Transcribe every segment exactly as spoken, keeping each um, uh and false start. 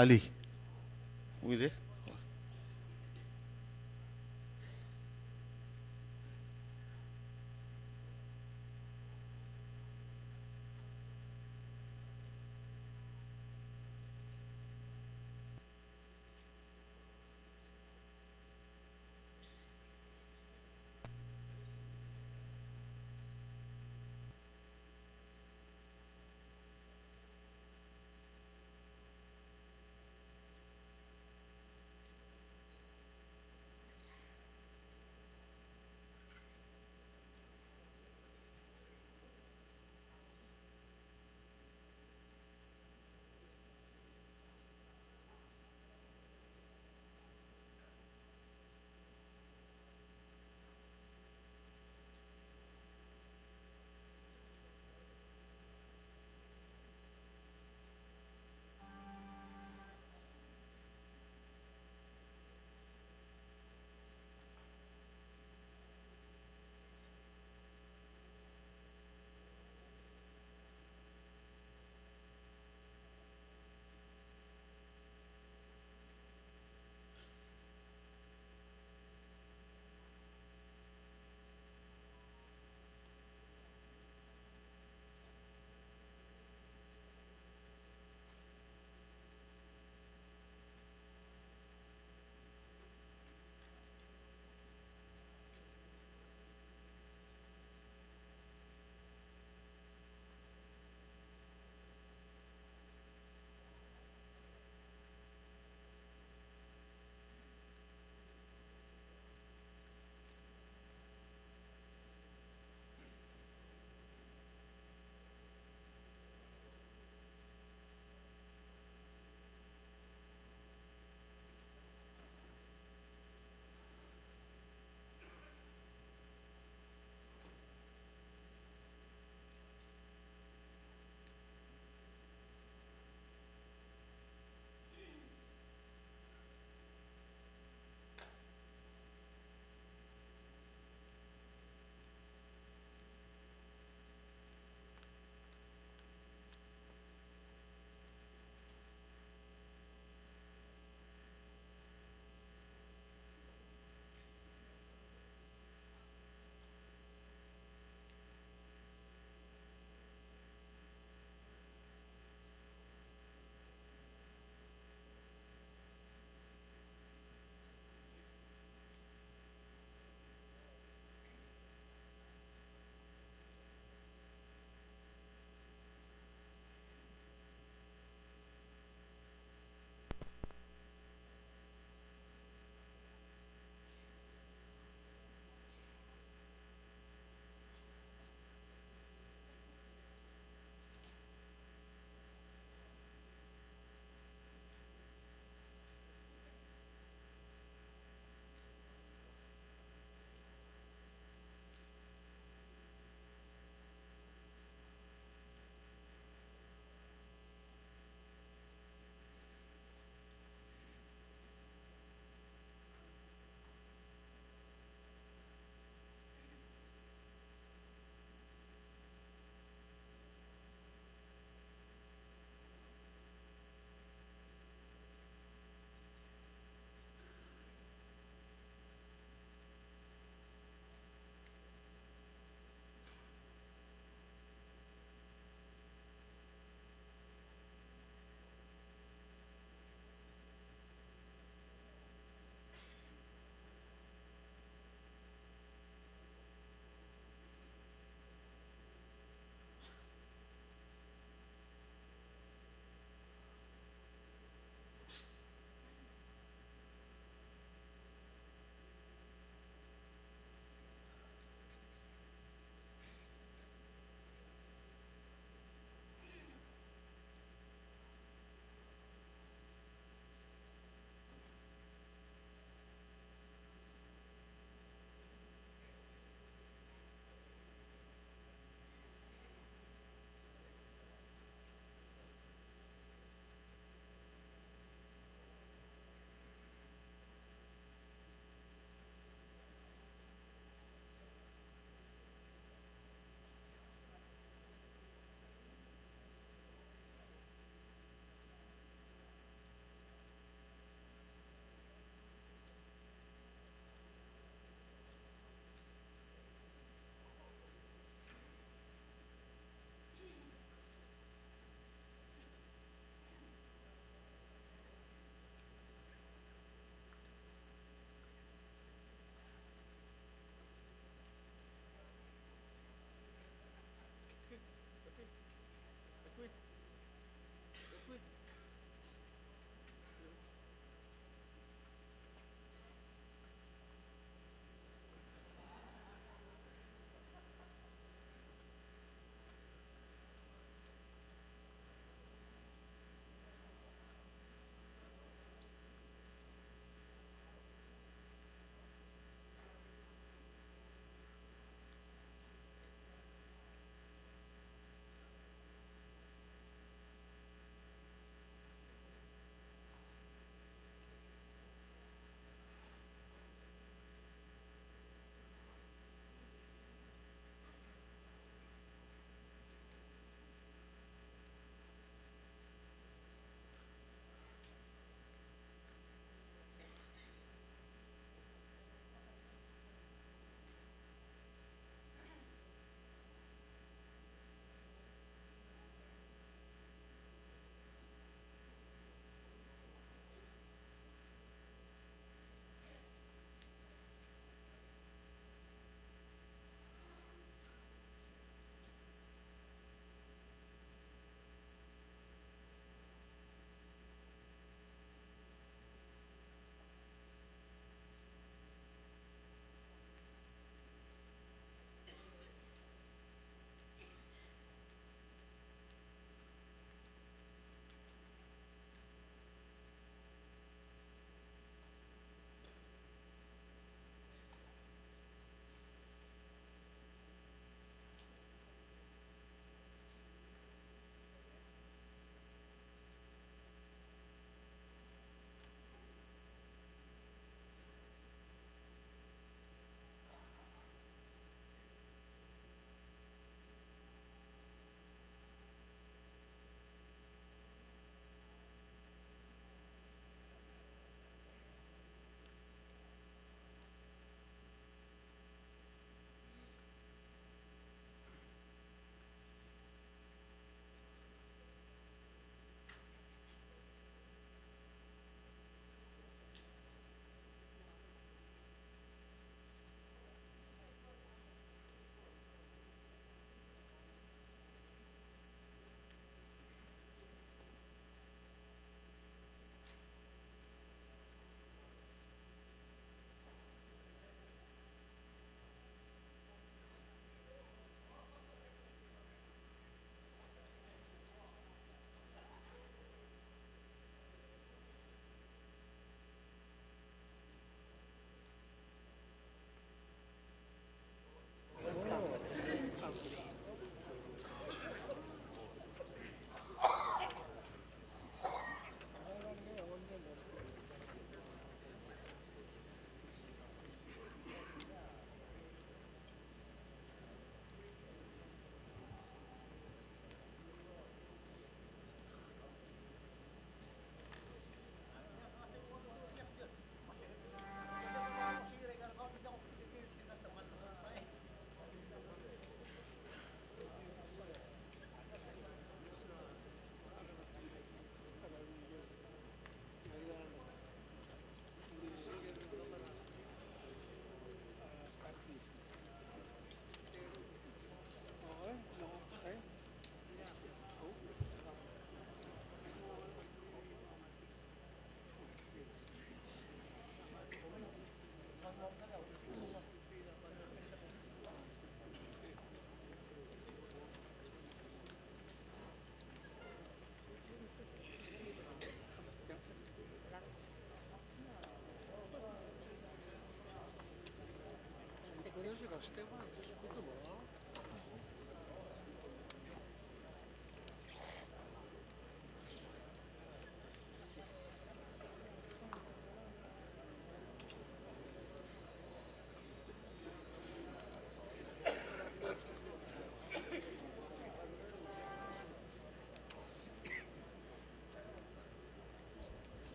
Alii. Ungil e.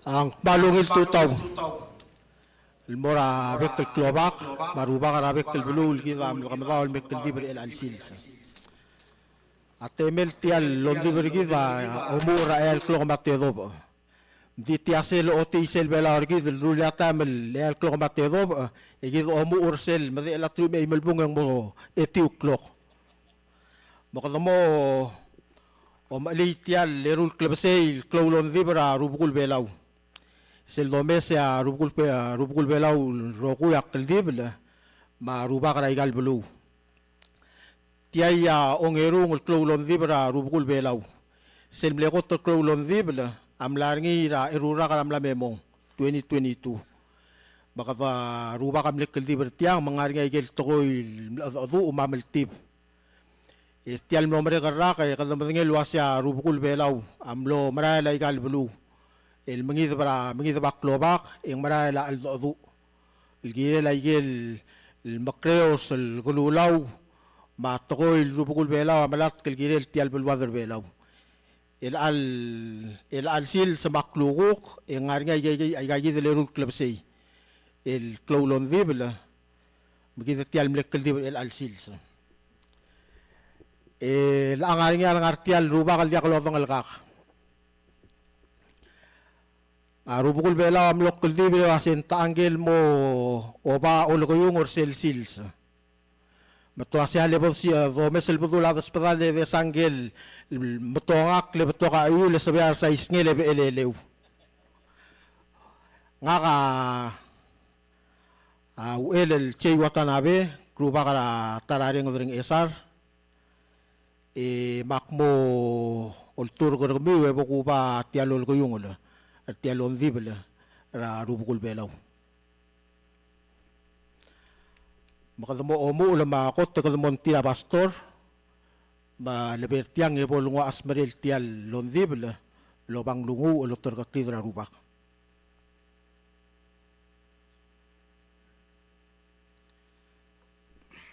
A ng kmal ungil tutau el mo er a bek el klobak me a rubak er a bek el beluu el kid a mle kemedaol el me kldibel er chelecha el sils. A temel tia el ongdibel er kid a omuchel er a eai el klok me a tedobech. Ng di tia sel ochotii sel Belau er kid el rullii a taem el eai el klok me a tedobech, e kid omuchel er sel medechel a teruich me a eim el bung e ng mo etiu el klok. Me kede mo omechelii tia el eru el klebesei el klou el ongdibel er a rubekul Belau. Sel domes e a rubekul Be-, rubekul Belau el rokui a kldibel me a rubak er aika el beluu. Tia a ongerung el klou el ongdibel er a rubekul Belau. Sel mle kot el klou el ongdibel a mla er ngii er a eru el rak er a mla me mong, twenty twenty-two. Me kede rubak a mle kldibel er tiang me ng ngar er ngii a ikel tekoi el mle chedecheduch me a meltib. E tia el mlo merek el rak e kede medengei el uasei a rubekul Belau a mlo merael aika el beluu el mengideb er a, mengideb a klobak e ng merael a cheldecheduch el kirel a ikel mekreos el kelulau me a tekoi el rubekul Belau a melatk el kirel tia el beluad er Belau. Chelecha el, chelecha el sils me a klukuk e ng ngar er ngii aika, aika, aika kid el eru el klebesei el klou el ongdibel me kid tia el mle kldibel er chelecha el sils. E chelecha ng ngar er ngii a lengar tia el rubak el diak lodengelkak. A rubekul Belau a mlo kldibel el uasei ng techa ngike el mo oba olekeungel er sel sils. Me te uasei a le bo desi-, domes el bedul a desbedall e desa ngike el metongakl e betok a chiul e sebechel a resaisngel e becheleleu. Ngak a, a, Uchel el Jay Watanabe, rubak er a ta er a Renged er a Ngchesar, e me ak mo olturk er kemiu e bo kuba tia el olekeungel er tia el ongdibel er a rubekul Belau. Me kede mo omuchel me a kot e kede mo ongtir a pastor, me a lebo er tiang e bo lenguu a chesmerel tia el ongdibel el oba ng lunguuch el oterkeklid er a rubak.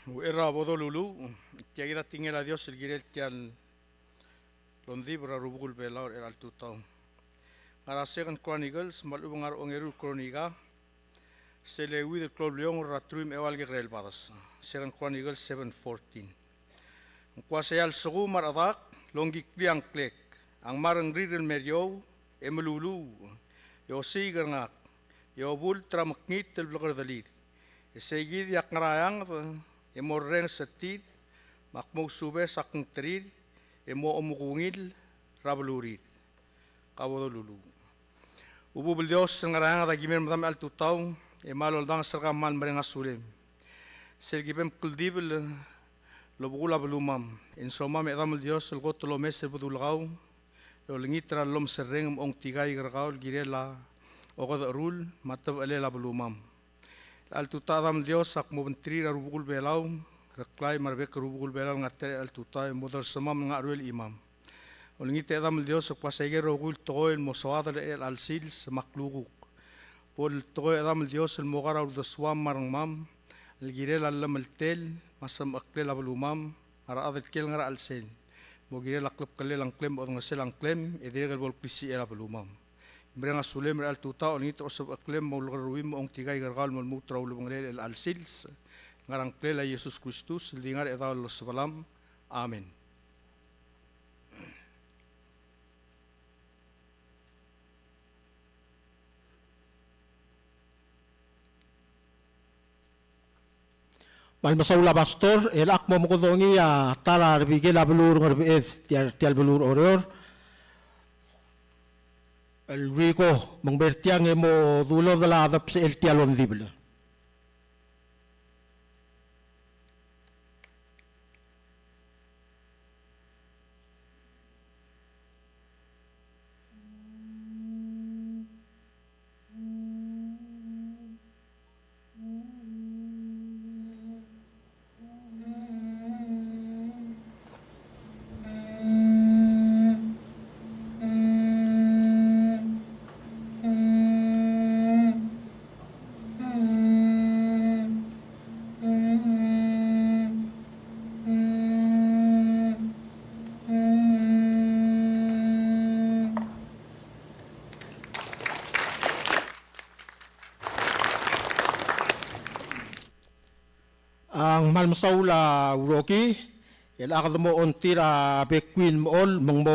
Uchei er a bo doluluuch, tia kid a tekingel a Dios el kirel tia el ongdibel er a rubekul Belau er chelecha el tutau. Ngar er a Second Chronicles, me a lechub e ng ngar er a ongeru el Kronika, sel euid el klou el bliongel er a teruich me a eua el kekerei el bades. Second Chronicles seven fourteen. Ng kmo sei a lsekum a rechedak el ongkiklii a ngklek a ngmai a rengrir el mer eou e meluluuch e osiik er ngak e obult er a mekngit el blekerdelir, e sei kid e ak ngar er a eanged e morrenges er tir, me ak mo ousubes a kngterir e mo omekungil er a belurir. Ka bo doluluuch. Ubub el Dios el ngar er a eanged, a ki mei er medam er chelecha el tutau, e mal oldanges er kau me kmal mereng a sulem sel ki bem kldibel el obekul a belumam. E ng somam e Chedam el Dios el kot el omes er a bedul kau e olengit er a llomes el reng me ongtikaik er kau el kirel a okedecherul me a tebechelel a belumam. Chelecha el tutau, Chedam el Dios, ak mo obengterir a rubekul Belau, Reklai me a rebek el rubekul Belau el ngar tia er chelecha el tutau e mo dersomam el ngar er a cheruel chimam. Olengit e Chedam el Dios el kmo sei a ikel rokui el tekoi el mo soad er chelecha el sils me a klukuk. Bo el tekoi e Chedam el Dios el mo kar a uldesuam me a rengmam el kirel a llemeltel me a semecheklel a belumam me a rechad el kiei el ngar er a chelsel. Mo kirel a klebkellel a ngklem me a odengesel a ngklem e dirrek el bo el klisichel a belumam. Mereng a sulem er chelecha el tutau, olengit er a osebecheklem me a ulekerreuim me a ongtikaik er kau el mo lmuut er a ulebengelel er chelecha el sils. Ngar er a ngklel a Jesus Kristus el di ngar er a Chedaol el Osebelam. Amen. Me kmal mesaul a pastor, e chelecha ak mo mekedongii a ta er a rebekel a beluu er a Ngerbeched, tia, tia el beluu er a Oreor, el Rico, me ng mei er tiang e mo dulodel a debsechel tia el ongdibel. A, ng kmal mesaul a uroki, el ak de mo ongtir a Bekuin Mechol, me ng mo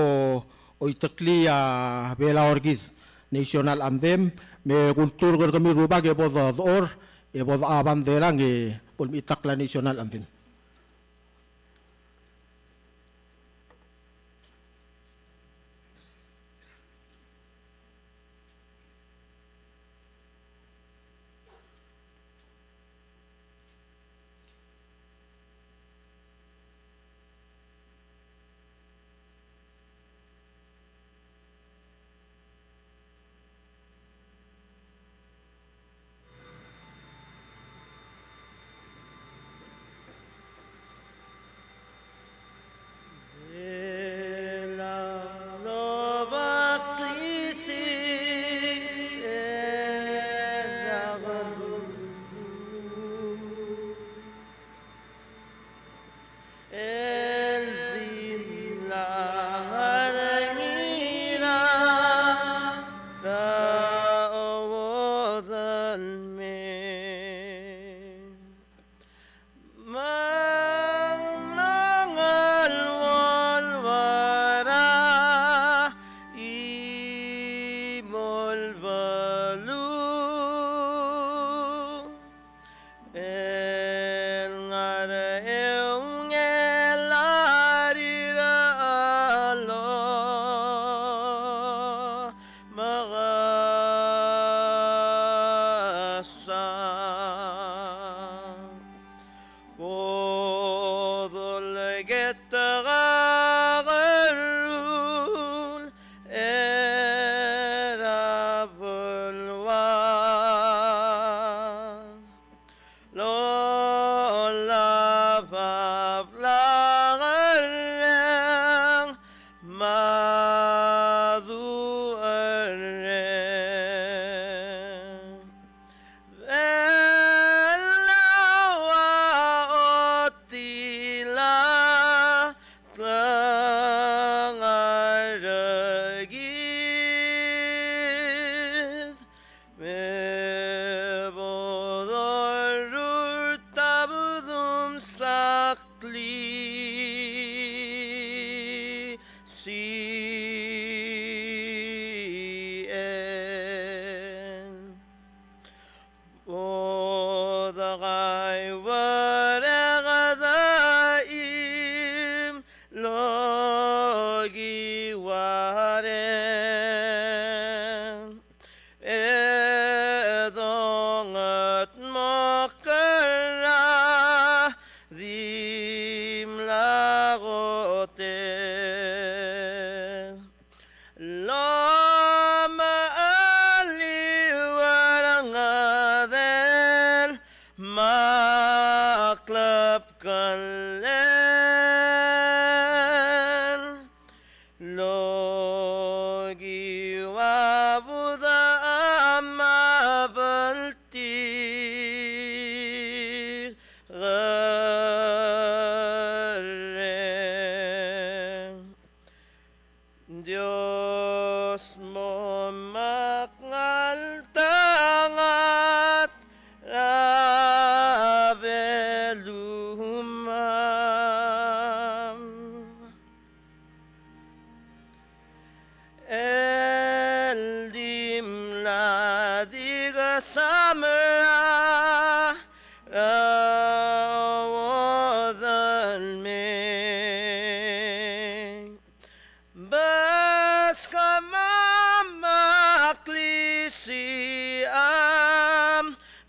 oiteklii a Belau er kid, national anthem, me kulturk er kemiu el rubak e bo de dechor, e bo de a bandera, e bo lemechitakl a national anthem. El dimlak a ngar er ngii er a uodel me ng mengal uolbar a chimo el beluu. El ngar er eou el ngar er a omekesang. Bo dolekoi a kerruul er a beluad. Lolab a blak a reng me a duerreng. Belau a otil a klengar er kid. Me bo dorurt a bedumsakl el sien. Bo dekaingeseu a chim el okiu a reng. E dongetmokl er a dimlak otel. Lomecheliu er a ngodel me a klebkellel. Lokiu a budam a beltikerreng. Dios mo mekngeltengat er a belumam. El dimlak di kesamera er a uodel me. Beskemam a klisicham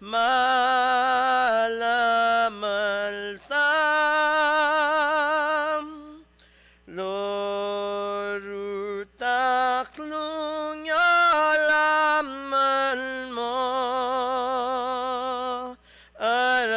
me a lemeltab. Lorurt a klungiolem el mo er a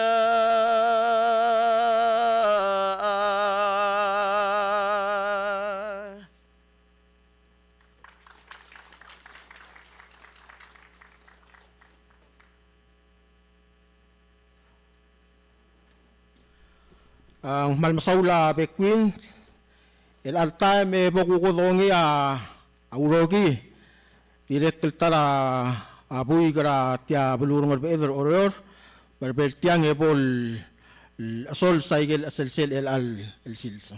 A, ng kmal mesaul a Bekuin, el chelecha el taem e bo kuk dongai a, a uroki, dirrek el ta er a, a buik er tia beluu er a Ngerbeched er Oreor, me a rebel tiang e bo el el chesols a ikel cheselsel er chelecha el sils.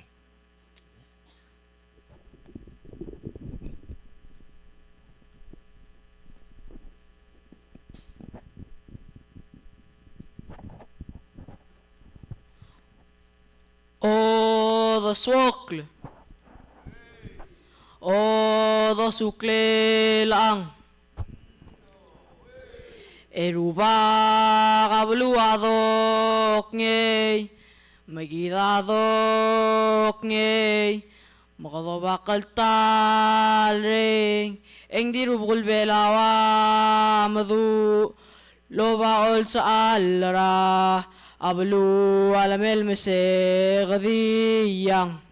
Odesuokl. Odesuklel ang. E Rubak a beluu a dok ngii, me kid a dok ngii, me kede oba kltalereng, e ng di rubekul Belau a meduch el oba olsechall er a beluu a lemei el meseked er ngii.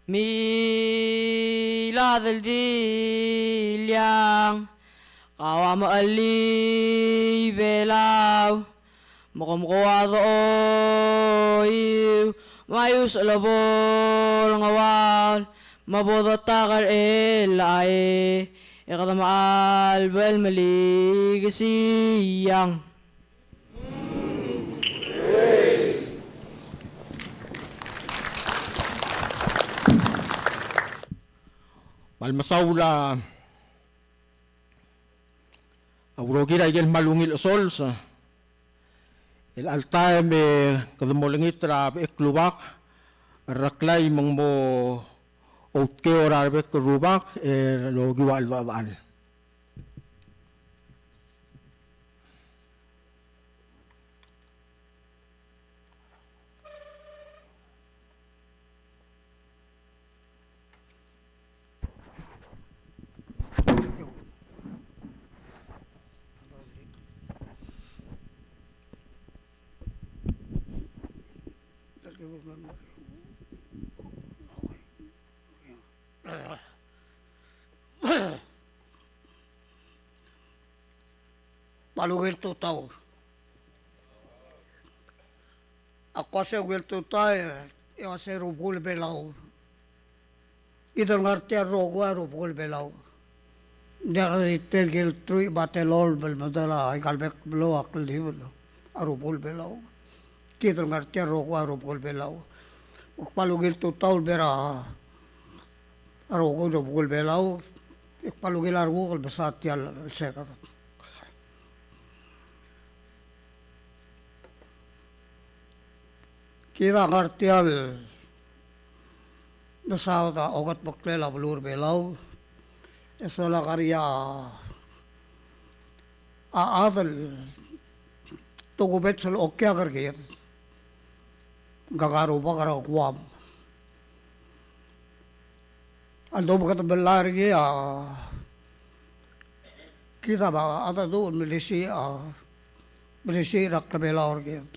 Milad el di liang, kau a mechelii Belau, me kom ko ua doiu, me a iusech el bo er a Ngeuaol, me bo dotak er chelecha e, e kede mechelebel el melikesiang. Me a le mesaul a urokir a ikel kmal ungil chesols. El alta e me kede mo olengit er a bechek el rubak, Reklai, me ng mo outkeu er a rebek el rubak, e lokiu a cheldechedechal. Kmal ungil tutau. Ak uase ungil tutau e, e uase rubekul Belau. Kid el ngar tia el rokui a rubekul Belau. Ng diak di tirke el truich me a telolem el medal a ikal bek el beluu a kldibel a rubekul Belau. Kid el ngar tia el rokui a rubekul Belau. Me kmal ungil tutau el mer a rokui el rubekul Belau. E kmal ungil a renguk el mesa tia el seked. Kid a ngar tia el mesaod a okedmeklel a beluu er a Belau, e sola ngar er ngii a chad el tokubets el okiak er kid, ngka a rubak er a Guam. A ldu me kede melai er ngii a, kid a ba a dedu el melisiich a, melisiich er a klebelau er kid.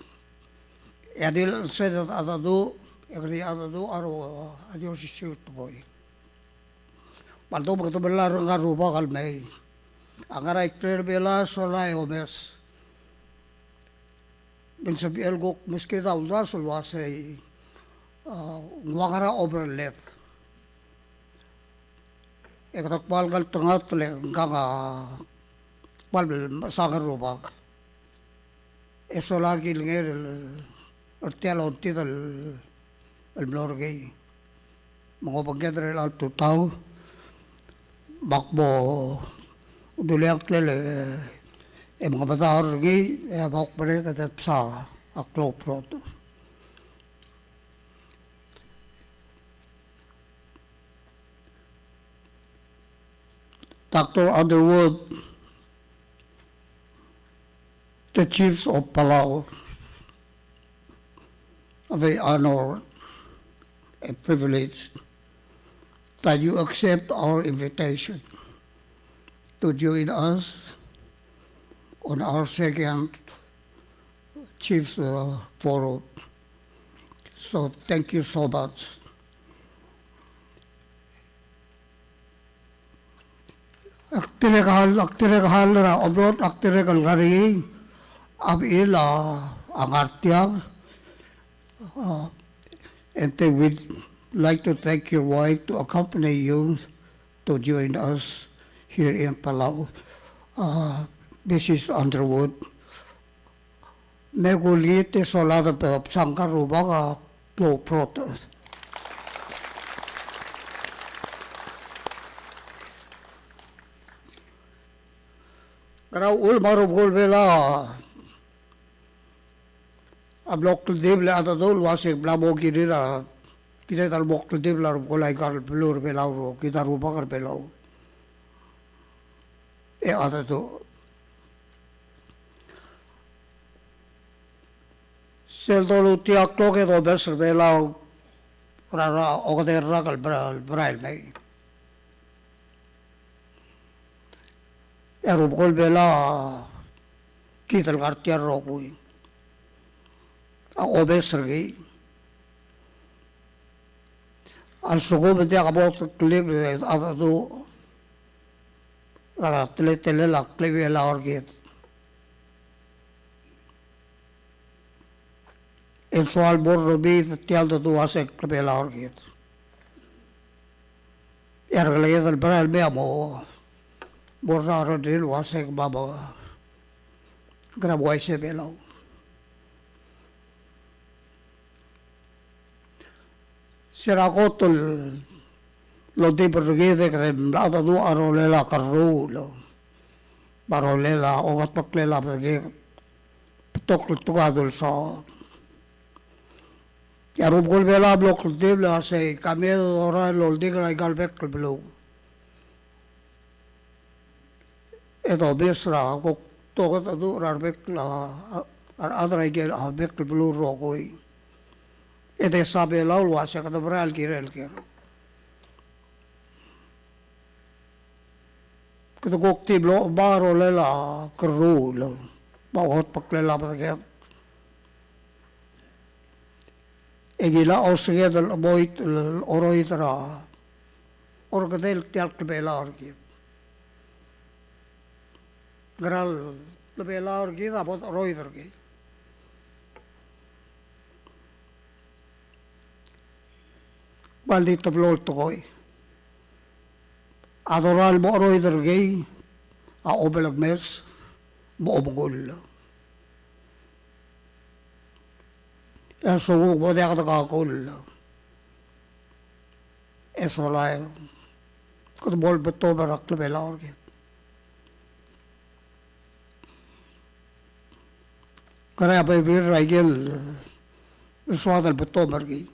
E a di el sel a dedu, e kede a dedu a ro, a di osisiu el tekoi. Me a ldu me kede melai er ngka el rubak el mei. A ngar er a ikrel Belau, sola e omes. Me ng sebechel kuk meskid a uldasu el uasei, a, ng ua ngar er a overlap. E kede kmal ngeltengat le ngkang a kmal mechesang el rubak. E sola kilengei er tia el ongtid el el mlo er ngii. Me ng obengked er chelecha el tutau, me ak mo dulii a ngklel e mengemedaol er ngii, e a bo kmerek e de bsa a klou el brotech. Doctor Underwood, the chiefs of Palau, are very honored and privileged that you accept our invitation to join us on our second Chiefs, uh, Forum. So thank you so much. Ak dirrek el, ak dirrek el er a omrot, ak dirrek el ngar er ngii a bechil a ngar tiang. Uh, and then we'd like to thank your wife to accompany you to join us here in Palau. Uh, Mrs Underwood, me kulengit e soad el bsang er a rubak el klou el brotech. Ngera uchul me a Rubekul Belau a mlo kldibel e cheldecheduch el uase ng bla mo kirir a, kired el mo kldibel a rubekul aika el beluu er a Belau el rokir, a rubak er a Belau. E cheldecheduch. Sel dolutii a klok e domes er a Belau er a, er a okedei el rak el mera-, merael mei. E a Rubekul Belau a kid el ngar tia el rokui a omes er ngii. A lsekum e ng diak bo kldibel e cheldecheduch er a teletelel a klebelau er kid, e ng soal bo er a remiid tia el dedu el uase ng klebelau er kid. E a rengeleked el merael mei a mo, mo er a rengrir el uase ng mla mo, ng mla mo uaisei a Belau. Se er a kot el ongdibel er kid e kede mla cheldecheduch a rolel a kerruul, me a rolel a ongetmeklel a bedengek, betok el tekoi a dulsaod. E a Rubekul Belau a mlo kldibel el uase ka me dorael el oldik er aika el bek el beluu. E domes er a kuk tokedecheduch er a rebek el, a, a rechad er aike el bek el beluu el rokui. E desa Belau el uase kede merael el kirel ker. Kede kuk di mlo oba a rolel a kerruul me a ongetmeklel a bedengek. E ngilai a osenged el chemoit el oroid er a orrekedel tia el klebelau er kid. Ngera el klebelau er kid a bo doroid er kid. Me a le di teblo el tekoi a dorael el mo cheroid er kei a obelekmes me a omengull. E a lsekum bo diak dekakull e sola e kede bo lebetok er a klebelau er kid. Ngera a bebil er a ikel soad el betok er kid?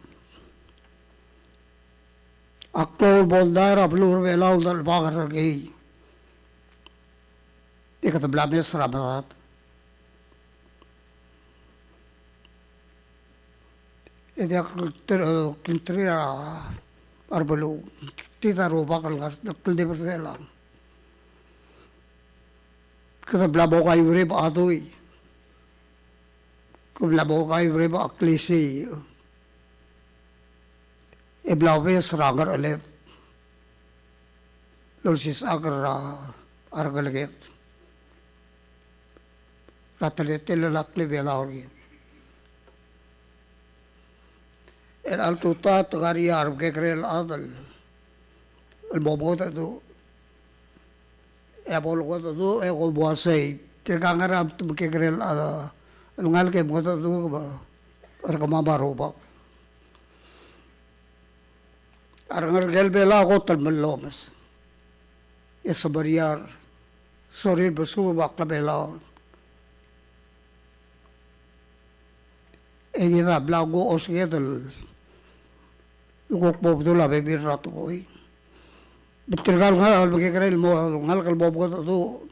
A klou el mondai er a beluu er a Belau el delebank er kei e kede bla mes er a medad. E diak klter-, klterir a rebeluu, tir a rubak el ngar, kldibel er a Belau. Kede bla mo kaiuereeb a dui. Kede bla mo kaiuereeb a klisiich. E bla obes er a ngercheled el olsisechakl er a rengeleked er a teletelel a klebelau er kid. El a tutau e te ngar er ngii a remekekerei el chad el mo mengedecheduch. E a bo lengedecheduch e kom uasei, tirka ngera a mekekerei el chad el ngalek e mengedecheduch me a rekemam a rubak. A rengerker el Belau a kot el mellomes e semeriar, sorir el mesuub a klebelau. E kid a bla kuk osenged el kuk mo bedul a bebil er a tekoi. Me tirka el ngalek, a remekekerei el mo, ngalek el mo mengedecheduch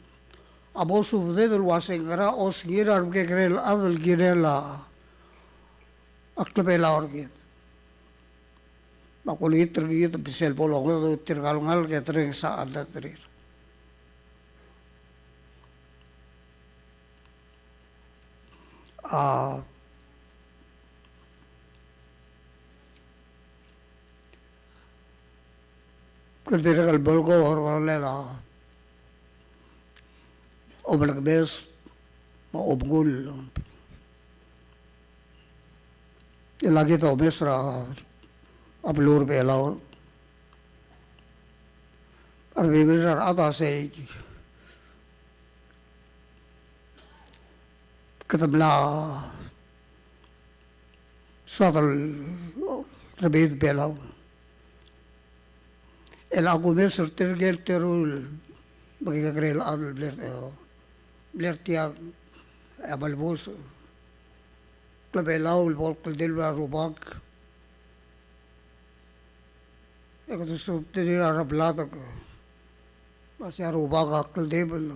a bo subeded el uasei ngera osengir a remekekerei el chad el kirel a klebelau er kid. Me a kulengit er kid me sel bo longedecheduch tirka el ngalek e te renges a cheldecheduch er tir. A kede dirrek el bo el ko er a rolel a obelekmes me a omengull. E a kid a omes er a beluu er a Belau, a rebebil er a rechad a sei Kede mla soad el rebebil er Belau. El a kumes er tirke el teru el mekekerei el chad el bla er, bla er tiang, e a melebus, klebelau el bo el kldibel a rubak. E kede subterir a rebladek. Me se a rubak a kldibel.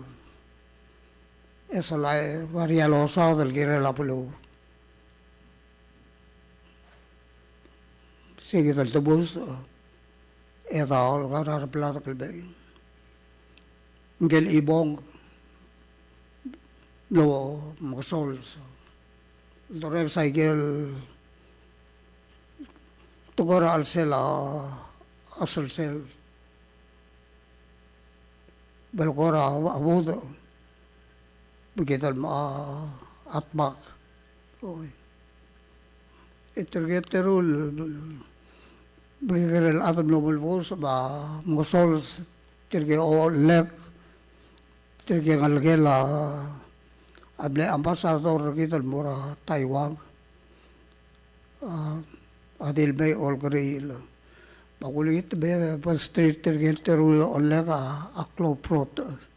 E sel a ngar er a losaod el kirel a beluu. Sei kid el debus, e daol ngar er a rebladek el mei. Ngike el chimong el mlo mekesols. Dorenges a ikel tekoi er a chelsel a, a chelsel. Belkor a, a budech, me kid el mo a, a dmak. Oi. E tirke el teru el, me kekerei el chad el mlo melebus, me a mengesols, tirke Ollek, tirke ngelekel a, a mle ambassador er kid el mo er a Taiwan. A, a di el mei olkeriil. Me kulengit me, me street er ngii el teru el Ollek a, a klou el brotech.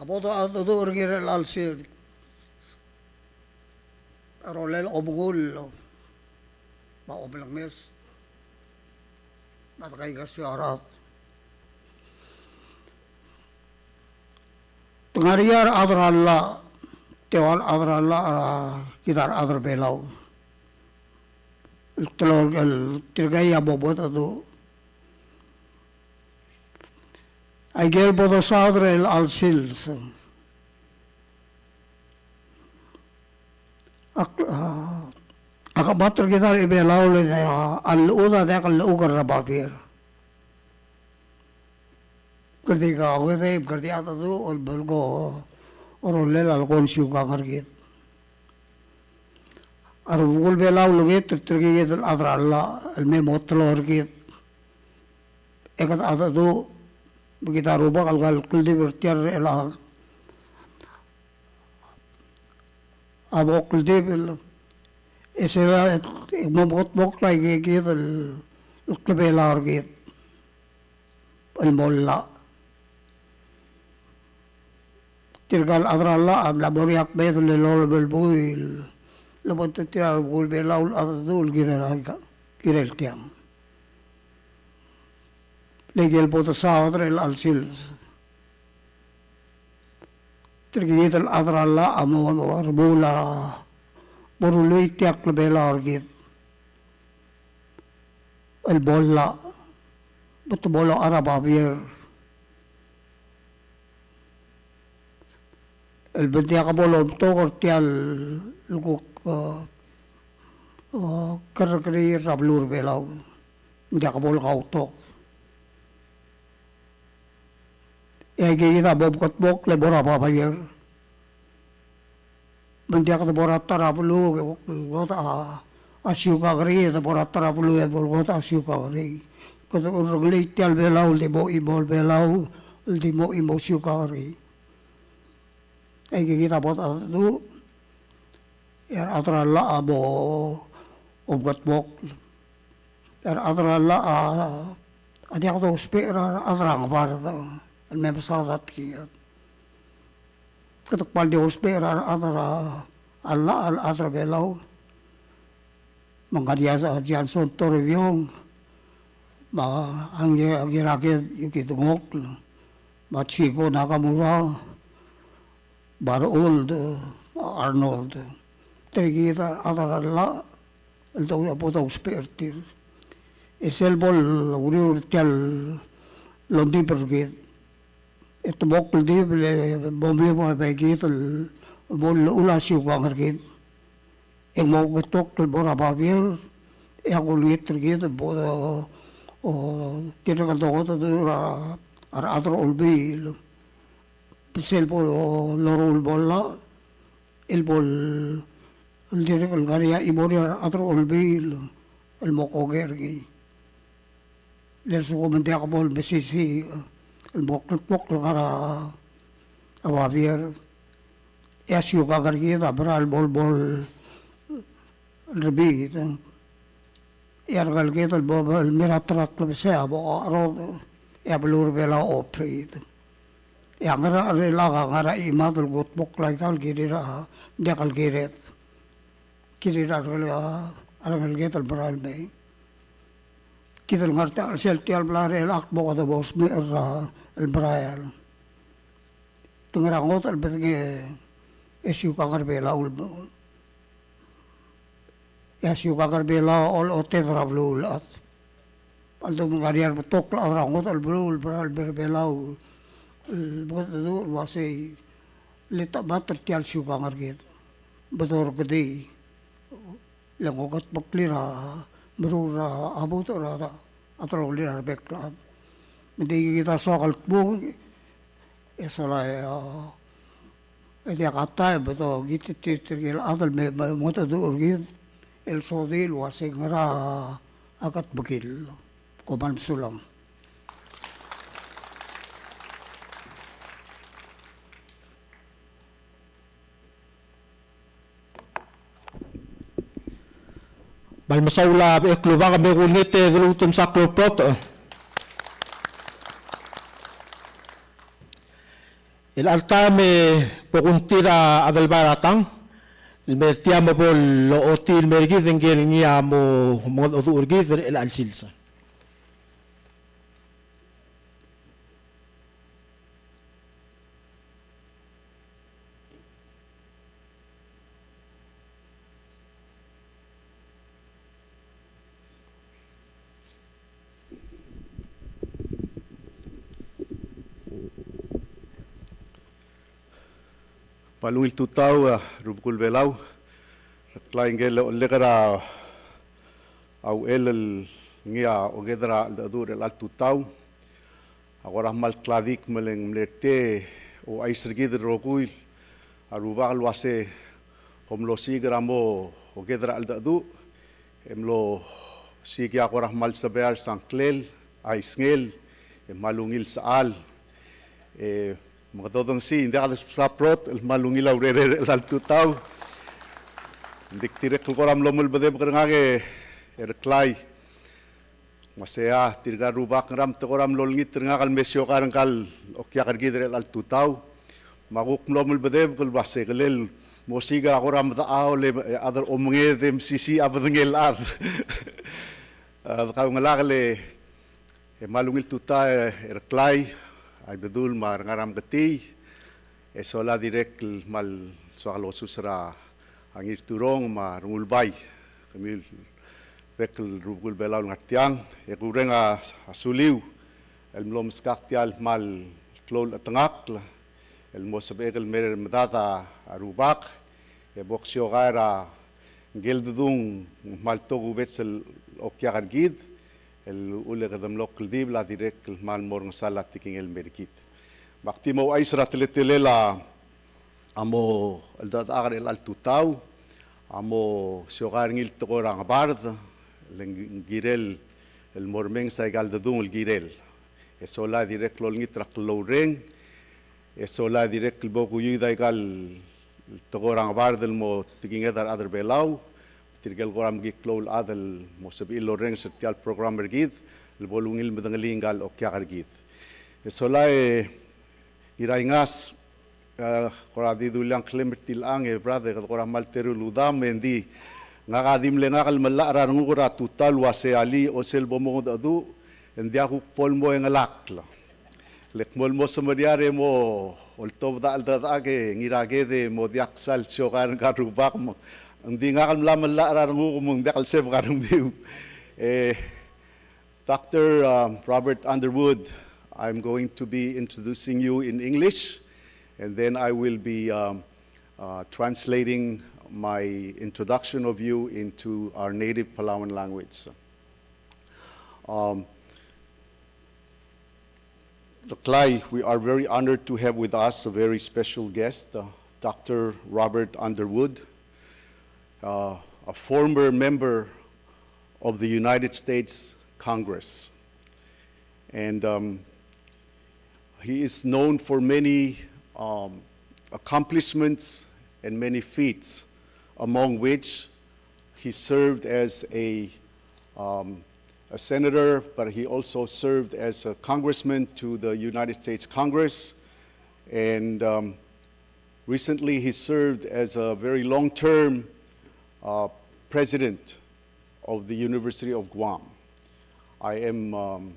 A bo dodecheduch er ngii er chelecha el sils. A rolel a omengull, me a omelekmes, me a dekaikasio a rechad. Te ngar er ngii a rechad er a llach, te ua rechad er a llach, a, kid a rechad er a Belau. El teloi el tirka a bo dodecheduch. Aike el bo dosaod er chelecha el sils. A, a, a kebat er kid a Belau el, a, a llechud a diak el llechukl er a babier. Kede di kauedei, kede di a dedu, el belko, a rolel a leko el siukang er kid. A rubekul Belau el ungil, tirke kid el chad er a llach, el me mo teloi er kid. E kede a dedu, me kid a rubak el ngar el kldibel er tia el, a bo kldibel, e sel, e mo mekedmokl a ike kid el, el klebelau er kid el mo llach. Tirka el chad er a llach a mla mo er ngii a kmeed el lolem el buil el obengterir a rubekul Belau el chad el kirel, kirel tiang. Le aike el bo dosaod er chelecha el sils. Tirke kid el chad er a llach a mo, mo remuul a, mo rullii tia el klebelau er kid el bo llach, me te bo locha er a babier. El me ng diak bo lomtok er tia el kuk, a, a, kerrekeriil er a beluu er a Belau. Ng diak bo lekautok. E aike kid a bo mekedmokl e bo er a babier. Me ng diak de bo er a ta er a beluu, kot a, a siukang er ngii, de bo er a ta er a beluu, e bo kot a siukang er ngii. Kede urrengelii tia el Belau, el di mo chimo el Belau, el di mo chimo siukang er ngii. Aike kid a bo dodecheduch, e a rechad er a llach a mo, omekedmokl. E a rechad er a llach a, a diak dousbech er a rechad er a ngebard, el me mesaod a tekinged. Kede kmal di ousbech er a rechad er a llach, a rechad er a Belau. Me ng ngar er ngii a Johnson Toribiong, me a Ngi-, Ngiraked Yuki Dengokl, me a Chico Nakamura, me a Reold, a Arnold. Tirke kid a rechad er a llach, el dou-, bo dousbech er tir. E sel bo luriul er tia el ongdibel er kid. E te mo kldibel e bo mei me aike kid el bo llechul a siukang er kid. E ng mo ketok el bo er a babier, e a kulengit er kid el bo, o, tirke el dodecheduch er a, a rechad er a Olbiil. Sel bo loruul el bo llach, el bo el, el dirrek el ngar er ngii a chimo er a rechad er a Olbiil el mo kongei er ngii. Le lsekum ng diak bo el mesisiich el mo kldmokl el ngar er a babier, e a siukang er kid a mera el bo el, bo el rebeat. E a rengeleked el bo el mei er a ta er a klebesei a bo a cherodech, e a beluu er a Belau a operate. E a ngerachel a ngar er a chimad el kutmokl aika el kirir a diak el kired. Kirir a rengeleked el merael mei. Kid el ngar er tia el sel tia el blai er chelechang, ak mo kede bo smecher er a el merael. Te ngera ngodech el bedengel e siukang er Belau el mo, e a siukang er Belau a olechoted er a beluulechad. A ldu me ng ngar er ngii a rebetok el chad er a ngodech el beluu el merael el mei er Belau el mengedecheduch el uasei le techemat er tia el siukang er kid. Bo dorekedii. Le ng oketmokl er a meruul er a budech er a, a delongelir a rebek el chad. Me ng di kid a soak el kmo, e sola e, a, e diak a taem e bo dongititerir tirke el chad el me, me, mengedecheduch er kid el sodii el uasei ngera a ketmekill. Kom kmal mesulang. Me kmal mesaul a Bechek el Rubak, me kulengit e de lmuut el msa klou el plot. El alta me bo kungtir a Adelbai er a Tang el mer tia me bo lochotii el mer kid ngike el ngii a mo mengedecheduch er kid er chelecha el sils. Me a ungil tutau, a, rubekul Belau, reklai ngike el ochellek er a uchel el ngii a ongedei er a cheldecheduch er chelecha el tutau. A kora kmal kladik me le ng mle er tia e ouchais er kid el rokui a Rubak el uase kom mlo siik er a mo ongedei er a cheldecheduch, e mlo siik a kora kmal sebechel a sangklel, a isngel, e kmal ungil sechal. E me kede odengesii, ng diak de sbsa plot el kmal ungil a urerel er chelecha el tutau. Ng dirrek el kora mlo melebedebek er ngak e reklai. Me sei a tirka el rubak, ngera me te kora mlo olengit er ngak el me siokai er ngka el okiak er kid er chelecha el tutau. Me a kuk mlo melebedebek el uase kelel mo siik a kora medechaol e chad er a omenged e mesisiich a bedengel el chad. A, de kaungelakel e kmal ungil tutau e reklai, a Ibedul me a Ngarameketii, e sola dirrek el kmal soak el osus er a Ngirturong me a Rengulbai, kemiu el bek el rubekul Belau el ngar tiang, e kureng a, a suliu el mlo meskak tia el kmal klou el chetengakl el mo sebechek el mer medad a Rubak, e bo ksiokai er a ngike el dedung kmal tokubets el okiak er kid, el uchul e kede mlo kldibel a dirrek el kmal mo er a ngesal a tekingel el mer kid. Me ak di mo ouchais er a teletelel a a mo cheldechedechak er chelecha el tutau, a mo siokai er ngii el tekoi er a ngebard, le ng kirel el mo remenges aika el dedung el kirel. E sola e dirrek el olengit er a klou el reng, e sola e dirrek el bo kuiuid aika el tekoi er a ngebard el mo tekinged a rechad er Belau, tirke el kora mekiklou el chad el mo sebechir el orrenges er tia el program er kid, el bo lungil medengelii ngka el okiak er kid. E sola e Ngiraingas, e, kora di dulii a ngklem er tilechang e brother, e kede kora kmal teru el udam, e ng di ngak a di mle ngak el mellach er a renguk er a tutau el uase alii, osel bo mongedecheduch, e ng diak kuk bo el mo engelakl. Le kmo el mo semeriar e mo oltobed a cheldechedechak e Ngiraked e mo diak sal siokai er ngka el rubak, me ng di ngak el mla mellach er a renguk me ng diak el sebek a rengmiu. E, Doctor, um, Robert Underwood, I'm going to be introducing you in English, and then I will be, um, uh, translating my introduction of you into our native Palauan language. Um, Reklai, we are very honored to have with us a very special guest, uh, Doctor Robert Underwood, uh, a former member of the United States Congress. And um, he is known for many um, accomplishments and many feats, among which he served as a, um, a senator, but he also served as a congressman to the United States Congress. And um, recently, he served as a very long-term uh, president of the University of Guam. I am um,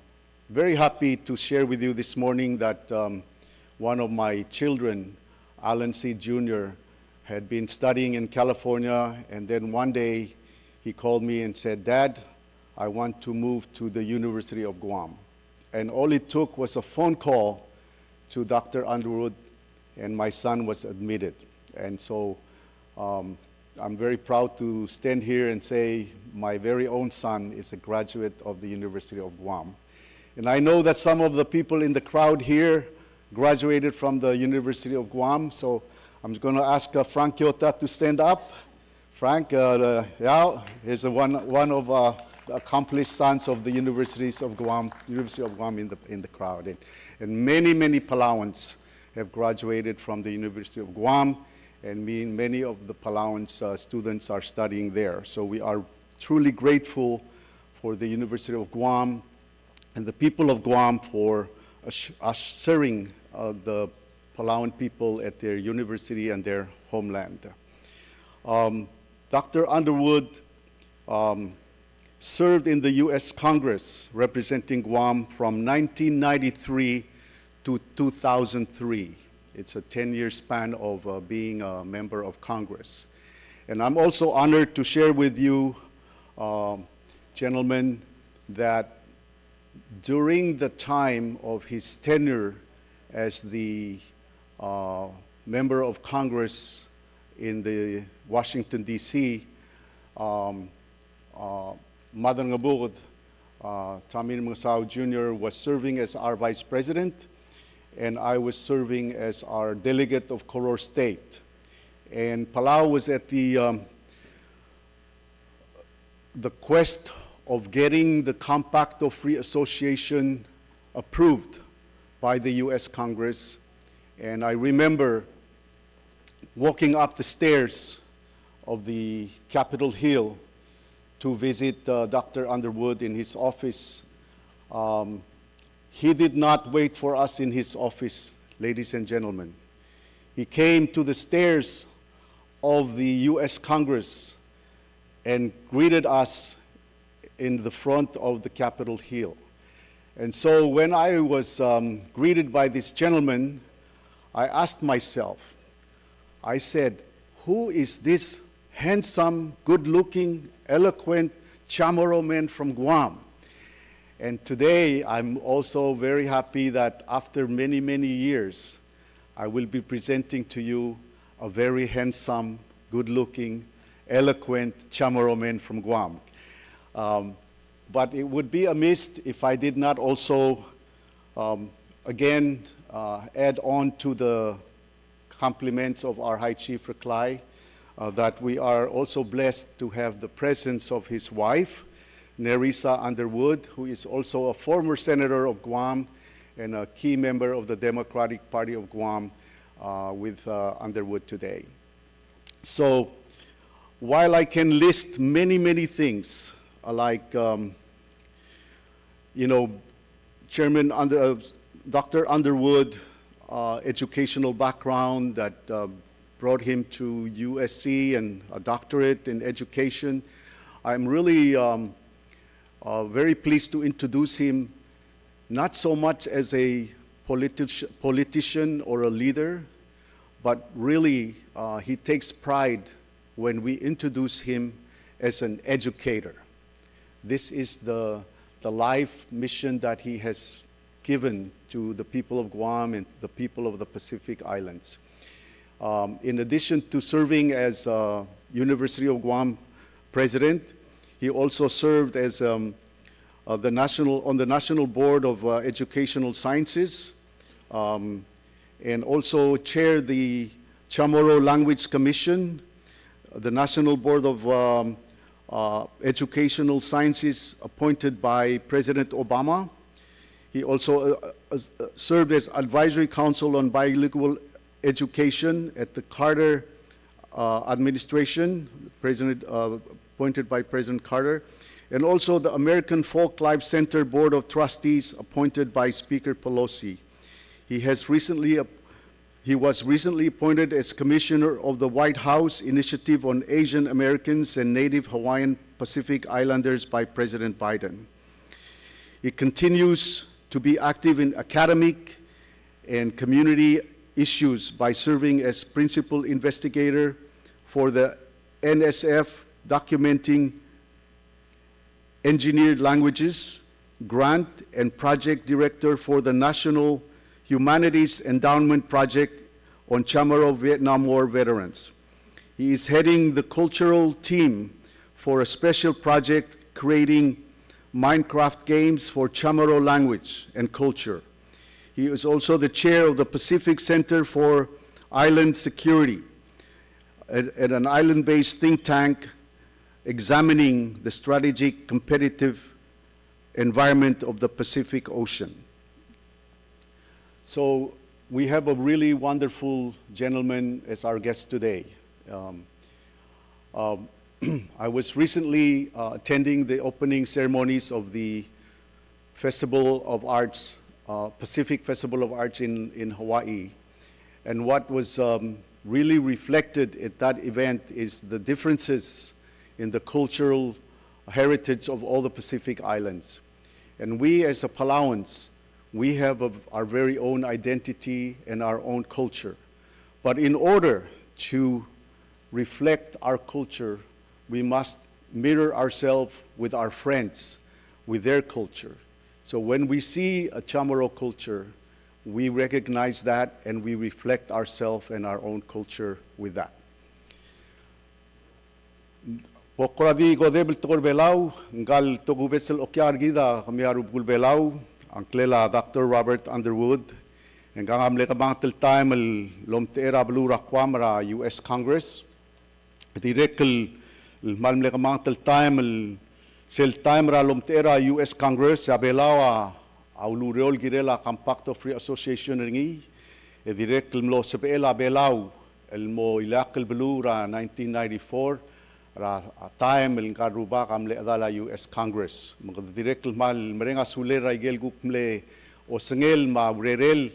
very happy to share with you this morning that um, one of my children, Alan Seid Junior, had been studying in California, and then one day he called me and said, "Dad, I want to move to the University of Guam." And all it took was a phone call to Doctor Underwood, and my son was admitted. And so um, I'm very proud to stand here and say my very own son is a graduate of the University of Guam. And I know that some of the people in the crowd here graduated from the University of Guam, so I'm going to ask uh, Frank Kyota to stand up. Frank, uh, the, yeah, is one, one of uh, the accomplished sons of the Universities of Guam, University of Guam in the, in the crowd. And, and many, many Palauans have graduated from the University of Guam, and me, many of the Palauans uh, students are studying there. So we are truly grateful for the University of Guam and the people of Guam for ush- ushering uh, the Palauan people at their university and their homeland. Um, Doctor Underwood um, served in the U S Congress representing Guam from nineteen ninety-three to two thousand three. It's a ten-year span of uh, being a member of Congress. And I'm also honored to share with you, uh, gentlemen, that during the time of his tenure as the uh, member of Congress in the Washington, D C, um, uh, Madrangebuked, uh, Tommy Remengesau Junior was serving as our vice president, and I was serving as our delegate of Koror State. And Palau was at the um, the quest of getting the Compact of Free Association approved by the U S Congress. And I remember walking up the stairs of the Capitol Hill to visit uh, Doctor Underwood in his office. Um, he did not wait for us in his office, ladies and gentlemen. He came to the stairs of the U S Congress and greeted us in the front of the Capitol Hill. And so when I was um, greeted by this gentleman, I asked myself, I said, "Who is this handsome, good-looking, eloquent Chamorro man from Guam?" And today, I'm also very happy that after many, many years, I will be presenting to you a very handsome, good-looking, eloquent Chamorro man from Guam. Um, but it would be amiss if I did not also, um, again, uh, add on to the compliments of our High Chief Reklai, uh, that we are also blessed to have the presence of his wife, Nerissa Underwood, who is also a former senator of Guam and a key member of the Democratic Party of Guam, uh, with uh, Underwood today. So, while I can list many, many things, uh, like, um, you know, Chairman Under, uh, Doctor Underwood, uh, educational background that uh, brought him to U S C and a doctorate in education. I'm really um, uh, very pleased to introduce him not so much as a politic- politician or a leader, but really uh, he takes pride when we introduce him as an educator. This is the, the life mission that he has given to the people of Guam and the people of the Pacific Islands. Um, in addition to serving as uh, University of Guam president, he also served as um, uh, the national, on the National Board of uh, Educational Sciences, um, and also chaired the Chamorro Language Commission, the National Board of um, uh, Educational Sciences appointed by President Obama. He also uh, uh, served as advisory council on bilingual education at the Carter uh, administration, President, uh, appointed by President Carter, and also the American Folklife Center Board of Trustees, appointed by Speaker Pelosi. He has recently ap- He was recently appointed as Commissioner of the White House Initiative on Asian Americans and Native Hawaiian Pacific Islanders by President Biden. He continues to be active in academic and community issues by serving as principal investigator for the N S F documenting engineered languages grant and project director for the National Humanities Endowment Project on Chamorro Vietnam War veterans. He is heading the cultural team for a special project creating Minecraft games for Chamorro language and culture. He is also the chair of the Pacific Center for Island Security, at, at an island-based think tank examining the strategic competitive environment of the Pacific Ocean. So we have a really wonderful gentleman as our guest today. Um, um, I was recently uh, attending the opening ceremonies of the Festival of Arts, uh, Pacific Festival of Arts in, in Hawaii. And what was um, really reflected at that event is the differences in the cultural heritage of all the Pacific Islands. And we as a Palauans, we have a, our very own identity and our own culture. But in order to reflect our culture, we must mirror ourselves with our friends, with their culture. So when we see a Chamorro culture, we recognize that and we reflect ourselves and our own culture with that. Bo kora di kodeb el tekoi er a Belau, ngka el tokubets el okiak er kid a kemiu a rubekul Belau, a ngklel a Doctor Robert Underwood, e ngkang a mle kemanget el taem el omtechei er a beluu er a Guam er a U S Congress. Dirrek el, el kmal mle kemanget el taem el, sel taem er a lomtechei er a U S Congress, e a Belau a, a ulureor el kirel a Compact of Free Association er ngii, e dirrek el mlo sebechel a Belau el mo ileakl el beluu er a nineteen ninety-four, er a, a taem el ngka el rubak a mle chedal a U S Congress. Me kede dirrek el kmal mereng a sulel er a ikel kuk mle osengel me a urerel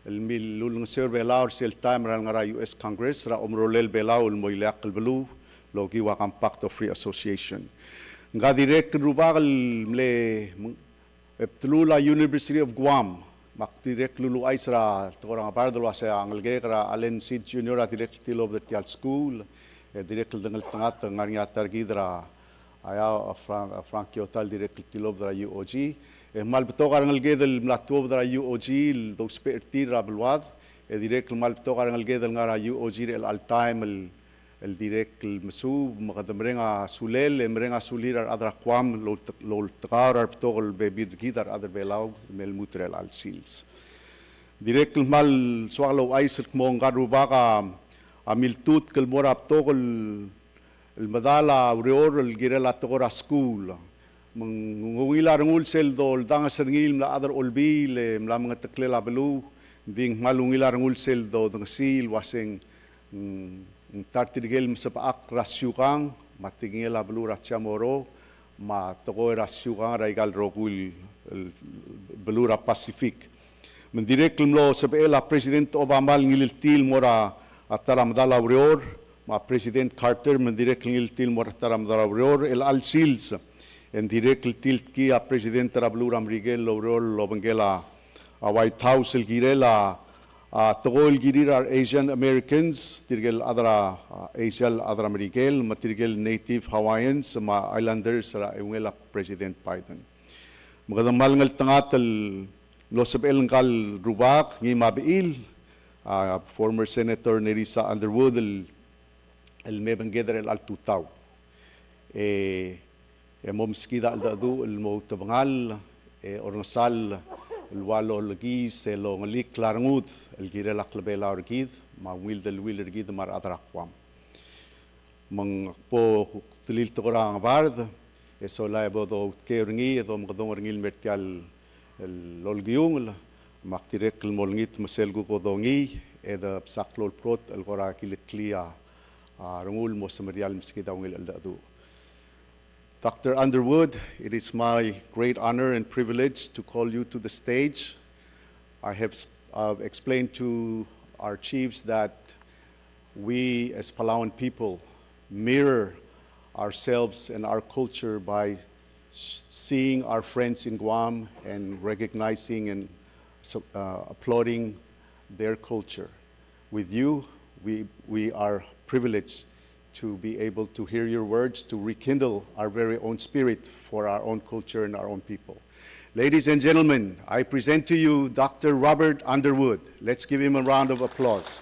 el mil ulengeseu er a Belau er sel taem er a lengar er a U S Congress er a omerolel Belau el mo ileakl el beluu el okiu a Compact of Free Association. Ngka dirrek el rubak el mle meng-, e bdelul a University of Guam, me ak dirrek el uluuchais er a tekoi er a ngebard el uase a ngelekek er a Allen Seid Junior a dirrek el tilobed er tia el skuul, e dirrek el dengeltengat el ngar er ngii a ta er kid er a a ia, a Frank, a Frank Kyota el dirrek el tilobed er a U O G. E kmal betok a rengeleked el mla tuobed er a U O G el dousbech er tir er a beluad, e dirrek el kmal betok a rengeleked el ngar er a U O G er chelecha el taem el, el dirrek el mesuub, me kede mereng a sulel, e mereng a sulir a rechad er a Guam el oltek-, el oltekau er a rebetok el bebil er kid a rechad er a Belau el me lmuut er chelecha el sils. Dirrek el kmal soak el ouchais el kmo ngka el rubak a, a miltutk el mo er a betok el el medal a ureor el kirel a tekoi er a skuul. Me ng ungil a rengul sel doldanges er ngii el mla chad er a olbiil e mla mengeteklel a beluu, ng di ng kmal ungil a rengul sel dodengesii el uaseng, mm, ng ta er tirke el mesebechakl er a siukang, me a tekingel a beluu er a Chamorro, me a tekoi er a siukang er aika el rokui el, el beluu er a Pacific. Me ng dirrek el mlo sebechel a President Obama el ngiltii el mo er a ta er a medal a ureor, me a President Carter me ng dirrek el ngiltii el mo er a ta er a medal a ureor, el chelecha el sils. E ng dirrek el tiltkii a President er a beluu er a Merikel el oureor el obengkel a, a White House el kirel a, a tekoi el kirir a re Asian Americans, tirke el chad er a, a, Asia el chad er a Merikel, me tirke el Native Hawaiians, me a Islanders er a eungel a President Biden. Me kede kmal ngeltengat el mlo sebechel ngka el rubak, ngii me a bechil, a former Senator Nerissa Underwood el, el me bengked er chelecha el tutau. E, e mo meskid a cheldecheduch el mo outebengall, e orrengesall el ua lolekiis e longelikl a rengud el kirel a klebelau er kid, me a ungil deleuill er kid me a rechad er a Guam. Me ng kbo kuk telil tekoi er a ngebard, e sola e bo doutkeu er ngii, e domekedong er ngii el mer tia el el olkiungel, me ak dirrek el mo olengit me sel kuk odongii, e de bsa klou el brot el kora kileklii a, a rengul el mo semeriar el meskid a ungil cheldecheduch. Doctor Underwood, it is my great honor and privilege to call you to the stage. I have, uh, explained to our chiefs that we as Palauan people mirror ourselves and our culture by s-, seeing our friends in Guam and recognizing and so, uh, applauding their culture. With you, we, we are privileged to be able to hear your words, to rekindle our very own spirit for our own culture and our own people. Ladies and gentlemen, I present to you Doctor Robert Underwood. Let's give him a round of applause.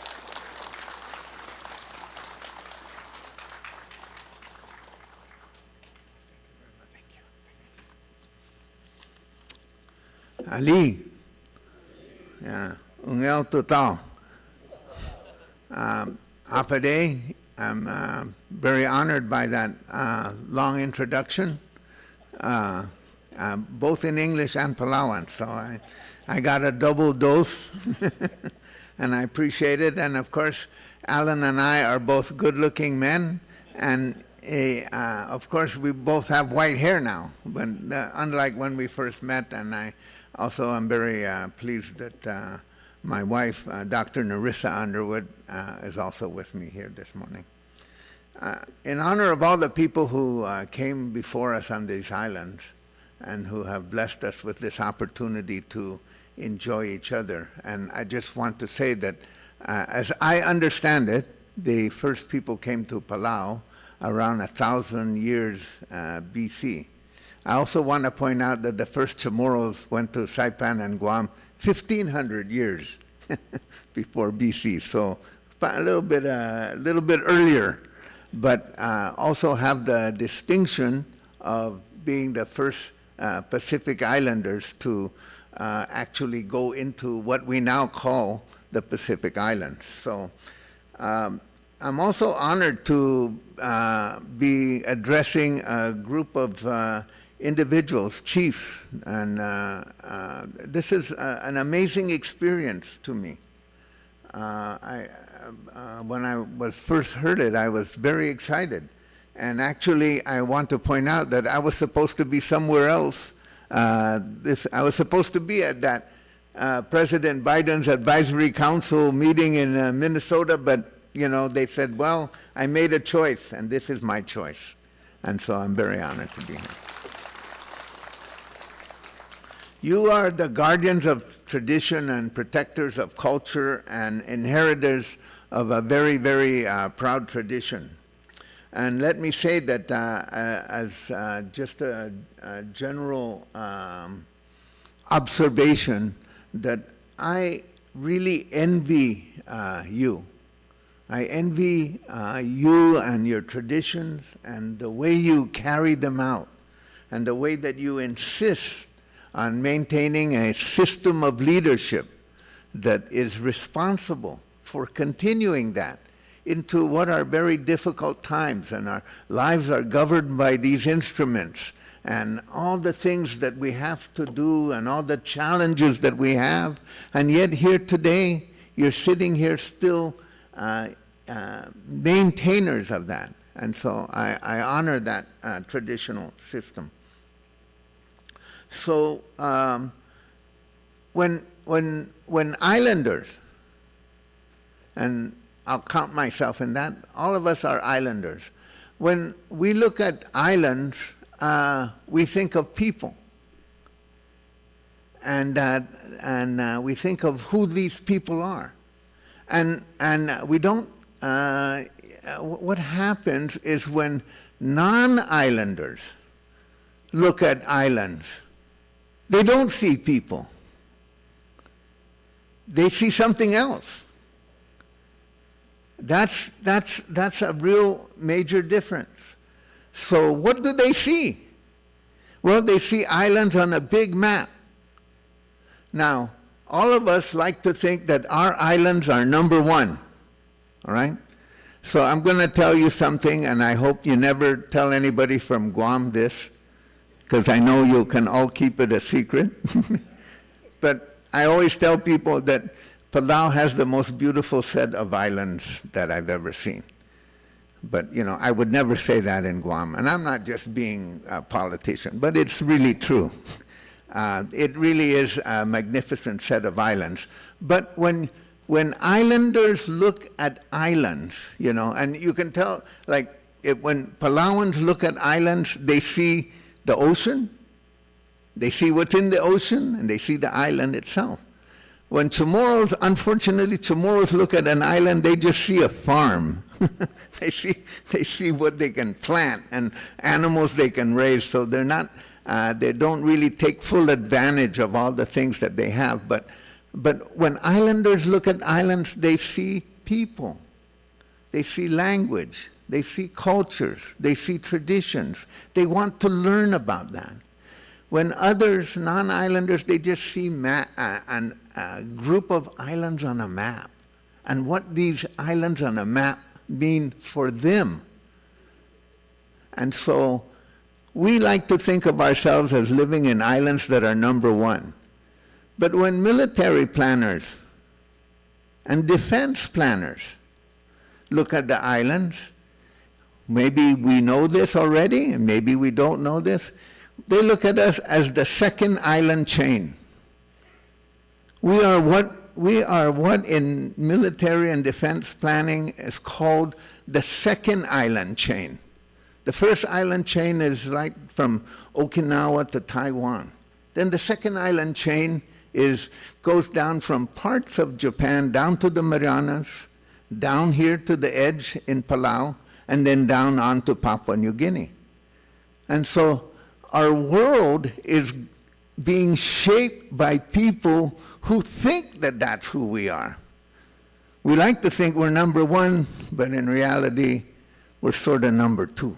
Alii. Yeah. Ungil tutau. Um, Hafa Adai, I'm, uh, very honored by that, uh, long introduction, uh, uh, both in English and Palauan. So I, I got a double dose, and I appreciate it. And of course, Alan and I are both good-looking men, and, eh, uh, of course, we both have white hair now, but, uh, unlike when we first met, and I also am very, uh, pleased that, uh, my wife, uh, Doctor Nerissa Underwood, uh, is also with me here this morning. Uh, in honor of all the people who, uh, came before us on these islands and who have blessed us with this opportunity to enjoy each other, and I just want to say that, uh, as I understand it, the first people came to Palau around a thousand years, uh, B C. I also want to point out that the first Chamorros went to Saipan and Guam fifteen hundred years before B C. So a little bit, uh, a little bit earlier, but, uh, also have the distinction of being the first, uh, Pacific Islanders to, uh, actually go into what we now call the Pacific Islands. So, um, I'm also honored to, uh, be addressing a group of, uh, individuals, chiefs, and, uh, uh, this is, uh, an amazing experience to me. Uh, I, uh, when I was first heard it, I was very excited. And actually, I want to point out that I was supposed to be somewhere else. Uh, this, I was supposed to be at that, uh, President Biden's Advisory Council meeting in, uh, Minnesota, but, you know, they said, "Well, I made a choice, and this is my choice." And so I'm very honored to be here. You are the guardians of tradition and protectors of culture and inheritors of a very, very, uh, proud tradition. And let me say that, uh, uh, as, uh, just a, a general, um, observation, that I really envy, uh, you. I envy, uh, you and your traditions and the way you carry them out and the way that you insist on maintaining a system of leadership that is responsible for continuing that into what are very difficult times, and our lives are governed by these instruments and all the things that we have to do and all the challenges that we have. And yet here today, you're sitting here still, uh, uh, maintainers of that. And so I, I honor that, uh, traditional system. So, um, when, when, when islanders, and I'll count myself in that, all of us are islanders. When we look at islands, uh, we think of people. And, uh, and, uh, we think of who these people are. And, and we don't, uh, wh-, what happens is when non-islanders look at islands, they don't see people. They see something else. That's, that's, that's a real major difference. So what do they see? Well, they see islands on a big map. Now, all of us like to think that our islands are number one, all right? So I'm gonna tell you something, and I hope you never tell anybody from Guam this, 'cause I know you can all keep it a secret. But I always tell people that Palau has the most beautiful set of islands that I've ever seen. But, you know, I would never say that in Guam. And I'm not just being a politician, but it's really true. Uh, it really is a magnificent set of islands. But when, when islanders look at islands, you know, and you can tell, like, if, when Palauans look at islands, they see the ocean, they see what's in the ocean, and they see the island itself. When Chamorros, unfortunately, Chamorros look at an island, they just see a farm. They see, they see what they can plant and animals they can raise. So they're not, uh, they don't really take full advantage of all the things that they have. But, but when islanders look at islands, they see people. They see language, they see cultures, they see traditions. They want to learn about that. When others, non-islanders, they just see ma-, uh, an, a group of islands on a map and what these islands on a map mean for them. And so we like to think of ourselves as living in islands that are number one. But when military planners and defense planners look at the islands, maybe we know this already, and maybe we don't know this. They look at us as the second island chain. We are what, we are what in military and defense planning is called the second island chain. The first island chain is, like, from Okinawa to Taiwan. Then the second island chain is, goes down from parts of Japan down to the Marianas, down here to the edge in Palau, and then down on to Papua New Guinea. And so our world is being shaped by people who think that that's who we are. We like to think we're number one, but in reality, we're sort of number two.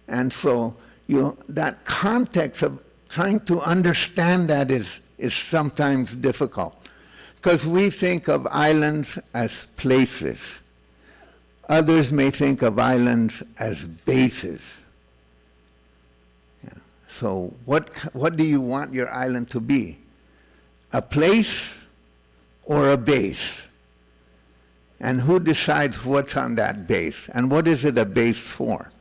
And so, you, that context of trying to understand that is, is sometimes difficult, 'cause we think of islands as places. Others may think of islands as bases. Yeah. So what, what do you want your island to be? A place or a base? And who decides what's on that base? And what is it a base for?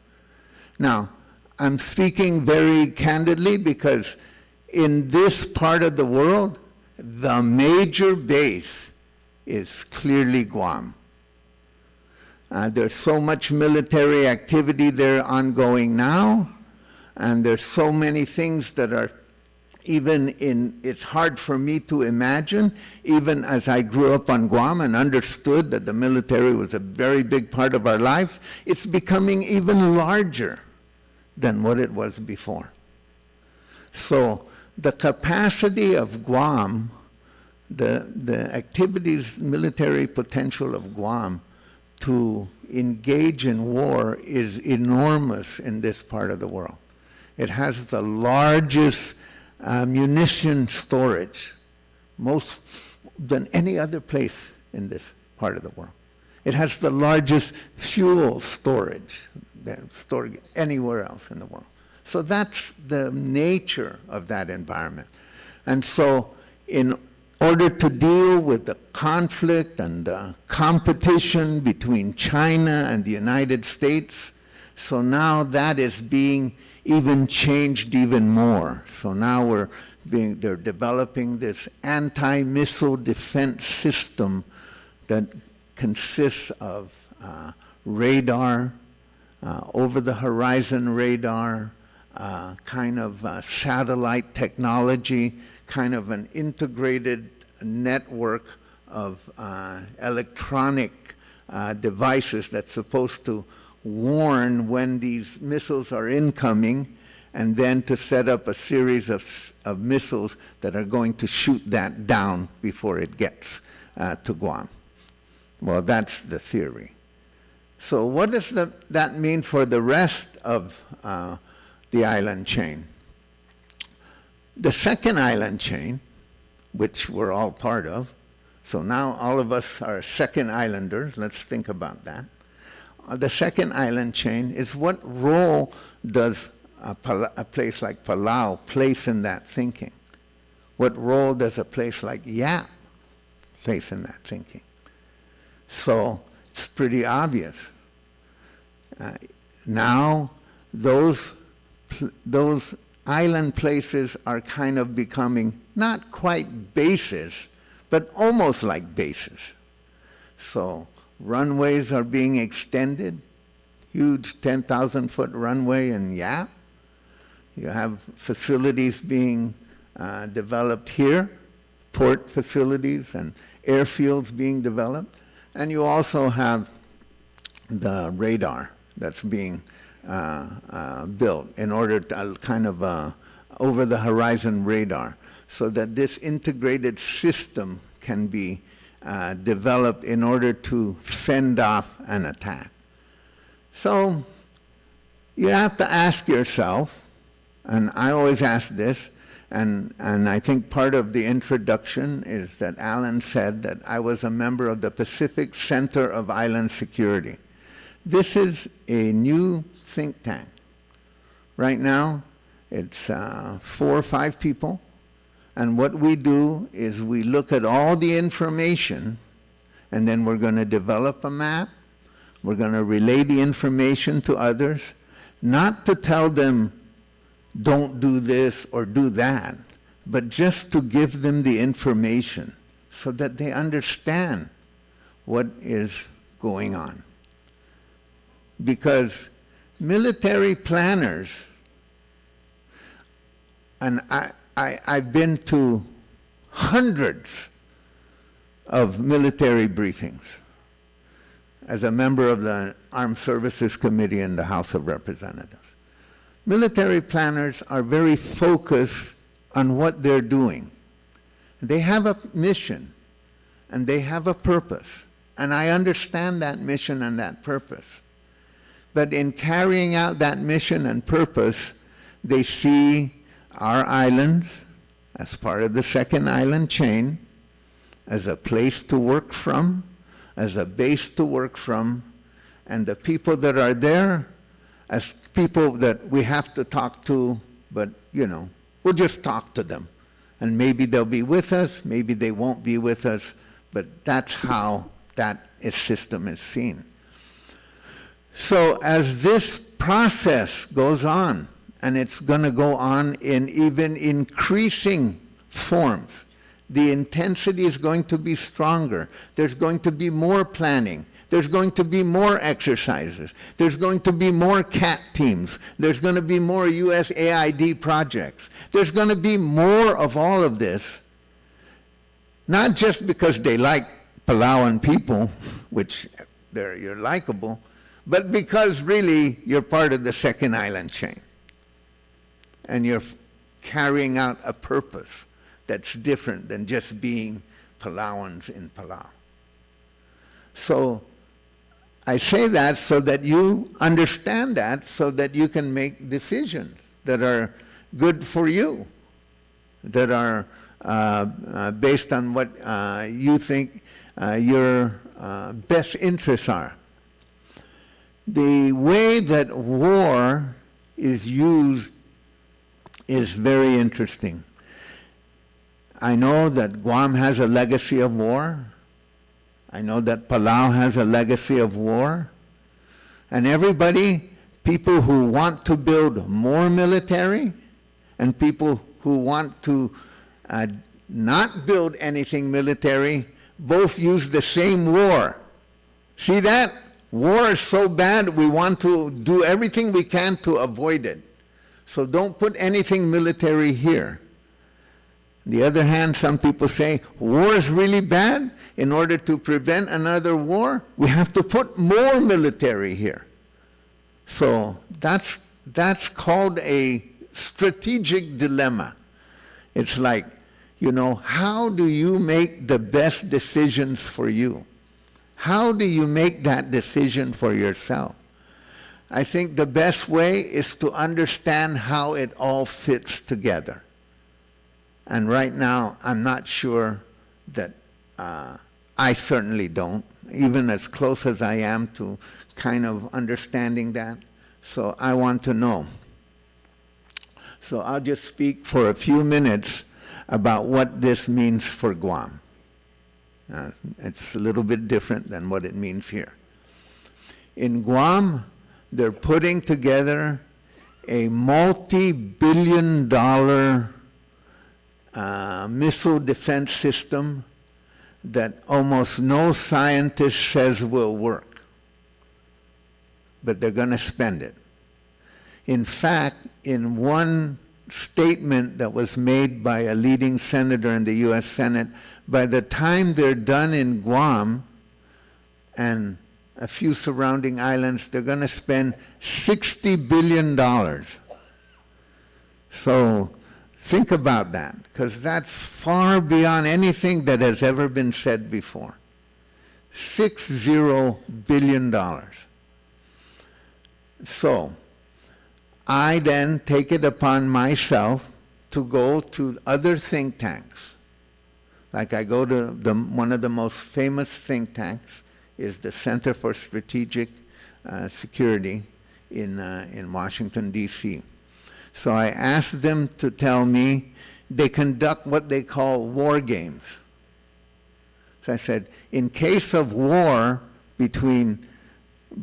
Now, I'm speaking very candidly because in this part of the world, the major base is clearly Guam. Uh, there's so much military activity there ongoing now, and there's so many things that are even in, it's hard for me to imagine, even as I grew up on Guam and understood that the military was a very big part of our lives, it's becoming even larger than what it was before. So the capacity of Guam, the, the activities, military potential of Guam to engage in war is enormous in this part of the world. It has the largest, uh, munition storage, most than any other place in this part of the world. It has the largest fuel storage than stored anywhere else in the world. So that's the nature of that environment. And so in order to deal with the conflict and the competition between China and the United States, so now that is being even changed even more. So now we're being, they're developing this anti-missile defense system that consists of, uh, radar, uh, over-the-horizon radar, uh, kind of, uh, satellite technology, kind of an integrated network of, uh, electronic, uh, devices that's supposed to warn when these missiles are incoming, and then to set up a series of, of missiles that are going to shoot that down before it gets, uh, to Guam. Well, that's the theory. So what does the, that mean for the rest of, uh, the island chain? The second island chain, which we're all part of, so now all of us are second islanders, let's think about that. Uh, the second island chain is, what role does a, Pal-, a place like Palau place in that thinking? What role does a place like Yap plays in that thinking? So it's pretty obvious. Uh, now, those, pl- those island places are kind of becoming not quite bases, but almost like bases. So runways are being extended, huge ten thousand foot runway in Yap. You have facilities being uh, developed here, port facilities and airfields being developed. And you also have the radar that's being uh, uh, built in order to uh, kind of uh, over the horizon radar, so that this integrated system can be uh, developed in order to fend off an attack. So you have to ask yourself, and I always ask this, and, and I think part of the introduction is that Alan said that I was a member of the Pacific Center of Island Security. This is a new think tank. Right now, it's uh, four or five people. And what we do is we look at all the information, and then we're going to develop a map. We're going to relay the information to others, not to tell them, "Don't do this or do that," but just to give them the information so that they understand what is going on. Because military planners, and I, I, I've been to hundreds of military briefings as a member of the Armed Services Committee in the House of Representatives. Military planners are very focused on what they're doing. They have a mission and they have a purpose. And I understand that mission and that purpose. But in carrying out that mission and purpose, they see our islands as part of the second island chain, as a place to work from, as a base to work from, and the people that are there as people that we have to talk to, but, you know, we'll just talk to them. And maybe they'll be with us, maybe they won't be with us, but that's how that is, system is seen. So as this process goes on, and it's going to go on in even increasing forms, the intensity is going to be stronger. There's going to be more planning. There's going to be more exercises. There's going to be more cat teams. There's going to be more U S A I D projects. There's going to be more of all of this, not just because they like Palauan people, which they're, you're likable, but because really you're part of the second island chain. And you're f- carrying out a purpose that's different than just being Palauans in Palau. So I say that so that you understand that, so that you can make decisions that are good for you, that are uh, uh, based on what uh, you think uh, your uh, best interests are. The way that war is used is very interesting. I know that Guam has a legacy of war. I know that Palau has a legacy of war. And everybody, people who want to build more military and people who want to uh, not build anything military, both use the same war. See that? War is so bad, we want to do everything we can to avoid it. So don't put anything military here. On the other hand, some people say war is really bad. In order to prevent another war, we have to put more military here. So that's, that's called a strategic dilemma. It's like, you know, how do you make the best decisions for you? How do you make that decision for yourself? I think the best way is to understand how it all fits together. And right now, I'm not sure that uh, I certainly don't, even as close as I am to kind of understanding that. So I want to know. So I'll just speak for a few minutes about what this means for Guam. Uh, it's a little bit different than what it means here. In Guam, they're putting together a multi-billion dollar, uh, missile defense system that almost no scientist says will work. But they're gonna spend it. In fact, in one statement that was made by a leading senator in the U S Senate, by the time they're done in Guam and a few surrounding islands, they're gonna spend sixty billion dollars. So think about that, 'cause that's far beyond anything that has ever been said before. Six zero billion dollars. So, I then take it upon myself to go to other think tanks. Like, I go to the, one of the most famous think tanks is the Center for Strategic, uh, Security in, uh, in Washington, D C. So I asked them to tell me they conduct what they call war games. So I said, "In case of war between,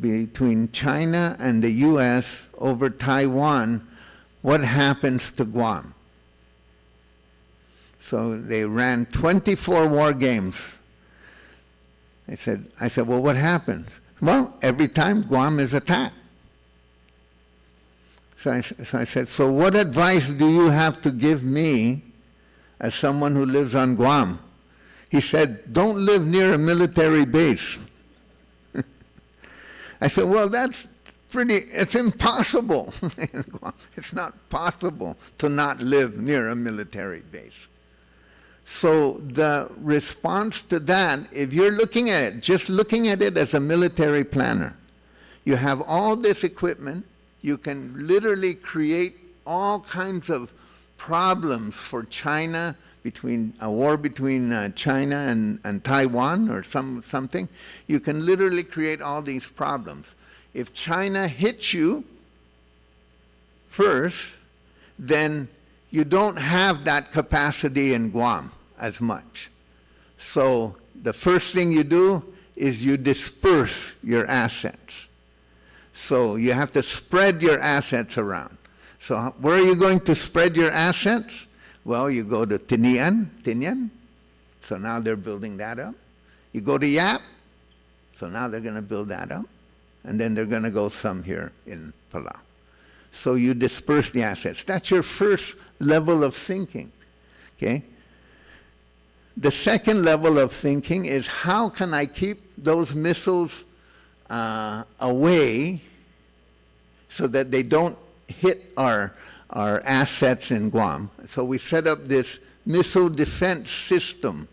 between China and the U S over Taiwan, what happens to Guam?" So they ran twenty-four war games. I said, I said, "Well, what happens?" "Well, every time Guam is attacked." So I, so I said, "So what advice do you have to give me as someone who lives on Guam?" He said, "Don't live near a military base." I said, "Well, that's pretty, it's impossible." It's not possible to not live near a military base. So the response to that, if you're looking at it, just looking at it as a military planner, you have all this equipment, you can literally create all kinds of problems for China, between a war between, uh, China and, and Taiwan or some, something. You can literally create all these problems. If China hits you first, then you don't have that capacity in Guam as much. So the first thing you do is you disperse your assets. So you have to spread your assets around. So h-, where are you going to spread your assets? Well, you go to Tinian, Tinian. So now they're building that up. You go to Yap. So now they're gonna build that up. And then they're gonna go some here in Palau. So you disperse the assets. That's your first level of thinking. Okay? The second level of thinking is, how can I keep those missiles, uh, away so that they don't hit our, our assets in Guam? So we set up this missile defense system.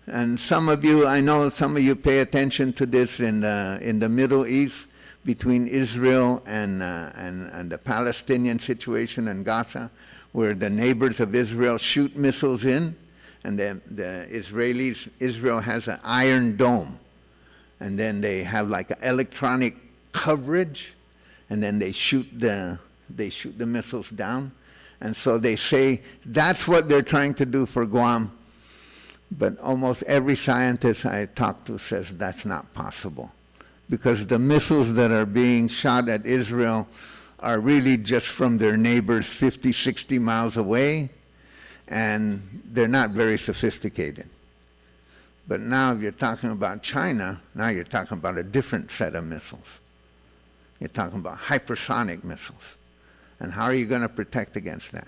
And some of you, I know some of you pay attention to this in the, in the Middle East, between Israel and, uh, and, and the Palestinian situation in Gaza, where the neighbors of Israel shoot missiles in, and the, the Israelis, Israel has an Iron Dome, and then they have, like, an electronic coverage, and then they shoot the, they shoot the missiles down. And so they say that's what they're trying to do for Guam. But almost every scientist I talk to says that's not possible, because the missiles that are being shot at Israel are really just from their neighbors fifty, sixty miles away, and they're not very sophisticated. But now, if you're talking about China, now you're talking about a different set of missiles. You're talking about hypersonic missiles. And how are you gonna protect against that?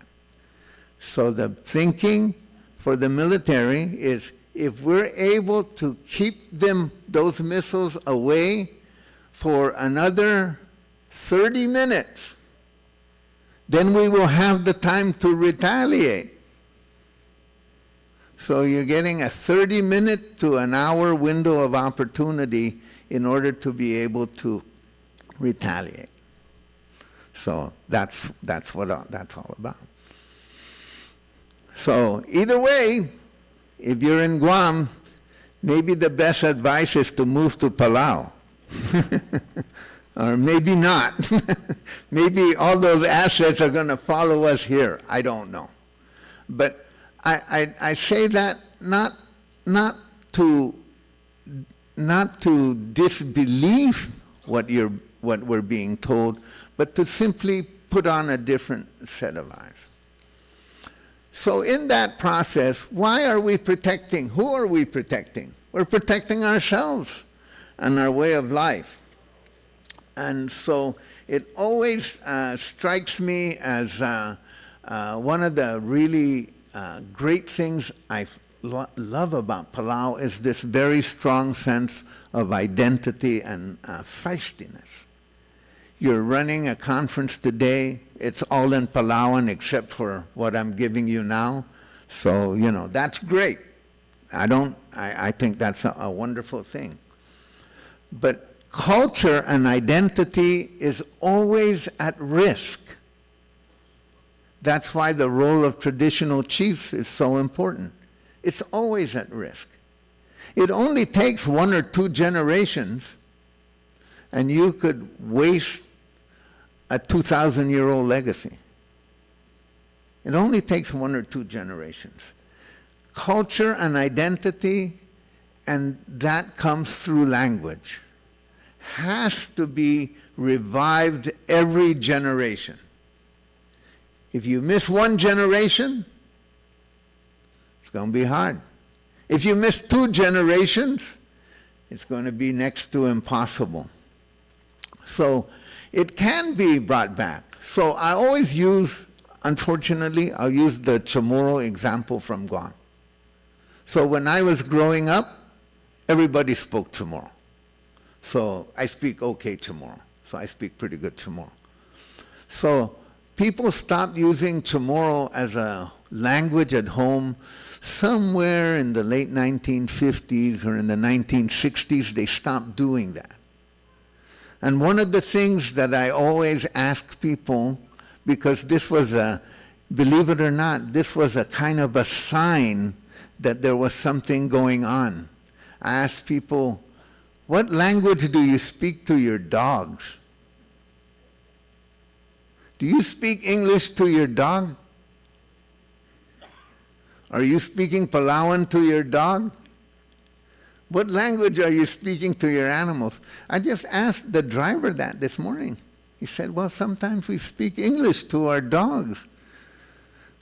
So the thinking for the military is, if we're able to keep them, those missiles away for another thirty minutes, then we will have the time to retaliate. So you're getting a thirty minute to an hour window of opportunity in order to be able to retaliate. So that's, that's what, uh, that's all about. So either way, if you're in Guam, maybe the best advice is to move to Palau. Or maybe not. Maybe all those assets are gonna follow us here. I don't know. But I, I, I say that not, not to, not to disbelieve what you're, what we're being told, but to simply put on a different set of eyes. So in that process, why are we protecting? Who are we protecting? We're protecting ourselves and our way of life. And so it always, uh, strikes me as, uh, uh, one of the really, uh, great things I lo-, love about Palau is this very strong sense of identity and, uh, feistiness. You're running a conference today. It's all in Palauan except for what I'm giving you now. So, you know, that's great. I don't, I, I think that's a, a wonderful thing. But culture and identity is always at risk. That's why the role of traditional chiefs is so important. It's always at risk. It only takes one or two generations, and you could waste a two thousand year old legacy. It only takes one or two generations. Culture and identity, and that comes through language, has to be revived every generation. If you miss one generation, it's gonna be hard. If you miss two generations, it's gonna be next to impossible. So it can be brought back. So I always use, unfortunately, I'll use the Chamorro example from Guam. So when I was growing up, everybody spoke Chamorro. So I speak okay Chamorro. So I speak pretty good Chamorro. So people stopped using Chamorro as a language at home somewhere in the late nineteen fifties or in the nineteen sixties. They stopped doing that. And one of the things that I always ask people, because this was a, believe it or not, this was a kind of a sign that there was something going on. I asked people, "What language do you speak to your dogs? Do you speak English to your dog? Are you speaking Palauan to your dog? What language are you speaking to your animals?" I just asked the driver that this morning. He said, "Well, sometimes we speak English to our dogs."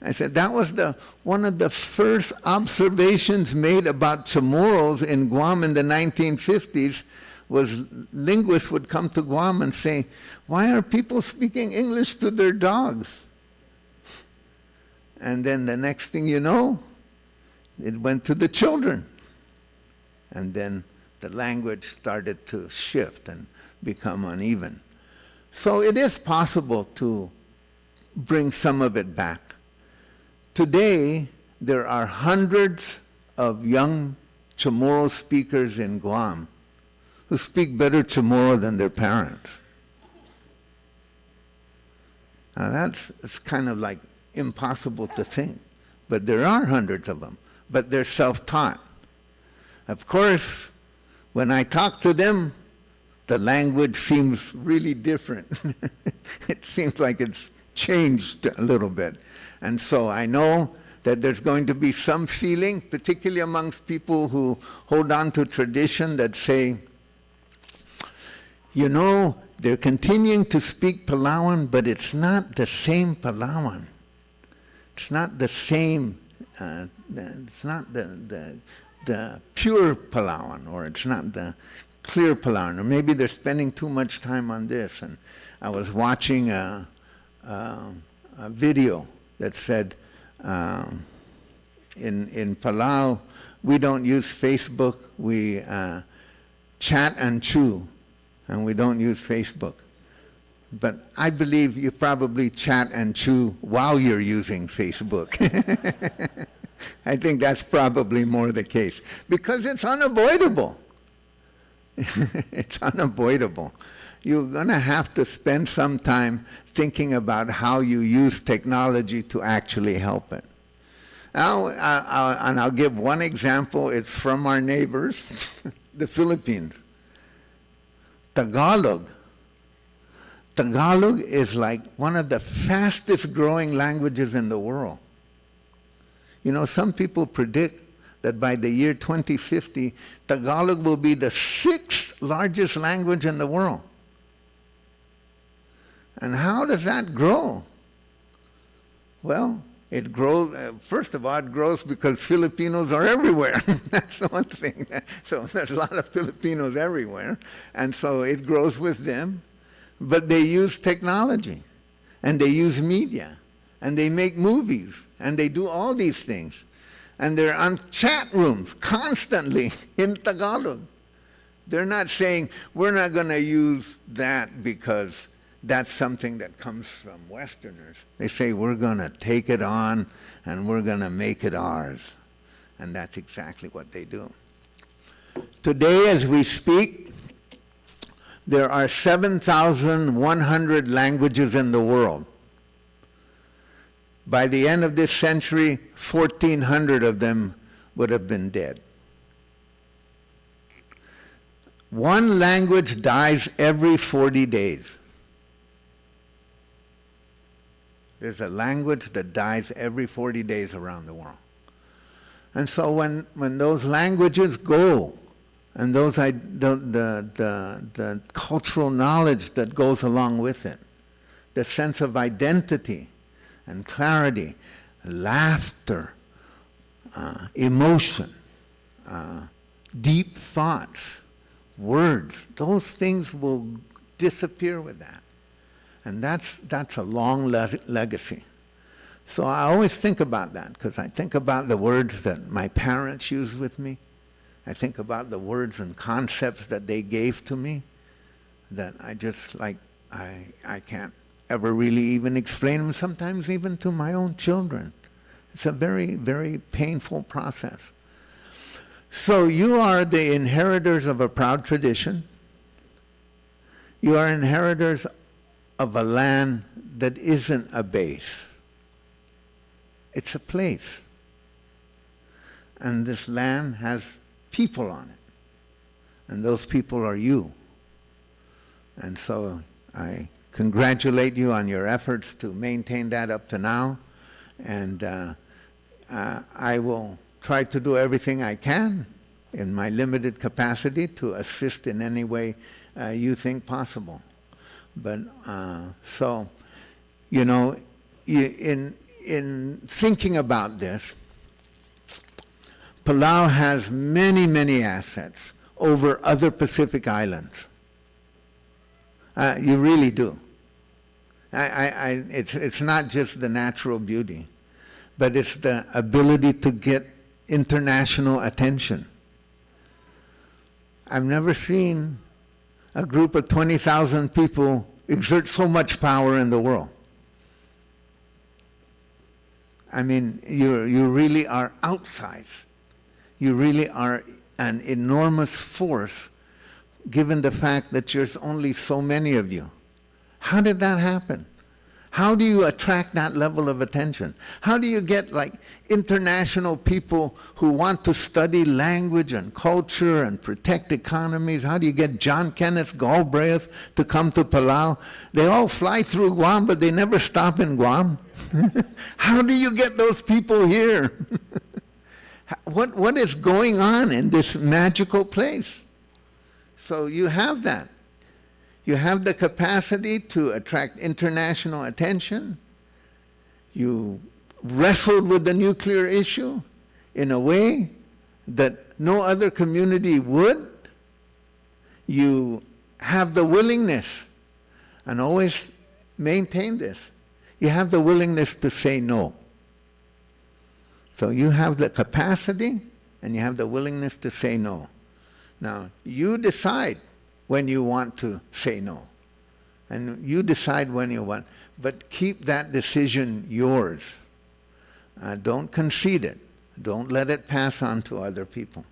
I said, "That was the, one of the first observations made about Chamorros in Guam in the nineteen fifties, was linguists would come to Guam and say, 'Why are people speaking English to their dogs?'" And then the next thing you know, it went to the children. And then the language started to shift and become uneven. So it is possible to bring some of it back. Today, there are hundreds of young Chamorro speakers in Guam who speak better Chamorro than their parents. Now that's, it's kind of like impossible to think, but there are hundreds of them, but they're self-taught. Of course, when I talk to them, the language seems really different. It seems like it's changed a little bit. And so I know that there's going to be some feeling, particularly amongst people who hold on to tradition, that say, "You know, they're continuing to speak Palauan, but it's not the same Palauan. It's not the same, uh, it's not the, the, the pure Palauan, or it's not the clear Palauan, or maybe they're spending too much time on this." And I was watching a, a, a video that said, um, in, in Palau, we don't use Facebook, we, uh, chat and chew, and we don't use Facebook. But I believe you probably chat and chew while you're using Facebook. I think that's probably more the case, because it's unavoidable. It's unavoidable. You're gonna have to spend some time thinking about how you use technology to actually help it. Now, I, I, and I'll give one example. It's from our neighbors, the Philippines. Tagalog. Tagalog is, like, one of the fastest growing languages in the world. You know, some people predict that by the year twenty fifty, Tagalog will be the sixth largest language in the world. And how does that grow? Well, it grows, uh, first of all, it grows because Filipinos are everywhere. That's the one thing. So there's a lot of Filipinos everywhere, and so it grows with them. But they use technology, and they use media, and they make movies, and they do all these things. And they're on chat rooms constantly in Tagalog. They're not saying, "We're not gonna use that because that's something that comes from Westerners." They say, "We're gonna take it on and we're gonna make it ours." And that's exactly what they do. Today, as we speak, there are seven thousand one hundred languages in the world. By the end of this century, fourteen hundred of them would have been dead. One language dies every forty days. There's a language that dies every forty days around the world. And so when, when those languages go, and those I, the, the, the, the cultural knowledge that goes along with it, the sense of identity and clarity, laughter, uh, emotion, uh, deep thoughts, words, those things will disappear with that. And that's, that's a long le-, legacy. So I always think about that, 'cause I think about the words that my parents used with me. I think about the words and concepts that they gave to me that I just, like, I, I can't ever really even explain them, sometimes even to my own children. It's a very, very painful process. So you are the inheritors of a proud tradition. You are inheritors of a land that isn't a base. It's a place. And this land has people on it. And those people are you. And so I congratulate you on your efforts to maintain that up to now. And, uh, uh, I will try to do everything I can in my limited capacity to assist in any way, uh, you think possible. But, uh, so, you know, you, in, in thinking about this, Palau has many, many assets over other Pacific islands. Uh, you really do. I, I, I, it's, it's not just the natural beauty, but it's the ability to get international attention. I've never seen a group of twenty thousand people exert so much power in the world. I mean, you, you really are outsized. You really are an enormous force, given the fact that there's only so many of you. How did that happen? How do you attract that level of attention? How do you get, like, international people who want to study language and culture and protect economies? How do you get John Kenneth Galbraith to come to Palau? They all fly through Guam, but they never stop in Guam. How do you get those people here? What, what is going on in this magical place? So you have that. You have the capacity to attract international attention. You wrestled with the nuclear issue in a way that no other community would. You have the willingness, and always maintain this, you have the willingness to say no. So you have the capacity and you have the willingness to say no. Now, you decide when you want to say no. And you decide when you want, but keep that decision yours. Uh, don't concede it. Don't let it pass on to other people.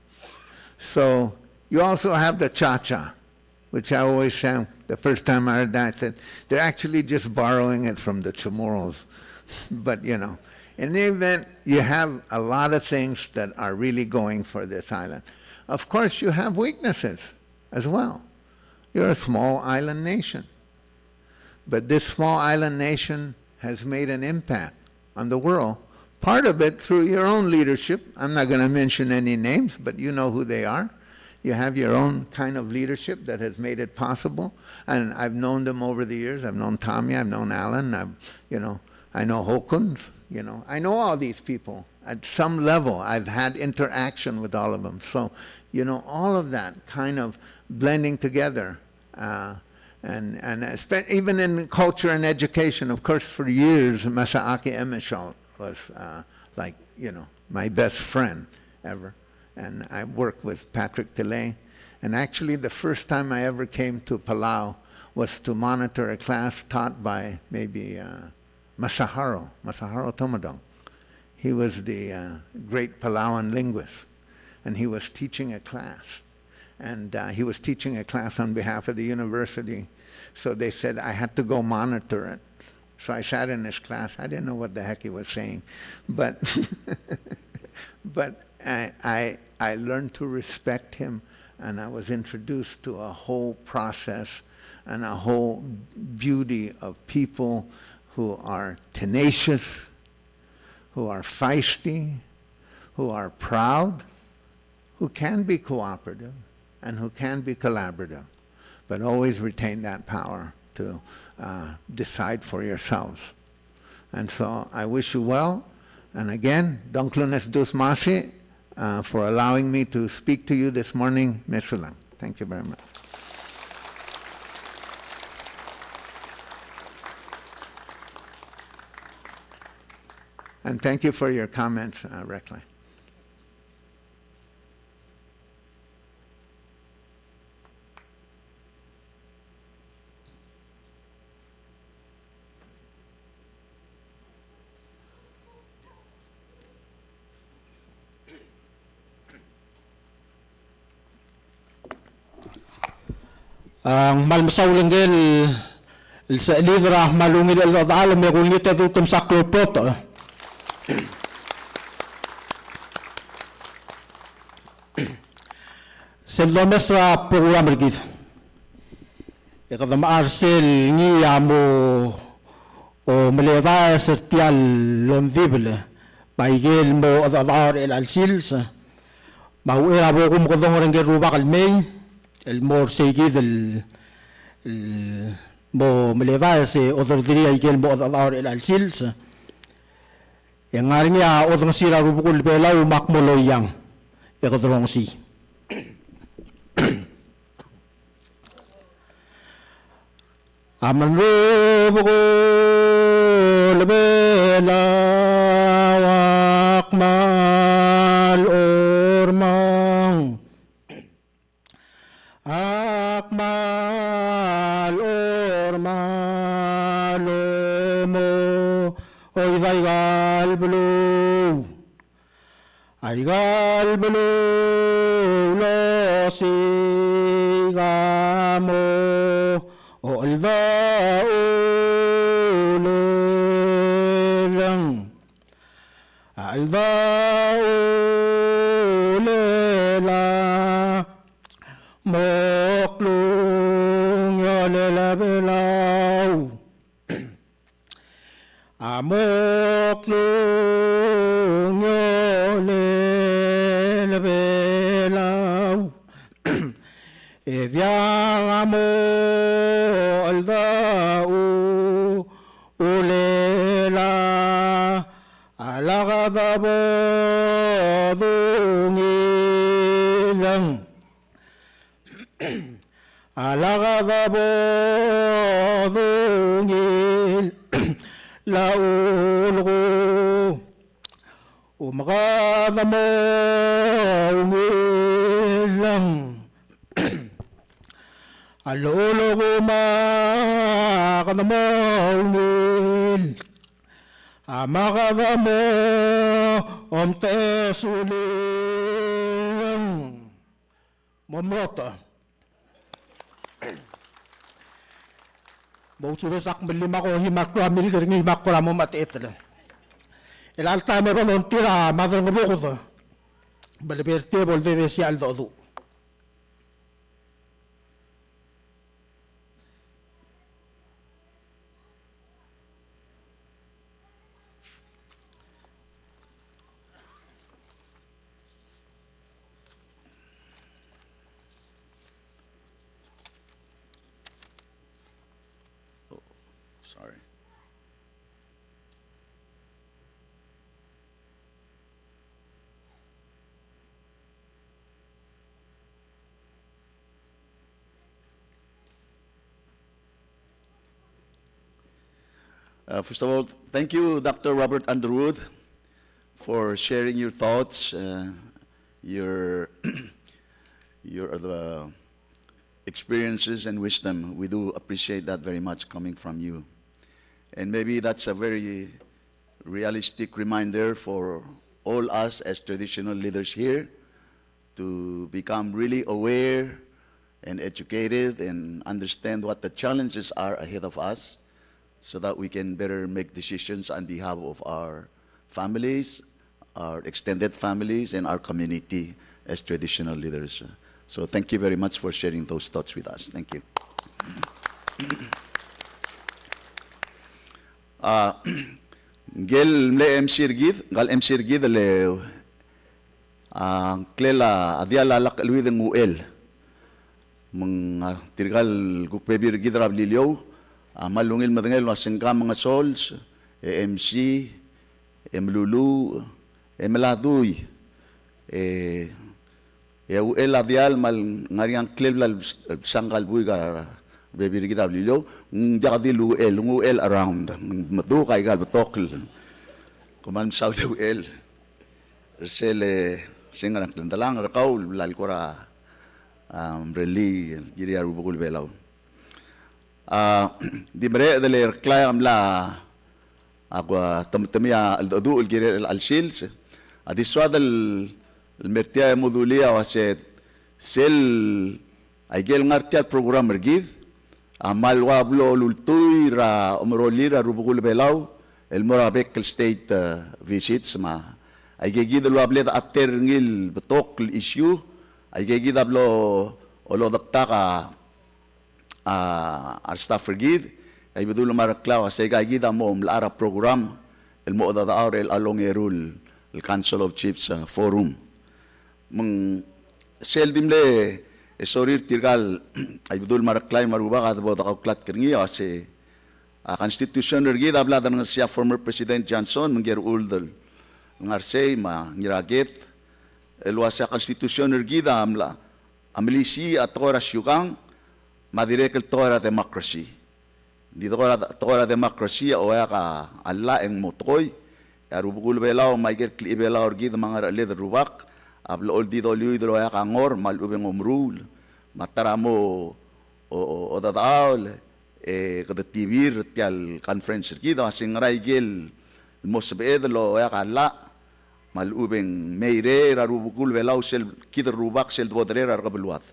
So you also have the cha-cha, which I always say, the first time I heard that, I said, "They're actually just borrowing it from the Chamorros." But, you know, in the event, you have a lot of things that are really going for this island. Of course, you have weaknesses as well. You're a small island nation. But this small island nation has made an impact on the world part of it through your own leadership. I'm not gonna mention any names, but you know who they are. You have your own kind of leadership that has made it possible. And I've known them over the years. I've known Tommy, I've known Alan, I've, you know, I know Håkon, you know, I know all these people. At some level, I've had interaction with all of them. So, you know, all of that kind of blending together, uh, and, and espe-, even in culture and education, of course, for years, Masaaki Ihmesholt was, uh, like, you know, my best friend ever. And I worked with Patrick Tilley. And actually, the first time I ever came to Palau was to monitor a class taught by maybe, uh, Masahiro, Masahiro Tomadong. He was the, uh, great Palauan linguist, and he was teaching a class. And, uh, he was teaching a class on behalf of the university. So they said I had to go monitor it. So I sat in his class. I didn't know what the heck he was saying. But, but I, I, I learned to respect him, and I was introduced to a whole process and a whole beauty of people who are tenacious, who are feisty, who are proud, who can be cooperative, and who can be collaborative, but always retain that power to, uh, decide for yourselves. And so I wish you well. And again, Dongklun es Dusmasi, uh, for allowing me to speak to you this morning, Mesulang. Thank you very much. And thank you for your comments, uh, Reklai. A, ng kmal mesaul ngike el sechelid er a kmal ungil el cheldechedechal me kulengit e dul kemsa klou el betok sel domes er a program er kid. E kede mechar sel ngii a mo omeledaes er tia el ongdibel me aike el mo chedechedaol er chelecha el sils. Me a uchei er a bo kumekedong er ngike el rubak el mei el mo er seikid el, el mo meledaes e oderderii aike el mo chedechedaol er chelecha el sils. E ng ngar er ngii a odengesii er a rubekul Belau me ak mo loiang e kede rongesii. A mle rubekul Belau a kmal urmang. A kmal urmang el mo oid aika el beluu. Aika el beluu el osiik a mo cheldecheduch el elechang. A cheldecheduch el elechang a mo klungiolel a Belau. A mo klungiolel a Belau. E diak a mo cheldecheduch el elechang a lak de bo dungil. A lak de bo dungil a ulku. Omkad mo ungil a lolok, omkad mo ungil a makad mo omtesuling. Mo mrot. Bo kusubes ak mellim a ko him a klou a milk er ngii me ak kora mo mechetechetel. El alta me bo longtir a Mad er a Ngebuked. Beleber tia bo lededesiach el dodu. Uh, first of all, thank you, Doctor Robert Underwood, for sharing your thoughts, uh, your, your, uh, experiences and wisdom. We do appreciate that very much coming from you. And maybe that's a very realistic reminder for all us as traditional leaders here to become really aware and educated and understand what the challenges are ahead of us, so that we can better make decisions on behalf of our families, our extended families, and our community as traditional leaders. So thank you very much for sharing those thoughts with us. Thank you. A, ngike el mle M C er kid, ngka el M C er kid el, a, ngklel a diall a lak cheleuid e ng uchel. Me ng, a, tirka el kuk bebil er kid er a Beliliou a kmal ungil medengei el uase ngka me ng sols, e M C, e meluluuch, e mla dui, e, e uchel a diall me ng ngar er ngii a ngklel bla lebes-, lebesang ngka el buik a rebebil er kid er a Beliliou, ng diak di el uchel, ng uchel around, ng meduk aika el betok el. Kom kmal mesaul e uchel. Er sel, e, se ng ngar er a ngklel, ng diak el ngar er kau el bla el kora, a, mrellii el kirir a rubekul Belau. A, di mereched el Reklai a mla, a, kuk, a, tem-, temii a cheldecheduch el kirel chelecha el sils. A di soad el, el mer tia e mo dulii a uase sel, aike el ngar tia el program er kid a kmal ua blo lultuil er a omerolir a rubekul Belau el mo er a bek el state, e, visits me aike kid el ua bla ledecheter er ngii el betok el issue, aike kid a blo olodektak a a, a restaff er kid, a Ibedul me a Reklai a uase aika kid a mo mla er a program el mo odedaob er chelecha el ongeru el Council of Chiefs, a, Forum. Me ng sel di mle, e, sorir tirka el, a Ibedul me a Reklai me a Rubak a debo dekauklatk er ngii a uase a Constitution er kid a bla derengesii a former President Johnson me ng Ngiruldel Ngarsei me a Ngiraked el uase a Constitution er kid a mla, a melisiich a tekoi er a siukang me a dirrek el tekoi er a democracy. Di tekoi er a, tekoi er a democracy a oeak a llach e ng mo tekoi, e a rubekul Belau me aike el klechibelau er kid me a ngerecheled el rubak a blechoel di doliuid el oeak a ngor me a lechub e ng omeruul me a ta er a mo o, o, odedaol, e kede tibir er tia el conference er kid a uase ngera aike el mo sebeched el oeak a llach me a lechub e ng meirei er a rubekul Belau sel kid el rubak sel debo derei er a rekebeluad.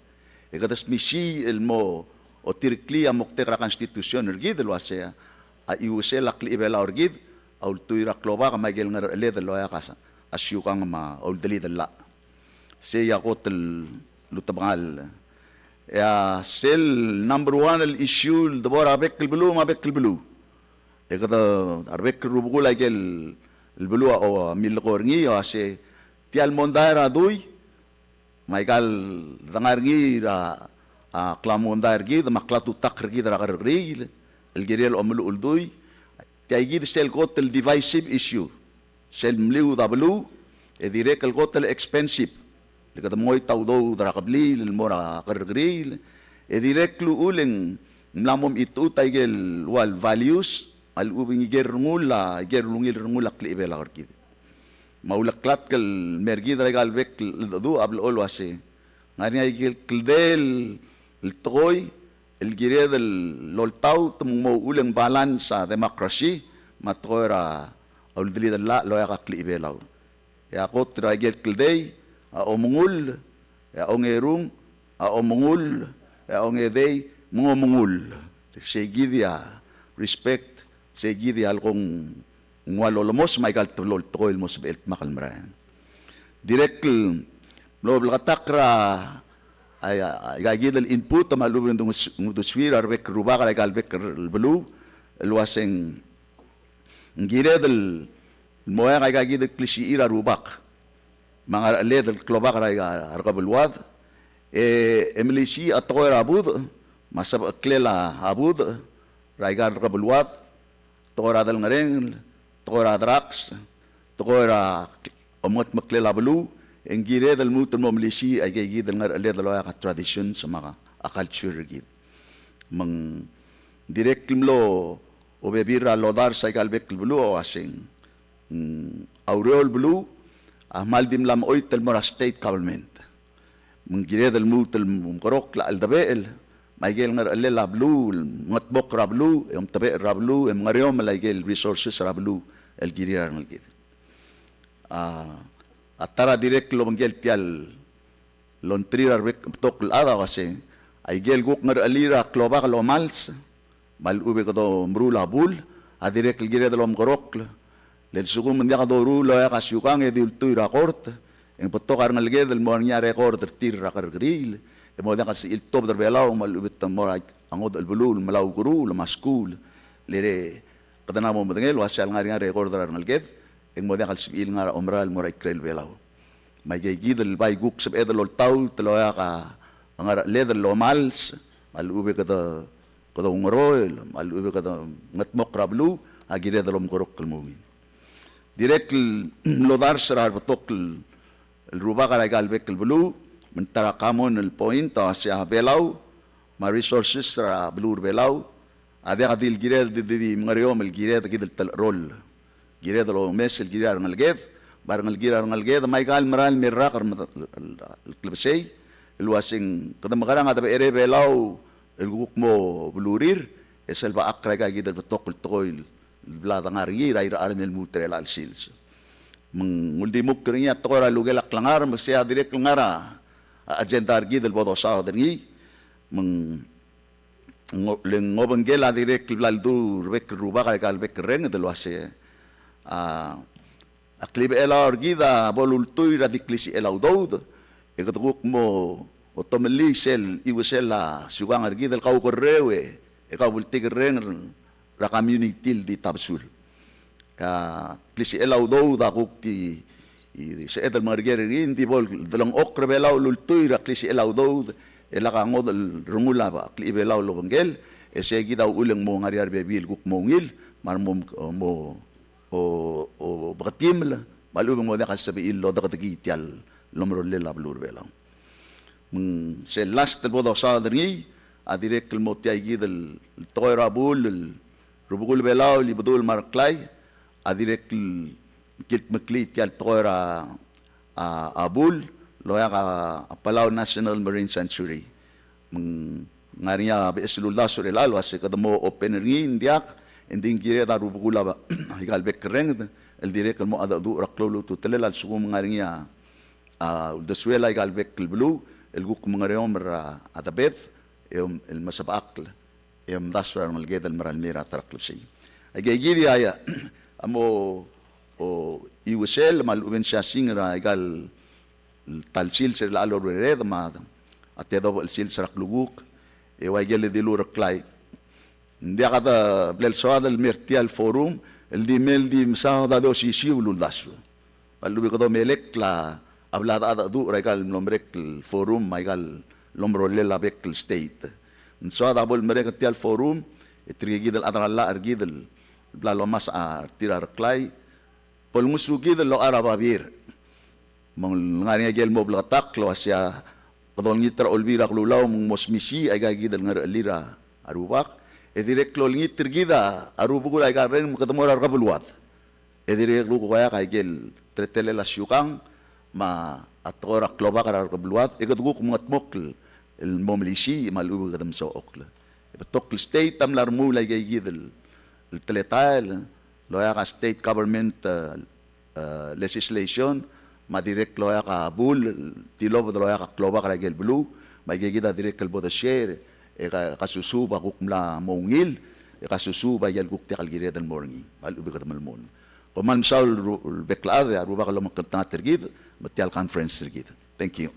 E kede smisiich el mo otireklii a moktek er a Constitution er kid el uase a chiusel a klechibelau er kid a ultuil er a klobak me aike el ngerecheled el oeak a siukang me a uldelid el llach. Sei a kot el lutebengall. E a sel number one el issue el debo er a bek el beluu me a bek el beluu. E kede a rebek el rubekul aike el beluu a, o, millekoi er ngii a uase tia el mondai er a dui me aika el dengar er ngii er a, a, klemondai er kid me a klatutakl er kid er a kerrekeriil el kirel omeluchel dui. Tia kid sel kot el divisive issue, sel mliuud a beluu, e dirrek el kot el expensive. Le kede mengoit a udoud er a kebliil el mo er a kerrekeriil, e dirrek el uchul e ng mla mo mechitechut aike el ua el values, a lechub e ng ikel rengul a, ikel rungil rengul a klechibelau er kid. Me a uleklatk el mer kid er aika el bek el cheldecheduch a blechoel uase ng ngar er ngii a ikel kldei el tekoi el kired el oltaut me ng mo uchul e ng balance a democracy me a tekoi er a uldelid el llach el oeak a klechibelau. E a kot er a ikel kldei a omengull, e a ongerung, a omengull, e a ongedei, me ng omengull. Sei kid a respect, sei kid a lekong ng ua lolemos me aika el teblo el tekoi el mo sebechel el dmak el merael. Dirrek el mlo bleketakl er a, a, a, aika kid el input me a lechub e ng uldesuir a rebek el rubak er aika el bek el beluu el uase ng kired el mo oeak aika kid el klisichir a rubak me a ngerecheled el klobak er aika el rekebeluad, e, e melisiich a tekoi er a budech me a sebecheklel a budech er aika el rekebeluad, tekoi er a delngerengel, tekoi er a drugs, tekoi er a omengetmeklel a beluu, e ng kired el lmuut el mo melisiich aika kid el ngerecheled el oeak a traditions me a culture er kid. Me ng dirrek el mlo obebil er a lodars a ikal bek el beluu a uaseng, mm, a ureor el beluu a kmal di mla mechoit el mo er a state government. Me ng kired el lmuut el omekerokl a cheldebechel me a ikel ngerchelel a beluu, el mengetmokl er a beluu, e omtebechel er a beluu, e mengereomel a ikel resources er a beluu el kirir a rengeleked. A, a ta er a dirrek el obengkel tia el longtir a rebek el betok el chad a uasei, a ikel kuk ngerchelir a klobak el omals, me a lechub e kede omeruul a bul, a dirrek el kired el omekerokl, le lsekum ng diak doruul el oeak a siukang e di ultuil er a kort, e ng betok a rengeleked el mo er ngii a record er tir er a kerrekeriil, e mo diak el sebechir el tobed er a Belau, me a lechub e te mo er a ngodech el beluu el melai a ukeruul me a skuul, le kede mo medengei el uasei a lengar er ngii a record er a rengeleked, e ng mo diak el sebechir el ngar er a omerael el mo er a ikrel Belau. Me aike kid el bai kuk sebeched el oltaut el oeak a ngercheled el omals, me a lechub e kede, kede oungeroel, me a lechub e kede mengetmokl er a beluu, a kired el omekerokl el mo ungil. Dirrek el mlo dars er a rebetok el rubak er a ikal bek el beluu, me ng ta er a common el point a uasei a Belau, me a resources er a beluu er a Belau, a diak di le kired di, di, di mengereomel el kired kid el telecheroll. Kired el omes el kirir a rengeleked, me a rengelekir a rengeleked, me aika el merael el me rak er a, el, el, el klebesei, el uaseng kede mekerang a debecherei a Belau el kuk mo belurir, e sel bechakl er aika kid el betok el tekoi el bla dengar er ngii er a irechar el me lmuut er chelecha el sils. Me ng uldimukl er ngii a tekoi er a lukel a klengar, me sei a dirrek el ngar er a agenda er kid el bo dosaod er ngii, me ng ng o-, le ng obengkel a dirrek el bla ledu er a bek el rubak er aika el bek el renged el uasei, a, a klebechelau er kid a bo lultuil er a di klisichel a udoud, e kede kuk mo otomellii sel chiuesel a siukang er kid el kaukerreu e kaubltikerreng er a community el di tabesul. A klisichel a udoud a kuk di, i, sebeched el mengereker er ngii, ng di bo delengchokl er a Belau el ultuil er a klisichel a udoud, e lak a ngodech el rengul a klechibelau el obengkel, e sei kid a uchul e ng mo ngar er ngii a rebebil el kuk mo ungil, me a remo, mo, o, o, beketimel, me a lechub e ng mo diak el sebechir el odekedekii tia el omerolel a beluu er a Belau. Me ng sel last el bo dosaod er ngii, a dirrek el mo tia kid el tekoi er a bul, el rubekul Belau el Ibedul me a Reklai, a dirrek el kildmeklii tia el tekoi er a, a, a bul, el oeak a Palau National Marine Sanctuary. Me ng ngar er ngii a beches el uldasu er chelecha el uasei kede mo open er ngii, ng diak, e ng di ng kired a rubekul a, aika el bek el renged, el dirrek el mo mengedecheduch er a klou el ultutelel a lsekum ng ngar er ngii a, a uldesuel aika el bek el beluu, el kuk mengereomel er a, a debed, e, el mesebechakl, e omdasu er a rengeleked el mera el mei er a ta er a klebesei. Aike kid a, a mo, o, chiuesel, me a lechub e ng siasing er aika el ta el sils er chelecha el oruered, me a tedobech el sils er a klukuk, e ua ikel dilu er a Reklai. Ng diak de blal soad el mer tia el forum, el di mei el di mesaod a di osisiu el uldasu. Me a lechub e kede omelekl a bla dechedecheduch er aika el mlo merek el forum, me aika el omerolel a bek el state. Ng soad a bo lemerek tia el forum, e tirke kid el chad er a llach er kid el bla lomes er tir a Reklai, bo lengosukid el locha er a babier. Me ng ngar er ngii a ikel mo bleketakl el uasei a kede olengit er a Olbiil er a Kelulau me ng mo smisiich aika kid el ngerchelir a rubak, e dirrek el olengit er kid a rubekul aika el reng me kede mo er a rekebeluad. E dirrek el kuk oeak a ikel teletelel a siukang me a tekoi er a klobak er a rekebeluad, e kede kuk mengetmokl el mo melisiich me a lechub e kede mesechokl. E betok el state a mla remuul aika kid el, el teletael el oeak a state government, e, e, legislation, me a dirrek el oeak a bul, tilobed el oeak a klobak er a ikel beluu, me aike kid a dirrek el bo de share, e ka, kasusuub a kuk mla mo ungil, e kasusuub a ikel kuk diak el kired el mo er ngii, me a lechub e kede melemolem. Kom kmal mesaul el ru-, el bek el chad, e a Rubak a lomekngeltengat er kid, me tia el conference er kid. Thank you.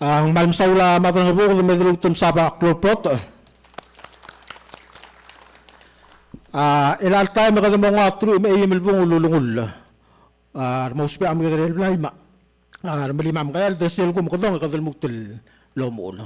A, ng kmal mesaul a Madrangebuked me de lmuut el msabak el klou el brotech. A, chelecha el taem e kede mo nguu a teruich me a eim el bung el ulengull. A, re mo ousbech a mekekerei el blai me a, a, re melim a mekera el de sel kumekedong e kede lmuut el omuchel.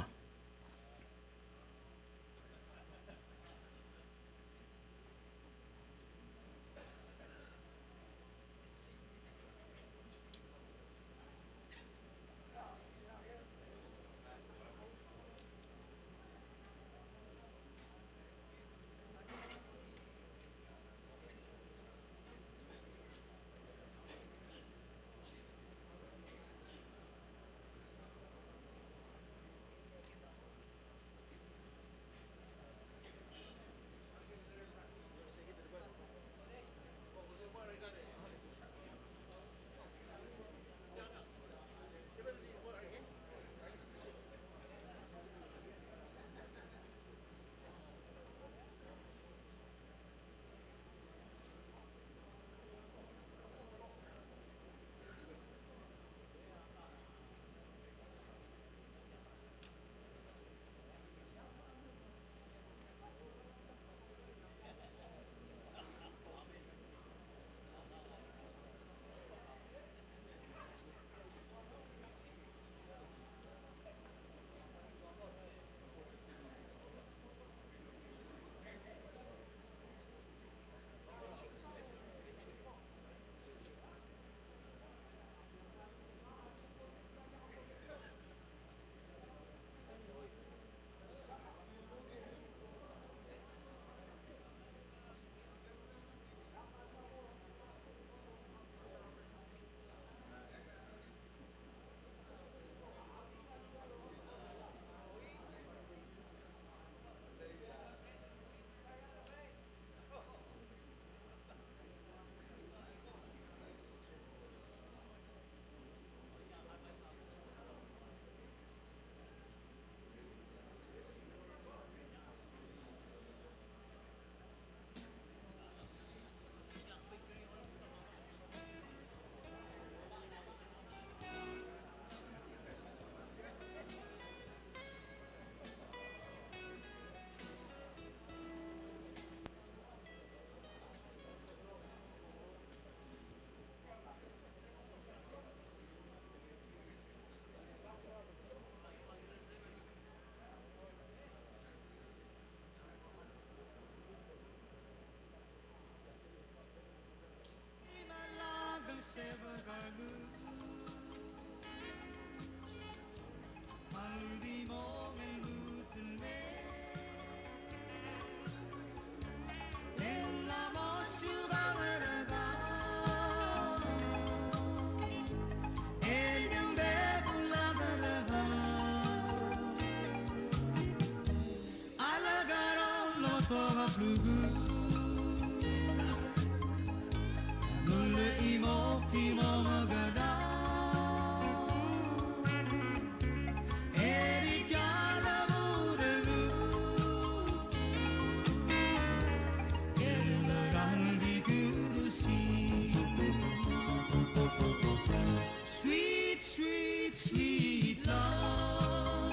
Sweet, sweet, sweet love.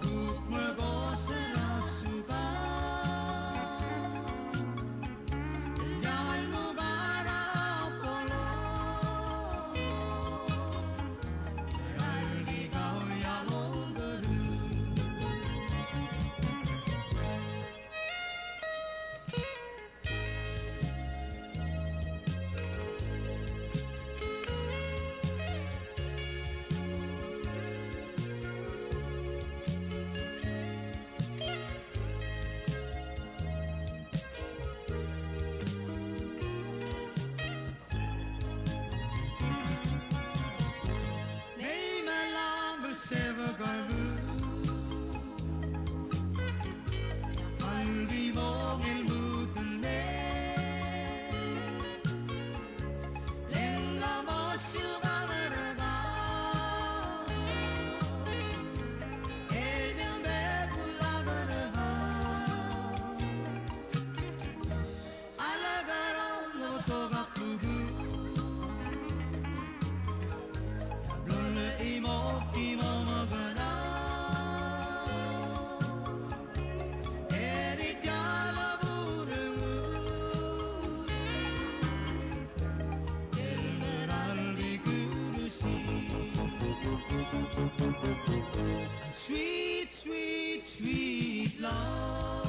Kuk mekos er a sukal. Diak el mukar a polok. Cheral di kau a mong er a Mei me a lak el sebek a rengud, a ldi mong el lmuut el mei, le ng mla mo siukang er kau, el di mebebulak er kau. A lekerang el betok a klukuk, blo le chimo, chimo me kena. E di tia el burungul, el meral di kurusi. Sweet, sweet, sweet love.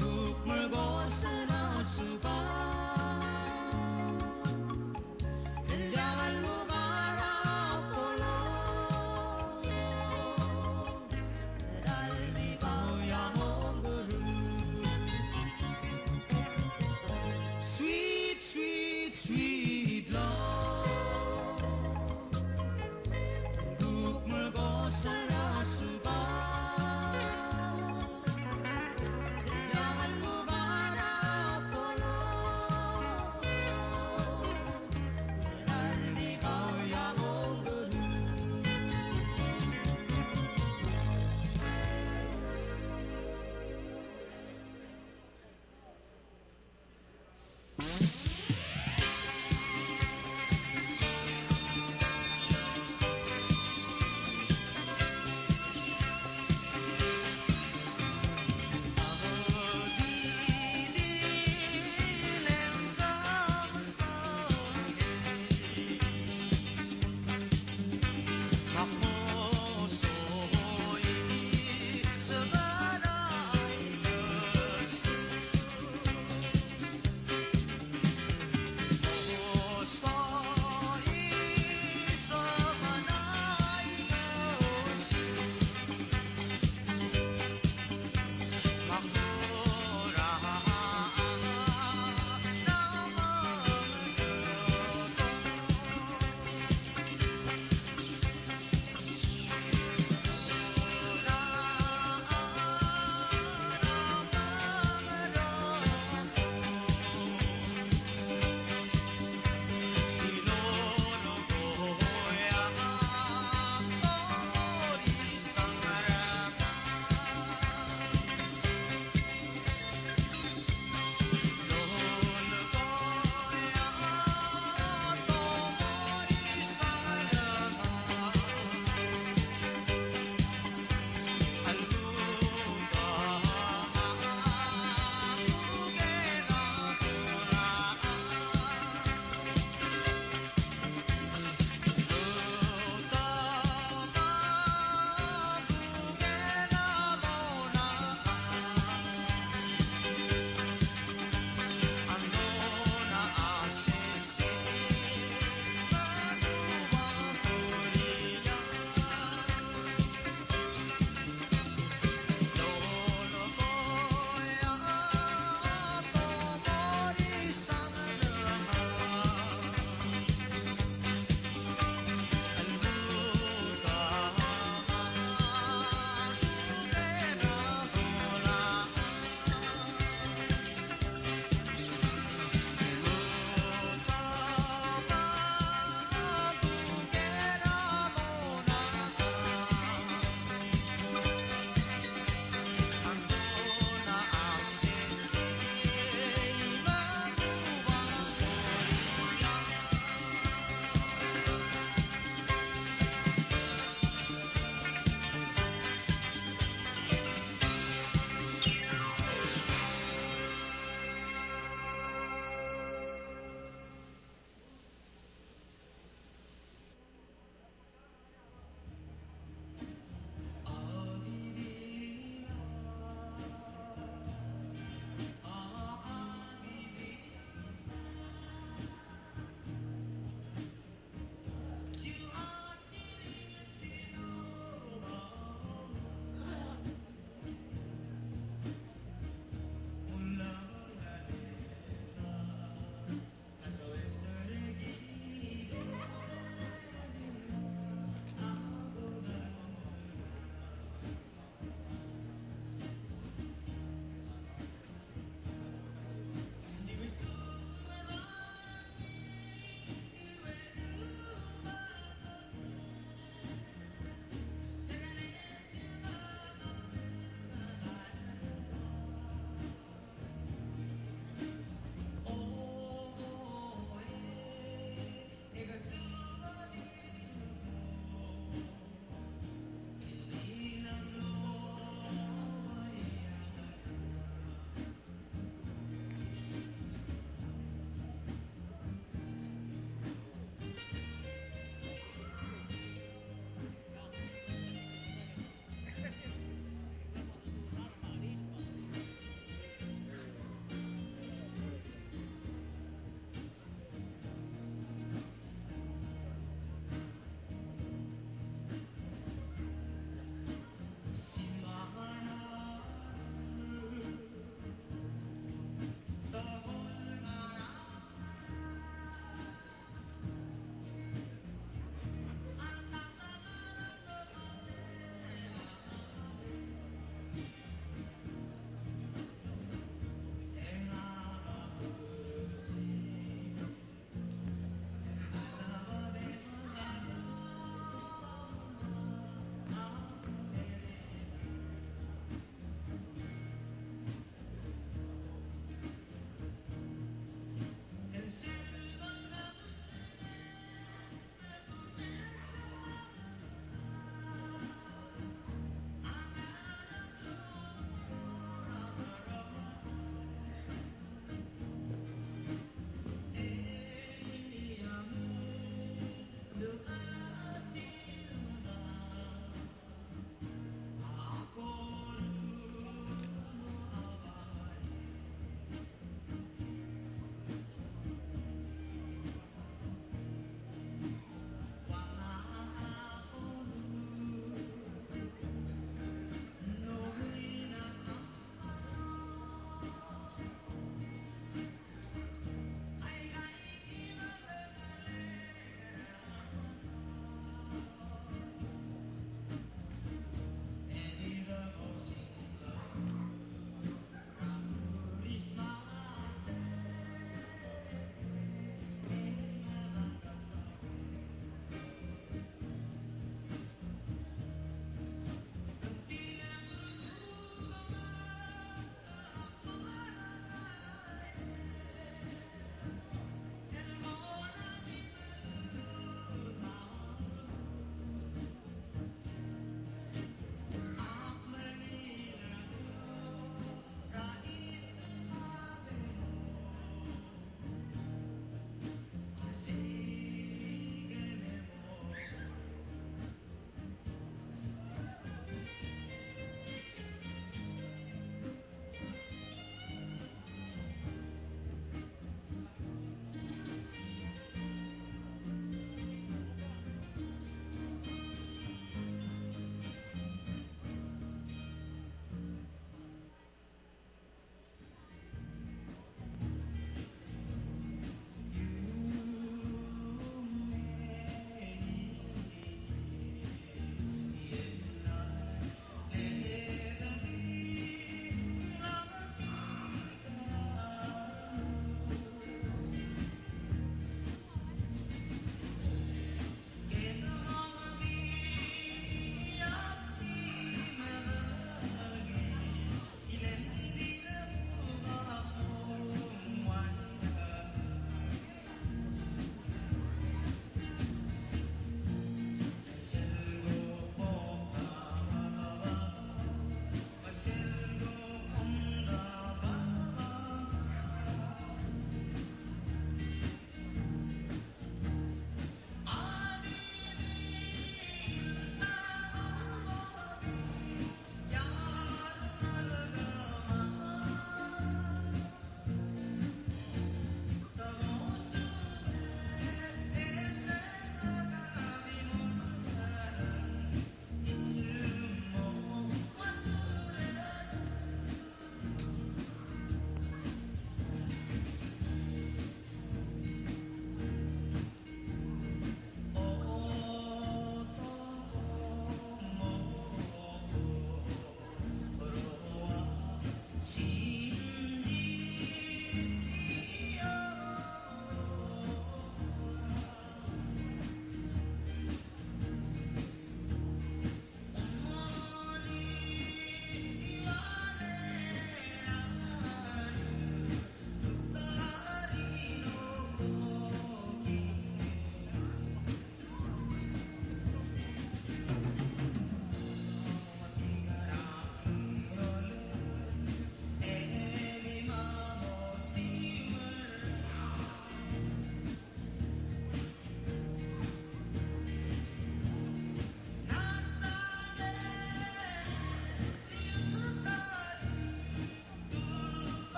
Kuk mekos er a sukal. El diak el mukar a polok. Cheral di kau a mong er a sweet, sweet, sweet love. Kuk mekos er a sukal. Diak el mukar a polok. Cheral di kau a mong er a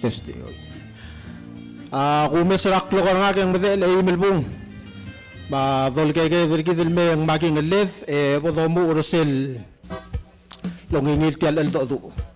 Test. A kumes er a klok er ngak e ng medechel a eim el bung. Me a dolekeked er kid el mei e ng Makingelled, e bo domuchel er sel longingil tia el cheldecheduch.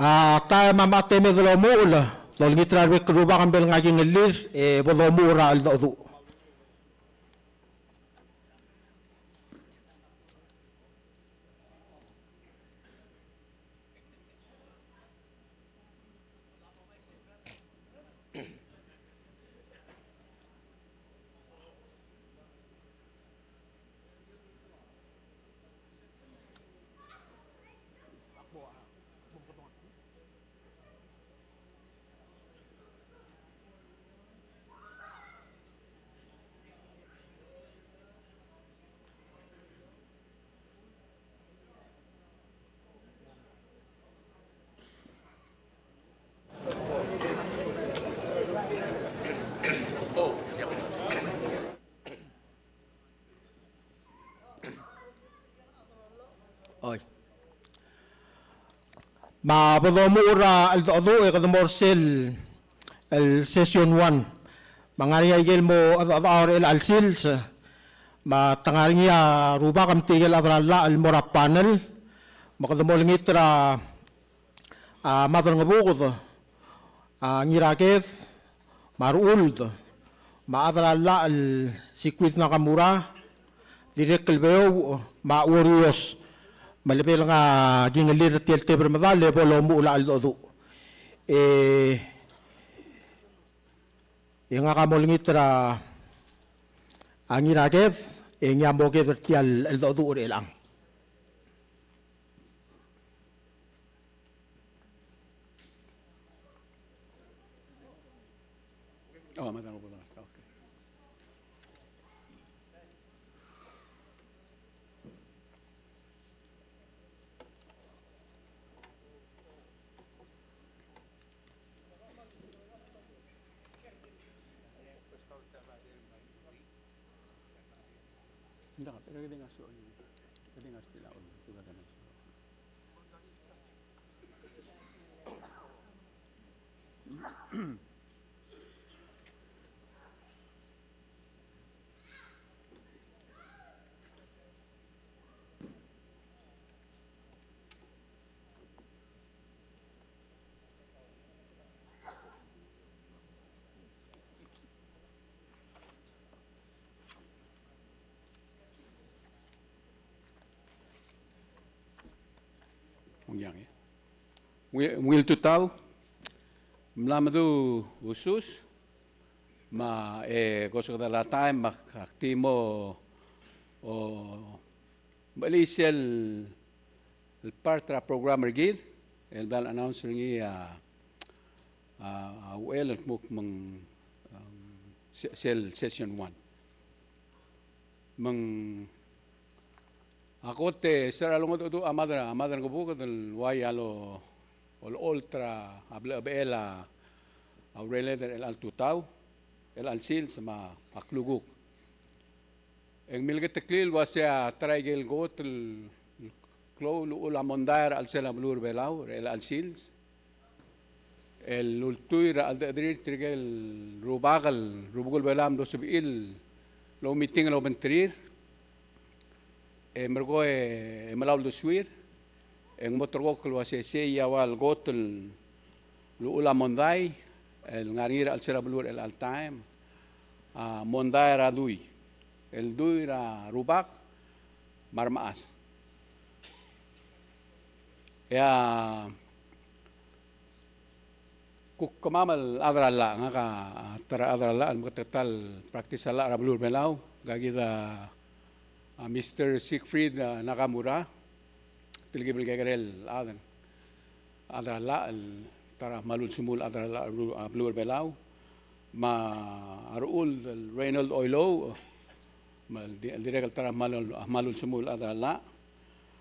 A taem a mla temed el omuchel, dolengit er a rebek el rubak me a lebo el ngar er a kingellir, e bo domuchel er a cheldecheduch. Oi. Me bo domuchel er a cheldecheduch e kede mo er sel, el session one. Me ng ngar er ngii a ikel mo chedechedechau er chelecha el sils. Me te ngar er ngii a rubak me tirkel chad er a llach el mo er a panel. Me kede mo olengit er a, a Madrengebuked, a Ngiraked, me a Rechuld, me a chad er a llach el Siegfried Nakamura, dirrek el Beouch, me a Uorios, me a lebo el ngar er a kingellir er tia el tebel er medal, e bo lomuchel a cheldecheduch. E, e ngak a mo olengit er a, a Ngiraked, e ngii a mo oked er tia el cheldecheduch er chelechang. Oh, Madrengebuked, okay. Ungil, ungil tutau, mla meduch usus, me e ko sekedal a taem me ak di mo, o, mechelii sel, el part er a program er kid, el bla el announce er ngii a, a, a uchei el kmo ng, um, se-, sel session one. Me ng a kot e se er a longedecheduch a Madre, a Madrengebuked el uai a lo, olecholt er a blechebechel a, a urerel er chelecha el tutau, chelecha el sils me a klukuk. E ng milketeklii el uasei a ta er a ikel kot el klou el uchul a mondai er a chelsel a beluu er a Belau er chelecha el sils el ultuil er a cheldechedechir tirkel rubak el rubekul Belau a mlo sebechir el oumeeting el obengterir, e merekong e melai a uldesuir, e ng mo ulterekokl el uasei sei a ua el kot el uchul a mondai el ngar er ngii er a chelsel a beluu er chelecha el taem, a mondai er a dui, el dui er a rubak me a remechas. E a kuk kemam el chad er a llach, ngak a, a ta er a chad er a llach el meketeket el practice a llach er a beluu er a Belau, ngka kid a, a Mister Siegfried, a, Nakamura, telkib el kekerei el chad, chad er a llach el ta er a kmal ulsemuul el chad er a llach er a beluu, a beluu er a Belau, me a Rechuld el Reynold Oilouch, me a di-, dirrek el ta er a kmal, kmal ulsemuul el chad er a llach.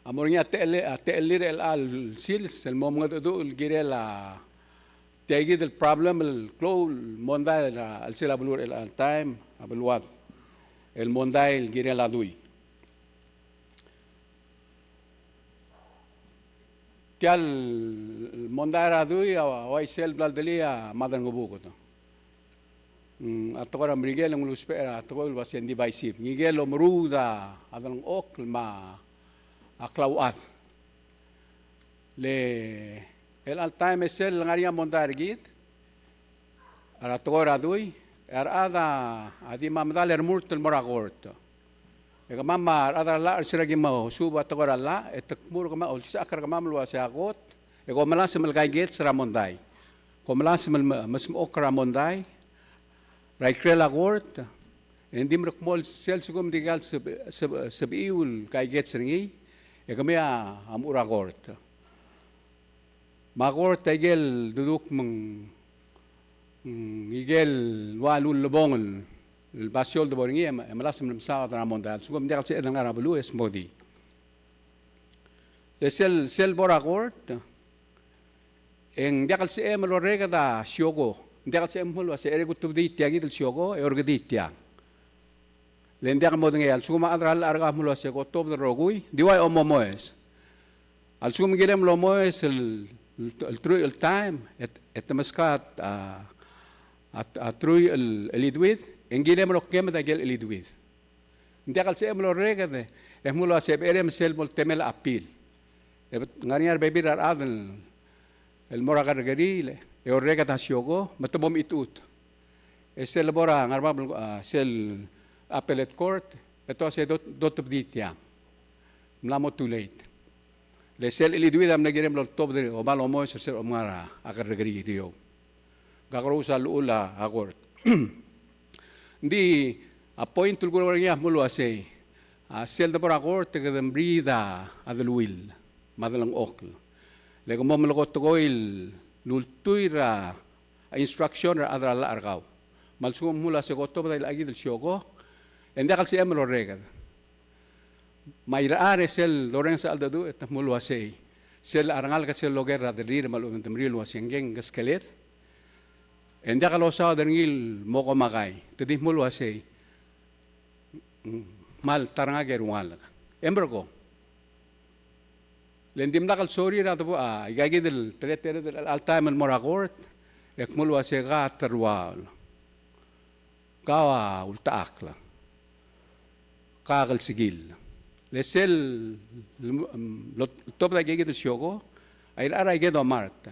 A mo er ngii a techell-, a techellir er chelecha el sils el mo mengedecheduch el kirel a tia kid el problem el klou el mondai er a chelsel a beluu er chelecha el taem, a beluad, el mondai el kirel a dui. Tia el mondai er a dui a uaisei el bla ledelii a Madrengebuked. Mm, a tekoi er a Merikel e ng ulusbech er a tekoi el uasei ng divisive. Ngike el omeruul a delengchokl me a klauchad. Le Chelecha el taem e sel ngar er ngii a mondai er kid er a tekoi er a dui, e a rechad a di mo medal e remurt el mo er a kort. E kemam a rechad er a llach er se er a ki mo suub a tekoi er a llach, e te kmo er kemam, olsisechakl er kemam el uasei a kot, e kom melasem el kaikets er a mondai. Kom melasem el me-, mesmechokl er a mondai er a ikrel a kort, e ng di merekmo el sel lsekum di kal seb-, seb-, sebechiu el kaikets er ngii, e kemiu a mo er a kort. Me a kort a ikel deduk me ng, mm, ikel ua lullebongel el basio el debo er ngii, e me-, e melasem el mesaod er a mondai. A lsekum ng diak el sebeched el ngar er a beluu e smodii. Le sel, sel bo er a kort, e ng diak el sebechem el orreked a sioko. Ng diak el sebechem el uasei, e kuk tebedii tia kid el sioko, e orrekedii tiang. Le ng diak modengei. A lsekum a chad er a llach er kau a mlo uasei, ke otobed el rokui, di ua e omomoes. A lsekum ng kirem el omoes el, el, el truich el taem, e te, e te meskau a, a, a truich el, el cheliduid, e ng kirem el okemed a ikel cheliduid. Ng diak el sebechem el orreked, e mlo uasei, e becherei me sel bo el temel a appeal. E bet-, ngar er ngii a rebebil er a rechad el, el mo er a kerrekeriil, e orreked a sioko, me te mo mechitechut. E sel bo er a ngar er a bab, a, sel appellate court, e te uasei do, do tebedii tiang. Mla mo too late. Le sel cheliduid a mle kirem el oltobed, omal omoes er sel omngar er a kerrekeriil er eou. Kakerous a llechul a kort. Ng di a point el kureor er ngii a mlo uasei, a sel debo er a kort e kede mriid a deleuill me a delengchokl. Le ke mo melekotekoi el ultuil er a instruction er a chad er a llach er kau. Me a lsekum ng mlo uasei ke otobed a ilecha kid el sioko, e ng diak el sebechem el orreked. Me a irechar e sel dorrenges a cheldecheduch e te mlo uasei, sel a rengalek a sel loker er a delrir me a lechub e ng di mriu el uasei ngkang keskeled, e ng diak losaod er ngii el mo komakai. Te di mlo uasei, mm, kmal ta er ngak e rungalek. E merekong. Le ng dimlak el sorir a debo, a, ika kid el teleteled er chelecha el taem el mo er a kort, e kmo el uasei ka teruaol. Kau a ultechakl. Ka klsekill. Le sel, mm, lotobed a ikakid el sioko, a irechar a ikei a omart.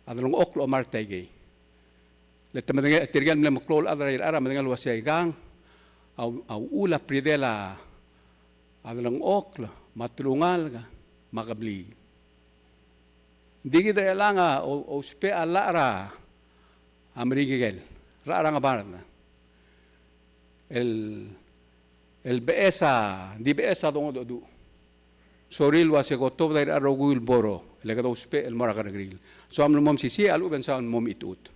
A delengchokl a omart a ikei. Le te medengei, tirke el mle meklou el chad er a irechar a medengei el uasei aikang a u-, a uchul a bridel a delengchokl, me a telungalek, me a kebliil. Ng di kid er chelechang a o-, ousbech a llach er a Merikel, llach er a Ngebard. El, el beches a, di beches a dongedecheduch. Sorir el uasei ke otobed a irechar el rokui el borrow, le kede ousbech el mo er a kerrekeriil. Soam el mo mesisiich a lechub e ng soam el mo mechitechut.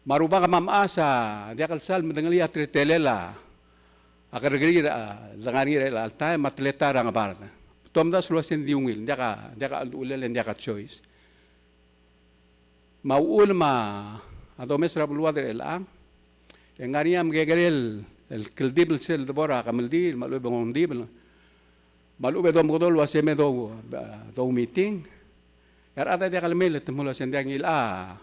Me a Rubak me a mechas a diak el sal medengelii a teletelel a kerrekeriil a dengar er ngii er chelecha el taem me a teletael er a Ngebard. Te omdasu el uasei ng di ungil, ng diak a, ng diak a cheldechulel, ng diak a choice. Me a uchul me a domes er a beluad er chelechang, e ng ngar er ngii a mekekerei el, el kldibel sel debo er a kemeldiil, me a lechub e ng ongdibel. Me a lechub e domekedo el uasei me dou, dou meeting. E a rechad a diak el mei, le te mlo uasei ng diak, ngilai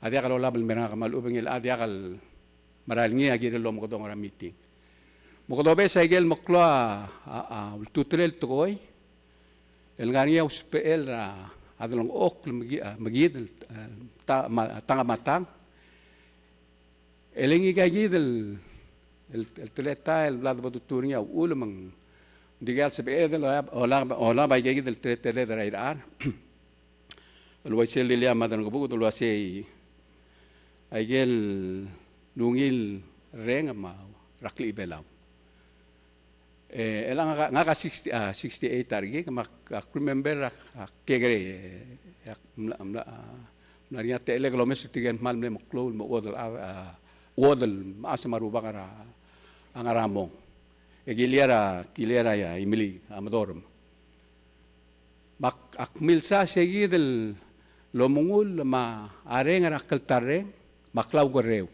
a diak lolab el mer ngak, me a lechub e ngilai a diak el merael ngii a kirel el omekedong er a meeting. Me kede obes a ikel meklou a, a, a ultutelel el tekoi el ngar er ngii a usbechel er a delengchokl me ki-, a, me kid el, e, ta-, ma-, tang me a tang. E le ngika kid el, el, el teletael el bla debo tutur er ngii a uchul me ng di kal sebeched el olab, olab, olab a ikakid el teleteled er a irechar. El uaisei el dilu a Madam Ngebuked el uasei aikel ungil reng me a raklii Belau. E, chelechang ngak a, ngak a sixty, a, sixty-eight a rekik, me ak, ak remember a, a kekerei, e, ak mla, mla, a, mla er ngii a techellek el omes er tirke el kmal mle meklou el mo chuodel a, a, chuodel mechas me a Rubak er a, a ngar er a mong. E kiliei er a, kiliei er a Imeliik, a Medorm. Me ak, ak milsa se kid el omengull me a reng er a kltarreng me a klaukerreu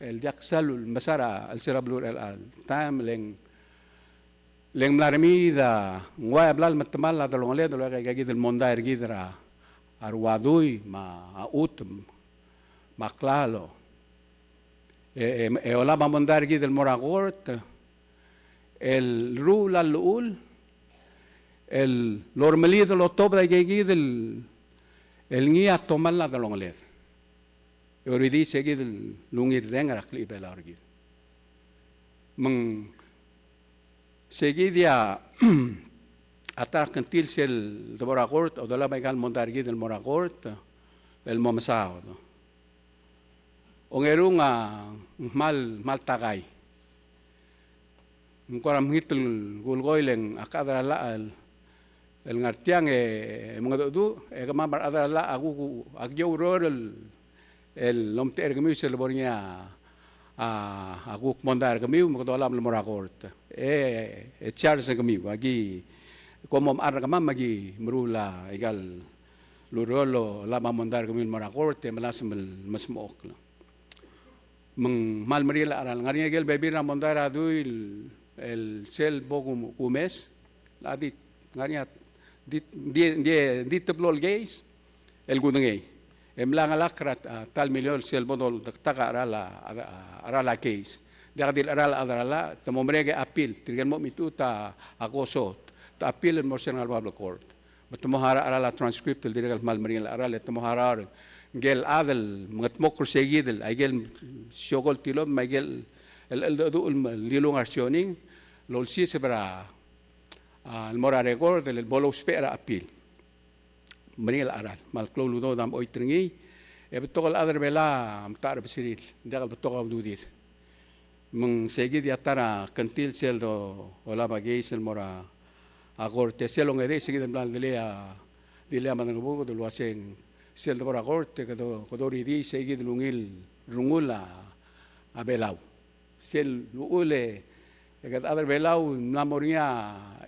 el diak sal mesa er a chelsel a beluu er chelecha el taem, le ng, le ng mla remiid a ng ua bla lemetemall a delongeled el ua ikakid el mondai er kid er a rua dui me a chutem me a klalo. E, e, e olab a mondai er kid el mo er a kort el ruul a llechul, el ormelid el otobed a ikeikid el, el ngii a tomall a delongeled. E oridii se kid el ungil reng er a klechibelau er kid. Me ng se kid a, a ta er a kngtil sel debo er a kort, a dolab a ikal mondai er kid el mo er a kort, el mo mesaod. Ongerung a ng kmal, kmal takai. Ng kora mekngit el kulekoi le ng a chad er a llach el, el ngar tiang e mengedecheduch, e kemam a rechad er a llach a kuk, a ki oureor el, el omtechei er kemiu sel lebo er ngii a, a, a kuk mondai er kemiu me kede olab el mo er a kort. E, e charge er kemiu, a ki, kom omechar er kemam me ki meruul a ikal ureor el olab a mondai er kemiu el mo er a kort e melasem el mesmechokl. Me ng kmal meringel a cheral. Ngar er ngii a ikel bebil er a mondai er a dui el, el sel bo ku-, kumes. A di, ngar er ngii a di, di, di, di teblo el case el kudengei. E mla chengelakl er a, a, ta el miliol sel bo doldektak a cheral a, a, a cheral a case. Diak di el cheral a chad er a llach, te mo merek e appeal, tirke el mo mechitechut a, a koso, te appeal el mo er sel ngar er a public court. Me te mo harau a cheral a transcript el dirrek el kmal meringel a cheral, e te mo harau er ngike el chad el mengetmokl er se kid el, a ikel sioko el tilobed, me a ikel el, el, el, el, el dilung a resioning, el olsiseb er a, a, el mo er a record, el, el bo lousbech er a appeal. Meringel a cheral, me a le klou el udoud a mchoit er ngii, e betok el chad er a Belau a mtach er a besirir, diak el betok a ududir. Me ng se kid a ta er a kngtil sel dolab a case el mo er a kort, e sel ongedei se kid el mla dilii a, dilii a medengebuked el uaseng sel debo er a kort, e kede, kede oridii se kid el ungil rengul a, a Belau. Sel uchul e kede chad er a Belau el mla mo er ngii a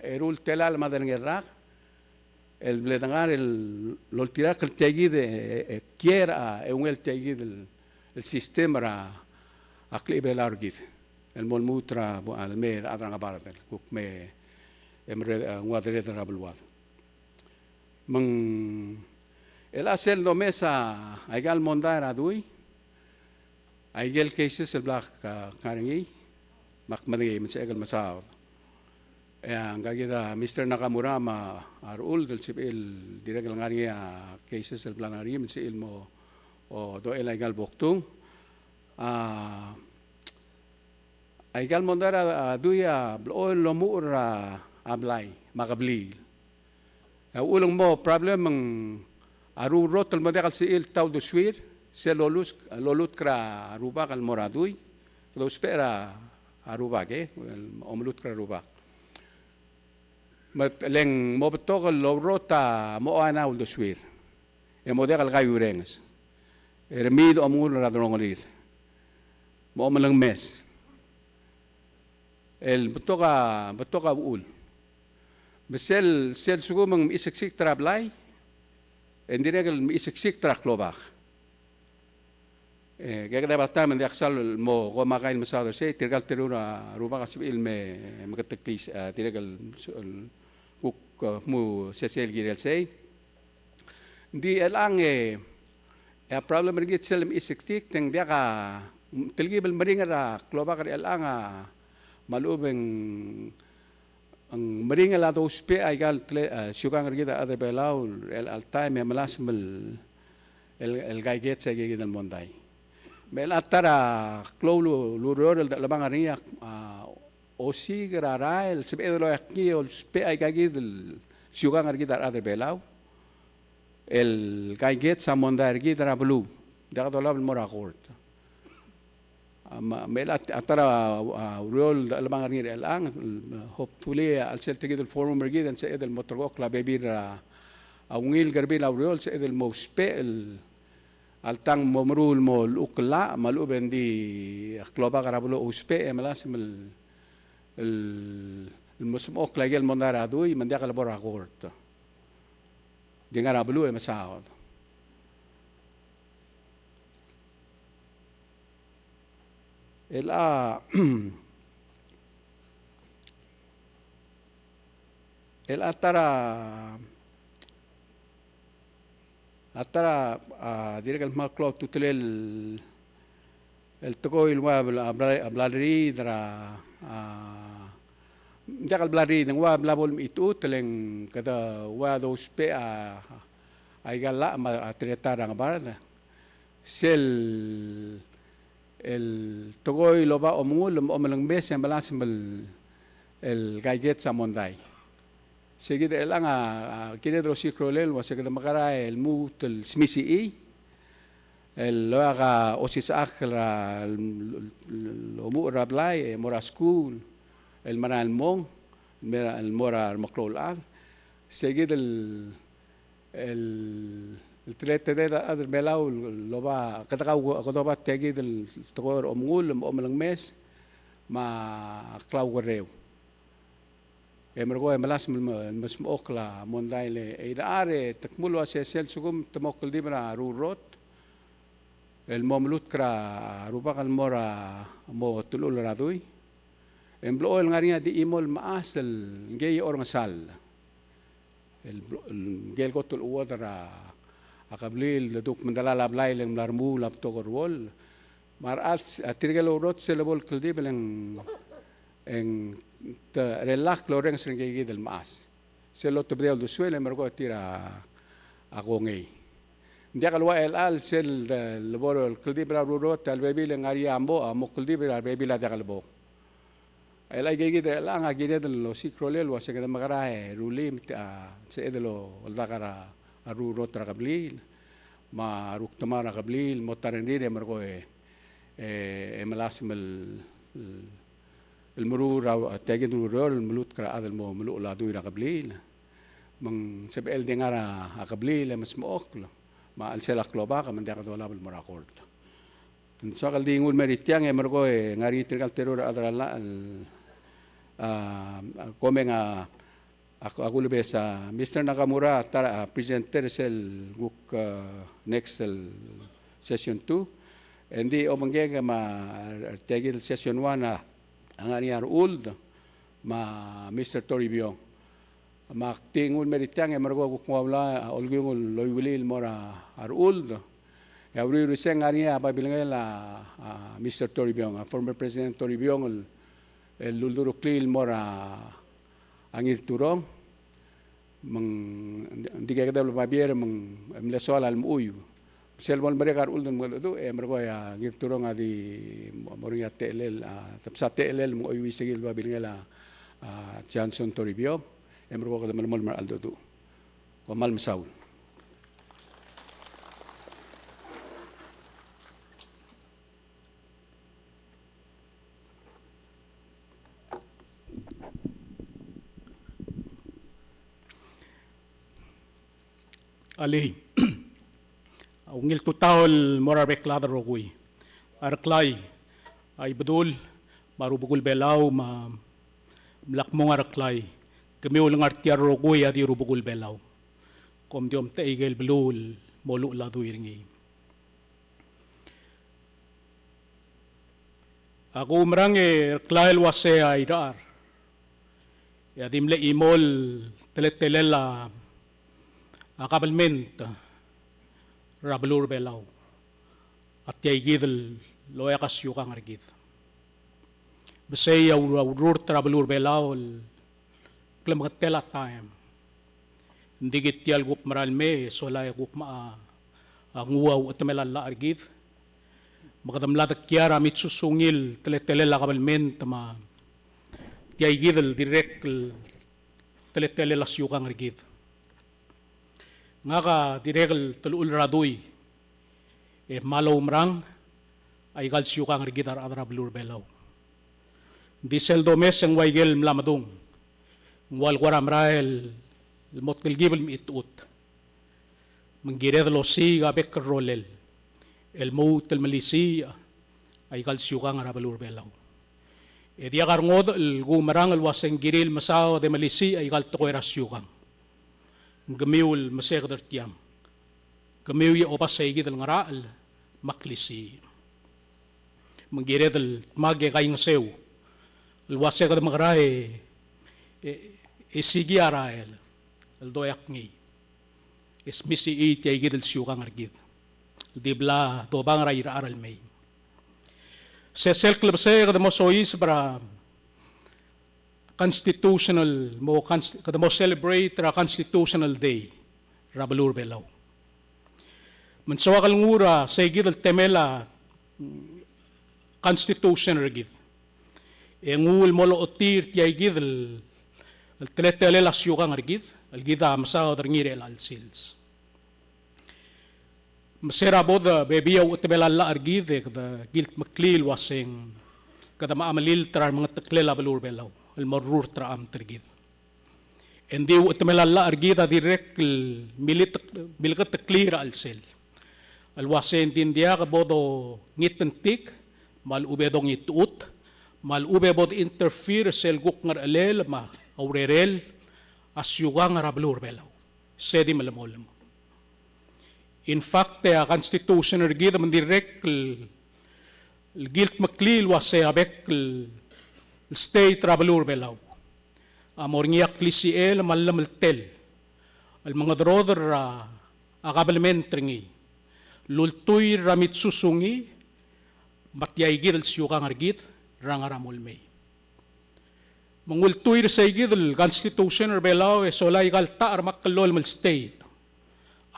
eru el telael me a delengel rak, el bla dengar el oltirakl er tia kid e, e, e kiei er a, e ungil tia kid el, el system er a, a klechibelau er kid. El mo lmuut er a, bu-, a lemei er a rechad er a ngebard el kuk me, e mle, e, nguu a deredel er a beluad. Me ng, el a sel domes a, a ikal mondai er a dui, a ikel cases el bla k-, ngar er ngii, me ak medengei me ng sebechek el mesaod. E a ngka kid a Mister Nakamura me a, a Rechuld el sebechir el dirrek el ngar er ngii a cases el bla ngar er ngii me ng sebechir el mo, o, dochel a ikal boktung. A, a ikal mondai er a, a dui a blechoel el omuchel er a, a blai, me a kebliil. A uchul ng mo problem me ng a rurrot el mo diak el sebechir el ta uldesuir, sel lolus-, lolutk er a rubak el mo er a dui, kede ousbech er a rubak, e, omelutk er a rubak. Me le ng mo betok el oureor a mo oean a uldesuir, e mo diak el kaiuerenges. E remiid a omengull er a delongelir, me a omelengmes. El betok a, betok a uchul. Me sel, sel lsekum ng mechiseksikt er a blai, e ng dirrek el mechiseksikt er a klobak. E, ke kede bata me ng diak sal mo ko makai el mesaod er sei, tirka el teru el rubak a sebechir el me, meketeklii, a, dirrek el, el kuk, a, mo sesei el kirel sei. Ng di chelechang e, e a problem er kid sel mechiseksikt, e ng diak a, telkib el meringel er a klobak er chelechang a, me a lechub e ng ng meringel a dousbech a ikal tle-, a, siukang er kid a chad er a Belau er chelecha el taem e melasem el, el, el kaikets a ikakid el mondai. Me chelecha ta er a klou el ureor el dechelebangel er ngii a, a, osiik er a rael el sebeched el oeak ngii e ousbech a ikakid el siukang er kid a rechad er a Belau el kaikets a mondai er kid er a beluu. Diak dolab el mo er a court. A, me, me chelecha a ta er a, a, ureor el dechelebangel er ngii er chelechang, hopefully, a chelsel tia kid el forum er kid, e ng sebeched el mo terrekokl a bebil er a, a ungil kerebil a ureor, el sebeched el mo ousbech el, a letang mo meruul el mo llechukl el llach, me a lechub e ng di a klobak er a beluu a ousbech, e melasem el, el, el mo smechokl a ikel mondai er a dui, me ng diak lebo er a court. Di ngar er a beluu e mesaod. Chelecha, chelecha ta er a, a ta er a, a, dirrek el kmal klou a ultutelel el tekoi el ua bla, bla, bla leriid er a, a, Ng diak el bla riid, ng ua bla bo lemechitechut, e le ng kede ua dousbech a, a ikal llach me a teletael er a ngebard. Sel, el tekoi el oba omengull me a omelengmes e melasem el, el kaikets a mondai. Se kid er chelechang a, a, kired el osiik a rolel el ua se kede mekera el lmuut el smisichii el loia a osisechakl er a, el, el, el omuchel er a blai, e mo er a skuul, el merael el mong, el mo er a remeklou el chad. Se kid el, el, el teletelel a chad er Belau el oba, kede kau, kede oba tia kid el tekoi er a omengull me a omelengmes me a klaukerreu. E merekong e melasem el me, mesmechokl a mondai. Le, e, Irechar, e te kmu el ua se sel lsekum te mo kldibel a rurot el mo melutk er a rubak el mo er a, mo telechul er a dui, e ng blechoel ngar er ngii a di chimo el mechas el ngii a orrengesall el blo-, el ngike el kot el chuodel er a kebliil, e le kuk mendelal a blai e le ng mla remuul a betok el ruoll. Me a rechad, a tirke el ourots sel lebo el kldibel e ng, e ng te, relak el orrenges er ngike kid el mechas. Sel lotebedii a uldesuel e merekong e tir a, a kongei. Ng diak el ua chelecha el sel de, lebo el kldibel a rurot a lebebil e ng ngar er ngii a mo, a mo kldibel a rebebil a diak lebo. El aike kid er chelechang a kired el osiik a rolel el ua se kede mekera e rullii me te, a, sebeched el oldak er a rurot er a kebliil me a rukdemaol er a kebliil el mo ta rengrir e merekong e, e, e melasem el, el meruul er a, tia kid el ureor el melutk er a chad el mo meluchel a dui er a kebliil. Me ng sebechel di ngar er a kebliil e mesmechokl me a chelsel a klobak me ng diak dolab el mo er a kort. Ng soak el di nguu el mer tiang e merekong e ng ngar er ngii tirka el teru el chad er a llach el, a, a, komeng a, a, a kulebes a Mister Nakamura, ta er a, a, presenter er sel kuk, a, next el session two. E ng di obengkek me a, er tia kid el session one a, a ngar er ngii a Rechuld me a Mister Toribiong. Me ak di nguu el mer tiang e merekong e kuk nguu a ula, a, olkiung el oiuelii el mo er a, a Rechuld. E a uriul er isei e ng ngar er ngii a babilngel a, a, Mister Toribiong, a former President Toribiong el, el uldurukl el mo er a, a Ngirturong. Me ng di kekedeb el babier me ng mle soal a lemechuiu. Sel bo lemerek a Rechuld el mengedecheduch e merekong e a Ngirturong a di mo er ngii a techellel, a, tebsa techellel me ng oiuii se kid el babilngel a, a, Johnson Toribiong, e merekong e kede melemolem er a cheldecheduch. Kom kmal mesaul. Alii. A ungil tutau el mo er a rebek el chad el rokui. A Reklai, a Ibedul, me a Rubekul Belau, me a mla kmung a Reklai. Kemiu el ngar tia el rokui a di Rubekul Belau. Kom di omtechei aike el beluu el mo luchel a dui er ngii. Ak oumerang e Reklai el uasei a Irechar e a di mle chimo el teletelel a, a kabelment er a beluu er a Belau a tia kid el loia a siukang er kid. Me sei a ur-, a ururt er a beluu er a Belau el klemengetel a taem. Ng di kid tia el kuk mera el mei e sola e kuk mo a, a nguu a uchetemel a llach er kid. Me kede mla dekiar a mitsusungil teletelel a kabelment me tia kid el dirrek el teletelel a siukang er kid. Ngak a dirrek el telechul er a dui e kmal oumerang aika el siukang er kid a rechad er a beluu er a Belau. Ng di sel domes e ng ua ikel mla medung, ng ua el kora merael el mo telkib el mechitechut. Me ng kired el osiik a bek el rolel el lmuut el melisiich aika el siukang er a beluu er a Belau. E diak a rengodech el kuumerang el uasei ng kirir el mesaod e melisiich aika el tekoi er a siukang. Ng kemiu el meseked er tiang. Kemiu e oba sei kid el ngerachel me a klisiich. Me ng kired el dmak e kaingeseu el uasei kede mekera e, e, e sikii a rael el doiak ngii e smisichii tia kid el siukang er kid el di bla dobang er a irechar el mei. Se sel klebesei e kede mo soiseb er a constitutional, mo const-, kede mo celebrate er a Constitutional Day er a beluu er a Belau. Me ng soak el nguu er a seikid el temel a, mm, Constitution er kid. E nguu el mo lochotii er tiaikid el, el teletelel a siukang er kid, el kid a mesaod er ngii er chelecha el sils. Me se er a bo de bebil a uchetemel a llach er kid e kede kildmeklii el uaseng kede mla melilt er a remengeteklel a beluu er a Belau el mo rurt er a amt er kid. E ng di uchetemel a llach er kid a dirrek el milit-, mileketeklii er a chelsel el uaseng ng di ng diak bo dongitengtik, me a lechub e dongitechut, me a lechub e bo de interfere er sel kuk ngerechelel me a urerel a siukang er a beluu er a Belau. Se di melemolem. In fact, e a Constitution er kid me ng dirrek el, el kildmeklii el uasei a bek el state er a beluu er a Belau a mo er ngii a klisichel me a llemeltel el mengederoder er a, a kabelment er ngii el ultuil er a mitsusungii me tiaikid el siukang er kid er a ngar er a mong el mei. Me ng ultuil er seikid el Constitution er a Belau e sola aika el techa er a meklolem el state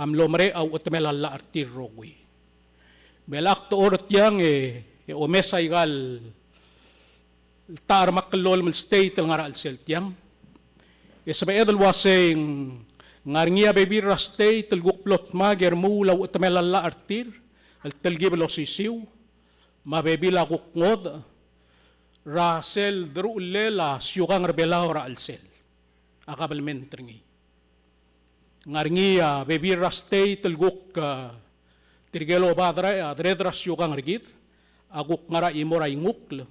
a mlo merek a uchetemel a llach er tir el rokui. Me a lak dechor er tiang e, e omes aika el techa er a meklolem el state el ngar er a chelsel tiang. E sebeched el uasei ng ngar er ngii a bebil er a state el kuk blo dmak e remuul a uchetemel a llach er tir el telkib el osisiu, me a bebil a kuk ngodech er a sel deruchellel a siukang er a Belau er a chelsel a kabelment er ngii. Ng ngar er ngii a bebil er a state el kuk, a, tirke el oba dre-, a, deredel a siukang er kid a kuk ngar er a chimo er a ingukl.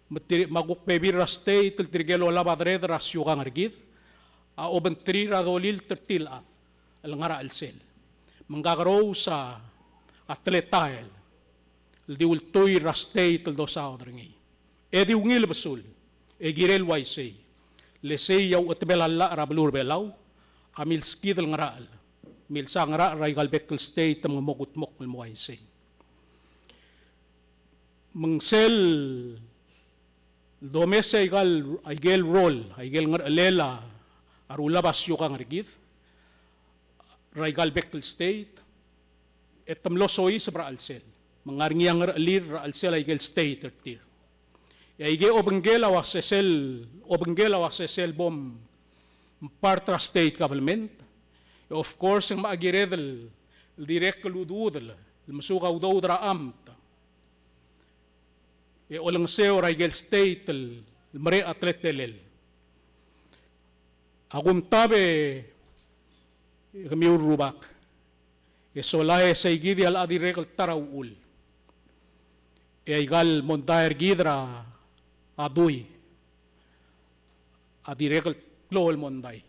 Me tir-, me a kuk bebil er a state el tirke el olab a deredel a siukang er kid a obengterir a dolilt er tir el chad el ngar er a chelsel. Me ng kakerous a, a teletael el di ultuil er a state el dosaod er ngii. E di ungil besul e kirel uaisei, le sei a uchetemel a llach er a beluu er a Belau a milskid el ngerachel, milsa ngerachel er aika el bek el state me ng mo kudmokl el mo uaisei. Me ng sel domes aika el, aike el role, aike el ngerechelel a rulab a siukang er kid er aika el bek el state, e te mlo soiseb er a chelsel. Me ng ngar er ngii a ngerechelir er a chelsel aike el state er tir. E aike obengkel a uase sel, obengkel a uase sel bo m-, part er a state government. E of course, ng mocha kired el, el dirrek el ududel el mesuk a udoud er a amt e olengeseu er aike el state el merek a teletelel. A kumtab e kemiu el rubak, e sola e seikid a locha dirrek el ta er a uchul e aika el mondai er kid er a dui a dirrek el klou el mondai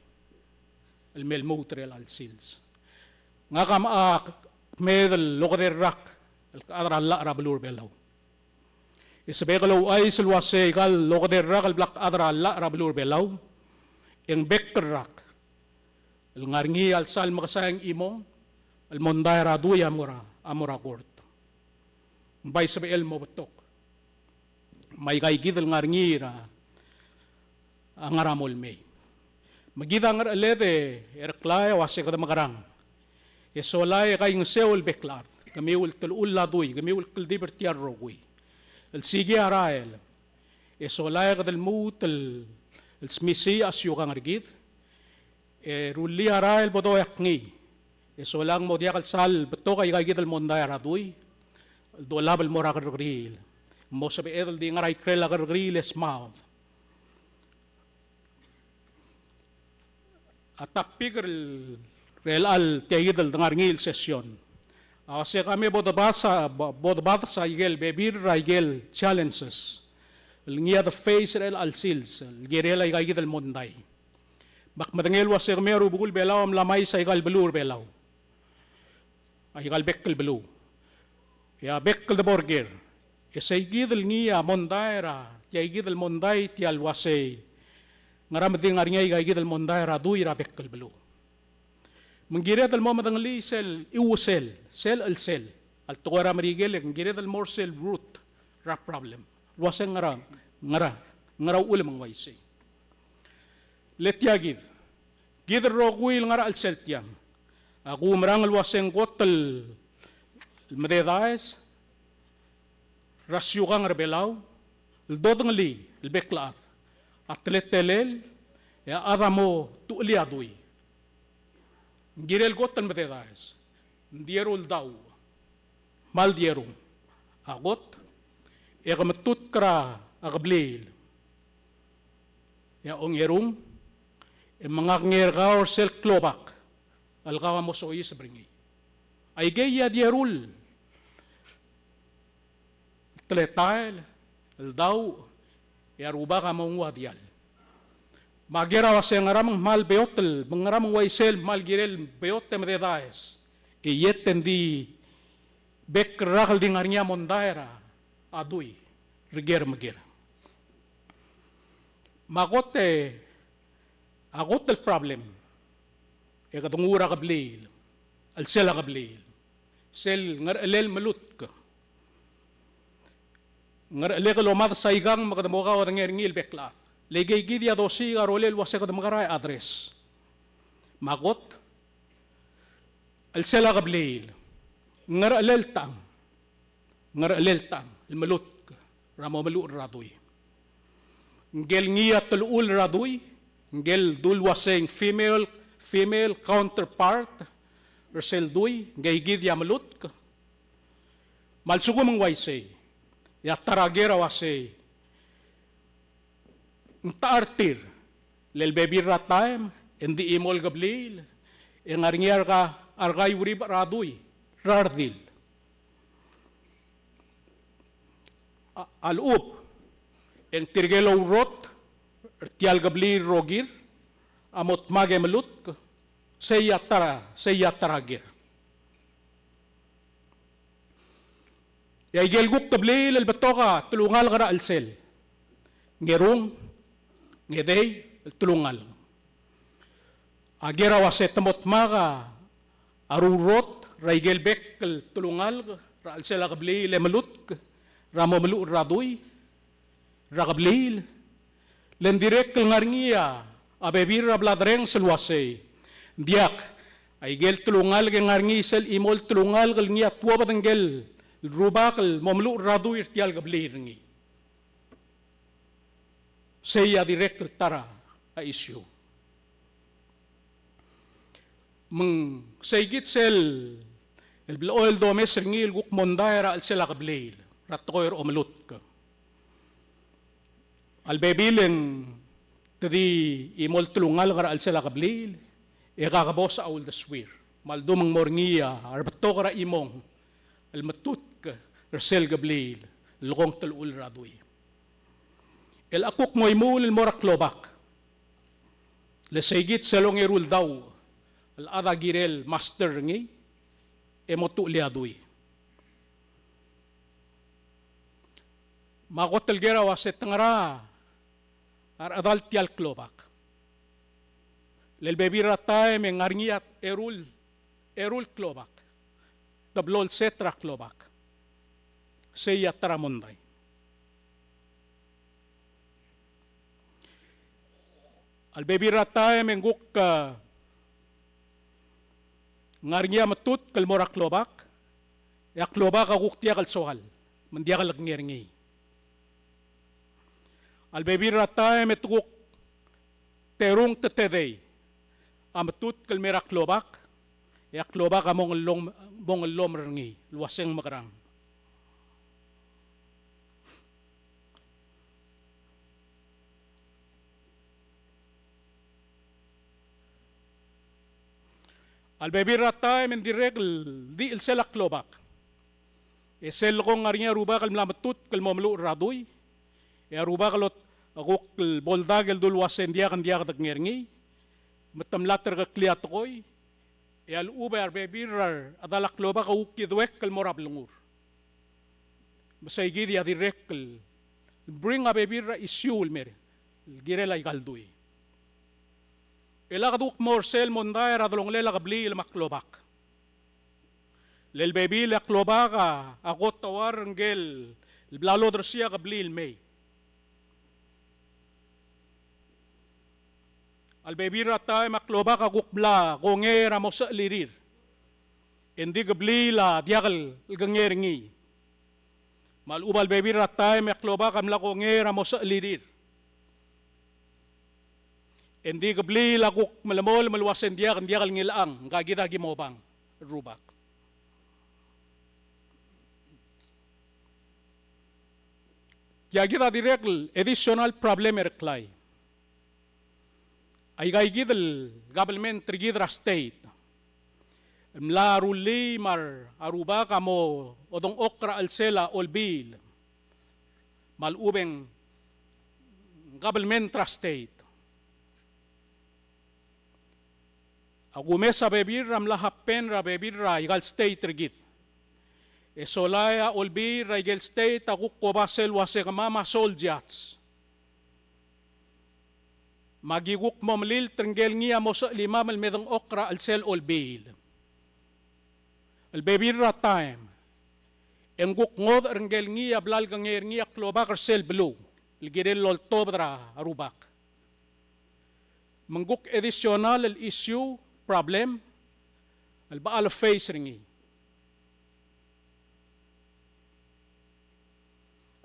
el me lmuut er chelecha el sils. Ngak a mocha kmeed el okedei el rak el kechad er a llach er a beluu er a Belau. E sebechek el ouchais el uase aika el okedei el rak el bla kechad er a llach er a beluu er a Belau e ng bek el rak el ngar er ngii a lsal mekesai e ng chimong el mondai er a dui a mo er a, a mo er a court. Ng bai sebechel el mo betok me aika kid el ngar er ngii er a, a ngar er a mong el mei. Me kid a ngerecheled e reklai a uase kede mekerang. E sola e kaingeseu el bek el chad, kemiu el telechull a dui, kemiu el kldibel er tia el rokui, el sikii a rael, e sola e kede lmuut el, el smisiich a siukang er kid, e rullii a rael bo doeak ngii, e sola ng mo diak el sal betok aika kid el mondai er a dui el dolab el mo er a kerrekeriil. Ng mo sebeched el di ngar er a ikrel a kerrekeriil e smaod. A topic er chelecha el tia kid el dengar er ngii el session a uase ka me bo debas a, bo, bo debas a ikel bebil er a ikel challenges el ngii a de face er chelecha el sils el kirel aika kid el mondai. Me ak medengei el uase kemiu a rubekul Belau a mla mais aika el beluu er a Belau, aika el bek el beluu. E a bek el debo er ker, e sei kid el ngii a mondai er a, tia kid el mondai tia el uasei ngera me di ngar er ngii aika kid el mondai er a dui er a bek el beluu. Me ng kired el mo medengelii sel, iusel, sel chelsel a le tekoi er a Merikel, e ng kired el mo er sel root er a problem el uasei ngera, ngera, ngera uchul me ng uaisei. Le tia kid, kid el rokui el ngar er a chelsel tiang, a kuumerang el uaseng kot el mededaes er a siukang er a Belau el dodengelii el bek el chad a teletelel e a chad a mo tuchelii a dui. Ng kirel kot el mededaes, ng di eru el dauch, kmal di eru a kot, e ke metutk er a kebliil e a ongerung e mengakngei er kau er sel klobak el kau a mo soiseb er ngii. Aikei a di eru el teletael el dauch e a Rubak a mo nguu a diall. Me a ker a uasei ngera me ng kmal beot el, me ngera me ng uaisei el kmal kirel beot e mededaes, e iet e ng di bek el rak el di ngar er ngii a mondai er a dui er ker me ker. Me a kot e, a kot el problem e kede nguu er a kebliil, el sel a kebliil, sel ngerechelel melutk. Ngerechelel ke lomad saikang me kede mo kaodengei er ngii el bek el chad. Le aikei kid a dosiik a rolel el uasei kede mekera e address. Me a kot el sel a kebliil, ngerechelel tang, ngerechelel tang el melutk er a mo meluchel er a dui. Ngikel ngii a telechul er a dui, ngikel dul uasei ng female, female counterpart er sel dui, ngikei kid a melutk. Me a lsekum ng uaisei, e a ta er a ker a uasei ng techa er tir, le lebebil er a taem e ng di chimo el kebliil e ngar er ngii a reka, a rekaiuribech er a dui er a redil. A, a lechub e ng tirke el ourrot er tia el kebliil el rokir a mo dmak e melutk, sei a ta er a, sei a ta er a ker. E aikel kuk kebliil el betok a telungalek er a chelsel, ngerung, ngedei el telungalek. A ker a uasei te mo dmak a reurrot er aikel bek el telungalek er a chelsel a kebliil e melutk er a mo meluchel er a dui er a kebliil, le ng dirrek el ngar er ngii a bebil er a bla derenges el uasei, ng diak, aikel telungalek e ngar er ngii sel chimo el telungalek el ngii a tuobed ngikel rubak el mo meluchel er a dui er tia el kebliil er ngii. Sei a dirrek el ta er a issue. Me ng seikid sel blechoel el domes er ngii el kuk mondai er a chelsel a kebliil er a tekoi er a omelutk. A lebebil e ng te di chimo el telungalek er a chelsel a kebliil e kakebos a uldesuir. Me a ldu me ng mo er ngii a rebetok er a chimong el metutk er sel kebliil el kong telechul er a dui. El a kuk mo imuul el mo er a klobak. Le seikid sel ongeru el dauch el chad a kirel master er ngii e mo tuchelii a dui. Me a kot el ker a uasei te ngera a rechedal tia el klobak. Le lebebil er a taem e ng ngar er ngii a eru el, eru el klobak. Te blo el set er a klobak. Sei a ta er a mondai. A lebebil er a taem e ng kuk, a, ngar er ngii a metutk el mo er a klobak, e a klobak a kuk diak el soal, me ng diak lekengei er ngii. A lebebil er a taem e te kuk terung te tedei a metutk el mei er a klobak, e a klobak a mong el lom-, mong el lomer er ngii el uaseng mekerang. A lebebil er a taem e ng dirrek el di chelsel a klobak. E sel lekong ngar er ngii a rubak el mla metutk el mo meluchel er a dui, e a rubak el ot-, a kuk el bo el dak el dul uasei ng diak, ng diak dekengei er ngii, me te mla terkeklii a tekoi, e a lechub e a rebebil er a rechedal a klobak a kuk kiduekl el mo er a blengur. Me seikid a dirrek el bring a bebil er a issue el mer, el kirel aika el dui. E lak de kuk mo er sel mondai er a delongelel a kebliil me a klobak. Le lebebil e a klobak a, a kot a uar er ngikel bla lodersii a kebliil el mei. A lebebil er a taem a klobak a kuk mla kongei er a mo sechelirir. E ng di kebliil a diak el kengei er ngii. Me a lechub a lebebil er a taem e a klobak a mla kongei er a mo sechelirir. E ng di kebliil a kuk melemolem el uase ng diak, ng diak el ngilechang, ngka kid a ki mo obang el rubak. Tia kid a dirrek el additional problem er a klai. Aika kid el government er kid er a state el mla rullii me a rubak a mo odengchokl er a chelsel a olbiil me a lechub e ng government er a state. A kumes a bebil er a mla happen er a bebil er aika el state er kid. E solae a olbiil er aike el state a kuk oba sel uase kemam a soldats. Me aki kuk mo melilt er ngike el ngii a mo sechelimam el me dengchokl er a chelsel olbiil. A lebebil er a taem e ng kuk ngodech er ngike el ngii a bla lekengei er ngii a klobak er sel beluu el kirel el oltobed er a rubak. Me ng kuk additional el issue, problem el bechal face er ngii.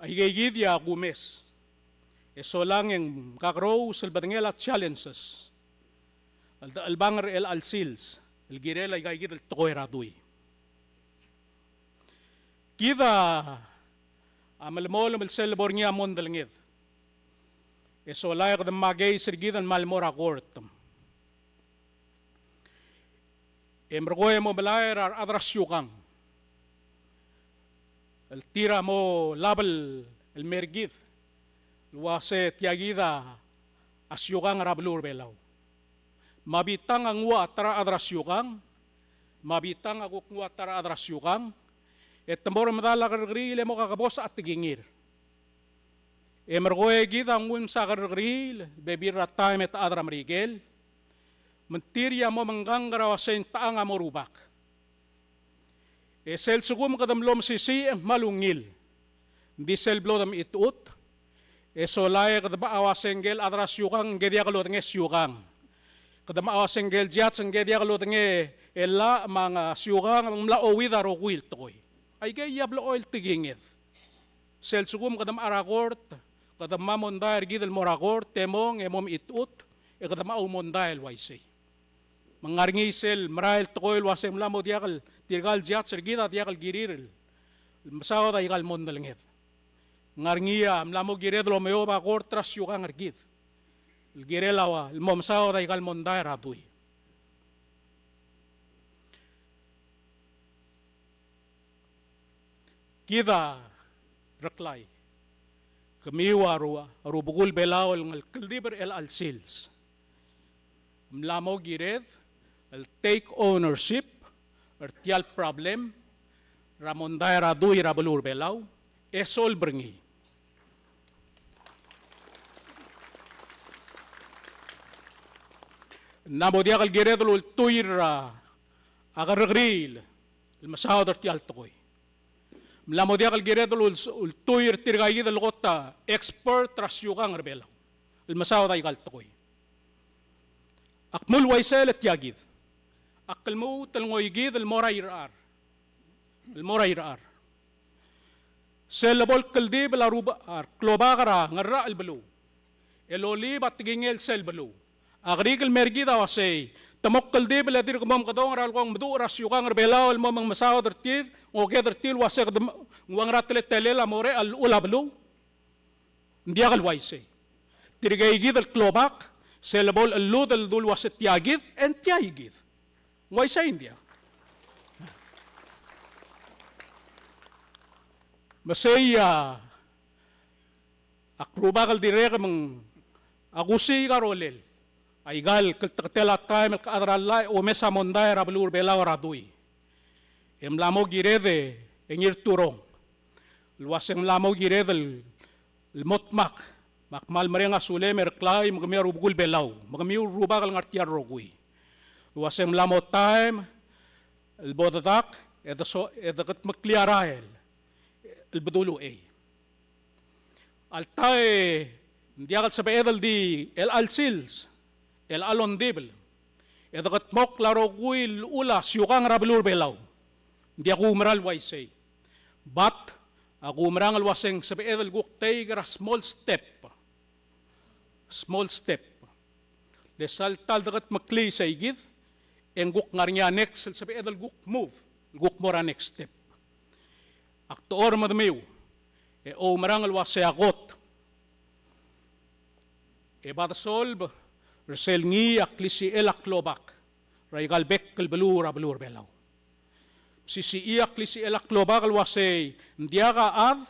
Aike kid a kumes. E solang e ng kakerous el bedengel a challenges el dechelebangel er chelecha el sils el kirel aika kid el tekoi er a dui. Kid a melemolem el sel lebo er ngii a mondelenged. E solae kede mla case er kid el mla mo er a court. E merekong e mo melai er a rechad er a siukang el tir a mo label el mer kid el uase tia kid a siukang er a beluu er a Belau. Me a bitang a nguu a ta er a rechad er a siukang, me a bitang a kuk nguu a ta er a rechad er a siukang, e te mo er medal a kerrekeriil e mo kakebosech a tekingir. E merekong e kid a nguu el msa kerrekeriil, bebil er a taem e te chad er a Merikel, me ng tir a mo mengkang er a uase ng techang a mo rubak. E sel lsekum kede mlo mesisiich e ng kmal ungil. Ng di sel blo demechitechut, e solae kede mla uase ngike el chad er a siukang ngke diak lodengei a siukang. Kede mla uase ngike el judge ngke diak lodengei a llach me a siukang me ng mla ouid a rokui el tekoi. Aike a blechoel tekinged. Sel lsekum kede mla er a court, kede mla mondai er kid el mo er a court, e mong e mo mechitechut, e kede mla oumondai el uaisei. Me ng ngar er ngii sel merael el tekoi el uase ng mla mo diak el tirka el judge er kid a diak el kirir el mesaod aika el mondelenged. Ng ngar er ngii a mla mo kired el omeob a court er a siukang er kid el kirel a ua el mo mesaod aika el mondai er a dui. Kid a Reklai, kemiu a ru-, a rubekul Belau el ngelkldibel er chelecha el sils, mla mo kired el take ownership er tia el problem er a mondai er a dui er a beluu er a Belau, e solve er ngii. Ng mla mo diak el kired el ultuil er a kerrekeriil el mesaod er tia el tekoi. Ng mla mo diak el kired el ul-, ultuil er tirka kid el kot a expert er a siukang er a Belau el mesaod aika el tekoi. Ak mle uaisei el tia kid. Ak lmuut el ngoikid el mo er a irechar. El mo er a irechar. Sel lebo el kldibel a rub-, a reklobak er a ngerachel el beluu el olib a tekingel sel beluu. A kerik el mer kid a uasei, te mo kldibel e dirk mo mekedong er a lekong meduch er a siukang er a Belau el mo mengmesaod er tir, ng oked er tir el uase kede m-, ng ua ngera teletelel a mo er a llechul a beluu. Ng diak el uaisei. Tirkei kid el klobak, sel lebo el cheludel el dul uase tia kid, e ng tia kid. Ng uaisei, ng diak? Me sei a, ak rubak el dirrek me ng, ak osiik a rolel aika el klteketel a taem el kechad er a llach e omes a mondai er a beluu er a Belau er a dui. E mla mo kired e Ngirturong el uase ng mla mo kired el, el mo dmak, me ak kmal mereng a sulem er a Reklai me kemiu a rubekul Belau, me kemiu el rubak el ngar tia el rokui. El uase ng mla mo taem el bo dedak, e de so-, e de kedmeklii a rael el bedul uchei. Alta e ng diak el sebeched el di chelecha el sils chelecha el ongdibel e dekedmokl a rokui el llechul a siukang er a beluu er a Belau. Ng diak kuumerang el uaisei. But a kuumerang el uasei ng sebeched el kuk take er a small step. Small step. Le sel ta el dekedmeklii sei kid, e ng kuk ngar er ngii a next el sebeched el kuk move, el kuk mo er a next step. Ak dechor me demiu e oumerang el uasei a kot e bo desolb er sel ngii a klisichel a klobak er aika el bek el beluu er a beluu er a Belau. Mesisichii a klisichel a klobak el uasei ng diak a chad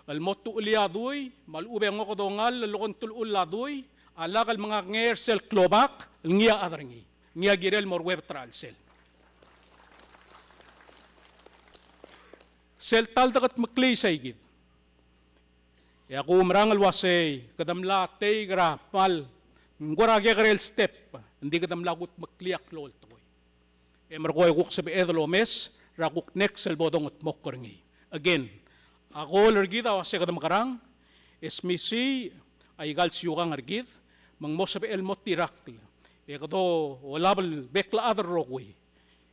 el mo tuchelii a dui me a lechub e ng okedongall el okentelechul a dui a lak el mengakngei er sel klobak el ngii a chad er ngii. Ngii a kirel el mo ruebet er a chelsel. Sel ta el dekedmeklii sei kid, e a kuumerang el uasei kede mla take er a kmal, ng kora kekerei el step, ng di kede mla kudmeklii a klou el tekoi. E merekong e kuk sebeched el omes er a kuk next el bo dongedmokl er ngii. Again, a goal er kid a uasei kede mekerang e smisichii aika el siukang er kid, me ng mo sebechel el mo tirakl e kede olab el bek el chad el rokui.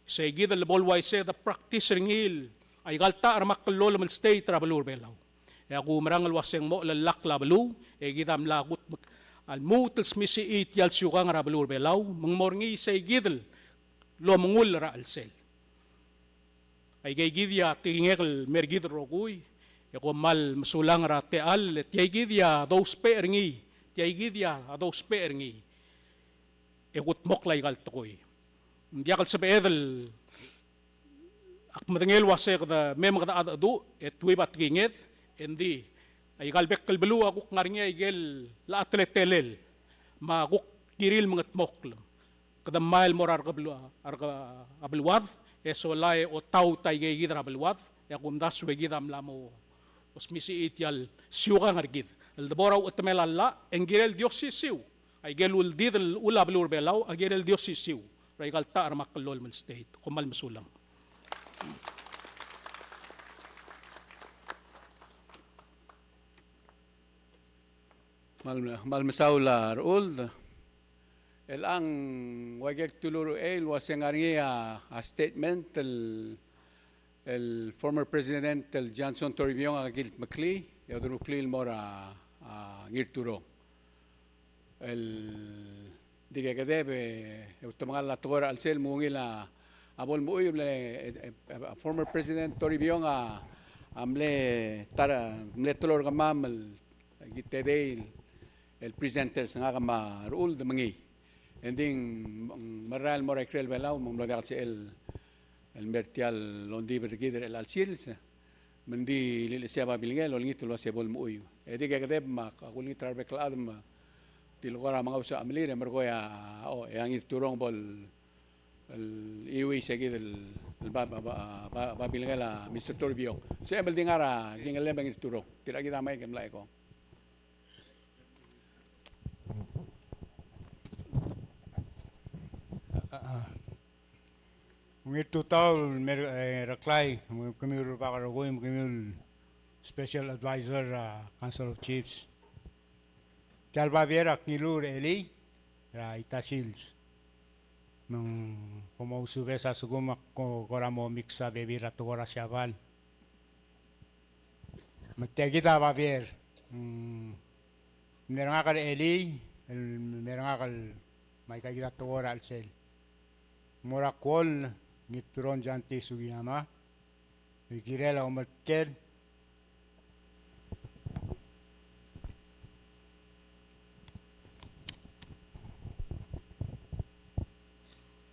Sei kid el bo el uaisei e de practice er ngii el aika el ta er a meklou el state er a beluu er a Belau. E a kuumerang el uasei ng mo chelellakl a beluu, e kid a mla kudmek a lmuut el smisichii tia el siukang er a beluu er a Belau, me ng mo er ngii sei kid el omengull er a chelsel. Aike kid a tekingek el mer kid el rokui, e kom kmal mesulang er a techall, e tia kid a dousbech er ngii, tia kid a dousbech er ngii e kudmokl aika el tekoi. Ng diak el sebeched el ak medengei el uasei kede mei me kede chadecheduch e tuib a tekinged, e ng di aika el bek el beluu a kuk ngar er ngii aike el teletelel me a kuk kirir el mengedmokl. Kede mei el mo er a rekebelu-, a reke-, a beluad, e sola e otaut aike kid er a beluad, e a kumdasu e kid a mla mo smisichii tia el siukang er kid el debo er a uchetemel a llach, e ng kirel di osisiu aike el uldidel el llechul a beluu er a Belau, a kirel di osisiu er aika el ta er a meklou el state. Kom kmal mesulang. Kmal, kmal mesaul a Rechuld. Chelechang ua ikel kdu el uchei el uasei ng ngar er ngii a, a statement el, el former president el Johnson Toribiong a kildmeklii, e oderuklii el mo er a, a, Ngirturong. El di kekedeb e utemengall a tekoi er a chelsel me ungil a bo lemuchel e, e, e, former president Toribiong a, a mle ta er a, mle teloi er kemam el ki tedei el, el presenters, ngak me a Rechuld me ngii. E ng di ng merael el mo er a ikrel Belau me ng mlo diak el sebechel el mer tia el ongdibel er kid er chelecha el sils. Me ng di lilechesii a babilngel el olengit el uasei bo lemuchel. E di kekedeb me ak ulengit er a rebek el chad me di le kora mengaus a chemelir e merekong e a, o, e a Ngirturong bo el, el chiuii se kid el, el ba, ba, ba, ba, babilngel a Mister Toribiong. Sebechem el di ngar er a kingellem er a Ngirturong. Tirka kid a mei e ke mla ekong. A, a. Ungil tutau el mer, e, Reklai, me kemiu el rubak el rokui, me kemiu el special advisor er a Council of Chiefs. Tia el babier a kngiluu er a elii er a ita sils. Me ng kom ousubes a lsekum ak ko-, kora mo mix a bebil er a tekoi er a Siabal. Me tia kid a babier, mm, mle er ngak er a elii, el mle er ngak el me aika kid a tekoi er a chelsel. Mo er a kuoll, Ngirturong Janty Sugiyama, el kirel a omeltkel,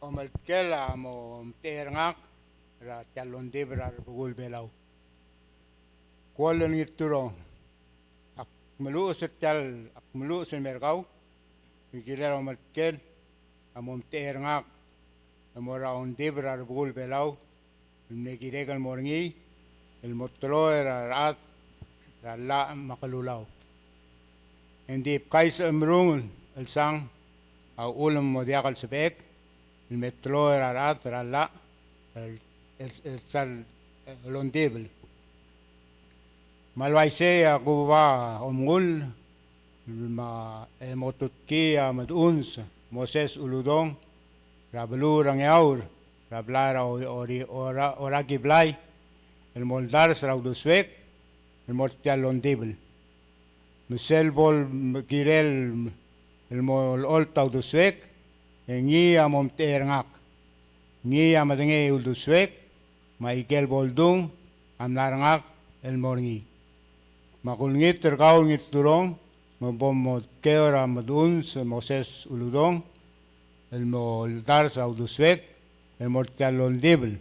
omeltkel a mo omtechei er ngak er tia el ongdibel er a Rebekul Belau. Kuoll el Ngirturong, ak meluches er tia el, ak meluches el mer kau, el kirel a omeltkel a mo omtechei er ngak el mo er a ongdibel er a Rebekul Belau, el mle kirek el mo er ngii el mo teloi er a rechad er a llach me a kelulau. Engdi bkais el merungel el sang a uchul me mo diak el sebechek el me teloi er a rechad er a llach el, el, el sal, el ongdibel. Me a le uaisei a kuba omengull me a, e mo tutkii a medechungs Moses Uludong, er a beluu er a Ngeaur, er a blai er a Ori-, Ora-, Orakiblai, el mo oldars er a uldesuek el mo er tia el ongdibel. Me sel bo el kirel el mo olecholt a uldesuek, e ngii a mo omtechei er ngak. Ngii a medengei a uldesuek, me a ikel bo ldung a mla er ngak el mo er ngii. Me a kulengit er kau el Ngirturong, me bo mo tkeu er a Medungs Moses Uludong el mo oldars a uldesuek el mo er tia el ongdibel.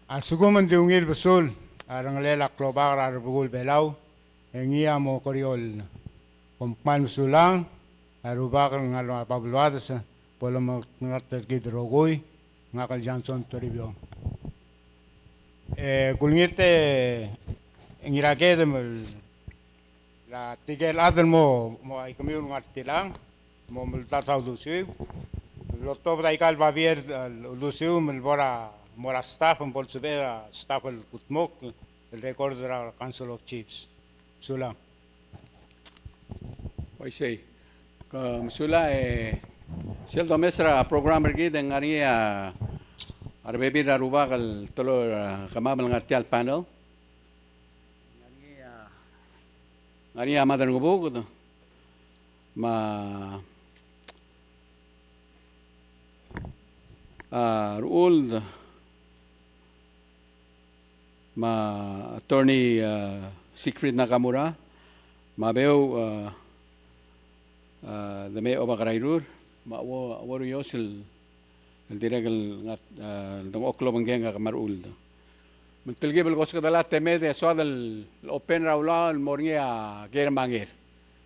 A lsekum ng di ungil besul a rengelel a klobak er a Rebekul Belau, e ngii a mo kerior el kom kmal mesulang. A Rubak el ngar er a bab el uads bo lomekngeltengat er kid el rokui. Ngak el Johnson Toribiong. E kulengit e Ngiraked me a tirke el chad el mo, mo aikemiu el ngar tiang, mo oldars a uldesuiu. Lotobed aika el babier el uldesuiu me le bo er a, mo er a staff, me bo lsebechel a staff el kudmokl el record er a Council of Chiefs. Mesulang. Uaisei. Ke mesulang e sel domes er a program er kid e ng ngar er ngii a rebebil er a Rubak el teloi er kemam el ngar tia el panel. Ng ngar er ngii a, ng ngar er ngii a Mad er a Ngebuked, me a, a, Rechuld, me a Attorney, a, Siegfried Nakamura, me a Beouch, a, a, Demei Obak er a Irur, me a Uo-, Uoruios el el dirrek el ngar, a, el dengchokl el obengkek a kmal Rechuld. Me ng telkib el kosked el a temed e soad el open er a ulaol el mo er ngii a ker me a nger.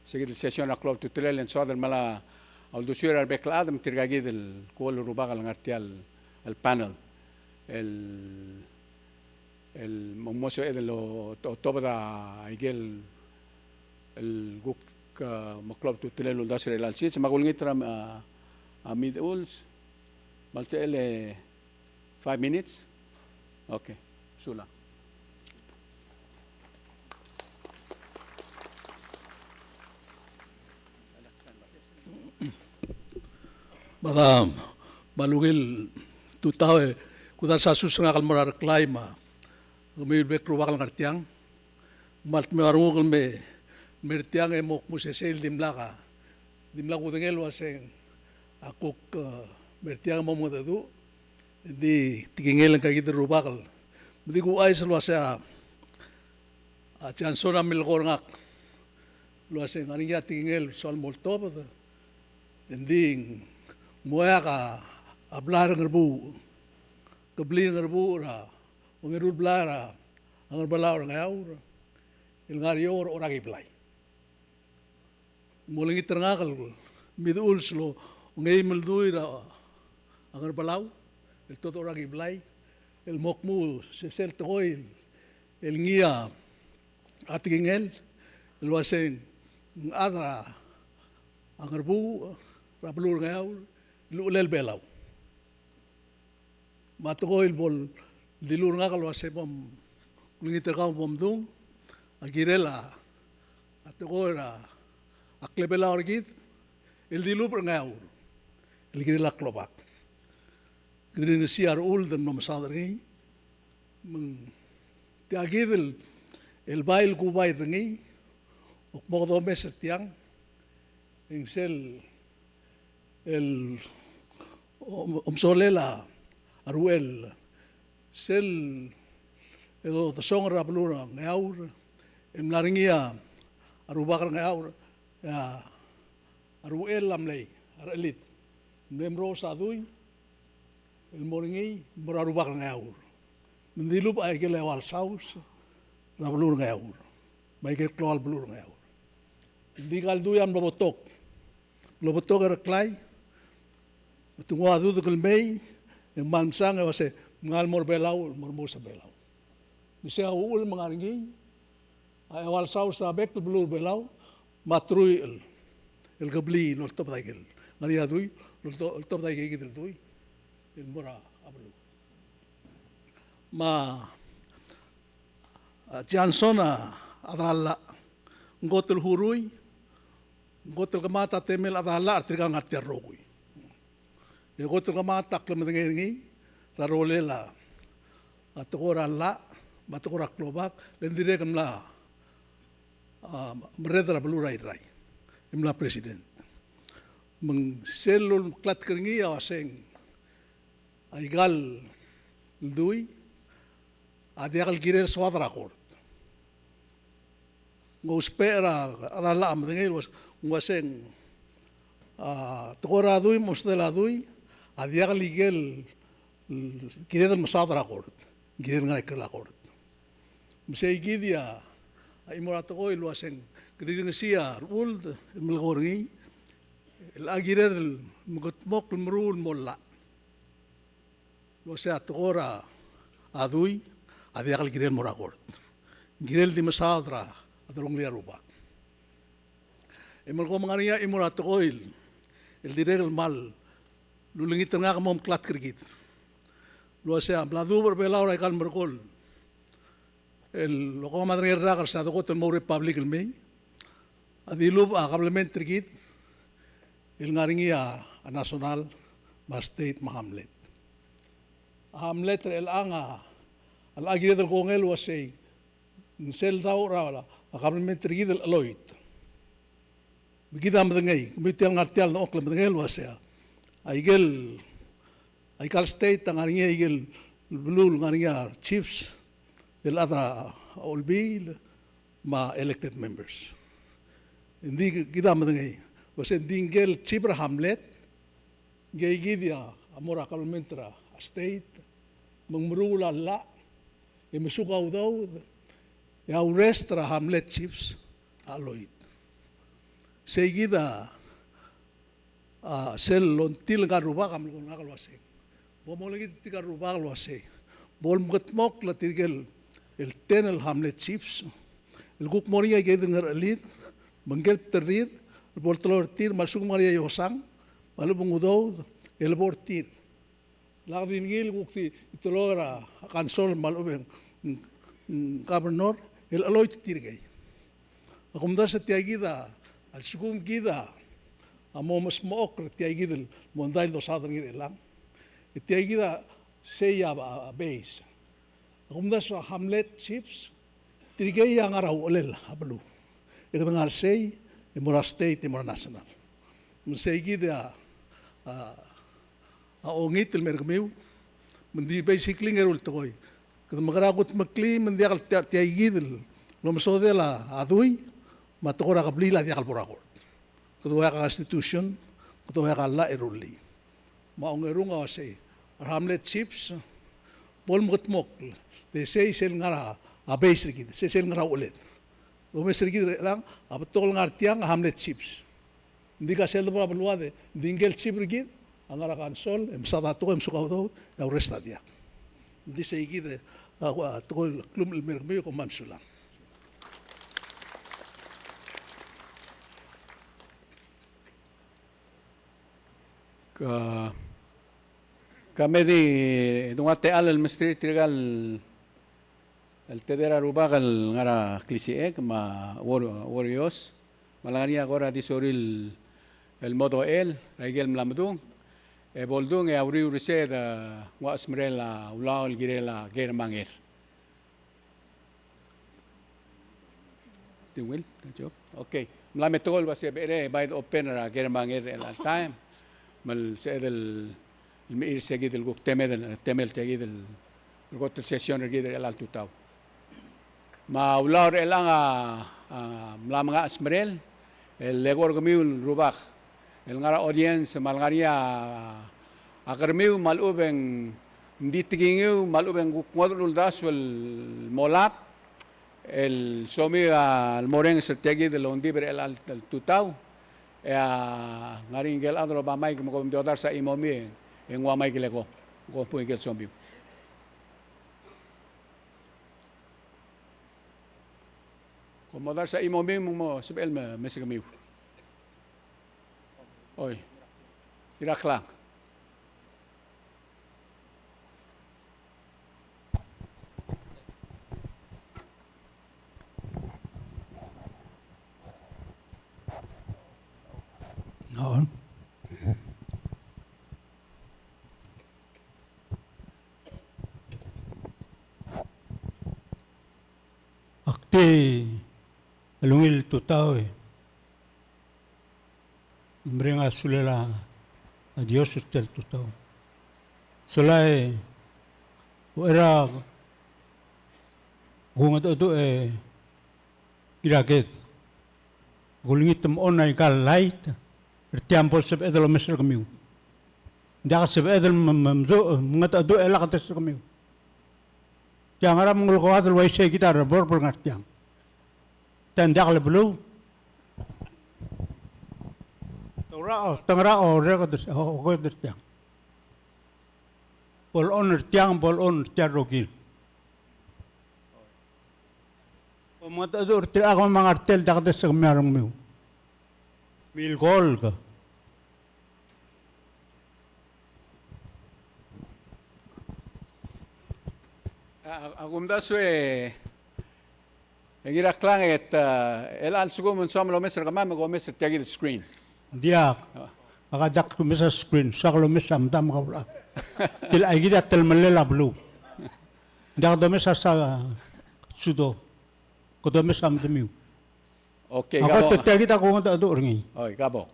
Se kid el session er a klou a ultutelel e ng soad el melai a uldesuir a rebek el chad me tirka kid el kuoll el rubak el ngar tia el, el panel. El el mo, mo sebeched el o-, otobed a ikel, el kuk, a, meklou a ultutelel el uldasu er chelecha el sils, me a kulengit er a, a, Miduls, me a lsebechel e five minutes. Okay, sulang. Me a, me a ungil tutau e kudars a sus er ngak el mo er a Reklai me a kemiu el bek el rubak el ngar tiang. Me a le dmeu a renguk el me, me er tiang e mo kmu sesei el dimlak a, dimlak kudengei el uaseng a kuk, e, me er tiang e mo mengedecheduch. Ng di tekingel ngka kid el rubak el, me di kuchais el uasei a, a Johnson a milekoi er ngak el uasei ng ngar er ngii a tekingel el soal mo oltobed. Ng di ng mo oeak a blai er a Ngerbuuch, kebliil er a Ngerbuuch er a ongeru el blai er a Ngerbelau er a Ngeaur el ngar er eou er a Orakiblai. Molengit er ngak el Miduls el ongeim el dui er a Ngerbelau el todechor a Kiblai el mo kmu sesei el tekoi el ngii a tekingel el uaseng ng chad er a Ngerbuuch er a beluu er a Ngeaur el uchelel Belau. Me a tekoi el bo el dilu er ngak el uase bo mkulengit er kau bo mdung a kirel a tekoi er a klebelau er kid el dilubech er a Ngeaur el kirel a klobak. Kede di ngesii a Rechuld el mlo mesaod er ngii. Me ng tia kid el bai el kubai er ngii, ak mo domes er tiang, e ng sel el om-, omsolel a ruchel sel el dosong er a beluu er a Ngeaur el mla er ngii a rubak er a Ngeaur, a ruchel a mlei a rechelid. Mle mrous a dui el mo er ngii, mo er a rubak er a Ngeaur. Me ng dilubech a ikel eua el saus er a beluu er a Ngeaur me a ikel klou el beluu er a Ngeaur. Ng di kal dui a mlo betok. Mlo betok er a Reklai, me te nguu a dudek el mei, e ng kmal msang e uase, ng kmal mo er a Belau, mo er a, mo er a Belau. Me sei a uchul me ng ngar er ngii a eua el saus er a bek el beluu er a Belau me a truich el kebliil el oltobed a ikel, ngar er ngii a dui el olto-, oltobed a ikakid el dui el mo er a beluu. Me a A Johnson a, a chad er a llach. Ng kot el hurui, ng kot el kemanget a temel a chad er a llach er tirka el ngar tia el rokui. E kot el kemanget a klemedengei er ngii er a rolel a, a tekoi er a llach me a tekoi er a klobak, le ng dirrek el mla, a, merreder er a beluu er a Irrai e mla president. Me ng sel lulmeklatk er ngii a uaseng aika el dui a diak el kirel soad er a kort. Ng ousbech er a, a chad er a llach a medengei el uas-, ng uaseng, a, tekoi er a dui me a osodel a dui a diak el ikel, mm, kired el mesaod er a kort, kired el ngar er a ikrel a kort. Me sei kid a, a chimo er a tekoi el uaseng kede rirengesii a rechuld el melekoi er ngii el a kired el mekedmokl el meruul el mo llach el uasei a tekoi er a dui a diak el kirel mo er a kort. Kirel di mesaod er a delongelir a rubak. E melekoi me ng ngar er ngii a chimo er a tekoi el dirrek el kmal ulengit er ngak el mo omeklatk er kid el uasei a bla duubech er a Belau er aika el merekong el okemam a derengel el rak er se a dekot el mo republic el mei, a dilubech a kabelment er kid el ngar er ngii a national me a state me a hamlet. A hamlet er chelechang a, a locha kired el kongei el uasei ng sel daoch er a kabelment er kid el cheloit. Me kid a medengei, kemiu tia el ngar tia el dengchokl el medengei el uasei a ikel, aika el state a ngar er ngii a ikel beluu el ngar er ngii a chiefs el chad er a olbiil me a elected members. Ng di kid a medengei el uasei ng di ngike el chief er a hamlet, ngike kid a mo er a kabelment er a state, me ng meruul a llach, e mesuk a udoud, e a rest er a hamlet chiefs a cheloit. Sei kid a, a, sel longtil ngka el rubak a melekoi er ngak el uasei bo molengit er tirka el rubak el uasei bo lemekedmokl a tirke el, el ten el hamlet chiefs el kuk mo er ngii a ikeikid el ngerechelir, me ngike el bdelulir el bo leteloi er tir me a lsekum ng ngar er ngii a iosang me a lechub e ng udoud el bo er tir. Lak di ngii el kuk di teloi er a council me a lechub e ng, ng, ng governor el cheloit tirkei. A kumdasu e tia kid a, a lsekum kid a mo mesmechokl er tia kid el mondai el dosaod er ngii er chelechang, e tia kid a sei a, a, a base. A kumdasu a hamlet chiefs, tirkei a ngar er a uchelel a beluu. E kede ngar er sei, e mo er a state, e mo er a national. Me sei kid a, a, a ongit el mei er kemiu, me ng di basically ng eru el tekoi. Kede mekerang e kudmeklii me ng diak el tia, tia kid el omesodel a dui, me a tekoi er a kebliil a diak el bo er a kort. Kede oeak a constitution, kede oeak a llach e rullii. Me a ongerung a uasei, a re hamlet chiefs, bo lemekedmokl, e sei sel ngar er a base er kid, sei sel ngar er a ucheled. Omes er kid er chelechang, a betok el ngar tiang a hamlet chiefs. Ng di ka sel debo er a beluad e, ng di ngike el chief er kid a ngar er a council, e mesaod a tekoi, e mesuk a udoud, e a rest a diak. Ng di sei kid e, a, a, tekoi el klumech el mei er kemiu, e kom kmal mesulang. Ka, ka me di, di nguu a techall el mesterir tirka el el tedei er a rubak el ngar er a klisichek me a uor, uoreos, me a lengar er ngii a kora di sorir el mo dochel er a ikel mla medung, e bo ldung e a uriul er se e de nguu a chesmerel a ulaol el kirel a ker me a nger. Di ungil, good job. Okay. Mla me tekoi el uase becherei e bai de open er a ker me a nger er chelecha el taem. Me le sebeched el mechir er se kid el kuk temel, temel tia kid el kot el session er kid er chelecha el tutau. Me a ulaol er chelechang a, a, mla menga chesmerel, el eko er kemiu el rubak el ngar er a audience, me a lengar er ngii a kermiu, me a lechub e ng di tekingiu, me a lechub e ng kuk ngodech el uldasu el mo lab, el somiu a le morrenges er tia kid el ongdibel er chelecha el tutau, e a ngar er ngii a ikel chad el oba maik me kom di odars a chimomiu e nguu a maik el eko, kom pung ikel somiu. Kom odars a chimomiu me ng mo sebechel me, mesekemiu. Oi. Iraklang. Aon. Ak di el ungil tutau e mereng a sulel a Dios er tia el tutau. Sola e uchei er a kungedecheduch e Ngiraked, kulengit me a ong aika el light er tiang, bo lsebeched el omes er kemiu. Ng diak lsebeched el me, me, mengedecheduch e lak desekemiu. Tiang a ngera me ng ulekoad el uaisei kid a reborb el ngar tiang? Tiang diak le beluu. Te ngar er a, te ngar er a orreked, o, oked er tiang. Bo lechon er tiang, bo lechon er tia el rokir. Bo mengedecheduch er tirka el kmo me a ngar tia el diak desekemiu a rengmiu. Milkolk. A, a, a kumdasu e, e Ngiraklang e, a, el a lsekum ng soam el omes er kemam e ke omes er tia kid el screen. Diak. A. Ak a diak kumes a screen, soak el omes a medam me kau el chad. Tia kid a telemellel a beluu. Diak domes a sa sudo. Ke domes a medemiu. Okay, a kabo. Kot tia kid a kungedecheduch er ngii. Oi, kabo.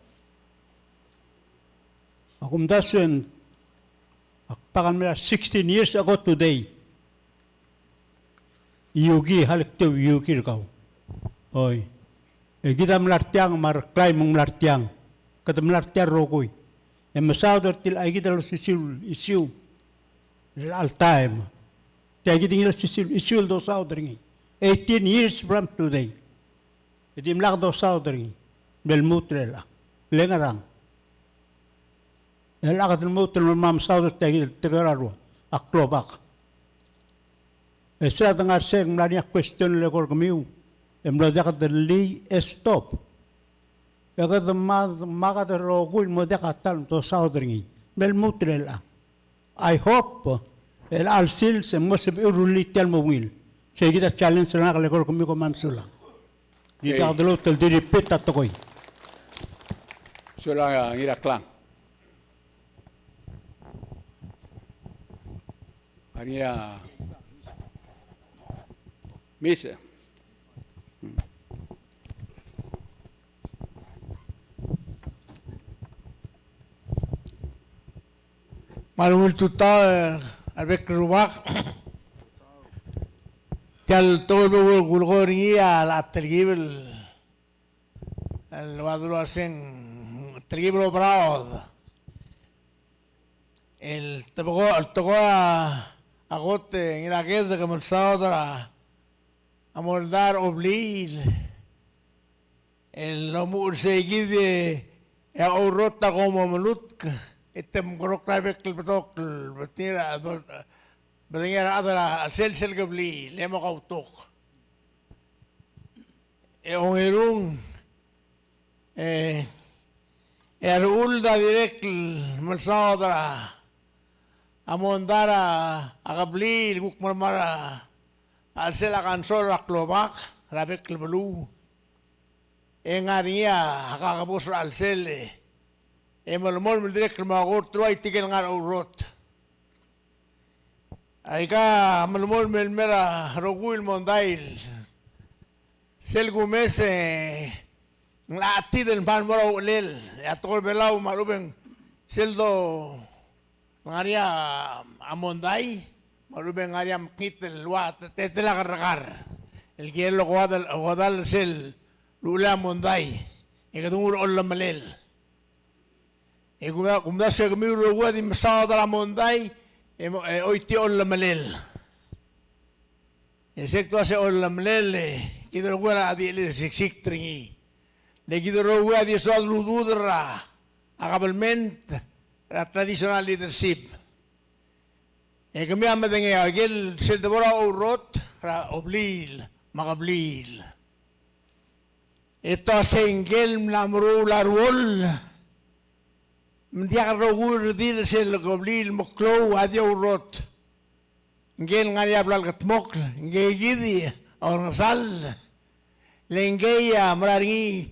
A kumdasu e ng, ak kmal mera sixteen years ago today. Iuki, halek tia iuki er kau. Oi. E kid a mla er tiang, me a Reklai me ng mla er tiang. Kede mla er tia el rokui. E mesaod er tia kid el osisiu el issue er chelecha el taem. Tia kid ngii el osisiu el issue el dosaod er ngii. Eighteen years from today. E dimlak dosaod er ngii. Mle lmuut er chelechang. Le ngerang. E chelechang kede lmuut el mo mesaod er tia kid el tekoi er a rua. A klobak. E se a de ngar er sei e ng mla er ngii a question el eko er kemiu. E mlo diak de lii e stop. E kede ma, ma kede rokui el mo diak a ta el dosaod er ngii. Mle lmuut er chelechang. I hope, e chelecha el sils e ng mo sebechiu el rullii tia el mo ungil. Sei kid a challenge er ngak el eko er kemiu, kom kmal mesulang. Di, okay, diak deluut el di repeat a tekoi. Sulang a Ngiraklang. Ngar er ngii a Miss. Me a ungil tutau er a rebek el rubak. Tia el tekoi el bo kulekoi er ngii a locha telkib el, el ua dulu a se ng telkib el oberaod. El tebeko, el tekoi a kot e Ngiraked, ke mesaod er a mondai er a obliil. El omuchel er sei kid e a Ourot a kom omelutk, e te mkerokl er a bek el betok el bedengir a, bedengir a rechad er a chelsel sel kebliil, e mo kautok. E ongerung, e, e a rechuld a dirrek el mesaod er a mondai er a kebliil, kuk melemalt er a chelsel a kansol er a klobak er a bek el beluu. E ngar er ngii a kakebos er a chelsel e, e melemolem el dirrek el mo kort el ua tirke el ngar er a Ourot. Aika melemolem el mer a rokui el mondai el sel kumes e ng locha chetid el kmal mo er a uchelel, e a tekoi er a Belau me a lechub e ng sel do ngar er ngii a mondai, me a lechub e ng ngar er ngii a mekngit el ua te, te, teletelel a kerrekar el kirel okodall, okodall er sel uchelel a mondai, e kede nguu er a ollemelel. E kumda, kumdasu e kemiu el rokui a di mesaod er a mondai, e mo, e choitii a ollemelel. E se kdu a se ollemelel, e kid el rokui a di chelirsiksik er ngii. Le kid el rokui a di soad el ududel er a kabelment er a traditional leadership. E kemiu a medengei a ikel sel debo er a Ourot er a obliil me a kebliil. E te uasei ngike el mla meruul a ruoll, me ng diak el rokui el redil er sel kebliil el meklou a di Ourot. Ngike el ngar er ngii a bla lekedmokl, ngike kid a orrengesall, le ngike a mera er ngii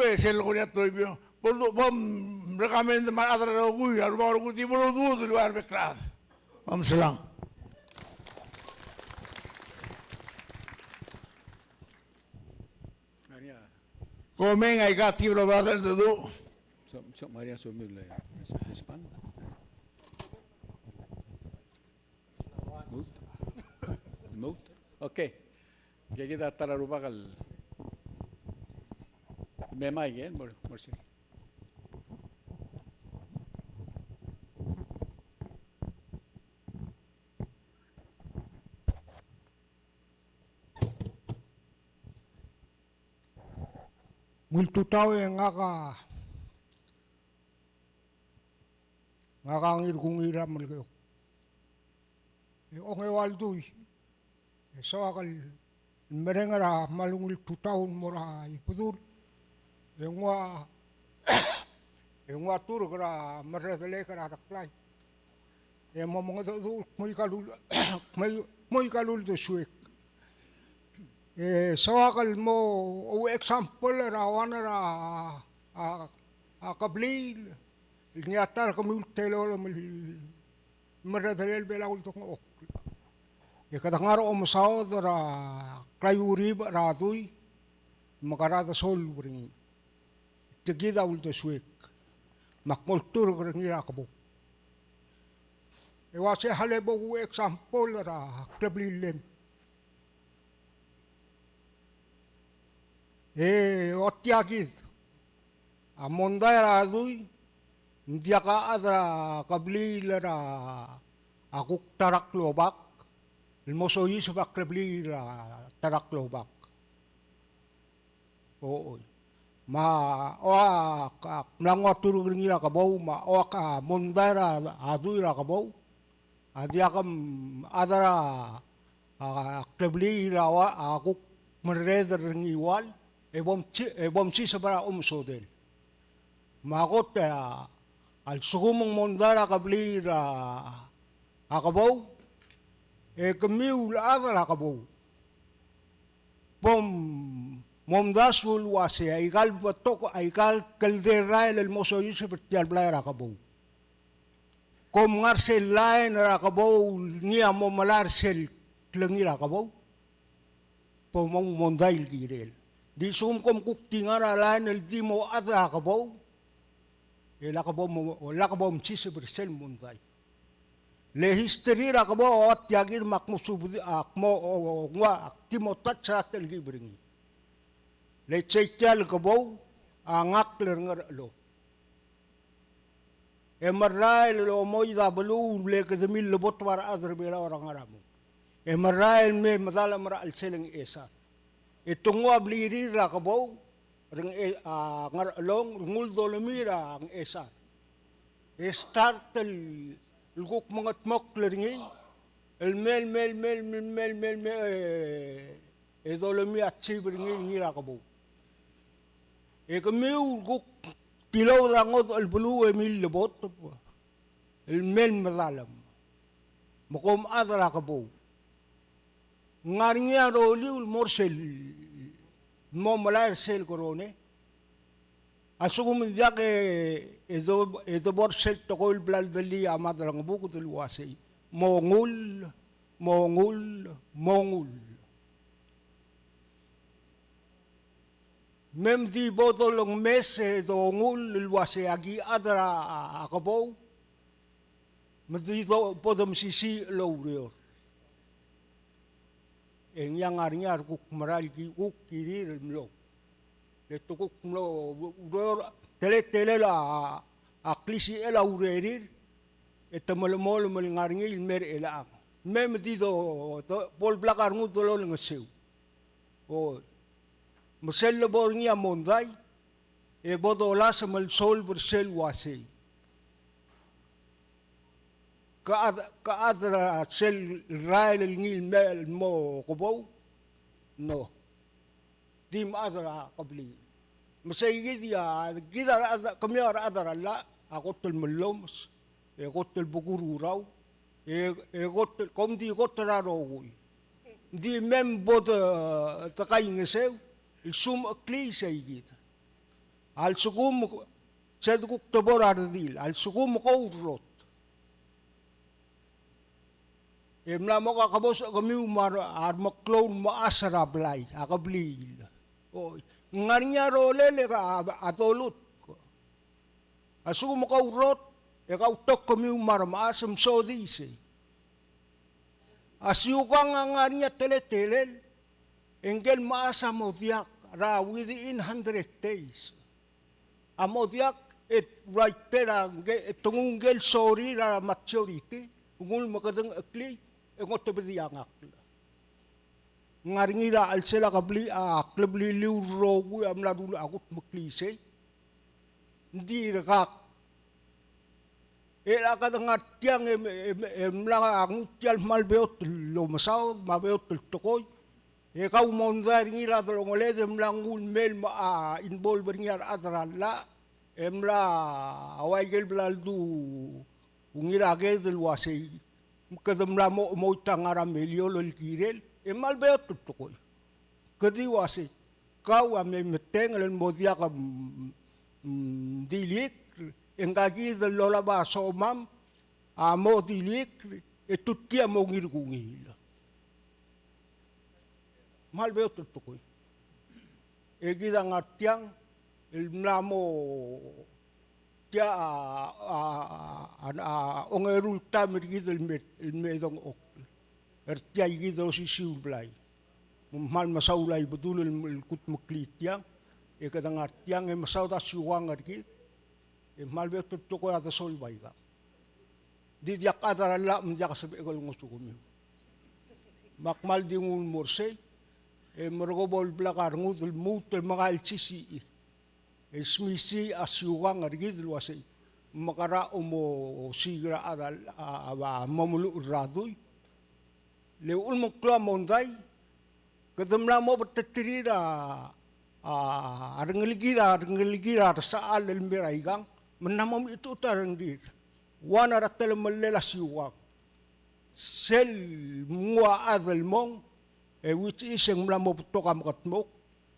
lultobed, sel kora toibio. Bo, bo, recommend me a rechad er a rokui, a rubak el rokui, di bo lodudel el ua rebek el chad. Kom mesulang. Maria. Komeng, aika tir el oberaod el dedu. So, so Maria, so mi le respond. Lmuut? Lmuut? Okay. Ke kid a ta er a rubak el me mike, e, mo er, mo er sei. Ng ultutau e ngak a Ngak a Ngirkungir er a Melekeok. E ongeua el dui e soak el mereng er a kmal ungil tutau el mo er a Ibedul e nguu a, e nguu a turk er a merredelek er a Reklai e mo mengedecheduch el kmo ika el ul-, kmo i-, kmo ika el uldesuek. E soak el mo ou example er a one er a, a, a kebliil el ngii a ta er kemiu el telolem el merredelel Belau el dengchokl. E kede ngar er a omesaod er a klaiuriul er a dui me kede desolv er ngii. Tia kid a uldesuek me ak mo olturk er ngii er a kebou. E ua se a lebo ku example er a kleblillem. E otia kid a mondai er a dui, ng diak a chad er a kebliil er a kuk ta er a klobak el mo soiseb a klebliil er a ta er a klobak. Ochoi. Me a, ua, ak, ak mla nguu a turk er ngii er a kebou, me a, ua, ak, a, mondai er a, a dui er a kebou. A diak a chad er a, a, klebliil er a ua, a kuk merreder er ngii el ua, e bo msi-, e bo msiseb er a omesodel. Me a kot, a, a lsekum ng mondai er a kebliil er a, a kebou, e kemiu el chad er a kebou. Bo m-, momdasu el ua se, aika el betok, aika el kldei el rael el mo soiseb er tia el blai er a kebou. Kom ngar sel line er a kebou el ngii a mo melai er sel klengir a kebou. Bo mo mondai el kirel. Di lsekum kom kuk di ngar er a line el di mo chad er a kebou, e lak bo mo, lak bo msiseb er sel mondai. Le history er a kebou a ua tia kid me ak mo subed, ak mo, o, o, ngua, ak di mo touch er a telkib er ngii. Le sei tia el kebou a ngakl er a Ngerchelong. E merael el omoid a beluu el mle kede milleboteb a rechad er Belau er a ngar er a mong. E merael el me medal a mera el sel Ngchesar. E te nguu a blirir er a kebou er a Nge-, a, Ngerchelong, el nguu el dolemii er a Ngchesar. E start el, el kuk mengedmokl er ngii, el mei, el mei, el mei, e, e dolemii a chief er ngii, ngii er a kebou. E kemiu el kuk tilobed er a ngodech el beluu e milleboteb el mei el medalem. Me kom chad er a kebou. Ng ngar er ngii a roliu el mo er sel, mo melai er sel kerone. A lsekum ng diak e, e do-, e debo er sel tekoi el bla ledulii a Madrangebuked el ua sei, mongull, mongull, mongull. Me mdi bo dolengmes e dongull el ua se aki chad er a, a, a kebou, me di do-, bo domesisiich el oureor. E ngii a ngar er ngii a rekuk mera el ki-, kuk kirir el mlo. Le te kuk mlo ureor, teletelel a, a klisichel a urerir, e te melemolem el ngar er ngii el mer chelechang. Me mdi do, do, bo el blak a rengud el olengeseu. O, me sel lebo er ngii a mondai, e bo dolasem el solve er sel ua sei. Ke chad, ke chad er a sel rael el ngii el me, el mo kebou? No. Di me chad er a kebliil. Me sei kid a, kid a rechad, kemiu a rechad er a llach, a kot el mellomes, e kot el bekururau, e, e kot el, kom di kot er a rokui. Di mem bo de, de kaingeseu, el sumecheklii sei kid. A lsekum, sel de kuk debo er a redil, a lsekum ke oureor. E mla mo kakebosech kemiu me a re-, a remeklou el mechas er a blai, a kebliil. Oi, ng ngar er ngii a rolel e ka, a, a dolutk. A lsekum ke oureor, e kautok kemiu me a remechas e msodii sei. A siukang a ngar er ngii a teletelel, e ngike el mechas a mo diak, er a within hundred days. A mo diak, e right there a ngke, e te nguu ngike el sorir a maturity, nguu el mekedengcheklii, e ng otebedii a ngakl. Ng ngar er ngii er a chelsel a kebliil, a klebliliu el rokui a mla rullii a kudmeklii sei. Ng dirkak E a kede ngar tiang e, e, e mla nguu tia el kmal beot el omesaod, me a beot el tekoi. E kau mondai er ngii er a delongeled e mla nguu el mei el mo a involve er ngii a rechad er a llach. E mla ua ikel bla ledu ungil a ked el uasei, me kede mla mo, mo oit a ngar er a Meliol el kirel, e kmal beot el tekoi. Kede di uasei, kau a mei metengel el mo diak, mm, mm, dilikl, e ngka kid el lolab a somam a mo dilikl, e tutkii a mo ngirkungiil. Kmal beot el tekoi. E kid a ngar tiang el mla mo tia a, a, a, a ongeru el taem er kid el me, el me dengchokl er tia kid el osisiu el blai. Me kmal mesaul a Ibedul el, el kudmeklii tiang, e kede ngar tiang e mesaod a siukang er kid, e kmal beot el tekoi a desolv a ikang. Di diak chad er a llach me ng diak sebechek el ngosukemiu. Me ak kmal di nguu el mo er sei, e merekong bo el blak a rengud el lmuut el mekall el sisichir. E smisiich a siukang er kid el uasei, mekerang e mo osiik er a chad a, a, a, a mo meluchel er a dui. Le uchul me ng klou a mondai, kede mla mo beteterir a, a, a rengelekir, a rengelekir a resechal el mei er a ikang, me ng mla mo mechitechut a rengrir. Ua ngera a telemellel a siukang. Sel nguu a chad el mong, e which is e ng mla mo betok a mekedmokl,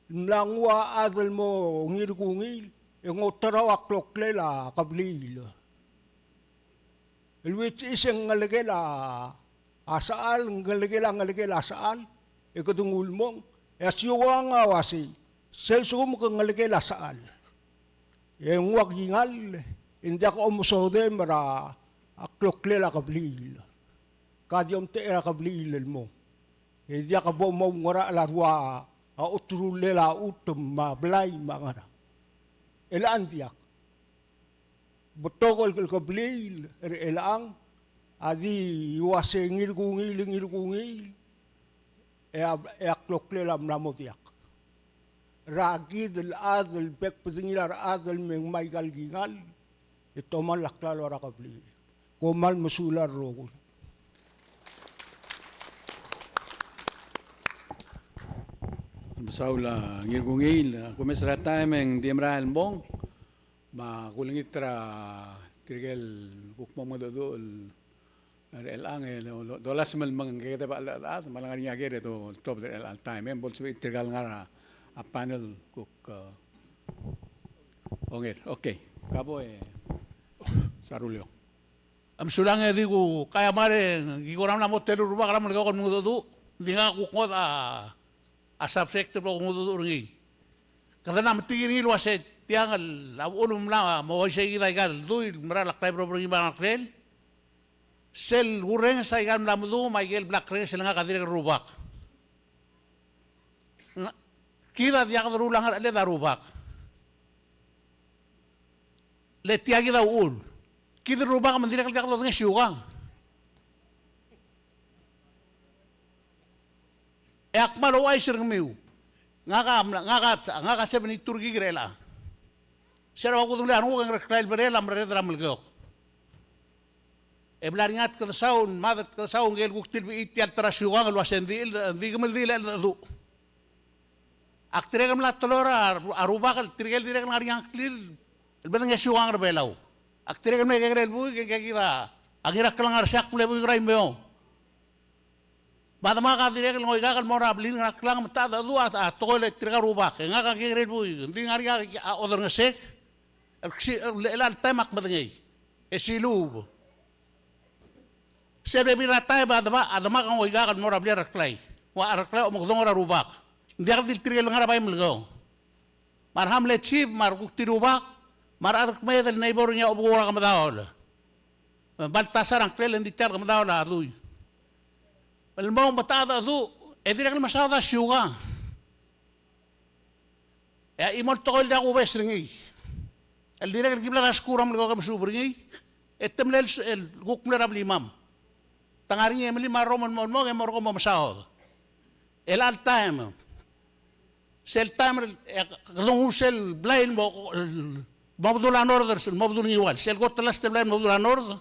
mla nguu a chad el mo ngirkungiil, e ng oterau a kloklel a kebliil. El which is e ng ngelekel a, a sechal, ngelekel a, ngelekel a sechal, e kede nguu el mong, e a siukang a uasei, sel lsekum ke ngelekel a sechal e nguu a kingall, e ng diak omesodem er a kloklel a kebliil. Ka di omtechei er a kebliil el mong. E diak bo moungerachel a rua a oterulel a chutem me a blai me a ngerang. Chelechang ng diak. Betok el kebliil er chelechang a di uase ngirkungiil, ngirkungiil, e a, e a kloklel a mla mo diak. Er a kid el chad el bek bedengir a rechad el me ngmai aika el kingall, e tomall a klalo er a kebliil. Kom kmal mesulang el rokui. Mesaul a Ngirkungiil, a kumes er a taem e ng di merael el mong, me kulengit er tirke el kuk mo mengedecheduch er chelechang e do, do, dolasem el mengkekede a cheldecheduch, me a lengar er ngii a ker e do, tobed er chelechang el taem e bo lsebechir tirka el ngar er a panel kuk, e, onger. Okay. Kabo e Sarulio. Mesulang e di kuk, kau a mera e ng kora mla mo teru el rubak er a Melekeok el mengedecheduch, ng di ngak a kuk ngodech a, a subject el bo kmengedecheduch er ngii. Kede mla metik er ngii el uase tiang a uchul me ng mla mo uaisei kid aika el dui el mera el klai el borobor er ngii me a ngklel. Sel kurrenges aika el mla medung me aike el bla krenges el ngak a dirrek el rubak. Ng, kid a diak deruul a ngerecheled a rubak. Le tia kid a uchul. Kid el rubak me ng dirrek el diak dodengei a siukang. E ak kmal ouchais er kemiu. Ngak a, ngak a, ngak a seventy-two er kid er chelechang. Se er a ua kudengelii a renguk e ng Reklai el Berel a merreder er a Melekeok. E bla er ngii a Tkedesau, me a Tkedesau ngike el kuk tilbechii tia el ta er a siukang el uase ng di, di kemeldiil el cheldecheduch. Ak dirrek el mla teloi er a rubak el tirke el dirrek el ngar er ngii a ngklir el bedengei a siukang er a Belau. Ak dirrek el mle kekerei el buik e ngke kid a Ngiraklang er a Siak mle buik er a Imeong. Me a demak a dirrek el ngoikak el mo er a blil er a Ngiraklang me te cheldecheduch a tekoi el tirka el rubak. E ngak a kekerei el buik, ng di ngar er ngii a oderengesek el ksi, el, el taem ak medengei. E siluub. Se bebil er a taem a demak, a demak a ngoikak el mo er a blil a Reklai. Ng ua a Reklai a omekedong er a rubak. Ng diak di le tirke el ngar er a bai Melekeok. Me a re hamlet chief, me a rekuk tirubak, me a rechad el kmeed el neighbor er ngii a obekuk er a Kemedaol. Me Baltasar a ngklel e ng di tia el Kemedaol a dui. El mong me te cheldecheduch, e dirrek el mesaod a siukang. E a chimo el tekoi el diak kubes er ngii. El dirrek el ki bla er a skuul er a Melekeok e mesuub er ngii, e te mle el, el kuk mle er a blimam. Te ngar er ngii e melim a rrom el mo, el mong e mo er kau mo mesaod. Chelecha el taem. Sel taem er, e, kede nguu sel blai el mo, el, Mo bedul a nord er sel, mo bedul Ngiwal. Sel kot el last el blai el mo bedul a nord,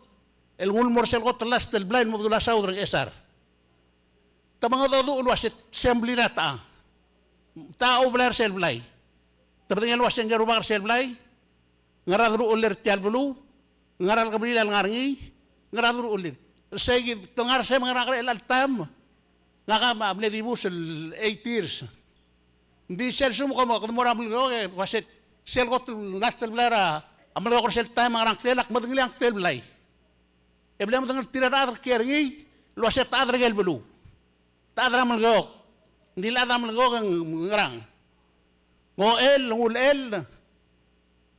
el nguu el mo er sel kot el last el blai el mo bedul a south er a Ngchesar. Te mengedecheduch el uase se mle er a techa. Techa a oublai er sel blai. Te medengei el uase ngike el rubak er sel blai, ngera deruchellel er tia el beluu, ngera el kebliil a lengar er ngii, ngera deruchellel. Sei kid, te ngar er sei me ngera ngera el taem, ngak a mle dibus el eight years. Ng di sel lsekum kom kede mo er a Melekeok e uase sel kot el last el blai er a Melekeok er sel taem a ngera ngklel, ak medengelii a ngklel el blai. E bla medengelii tir a rechad el kiei er ngii el uase te chad er ker el beluu. Te chad er a Melekeok. Ng di le chad er a Melekeok e ng ngerang. Ng ochell, ng ulechell,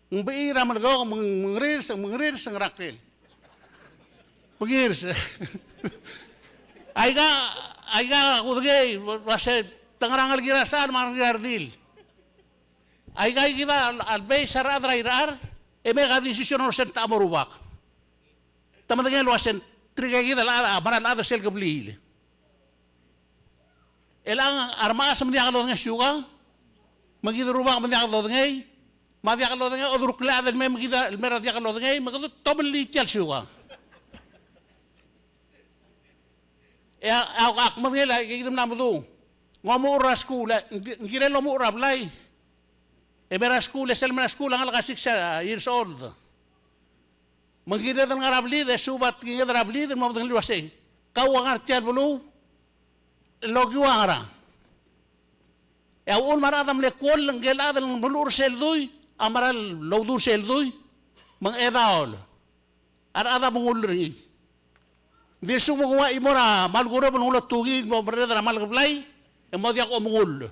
ng bechii er a Melekeok, me ng, me ng rirs, me ng rirs, ng ngerang el. Me ng rirs. Aika, aika kudengei, el uase te ngerang el kirel a sechal, me a ngerang el redil. Aika kid a, a base er a rechad er a Irechar, e mei a decision er sel techa mo rubak. Te medengei el uase ng tirke kid el chad, a mera el chad er sel kebliil. Chelechang a remechas me ng diak lodengei a siukang, me kid el rubak me ng diak lodengei, me a diak lodengei, oderuklel a chad el mei me kid el mei er a diak lodengei, me kede tomellii tia el siukang. E a, a, ak medengei el aika kid a mla medung. Ng omuchel er a skuul, e ng kirel omuchel er a blai. E mei er a skuul, e sel mei er a skuul a ngalek a six years old. Me ng kired el ngar er a blid, e suub a tekinged er a blid, el mo medengelii el uasei, kau a ngar er tia el beluu el okiu a ngerang. E a uchul me a rechad a mle kuoll, ngike el chad el meluchel er sel dui a mera el oudu er sel dui, me ng chedaol. A rechad a mengull er ngii. Ng di lsekum ng ua chimo er a mal kureb el nguu el otungii el mo merreder er a mal keblai, e mo diak omengull.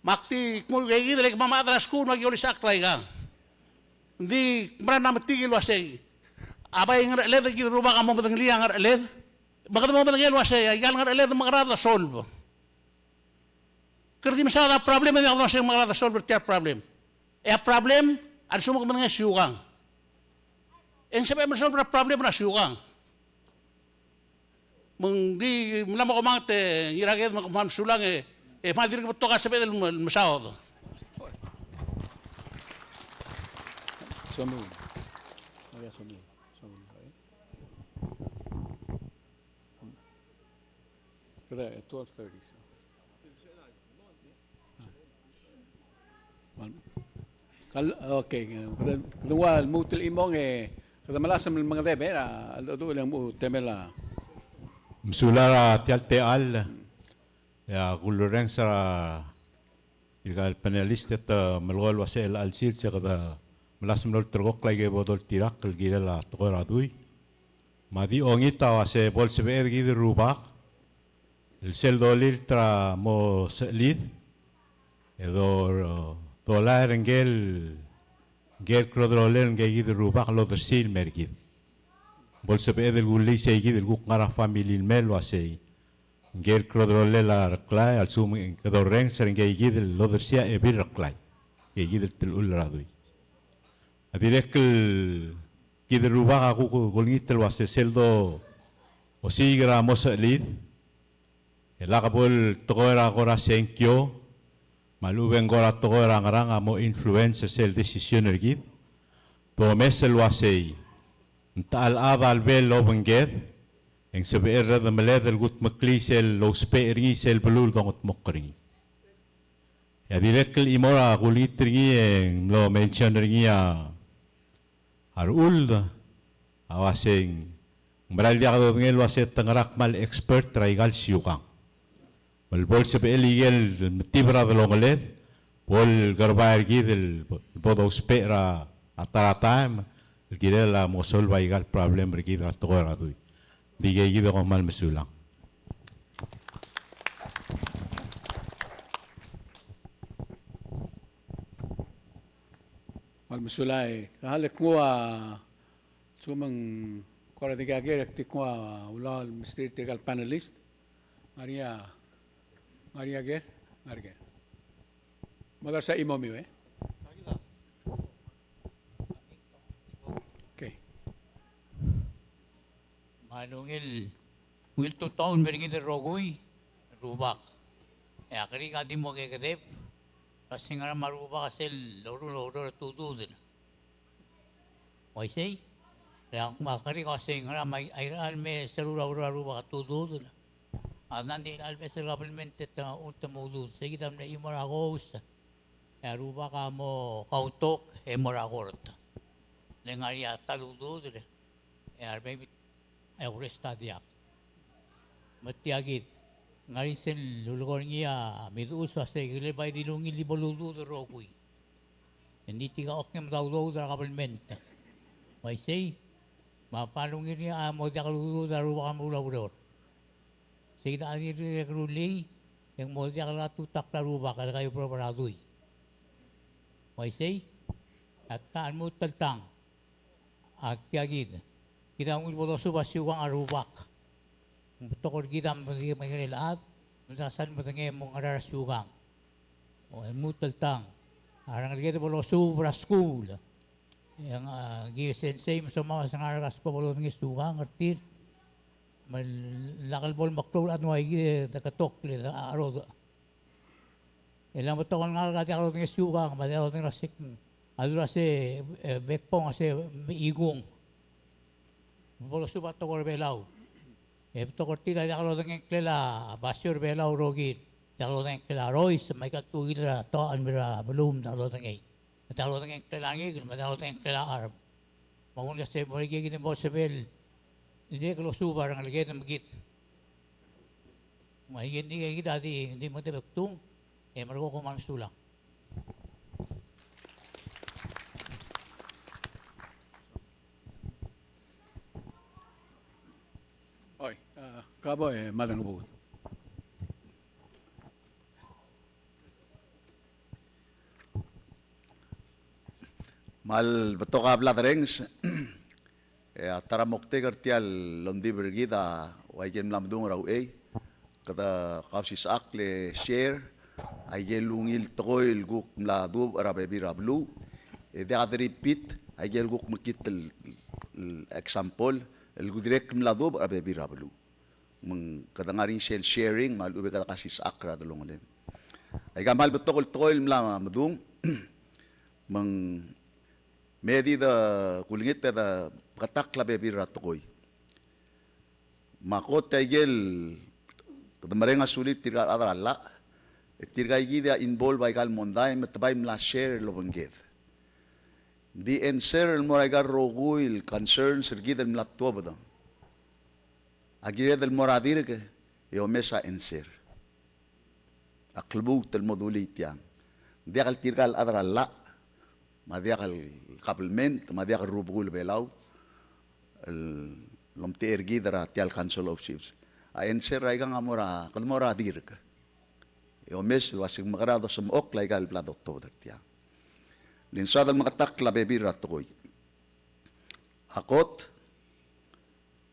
Me ak di kmu aika kid el kmo me a chad er a skuul me aki olisechakl er aikang. Ng di kmal mla metik el uasei, a bai ngerecheled, kid el rubak a mo medengelii a ngerecheled. Me kede mo medengei el uasei, aika el ngerecheled me kede solve. Kede di mesaod a problem e diak lodengei me kede solve er tia el problem. E a problem a lsekum ke medengei a siukang. E ng sebechem el solve er a problem er a siukang. Me ng di mla mo kemanget e Ngiraked me kmal mesulang e, e kmal dirk betok a sebeched el mesaod. Somiu. Maria Somiu. Somiu. Kede, twelve thirty, so. Kal, okay, kede, kede ua lmuut el chimong e, kede melasem el mengedeb, e, a, a, a, a, temel a. Mesulang er tia el techall, e a kulorrenges er a tirka el panelist e te melekoi el uasei el chelsel se kede melasem el olterekokl aike bo doltirakl el kirel a tekoi er a dui. Me a di ongit a uasei bo lsebeched kid el rubak el sel dolilt er a mo sechelid e do, dolai er ngike el, ngike el krodrolel ngike kid el rubak el odersii el mer kid. Bo lsebeched el kullii sei kid el kuk ngar er a family el mei el uasei ngike el krodrolel a Reklai a lsekum e kede orrenges er ngike kid el odersii a Ebil Reklai, ngike kid el telechul er a dui. A dirrek el kid el rubak a kuk olengit el uasei sel do osiik er a mo sechelid e lak bo el tekoi er a kora sengkio me a lechub e ng kora tekoi er a ngerang a mo influence er sel decision er kid. Domes el uasei ng techa el chad a lebo el obengked e ng sebechel el redemeled el kudmeklii sel lousbech er ngii sel beluu el dongedmokl er ngii. E a dirrek el chimo er a kulengit er ngii e ng mlo mention er ngii a a Rechuld a uasei ng mera el diak dodengei el uasei te ngera kmal expert er aika el siukang. Me bo lsebechel ikel metib er a delongeled, bo lekerbai er kid el bo dousbech er a ta er a taem el kirel a mo solve aika el problem er kid er a tekoi er a dui. Di ikei kid e kom kmal mesulang. Kmal mesulang e. Ka le knguu a, lsekum ng kora di ker e ak di knguu a ulaol el mesterir tirka el panelist. Ngar er ngii a, ngar er ngii a ker, ngar er ngii a ker. Mo dars a chimomiu e. Okay. Me a ungil, ungil tutau el mer kid el rokui, rubak. E a kerik a di mo kekedeb, Uasei ngera me a rubak a sel loruul a ureor a tuduudel. Uaisei? E ak, me ak ngar er ngii a uasei ngera me a irechar el me sel loruul a ureor a rubak a tuduudel. A ng di chelecha el beches el kabelment e te, te mo uduud. Sei kid a mle chimo er a kous. E a rubak a mo kautok e mo er a kort. Le ngar er ngii a ta el uduudel. E a rebebil e a kuresta a diak. Me tia kid, ng ngar er ngii sel lulekoi er ngii a Midechuus a uasei, kele bai di lungil di bo luduud el rokui. E ng di tirka a oker me a udoud er a kabelment. Uaisei, me a bo lungil er ngii a mo diak luduud a rubak a meruul a ureor. Sei kid a dirrek el rullii, e ng mo diak el tutakl a rubak el kaiueblobel er a dui. Uaisei, a ta el lmuut el tang. A tia kid, kid a ungil bo losuub a siukang a rubak. Ng betok er kid a medengei el chad, me ng diak sal medengei el mo ngera er a siukang. O, e lmuut el tang. A rengeleked bo losuub er a skuul. E ng, a, ngii a sensei me somam a se ngar er a skuul bo lodengei a siukang er tir. Me lak el bo lemeklou el chad me ng ua ikid e de ketokl e de cherodech. E le ng betok el ngalek a diak lodengei a siukang, me a diak lodengei er a sek, a dura se, e, bekbong a se, me ikung. Bo losuub a tekoi er a Belau. E betok er tir a diak lodengei a ngklel a basio er a Belau el rokir. Diak lodengei a ngklel a rois, me aika el tekingel er a tekoi er a beluu me diak lodengei. Me diak lodengei a ngklel a ngikel, me diak lodengei a ngklel a charm. Me a kuk se mo er ngii kid el mo sebechel el dirrek el losuub a rengeleked me kid. Me aike, aike kid a di, di mengetebektung, e merekong, kom kmal mesulang. Oi, a, kabo e Maderangebuked. Me a le betok a bla derrenges, e a ta er a moktek er tia el ongdibel er kid a ua ikel mla medung er a uchei, kede kausisechakl e share a ikel ungil tekoi el kuk mla dubech er a bebil er a beluu, e diak de repeat a ikel kuk mekngit el, el example el kuk dirrek el mla dubech er a bebil er a beluu. Me ng kede ngar er ngii sel sharing, me a lechub e kede kausisechakl er a delongeled. Aika kmal betok el tekoi el mla medung, me ng me di de kulengit e de beketakl a bebil er a tekoi. Me a kot a ikel kede mereng a sulir tirka el chad er a llach, e tirka kid a involve aika el mondai me te bai mla share el obengked. Ng di answer el mo er aika el rokui el concerns er kid el mla tuobed. A kired el mo er a dirk e omes a answer. A klebuut el mo dulii tiang. Ng diak el tirka el chad er a llach, me a diak el kabelment, me a diak el rubekul Belau el omtechei er kid er tia el Council of Chiefs. A answer er aikang a mo er a, kede mo er a dirk. E omes el uasei ng mekera dosemechokl aika el bla dotobed er tiang. Le ng soad el meketakl a bebil er a tekoi. A kot,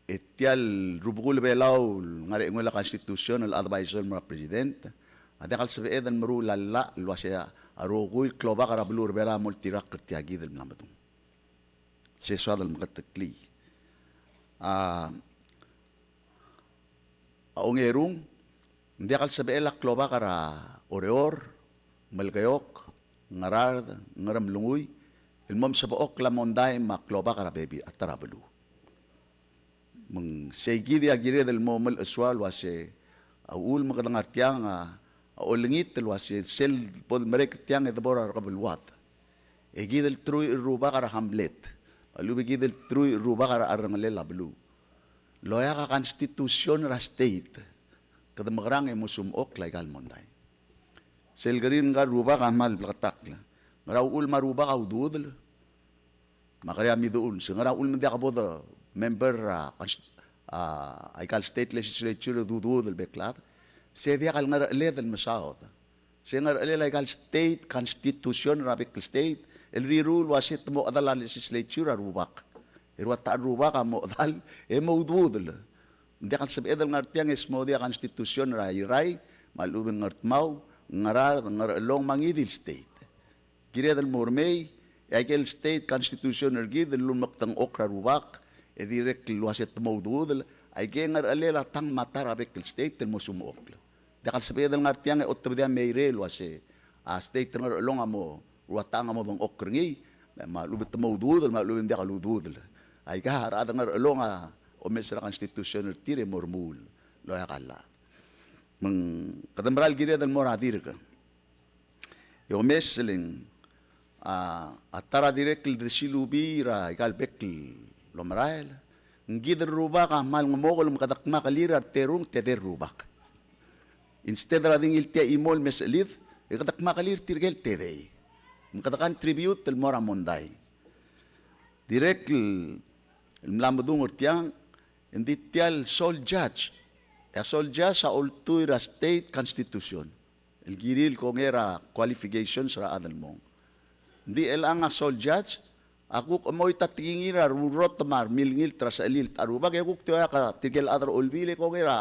e tia el rubekul Belau el ngar er a chenguel a Constitution el advisor el mo er a President, a diak el sebeched el meruul a llach el uasei a rokui el klobak er a beluu er a Belau a mo oltirakl er tia kid el mla medung. Se soad el meketeklii. A, a ongerung, ng diak el sebechel a klobak er a Oreor, Melekeok, Ngaraard, Ngeremlengui, el mo mesebechokl a mondai me a klobak er a bebil, a ta er a beluu. Me ng sei kid a kired el mo melechesuar el uasei a uchul me kede ngar tiang a olengit el uasei sel bo de merek tiang e de bo er a rekebeluad. E kid el truich el rubak er a hamlet. A lechub e kid el truich el rubak er a cherrengelel a beluu. Loia a constitution er a state. Kede mekerang e mo sumechokl aika el mondai. Sel kerir ngka el rubak a kmal bleketakl. Ngera uchul me a rubak a ududel? Me a keria Midechuus, ngera uchul me ng diak bo de member er a, a, aika el state legislature e ududel bek el chad? Se diak el ngerecheled el mesaod. Se ngerechelel aika el state constitution er a bek el state el riruul el uasei te mo chedal a legislature a rubak. E rua ta el rubak a mo chedal e mo ududel. Ng diak el sebeched el ngar tiang e smodii a constitution er a Irrai, me a lechub e ng Ngardmau, Ngaraard, Ngarchelong me a ngii di el state. Kired el mo er mei, e aike el state constitution er kid el lulemekdengchokl er a rubak, e dirrek el uasei te mo ududel, aike ngerechelel a tang me a ta er a bek el state el mo sumechokl. Diak el sebeched el ngar tiang e otobedii a meirei el uasei a state er a Ngerchelong a mo, rua tang a mo dengchokl er ngii, me a lechub e te mo ududel, me a lechub e ng diak el ududel. Aika a rechad er a Ngerchelong a omes er a constitution er tir e mo remuul el oeak a llach. Me ng kede mera el kired el mo er a dirk. E omes e le ng, a, a ta er a dirrek el desilubii er aika el bek el omerael, ng kid el rubak a kmal ngmokl me kede kmakelir a reterung, tedei el rubak. Instead er a di ngii el tia chimo el me sechelid, e kede kmakelir tirke el tedei. Me kede contribute el mo er a mondai. Dirrek el, el mla medung er tiang, ng di tia el sole judge. E a sole judge a ultuil er a state constitution el kirir el kongei er a qualifications er a chad el mong. Ng di chelechang a sole judge a kuk chemoit a tekingir a rurrot me a remilngilt er a sechelil a rubak, e kuk te oeak a tirke el chad er a olbiil e kongei er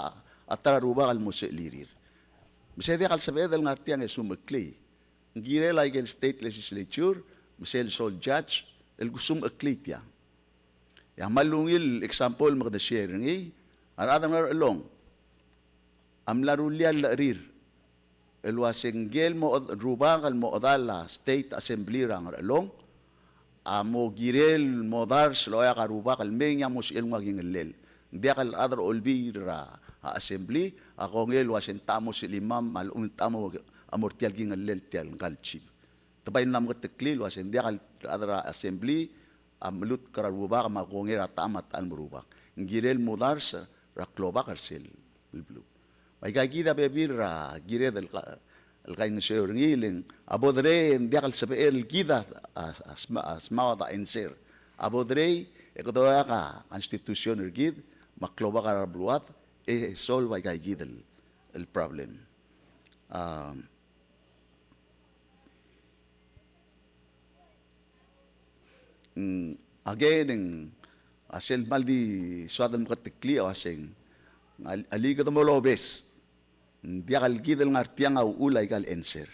a ta er a rubak el mo sechelirir. Me se diak el sebeched el ngar tiang e sumecheklii. Ng kirel aike el state legislature me sel sole judge el kusumecheklii tiang. E a kmal ungil example me kede share er ngii, a rechad er a Ngerchelong a mla rullii a llecherir el uase ngike el mo, rubak el mo chedal a state assembly er a Ngerchelong a mo kirel el mo dars el oeak a rubak el mei ngii a mo sebechel nguu a kingellel. Ng diak el chad er a olbiil er a assembly a kongei el uase ng techa mo sechelimam, me a lechub e ng techa mo, a mo er tia el kingellel tia el ngka el chief. Te bai mla meketeklii el uase ng diak el chad er a assembly a melutk er a rubak me a kongei er a techa me a techa el merubak. Ng kirel el mo dars er a klobak er sel beluu. Me aika kid a bebil er a kired el ka, el kaingeseu er ngii, e le ng a bo derei e ng diak el sebechel kid a, a, a sma, a smaod a answer. A bo derei e kede oeak a constitution er kid me a klobak er a beluad e solve aika kid el, el problem. A, Mm, again, ng, a sel kmal di soad el meketeklii a uaseng, a, alii kede mo lobes. Ng diak el kid el ngar tiang a uchul aika el answer.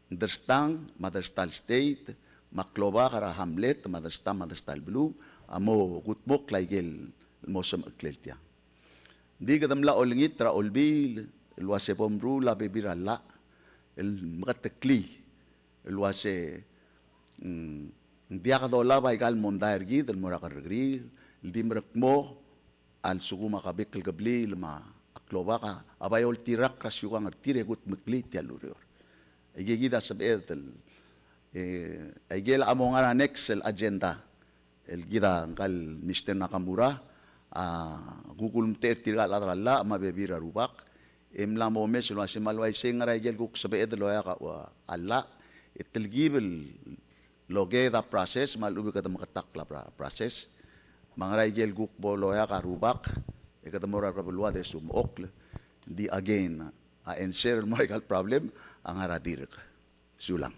Ng derstang me a dersta el state, me a klobak er a hamlet, me a dersta, me a dersta el beluu, a mo kudmokl aike el mo semecheklel tiang. Ng di kede mla olengit er a olbiil el uase bo mruul a bebil er a llach el meketeklii el uase, mm, ng diak dolab aika el mondai er kid el mo er a kerrekeriil, el di merekmo a lsekum a bek el kebliil me a klobak a bai oltirakl er a siukang er tir e kudmeklii tia el ureor. Aike kid a sebeched el, e, aike el a mo ngar er a next el agenda el kid a ngka el Mister Nakamura a kuk ulemtechei er tirka el chad er a llach me a bebil er a rubak, e mla mo omes el uase me a le uaisei ng ngar er a ikel kuk sebeched el oeak a, a llach, e telkib el okeuid a process me a lechub e kede meketakl a pra-, process. Me a ngar er a ikel kuk bo loeak a rubak e kede mo er a rebeluad e sumechokl. Ng di again, a answer el mo er aika el problem a ngar er a dirk. Sulang.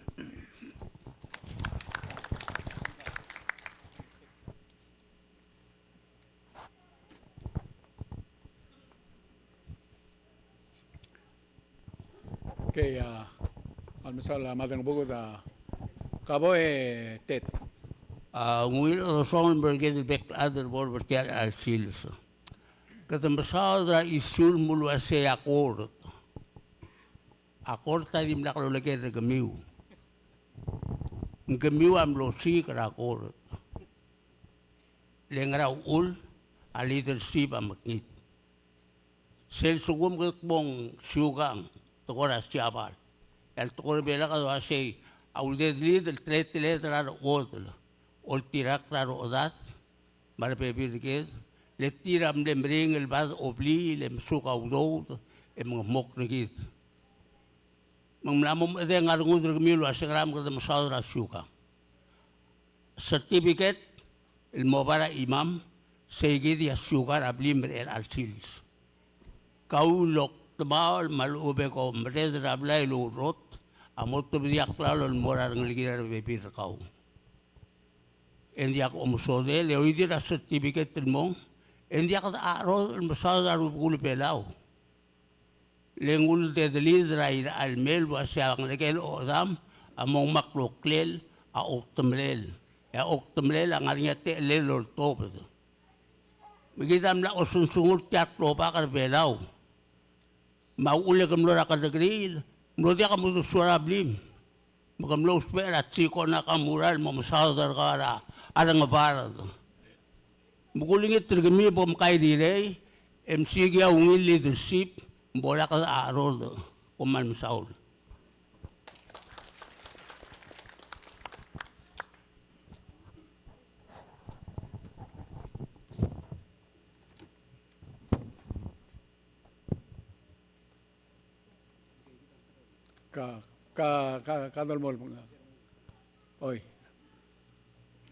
Okay, a, a mesaul a Madrengebuked, a, ka bo e Ted. A, ungil dosong el mo er kid el bek el chad el bo er tia el sils. Kede mesaod er a issue el mo uaisei a kort. A kort a dimlak loleker er kemiu. Ng kemiu a mlo siik er a kort. Le ngera uchul? A leadership a mekngit. Sel lsekum kede kmo ng siukang, tekoi er a Siabal, e a tekoi er a Belau a uaisei, a uldedelid el teleteled er a rechuodel, oltirakl er a rechedad me a rebebil er kid, le tir a mle meringel el bad obliil e mesuk a udoud e mengemokl er kid. Me ng mla mo medengei a rengud er kemiu el uase ngera me kede mesaod er a siukang. Certificate el mo bai er a chimam, sei kid a siukang er a blim er chelecha el sils. Kau el okdemaol me a lechub e ke omerreder er a blai el oureor a mo tebedii a klalo el mo er a rengelekir a rebebil er kau. E ng diak omesodel, e oidii er a certificate el mong, e ng diak dechacherodech el mesaod er a rubekul Belau. Le ng uldedelid er a irechar el mei el uase a ngelekel ochedam a mo ngmai a kloklel a okdemelel. E a okdemelel a ngar er ngii a techellel el oltobed. Me kid a mla osengsengur tia el klobak er Belau. Me a uchul e ke mlo er a kerrekeriil, Mlo diak a mo suar a blim. Me ke mlo ousbech er a Chico Nakamura el mo mesaod er kau er a Rengebard. Me kulengit er kemiu e bo mkairirei, e msiik a ungil leadership, me bo lak a cherodech. Kom kmal mesaul. Ka, ka, ka, ka dolemolem. Oi.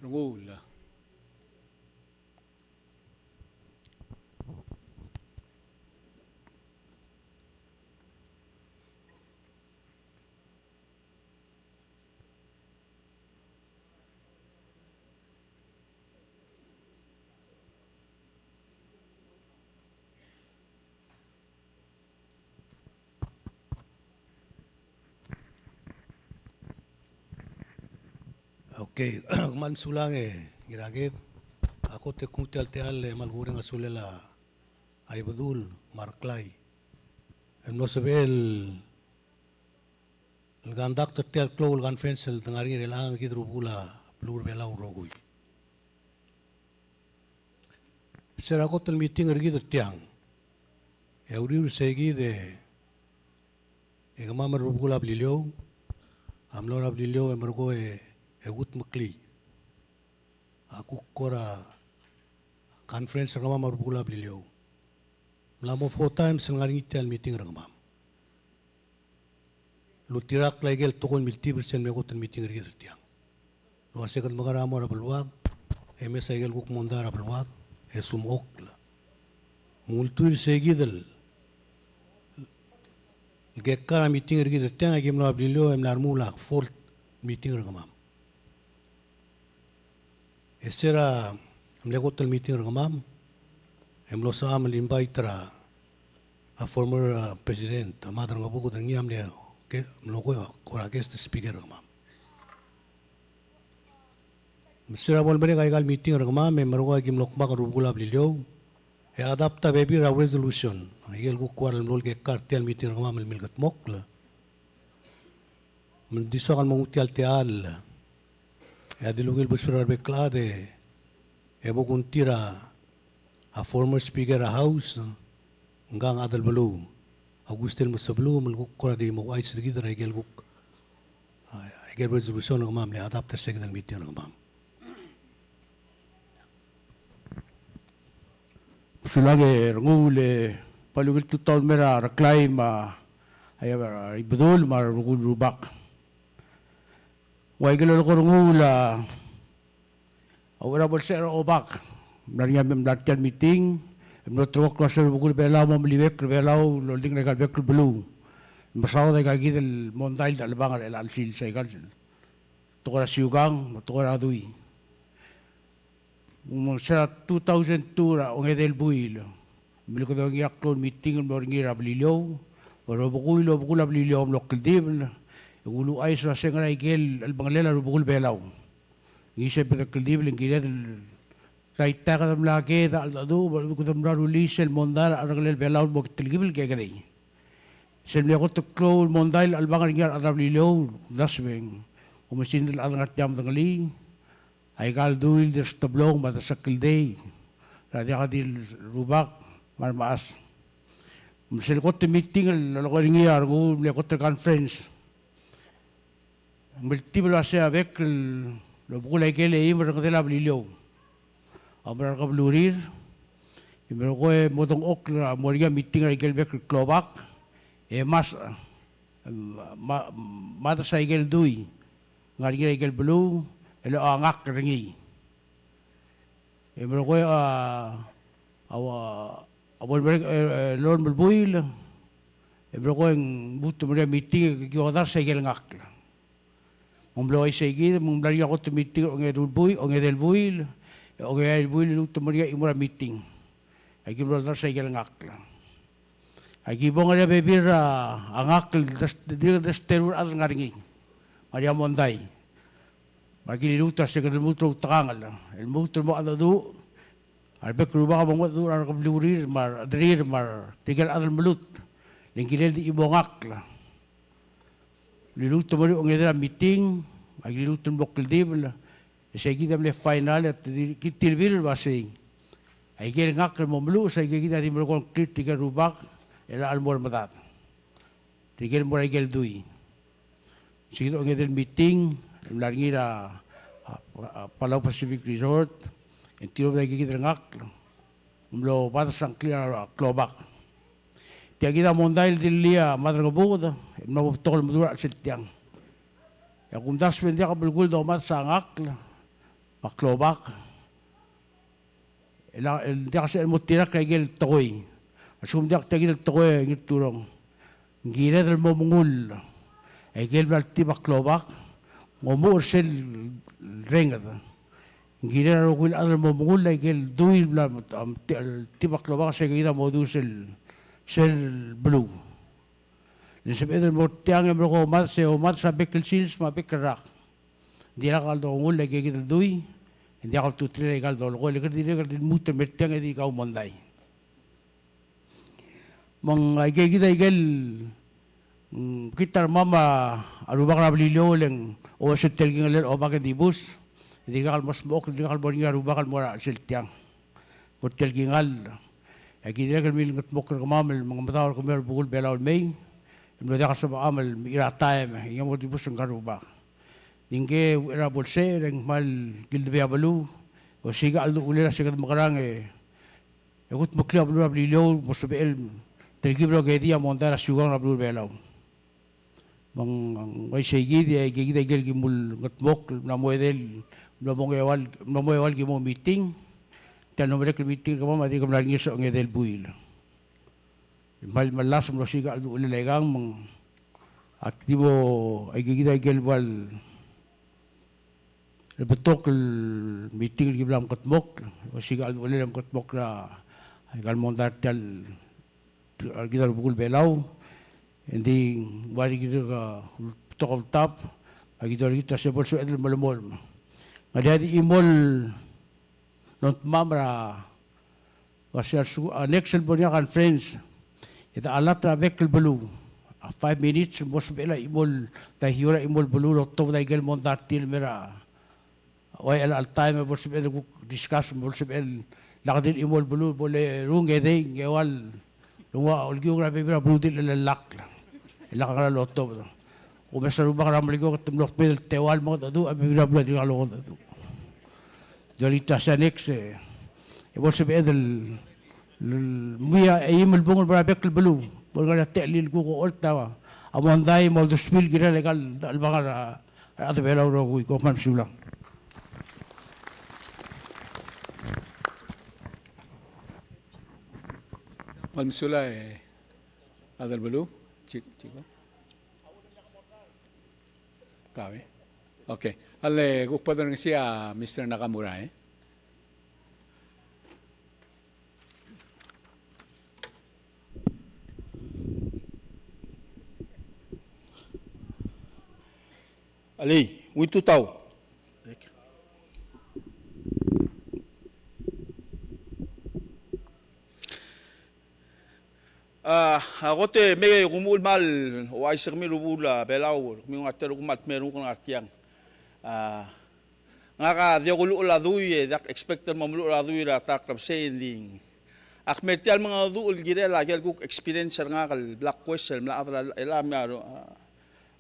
Rengul. Okay, kmal mesulang e Ngiraked. A kot e kuk tia el techall e kmal kureng a sulel a Ibedul me a Reklai el mlo sebechel el conduct er tia el klou el conference el dengar er ngii er chelechang kid el rubekul a beluu er a Belau el rokui. Se er a kot el meeting er kid er tiang, e a uriul er sei kid e kemam el rubekul a Beliliou a mlo er a Beliliou e merekong e, e kudmeklii a kuk kora conference er kemam el rubekul a Beliliou. Mla mo four times el ngar er ngii tia el meeting er kemam. Lultirakl a ikel tekoi el miltibel sel mle kot el meeting er kid er tiang. El uase kede mekera mo er a beluad, e mesa ikel kuk mondai er a beluad, e sumechokl. Me ng ultuil er sei kid el kekka er a meeting er kid er tiang, e aki mlo er a Beliliou e mla remuul a fourth meeting er kemam. E se er a mle kot el meeting er kemam, e mlo sebecham el invite er a, a former, a, president, a Maderangebuked, er ngii a mle, ke, mlo ko, kora guest speaker er kemam. Me se er a bo lemerek a ikal meeting er kemam, e merekong e aki mlo kmak el rubekul a Beliliou, e adopt a bebil er a resolution. Ikel kuk kora el mlo el kekka er tia el meeting er kemam el milkedmokl. Me ng di soak el mo nguu tia el techall e a di ungil besul er a rebek el chad e bo kungtii er a former speaker er a House, ngkang Adelbeluu Augustin Mesebeluu, me le kuk kora di mo ouchais er kid er a ikel kuk, a, ikel resolution er kemam el adopt er se kid el meeting er kemam. Sulang e Rengul, e bai ungil tutau el mer a Reklai me a, a, a Ibedul me a rubekul rubak. Ng ua ikel lolekoi er a Rengul a, a uchei er a bo lsecher a Obak, mla er ngii a mla er tia el meeting, e mlo ulterekokl el uase a rubekul Belau a mo meliuekl er Belau el oldingel er aika el bek el beluu. Mesaod aika kid el mondai el dechelebangel er chelecha el sils, aika el tekoi er a siukang me a tekoi er a dui. Me se er a two thousand two er a ongedei el buil, mle kedongii a klou el meeting el mlo er ngii er a Beliliou, me a rubekul, rubekul a Beliliou a mlo kldibel, e ng uluuchais el uase ngera ikel chelebangelel a rubekul Belau. Ngii sel bo de kldibel e ng kired el, tia kede mla ked a cheldecheduch, me a cheldecheduch kede mla rullii sel mondai er a cherrengelel Belau el mo telkib el kekerei. Sel mle kot el klou el mondai el chelebangel er ngii a rechad er a Beliliou, dasbeng, oumesingd el chad el ngar tia el medengelii, aika el dui el di resteblong me a desekldei er a diak di rubak me a remechas. Me sel kot el meeting el lolekoi er ngii a Rengul, mle kot el conference, ng miltibel el uase a bek el rubekul a ikel eim el rengedel a Beliliou a mera er a kebelurir, e merekong e mo dengchokl a mo er ngii a meeting er a ikel bek el klobak, e mas, ma, mades a ikel dui ngar er ngii er a ikel beluu, el ochangakl er ngii. E merekong e a, a, a bo lemerek, e, e, el olem el buil, e merekong e ng lmuut el mo er ngii a meeting e ki odars a ikel ngakl. Me ng mlo uaisei kid, me ng mla er ngii a kot el meeting er a ongeru el buil, ongedei el buil, e ongeai el buil e lmuut el mo er ngii a chimo er a meeting. Aki mlo odars a ikel ngakl. Aki bo ngar er ngii a bebil er a ngakl el des, dirrek el desterir a rechad el ngar er ngii. Me a ria mondai. Me aki liluut el uase kede lmuut el outekangel, el lmuut el mo cheldecheduch, a rebek el rubak a mo cheldecheduch er a rekebliurir me a rechederir me tirke el chad el meluut. Le ng kirel di chimo ngakl. Mliluut el mo er a ongedei el meeting, a ki liluut el mo kldibel, e sei kid a mle final, e te di, ki tilbir el uasei. Aike el ngakl el mo meluches, aike kid a di merekong el clear tirke el rubak, el chelecha el mo er medad. Tirke el mo er aike el dui. Sei kid a ongedei el meeting, el mla er ngii er a, a, a Palau Pacific Resort, e ng tilobed aike kid el ngakl, mlo bades a ngklir a klobak. Tia kid a mondai el dilii a Maderangebuked, e mla mo betok el meduch er a chelsel tiang. E a kumdasu e ng diak a belkul el domes a ngakl, me a klobak. El, el diak a sebechel el mo tirakl er aike el tekoi. A lsekum ng diak tia kid el tekoi, Ngirturong, ng kired el mo mengull aike el bla letib a klobak, ng omuchel er sel renged. Ng kirel a rokui el chad el mo mengull aike el dui el bla, am, ti-, letib a klobak, se kid a mo dui sel, sel beluu. Le ng sebeched el mo er tiang e merekong e omadsa, omadsa a bek el sils me a bek el rak. Ng diak a kldongull aike kid el dui, e ng diak a ultutelel aika el dolekoi, le kede dirrek el di lmuut el mer tiang e di kau mondai. Me ng aike kid a ikel, mm, kid a rmam a rubak er a Beliliou el ng omes er tia el kingellel a obak e ng dibus, e dirkak el mo smechokl, dirkak el mo er ngii a rubak el mo er a chelsel tiang. Mo er tia el kingall, e aki dirrek el milengedmokl er kemam el mengemedaol er kemiu el rubekul Belau el mei, el mlo diak el sebecham el mechir a taem, e ng mo dibus ngka el rubak. Ngike uchei er a bo lsecher e ng kmal kildebei a beluu, e osiik a cheldechulir a se kede mekerang e e kudmeklii a beluu er a Beliliou, mo sebechel el telkib el okedii a mondai er a siukang er a beluu er a Belau. Me ng uaisei kid, e aike kid a ikel ki mlo ngedmokl, mla mo edei, mla mo eua, mla mo eua el ki mo meeting, tia el mlo merek el meeting er kemam a dirk mla er ngii er se el ongedei el buil. Me kmal melasem el osiik a cheldechulir aikang, me ng ak di mo, aike kid a ikel ua el betok el meeting el ki bla mengedmokl, osiik a cheldechulir el mengedmokl er aika el mondai er tia el, er kid a rubekul Belau, e ng di ua di kid a betok el ultab, aki dolekoi a se bo lsebeched el melemolem. Ng ngar er ngii a di chimo el ongtemam er a Ua se a lsekum, a, next el bo er ngii a conference, e de alert er a bek el beluu a five minutes, mo sebechel a chimo el, daihiu er a chimo el beluu el otobed a ikel mondai er tir el mer a, ua chelecha el taem e bo lsebechel el kuk discuss, bo lsebechel el lak di el chimo el beluu, bo lerung e dei, ng eua el Ng ua olekiuk er a bebil er a beluu el di lelakl. E lak ngera el otobed. Omes a rubak er a Melekeok e te mlo kbed el teua el mengedecheduch, a bebil er a beluu a dirkak lokedecheduch. Di olengit a se a next, e bo lsebeched el, el, el mui a eim el bung el mo er a bek el beluu. Bo lengar er a techellir el kuk ocholt a mondai me a uldesuir el kirel aika el chelebangel er a rechad er a Belau el rokui. Kom kmal mesulang. Kmal mesulang, e, Adelbeluu, Chief, Chief. Kau, e. Okay. A le kuk bo dorengesii a Mister Nakamura, e. Alii, ungil tutau. A, a kot e mei e kumuchel el kmal ouchais er kemiu el rubekul a Belau, kemiu ngar tia el kmal dmeu el renguk el ngar tiang. A, ngak a di okuluchel a dui, e diak expect el mo meluchel a dui er a ta er a klebesei, e ng di. Ak me tia el mengedecheduch el kirel a ikel kuk experience er ngak el bla kues el mla chad er a, el a, a,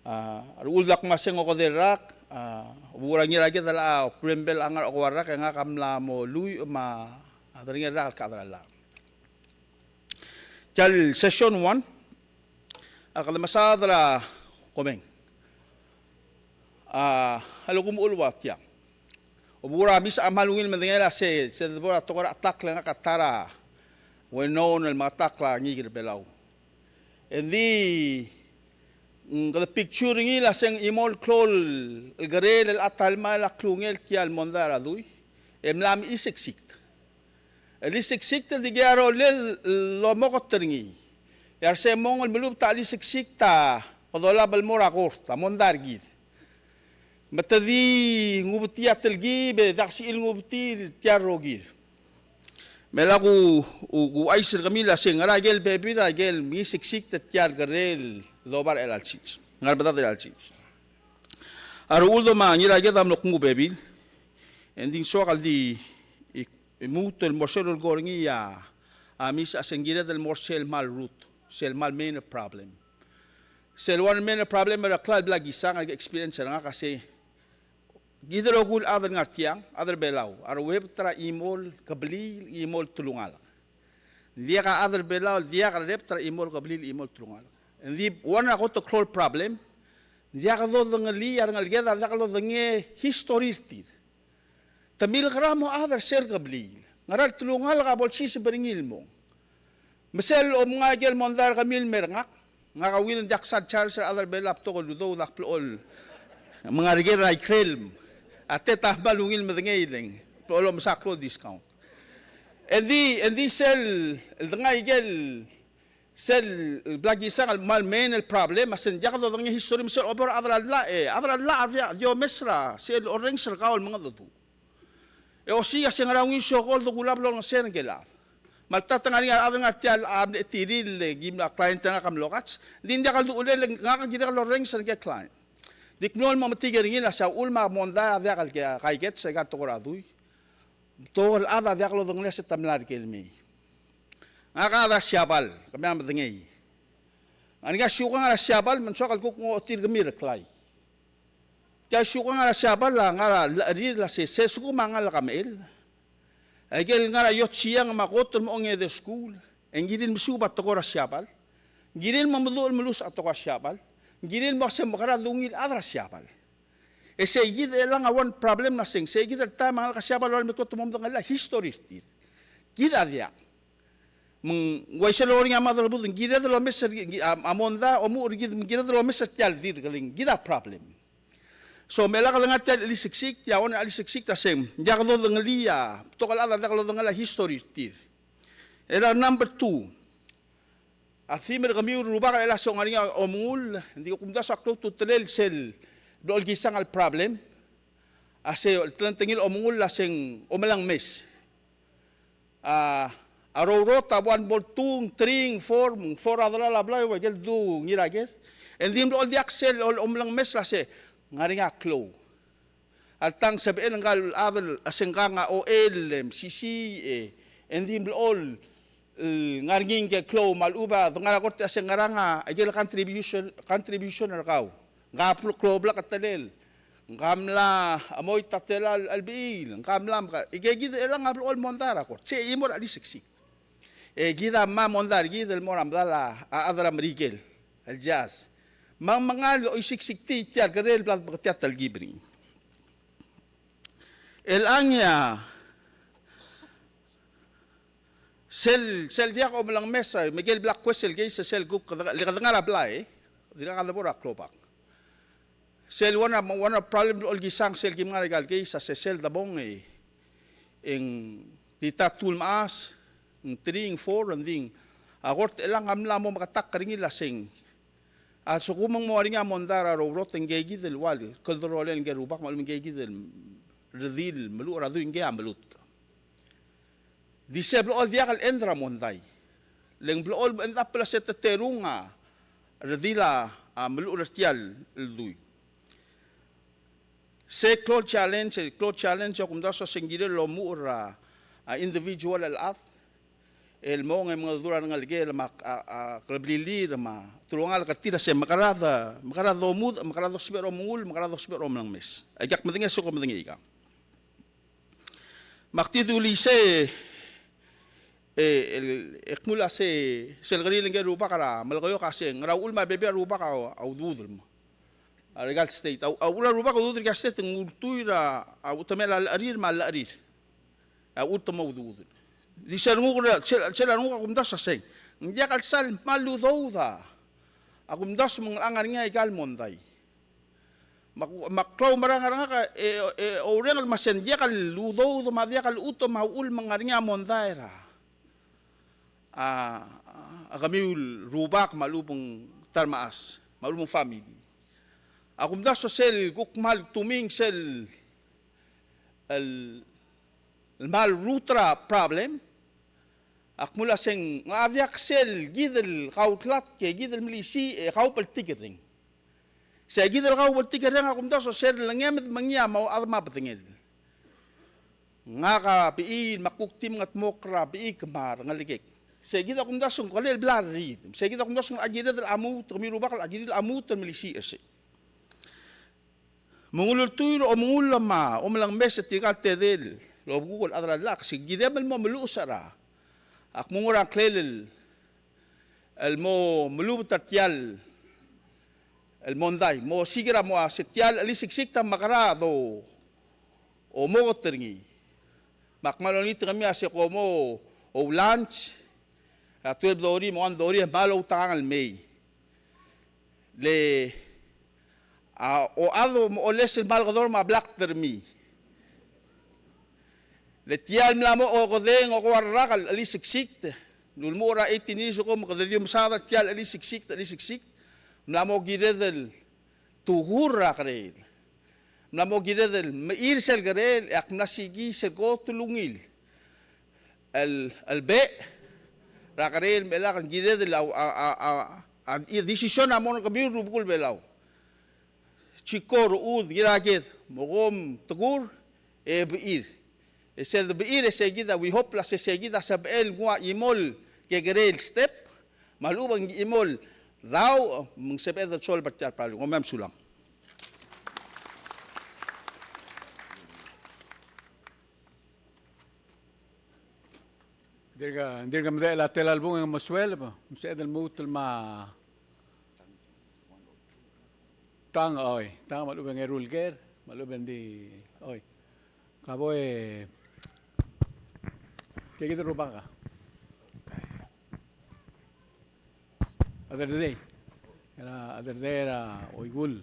a, a rechad el dak me a se ng okedei el rak, a, obo er a ngii er a kid el a, a, okurrembel a ngar er a okeua el rak, e ngak a mla mo lluich me a derengel el rak el kau er a llach. Tia el session one, a kede mesaod er a komeng. A, a le kumuchel el ua tiang. Obo er a misa a kmal ungil medengei el a se, se de bo er a tekoi er a chetakl e ngak a ta er a uaisei el mengetakl a ngikel Belau. E ng di, mm, kede picture er ngii el a se ng chimo el klou el kerel el a ta el mei el a klungel tia el mondai er a dui. E mla mechisiksikt. E le siksikt el dikea rolel el lomokot er ngii. E a re se mong el melubet a le siksikt a kede olab el mo er a kort, a mondai er kid. Me te di ngubetii a telkib, e diak sel ngubetii tia el rokir. Me lak ku, ku, ku ouchais er kemiu el a se ngera ikel bebil er a ikel mengisiksikt er tia el kerel el doba er chelecha el sils. Ngar er a medad er a chelsel. A rechulde me a Ngiraked a mlo kmu a bebil, e ng di ng soak el di, i, i lmuut el mo er sel olekoi er ngii a, a mis a se ng kired el mo er sel kmal root, sel kmal main problem. Sel one main problem er a klalo el bla kisang, a experience er ngak a se, kid el rokui el chad el ngar tiang, chad er a Belau, a rerebet er a chimo el kebliil, chimo el telungalek. Ng diak a chad er a Belau el diak a rerebet er a chimo el kebliil, chimo el telungalek. Ng di one er a kot el klou el problem, ng diak dodengelii a rengeleked a diak lodengei a history er tir. Te milekera mo chad er sel kebliil. Ngera el telungalek a bo lsiseb er ngii el mong. Me sel omngai ikel mondai er kemiu el mer ngak, ngak a ungil e ng diak sal charge er a chad er a Belau a betok el udoud a kblechoel mengerker er a ikrel. A tet a kmal ungil medengei e le ng blechoel omsa klou el discount. E ng di, e ng di sel, el dengai ikel, sel bla kisang el kmal main el problem, a se ng diak dodengei a history me sel obo er a chad er a llach, e, chad er a llach a diak, di omes er a, sel orrenges er kau el mengedecheduch. E osiik a se ngera ungil sokol dokulab el olengeseu er ngike el chad. Me a le ta te ngar er ngii a rechad el ngar tia el mle chetirir e kim, a client er ngak a mlo kats, ng di ng diak el duchelel, ngak a kirek el orrenges er ngike el client. Di kmo el mo metik er ngii el se a uchul me a mondai a diak el ke, kaikets, aika el tekoi er a dui. Betok el chad a diak lodengelii a se te mla er ker el mei. Ngak a chad er a Siabal, kemiu a medengei. Ngar er ngii a siukang er a Siabal me ng soak el kuk ngochotii er kemiu er a klai. Tia el siukang er a Siabal a ngar er a llecherir el se, se lsekum a ngalek a mechell, aike el ngar er a Iotsiang me a kot el mo ongede el skuul, e ng kirir el mesuub a tekoi er a Siabal. Ng kirir el mo meduch el meluches a tekoi er a Siabal. Ng kirir el mo se mekerang a ungil chad er a Siabal. E sei kid el chelechang a one problem el se ng sei kid el taem a ngalek er a Siabal a lolem e te mo medengelii a history er tir. Kid a diak. Me ng uaisei el lorrenges a mad er a budech, ng kired el omes er, a, a mondai a omuchel er kid, me ng kired el omes er tia el dirk, e le ng kid a problem. So me lak dengar tia el cheliseksik, tia one el cheliseksik a se ng diak dodengelii a, betok el chad a diak lodengelii a history er tir. E a number two, a theme er kemiu el rubak er chelecha el se ng ngar er ngii a omengull, ng di kumdasu a klou a ultutelel sel blechoel kisang el problem. A se, teletelengii el omengull a se ng omelengmes. A, a rourrot a one, bo el two, ng three, ng four, ng four a delal a blai, ua ikel du Ngiraked. E ng di ng blechoel diak sel, o, omelengmes el se ng ngar er ngii a klou. A le tang sebechel ngka el chad el se ngkang a ochell, e mesisiich, e, e ng di blechoel, e, ngar er ngii ngike el klou me a lechub a de ngar er a kort e se ngerang a, ikel contribution, contribution er kau. Ngka a blo-, klou a bleketelel. Ngka a mla chemoit a tela el, el bechiil. Ngka a mla meka, ike kid el chelechang a blechoel mondai er a kort. Se chimo er a cheliseksik. E kid a mla mondai er kid el mo er a medal a, a chad er a Merikel el judge. Me ng mengal oisiksiktii tia el kerel el bla debeketii a telkib er ngii. Chelechang e a sel, sel diak omelengmes a, me ikel bla kues el case, sel kuk, le kede ngar er a blai, dirkak de bo er a klobak. Sel one of, one of problem el olkisang sel kim ngar er aika el case a se sel debong e, e ng di ta two el mechas, ng three, ng four, e ng di a kort er chelechang a mla mo meketakl er ngii el se ng, a lsekum ng mo er ngii a mondai er a rourrot e ngke kid el ua le kldurolel ngke el rubak me a lechub e ngke kid el redil el meluchel er a dui, ngke a melutk. Di se blechoel diak el end er a mondai. Le ng blechoel end up el se te terung a redil a, a meluchel er tia el dui. Se klou el challenge, klou el challenge a kumdasu a se ng kirel el omuchel er a, a individual el chad el mong e mengedecheduch er a rengelekel me a, a, a kleblilir me a telungalek er tir a se mekera de, mekera domudech, mekera dousbech er a omengull, mekera dousbech er a omelengmes. Aika ak medengei a se kom medengei aikang. Me ak di dulii sei, e, el, e kmu el se, sel kerir ngke el rubak er a Melekeok a se, ngera uchul me a bebil a rubak a, a uduudel mo. A re aika el state. A, a uchul a rubak a uduudel er aika el state, ng ultuil er a, a uchetemel a llecherir me a llecherir. A uchul te mo uduudel. Di sel nguk, sel, sel nguk a kumdasu a se ng. Ng diak el sal kmal udoud a. A kumdasu me ng ngar er ngii aika el mondai. Me ak, me ak klaumerang er ngak e, e, oureng el me se ng diak el udoud me a diak el chutem a uchul me ng ngar er ngii a mondai er a, a, a kemiu el rubak me a lechub ng ta el mechas, me a lechub ng family. A kumdasu sel kuk kmal tuming sel, el, el kmal root er a problem, a kmo el se ng, a diak sel kid el kautlatk e kid el melisiich e kaubltikerreng. Sei kid el kau bo ltikerreng a kumdasu e sel lengemed me ngii a mo chad me a bedengel. Ngak a bechil me ak kuk di mengetmokl er a bechik me a rengelekek. Sei kid a kumdasu ng kelel bla er a rechad. Sei kid a kumdasu ng kired el chemut, kemiu rubak el kired el chemut el melisiich er sei. Me ng ultuil er a omengull me a omelengmes er tirka el tedei el obekuk el chad er a llach, se kirem el mo meluches er a. Ak mo nguu er a ngklel el el mo melubet er tia el mondai, mo siik er a mo a se tia el cheliseksikt a mekera do omoket er ngii. Me ak kmal olengit er kemiu a se kom mo oulunch er a twelve thirty me a one thirty e kmal outekangel el mei. Le a ochad a mo oles el kmal kedorm a blakt er ngii. Le tia el mla mo okedei e ng okeua el rak el cheliseksikt. Ng ulemuchel er a eighteen years ago me kede di omesaod er tia el cheliseksikt, cheliseksikt. Mla mo kired el tukur er a kerel. Mla mo kired el mechir sel kerel, e ak mla sikii sel kot el ungil el, el bech er a kerel me lak ng kired el a, a, a, a, a decision a mo er kemiu el rubekul Belau. Chikor, uchul, kiraked, me kom tekur e bechir. E sel bechir e sei kid a, we hope el se sei kid a sebechel nguu a chimo el kekerei el step, me a lechub e ng chimo el daoch me ng sebeched el solve er tia el problem. Kom kmal mesulang. Dirk, dirk medechel a tela el bung e ng mo sueleb, me sebeched el lmuut el mo tang, oi, tang me a lechub e ng eru el ker, me a lechub e ng di, oi. Kabo e, tia kid el rubak a. Other day. Era other day er a Oikull.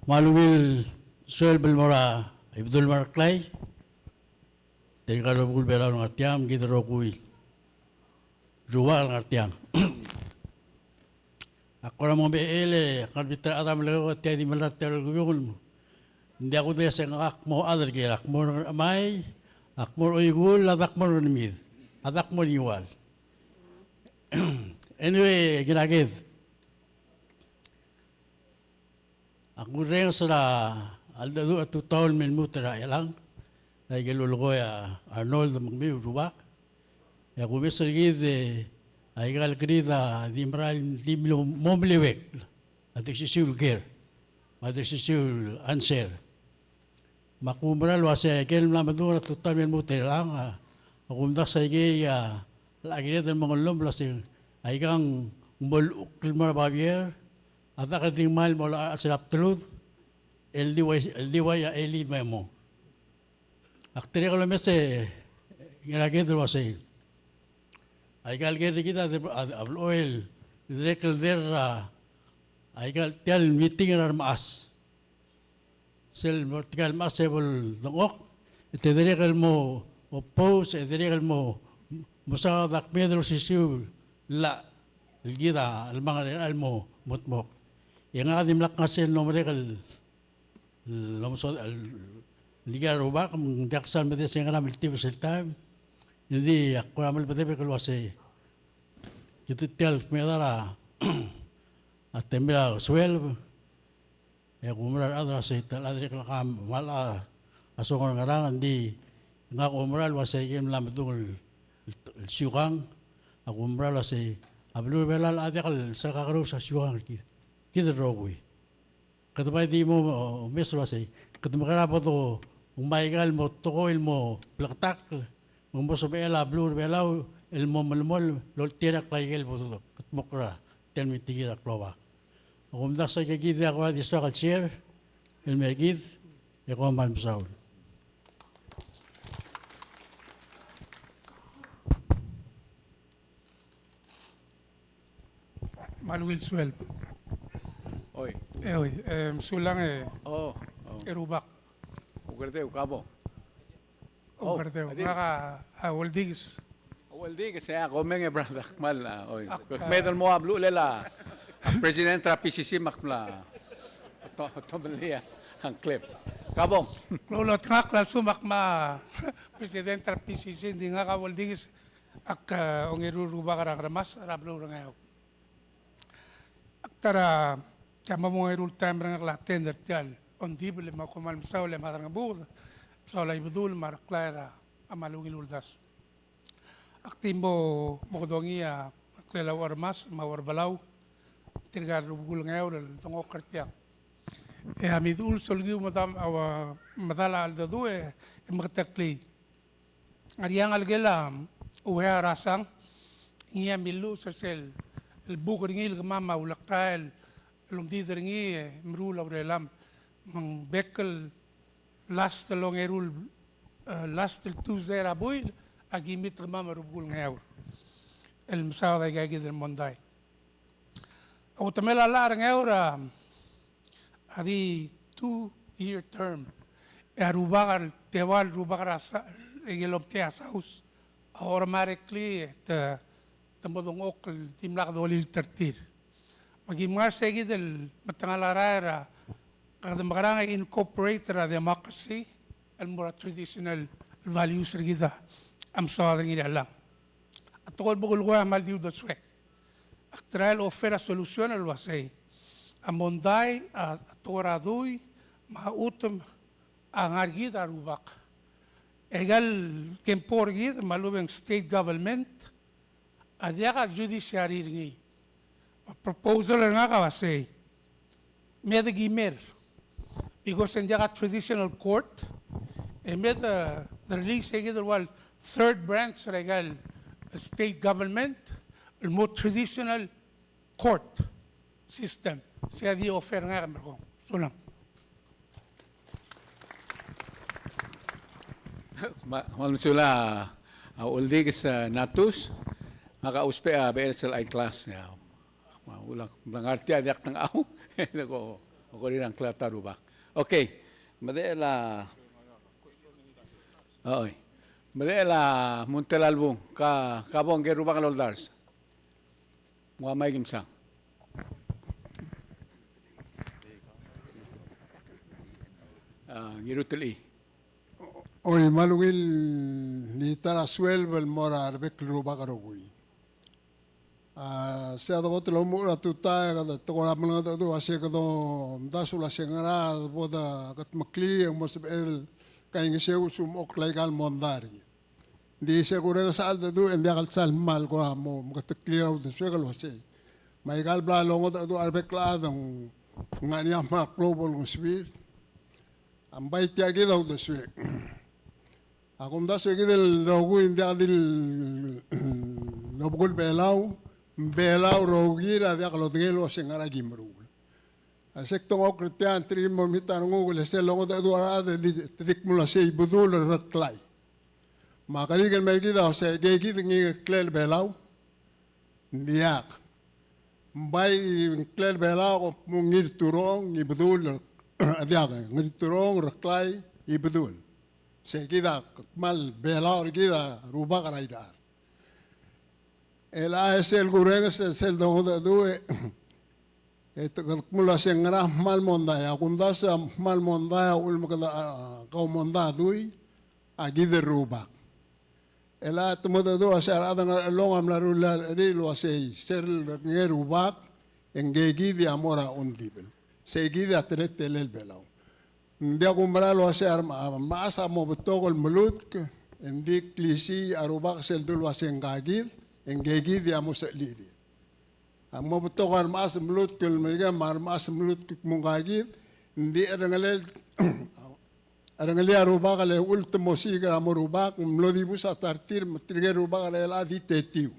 Me a ungil sueleb el mo er a Ibedul me a Reklai. Tirka el rubekul Belau el ngar tiang, kid el rokui el rubak el ngar tiang. Ak kora mo mechei e ak ngar er a bita er a chad a melekoi tia di mla er tia el kemiu el mo. Ng diak kudengei se ngak a kmo chad er ker, ak mo er a Ngerchemai, ak mo er a Oikull, a dak mo er a Ngermid, a dak mo er a Ngiwal. Anyway, kiraked. Ak kurrenges er a cheldecheduch er a tutau el me lmuut er a Chelang, er a ikel lulekoi a Arnold me kemiu el rubak. E a kumes er kid e aika el kerid a di merael di mlo mo meliuekl a di osisiu el ker me a di osisiu el answer. Me ak oumera el uasei aike el mla medung er a tutau el me lmuut er a Chelang a kumdasu aikei a kired el mo ngellum el uasei aika ng mo llechukl el mo er a babier, a dak el di ngmai el mo locha sel btelud el di uai, el di uai a elii el me mong. Ak dirrek el omes e ngar er kid el uasei aika el ker er kid a blechoel el dirrek el dei er a aika el tia el meeting er a remechas. Sel mo er tirka el mechas e bo ledengchokl, e te dirrek el mo oppose, e dirrek el mo mesaod a kmeed el osisiu el llach el kid a chelemang er a el mo, mo dmokl. E ngak a dimlak ngar sel mlo merek el, el omesaod el, el dikea rubak, me ng diak sal medengei se ngera me ltibes el taem. Ng di ak kora melebedebek el uasei kid tia el kmeed er a, a temir a sueleb, e ak oumera el chad er a sei, ta el chad er a Chelang a mla a song er a ngerang, ng di ngak a oumera el uasei aike el mla medung el, el siukang, ak oumera el uasei a beluu er a Belau a diak el sel kakerous a siukang er kid, kid el rokui. Kede bai di mo omes el uasei kede mekerang e bo dongmai aika el mo tekoi el mo bleketakl, me ng mo sebechel a beluu er a Belau el mo melemolem el oltirakl aike el bo dodengdmokl er a tia el meeting er a klobak. Ak omdasu e kid a kora di soak el share el mer kid, e kom kmal mesaul. Me a ungil sueleb. Oi. E oi, e, mesulang e, o, o, e rubak. Ukerdeu, kabo. Oh, Oberdeu. Ngak a Uldikes. Uldikes, e a komeng e brother, kmal, a, oi. Ak, kmeed el mo a beluulel a president er a P C C me ak mla to-, tomellii a ngklem. Kabong. Klou el otengakl a lsekum ak mo president er a P C C, ng di ngak a Uldikes, ak, e, ongeru el rubak er a Ngaramas er a beluu er a Ngeaur. Ak ta er a, tia mo ongeru el taem er ngak el attend er tia el ongdibel, me a kmal mesaul e Madrangebuked, mesaul a Ibedul me a Reklai er a mal ungil uldasu. Ak di mo, mo kedongii a ngklel a Uchermas me a Ucherbelau, tirka el rubekul Ngeaur el dengchokl er tiang. E a miduul solekiu me dam-, a ua, medal a cheldecheduch e, e meketeklii. Ngar er ngii a ngelekel a Uea er a Sang, ngii a milluches er sel, el buk er ngii el kemam a ulekrael el omdid er ngii e meruul a urelam. Me ng bek el last el ongeru el, e, last el Tuesday er a buil, a ki meet kemam a rubekul Ngeaur el mesaod aika kid el mondai. A utemel a llach er a Ngeaur a, a di two year term. E a rubak el, teual rubak er a sa-, el omtechei a Saus, a automatically te, te mo dengchokl el dimlak dolilt er tir. Me ki mngar sei kid el metengel a rael er a, kede mekerang e incorporate er a democracy el mo er a traditional values er kid a mesaod er ngii er a llach. A tekoi el bo kulekoi a kmal di uldesuek. Ak try el offer a solution el uasei, a mondai a tekoi er a dui me a chutem a ngar er kid a rubak. E aika el kempo er kid me a lechub e ng state government a diak a judiciary er ngii. A proposal er ngak a uasei, me de kimer. Because ng diak a traditional court, e me de, de release e kid el ua el third branch er aika el state government el mo traditional court system. Sei a di offer er ngak e merekong. Sulang. Me, me kmal mesulang a Uldikes, e, Natus, ngak a ousbech a beches el high class, ia. Me a ulak, me ng ngar tia diak tengau, e ko, ko er ngii a ngklel a ta el rubak. Okay, medechel a, oi. Medechel a Muntelalbung, ka, ka bong ke rubak el oldars. Ng ua Mike Kimsang. A, Ngirutelchii. Oi, me a ungil el ta er a sueleb el mo er a rebek el rubak el rokui. A, se a debo el omuchel er a tutau e kede, te kora melengedecheduch a se kede omdasu el ua se ngera bo de kedmeklii e ng mo sebeched el kaingeseu el smechokl aika el mondai er kid. Ng di se kurrenges a cheldecheduch e ng diak el sal kmal kora mo meketeklii er a uldesuek el uasei, me aika el bla longedecheduch a rebek el chad e ng ngar er ngii a kmal klou bo lengesuir. A mbai tia kid a uldesuek. A kumdasu e kid el rokui ng diak di el obekul Belau, Belau el rokir a diak lodengei el uasei ngera ki meruul. A se kdengchokl er tia, ng terir el mo mei er a renguk el sel longedecheduch a rechad e di, te di kmo el uasei Ibedul er a Reklai. Me a kerik el mei er kid a uasei, ke kid ngii a ngklel Belau? Ng diak. Ng bai ngklel Belau a kmo Ngirturong, Ibedul, a diak, Ngirturong, Reklai, Ibedul. Se kid a kmal Belau er kid a rubak er a irechar. E le a sel kurrenges, sel dongedecheduch e, e te kede kmo el uasei ngera kmal mondai, a kumdasu a kmal mondai a uchul me kede, a, kau mondai a dui, a kid el rubak. E le a te mengedecheduch a se a rechad er a Ngerchelong a mla rullii a lerellii el uasei, sel ngii a rubak, e ngke kid a mo er a ongdibel. Sei kid a teletelel Belau. Ng diak kumerang el uasei a rem-, a remechas a mo betok el melutk, e ng di klisiich a rubak sel dul uasei ngka kid, e ngke kid a mo sechelii. A mo betok a remechas el melutk el mei er kid, me a remechas el melutk el kmo ngka kid, ng di cherengelel, cherengelii a rubak el uchul te mo siik er a mo rubak, ng mlo dibus a ta er tir, me tirke el rubak er chelechang a di tetiu.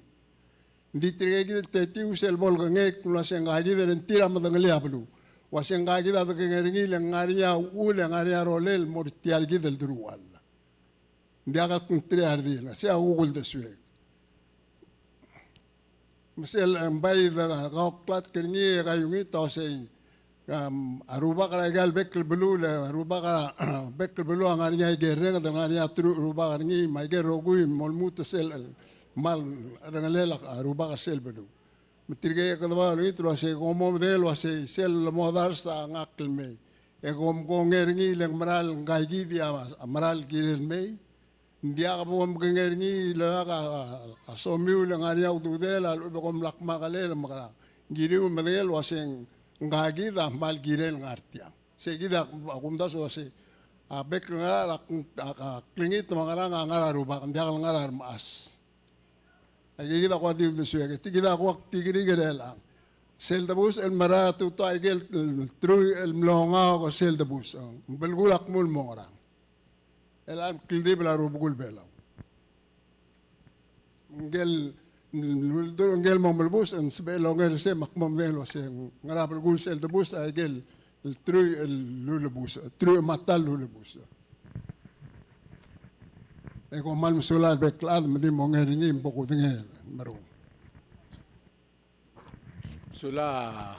Ng di tirke kid el tetiu sel bo lekengei el kmo uasei ngka kid e ng tir a medengelii a beluu. Uasei ngka kid a dekengei er ngii le ng ngar er ngii a uchul e ng ngar er ngii a rolel el mo er tia el kid el deruchall. Ng diak el kngtir a redil, sei a kuk uldesuek. Me sel, e, bai de kauklatk er ngii e kaiungit a uasei, Am, a rubak er aika el bek el beluu, le a rubak er a bek el beluu a ngar er ngii a ikel renged, ngar er ngii a teruich el rubak er ngii, me aike el rokui a mo lmuut er sel kmal cherrengelel a rubak er sel beluu. Me tirke kede bai olengit el uasei kom mo medengei el uasei sel lemodars a ngak el mei, e kom kongei er ngii le ng mera el ngka kid a mera el kirel mei. Ng diak bo mkengei er ngii el lak a, a, a somiu el ngar er ngii a ududel a lechub e kom lak makelel el mekerang. Ng kiriu el medengei el uasei ngka kid a kmal kirel ngar tiang. Sei kid a kumdasu el uasei a bek el ngar er a, a, a klengit me a ngerang a ngar er a rubak, ng diak el ngar er a remechas. Aike kid a kuk di uldesuek, e tia kid a kuk di kirel el chelechang. Sel debus el mera e te utai aike el truich el mlo ngauk er sel debus, ng belkul a kmu el mo ngerang. El a kldibel a rubekul Belau. Ngike el, ngike el mo melebus, e ng sebechel el onger er sei me ak mo medengei el uasei ngera belkul sel debus, aike el truich el lulebus, truich me a ta el lulebus. E kom kmal mesulang el bek el chad me di mo onger er ngii me bo kudengei el meruul. Sulang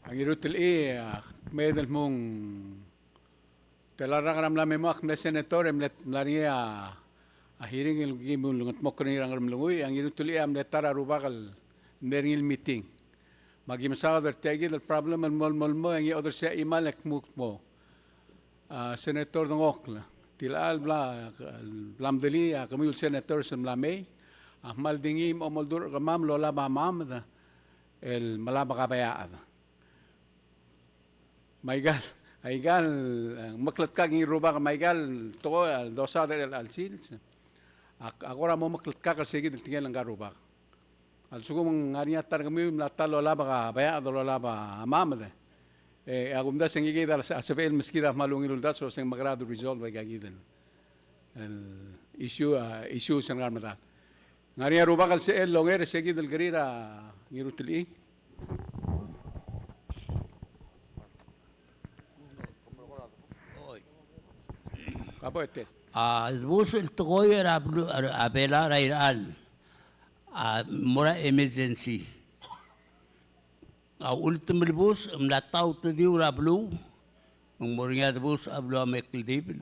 a Ngirutelchii, a kmeed el kmo ng tela el rak er a mla me mo, ak mle senator e mle, mla er ngii a, a hearing el ki mo ulengedmokl er ngii er a Ngeremlengui, a Ngirutelchii a mle ta er a rubak el mle er ngii el meeting. Me aki mesaod er tia kid el problem el mo, mo, mo, e ngii a odersii a chimal e kmo, kmo a Senator Dengokl, tilecha el bla, bla mdelii a kemiu el senators el mla mei, a kmal di ngii me omoldurech er kemam el olab a mamed el melab a kabeachad. Me aika el, aika el, e, mekletkak ngii el rubak, me aika el tekoi a ldosaod er chelecha el sils a, a kora mo mekletkak er sei kid el tekingel ngka el rubak. A lsekum ng ngar er ngii a ta er kemiu el mla ta el olab a kabeachad el olab a mamed, e a kumdasu e ngii kid a sebechel el meskid a kmal ungil uldasu el uasei ng mekera a resolve aika kid el, el issue, a, issues el ngar er medad. Ng ngar er ngii a rubak el sebechel el onger er sei kid el kerir a Ngirutelchii? Ka bo e tet. A debus el tekoi er a blu-, er a Belau er a irechar a mo er a emergency. A uletem el bus a mla ta a utediu er a beluu, me ng mo er ngii a debus a beluu a me kldibel,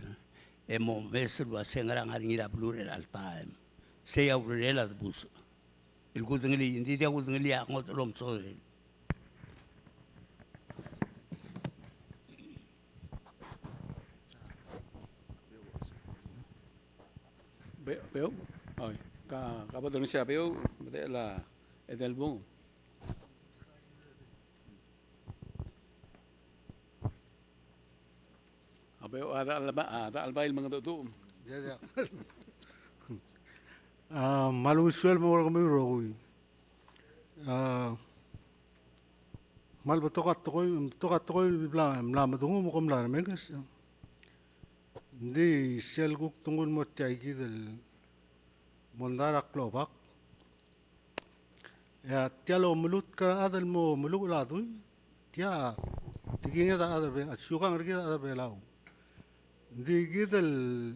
e mo omes el uasei ngera ngar er ngii er a beluu er chelecha el taem. Sei a urerel a debus. El kudengelii, ng di diak kudengelii a ngodech el omesodel. Be-, Beouch? Oi, ka, ka bo dolengesii a Beouch, me de la, e del bung. A Beouch a dechal ba-, a dechal bai el mengedecheduch. Ia, ia. A, me a ungil sueleb mo er kemiu el rokui. A, kmal betok a tekoi, betok a tekoi el bla, mla medenguu me kom mla remenges. Ng di sel kuk denguu el mo tia kid el mondai er a klobak. E a tia el omelutk er a chad el mo meluchel a dui, tia, tia kid a chad er Be-, a siukang er kid a chad er Belau. Ng di kid el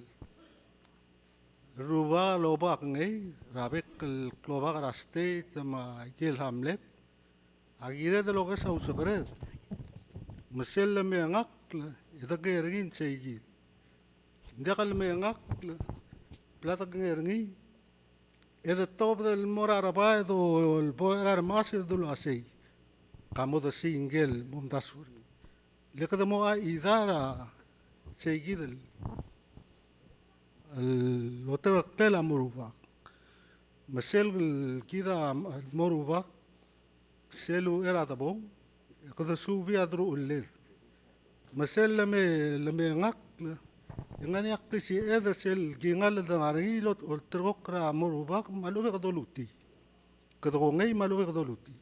rubak el obak ngii er a bek el klobak er a state me a ikel hamlet a kired el okes a usekered. Me sel leme ngakl e de kengei er ngii, ng sei kid. Ng diak leme ngakl e bla de kengei er ngii. E de tobed el mo er a rebai e dolebo er a remechas e dulu el uasei ka mo desii ngike el momdasu er ngii. Le kede mo a idea er a sei kid el, el oterekeklel a mo rubak. Me sel kid a mo rubak, sel uchei er a debong, e kede subii a deruchelled. Me sel leme, leme ngakl, e ng ngar er ngii a klisiich e de sel kingall el de ngar er ngii el olterekokl er a mo rubak me a lechub e kede olutii. Kede kongei me a lechub e kede olutii.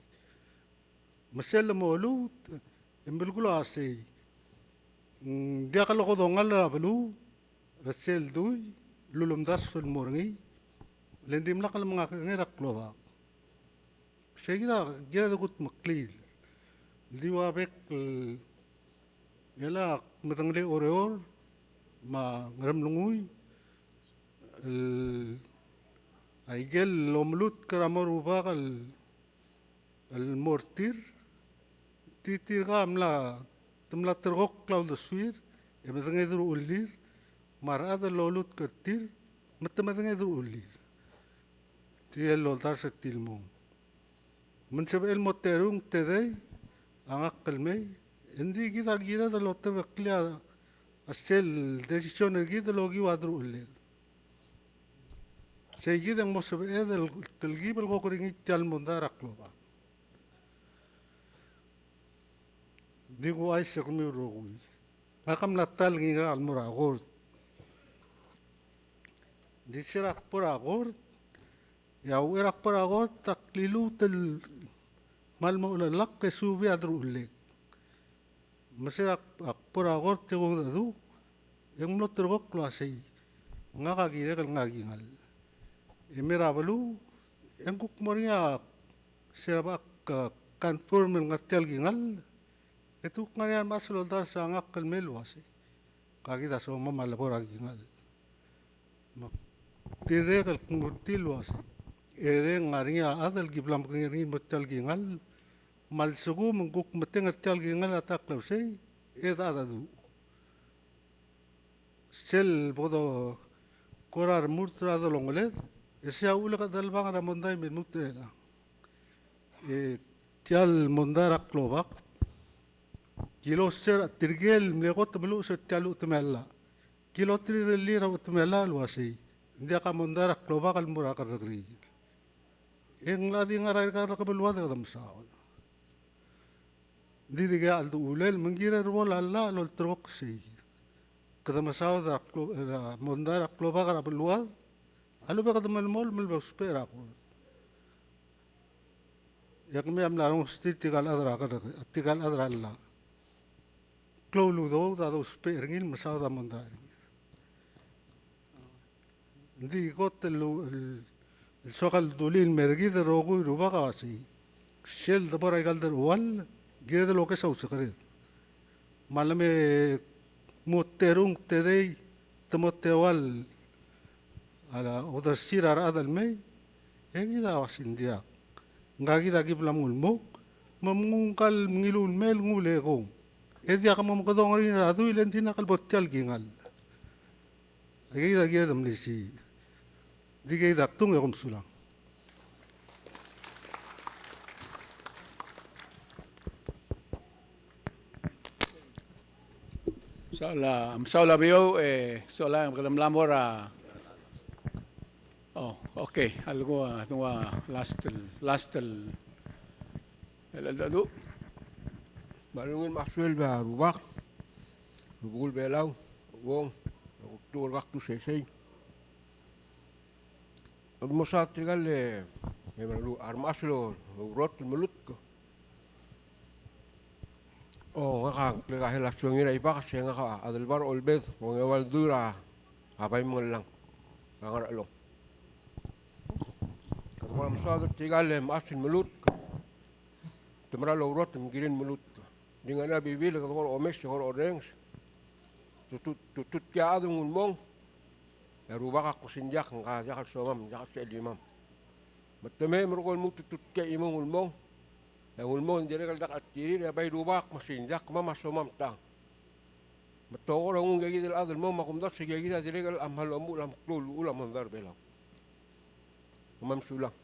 Me sel lemo luut, e ng belkul a sei. Ng diak el kodongall er a beluu er sel dui el ulemdasu el mo er ngii, le ng dimlak el mengakengei er a klobak. Sei kid a kired el kudmeklii el di ua bek el, el ak medengelii a Oreor me a Ngeremlengui, el, a ikel omelutk er a mo rubak el el mo er tir, ng Tirka a mla, te mla terrekokl a uldesuir, e medengei a deruchellir, me a rechad el lolutk er tir, me te medengei a deruchellir. Tia el oldars er tir el mong. Me ng sebechel el mo terung, tedei a ngakl el mei, e ng di kid a kired el oterkeklii a sel decision er kid el okiu a deruchelled. Sei kid e ng mo sebeched el telkib el kokor er ngii tia el mondai er a klobak. Di kuchais er kemiu el rokui. Ngak a mla ta el ngika el mo er a kort. Di se er a kbo er a kort, e a uchei er a kbo er a kort a kliluut el kmal mo chelellakl e subii a deruchellek. Me se er a kbo er a kort e kuk dedu, e ng mlo terrekokl el uasei, ngak a kirek el ngar er a kingall. E mei er a beluu, e ng kuk mo er ngii a se er a bak confirm el ngar tia el kingall, e te kuk ngar er ngii a remechas el oldars a ngakl el mei el uasei, ka kid a somam a lebo er a kingall. Me ak dirrek el kmo er tir el uasei, e ng ngar er ngii a chad el ki bla mekengei er ngii el mo tia el kingall, me a lsekum ng kuk metengel er tia el kingall a ta el klebesei, e de dedu. Sel bo dekora remurt er a delongeled, e sei a uchul e kede chelebangel er a mondai me lmuut er chelechang. E tia el mondai er a klobak, ki loser a tirke el mle kot el meluches er tia el chutem el llach. Ki loterirellii er a chutem el llach el uasei, ng diak a mondai er a klobak el mo er a kerrekeriil. E ng locha di ngar er aika el rekebeluad e kede mesaod. Ng di dikea cheldechuliu me ng kirel bo el llach el olterekokl sei. Kede mesaod er a klo-, er a mondai er a klobak er a beluad, a lechub e kede melemolem el bo dousbech er a kort. E kemiu a mla rongesterir tirka el chad er a ker-, tirka el chad er a llach. Klou el udoud a dousbech er ngii el mesaod a mondai er ngii. Ng di kot el, el, el soak el dulii el mei er kid el rokui el rubak a uasei, sel debo er aika el deruchall, kired el okes a usekered. Me a leme mo terung, tedei, te mo teua el odersir a rechad el mei, e kid a uasei ng diak. Ngka kid a ki bla mo ulemok, me nguu ngka el ngiluu el mei el nguu el ekong. E diak momekedong er ngii er a dui le ng di ngak el bo tia el kingall. Aika kid a kired el melisiich. Di kid a kdung e kom sulang. Mesaul a, mesaul a Beouch, e sola e kede mla mo er a. Oh, okay. A lenguu a, a lenguu a last el, last el, el, el, el, me a lungil me a suelb a rubak, rubekul Belau, uong, rubekul Belau, seisei. Kede mo mesaod tirka el, e, me a lechub a remechas el, el rot el melutk. O, ngak a ngklek a Hel a Suengir a Ibakes, e ngak a Adelbai er a Olbed, me ng eua el dui er a Bai Mengellang, er a Ngerchelong. Kede mo mesaod er tirka el mechas el melutk. Te mera el ourot me ng kirir el melutk. Di ngar er ngii a bebil e kede kora omes e kora orrenges. Tutut, tutut tia el chad el nguu el mong, e a rubak a kmo sei ng diak, ngka a diak el somam, diak el sechelimam. Me te mei me kora lmuut tutut tia el chimo el nguu el mong, e nguu el mong e ng dirrek el diak a tirir, e a bai rubak a kmo sei ng diak, kemam a somam tang. Me te kora nguu ngika kid el chad el mong me a kumdasu e ngika kid a dirrek el kmal omuchel a meklou el uchul a mondai er a Belau. Kom kmal mesulang.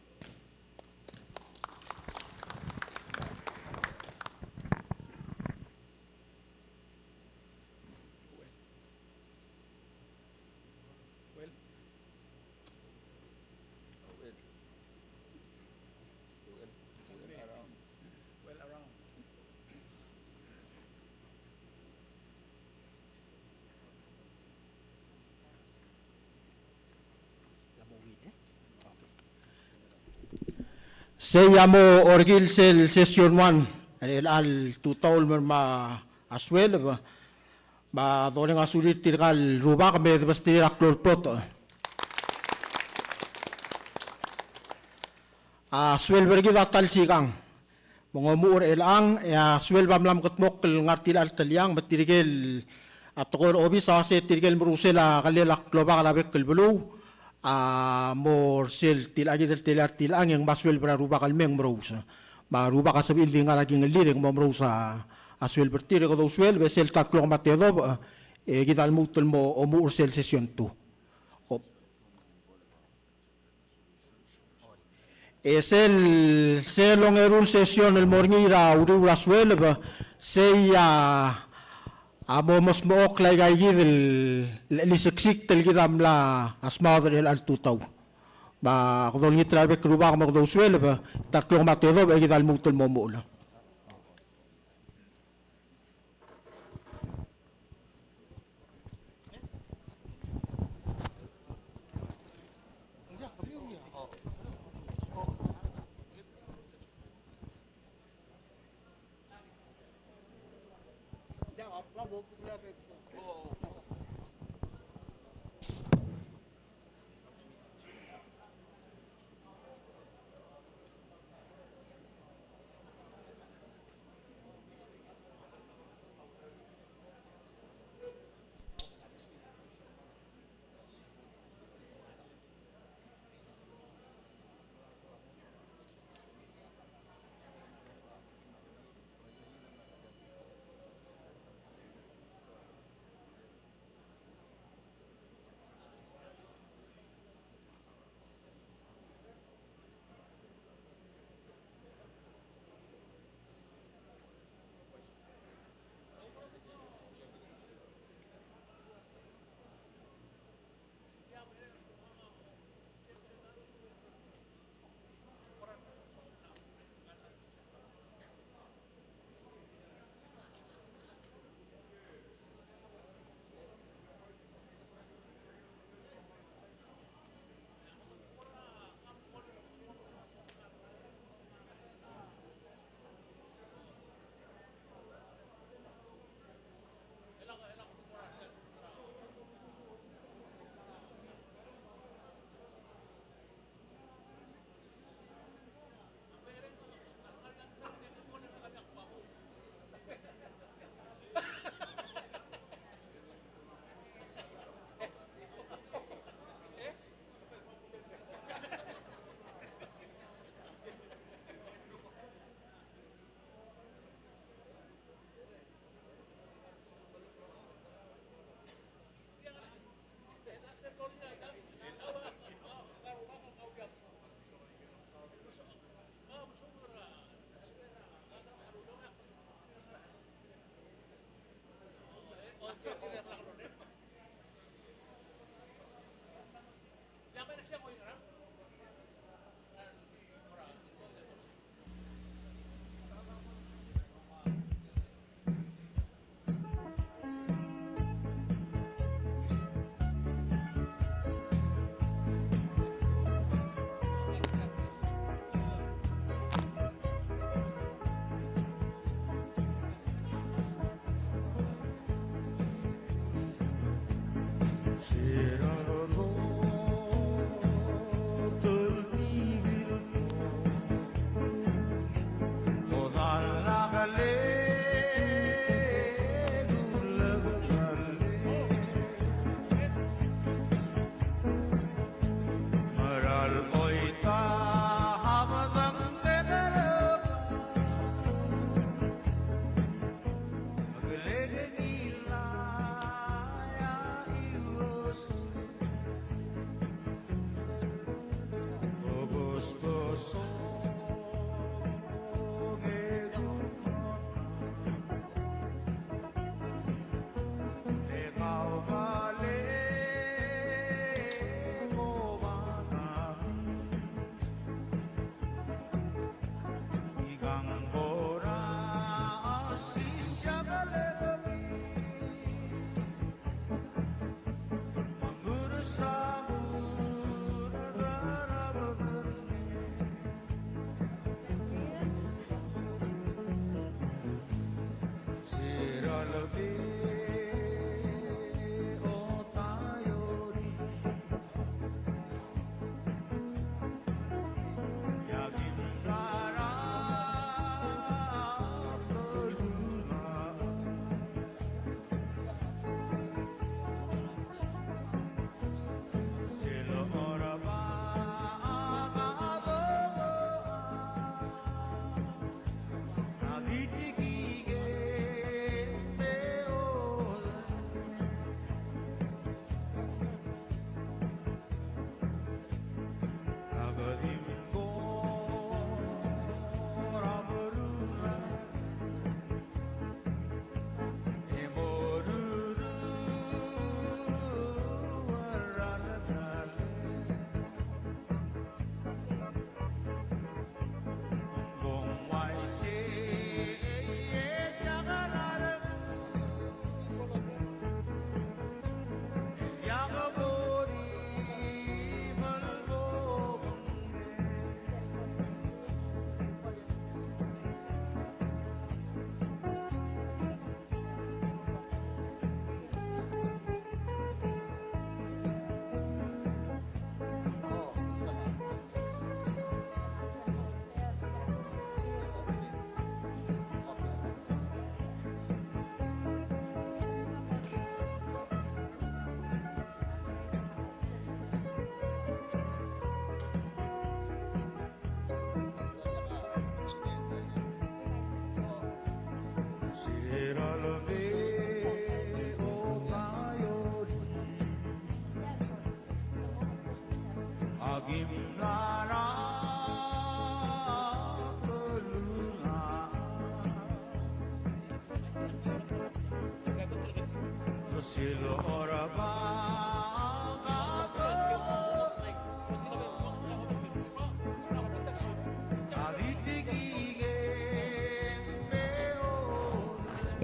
Sei a mo orrekil sel session one er chelecha el tutau el mer me a sueleb, me a doleng a sulir tirka el rubak me debesterir a klou el plot. A sueleb er kid a ta el sikang. Me ng omuchel er chelechang, e a sueleb a mla mekedmokl el ngar er tia el teliang, me tirke el, a tekoi er a obis a uasei tirke el merusel a kelel a klobak er a bek el beluu a mo er sel tilechakid el telial er tilechang e ng mo sueleb er a rubak el mei e ng merous. Ba rubak a sebechir el di ngar er a kingellir e ng mo merous a sueleb er tir. E kede ousueleb e sel ta el klok me a tedobech e kid a lmuut el mo omuchel er sel session two. E sel, sel ongeru el session el mo er ngii er a uriul er a sueleb, sei a, a mo mesmechokl aika kid el, el cheliseksikt el kid a mla smaod er chelecha el tutau. Me kede olengit er a rebek el rubak me kede ousueleb, ta el klok me a tedobech e kid a lmuut el mo omuchel.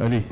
Alii.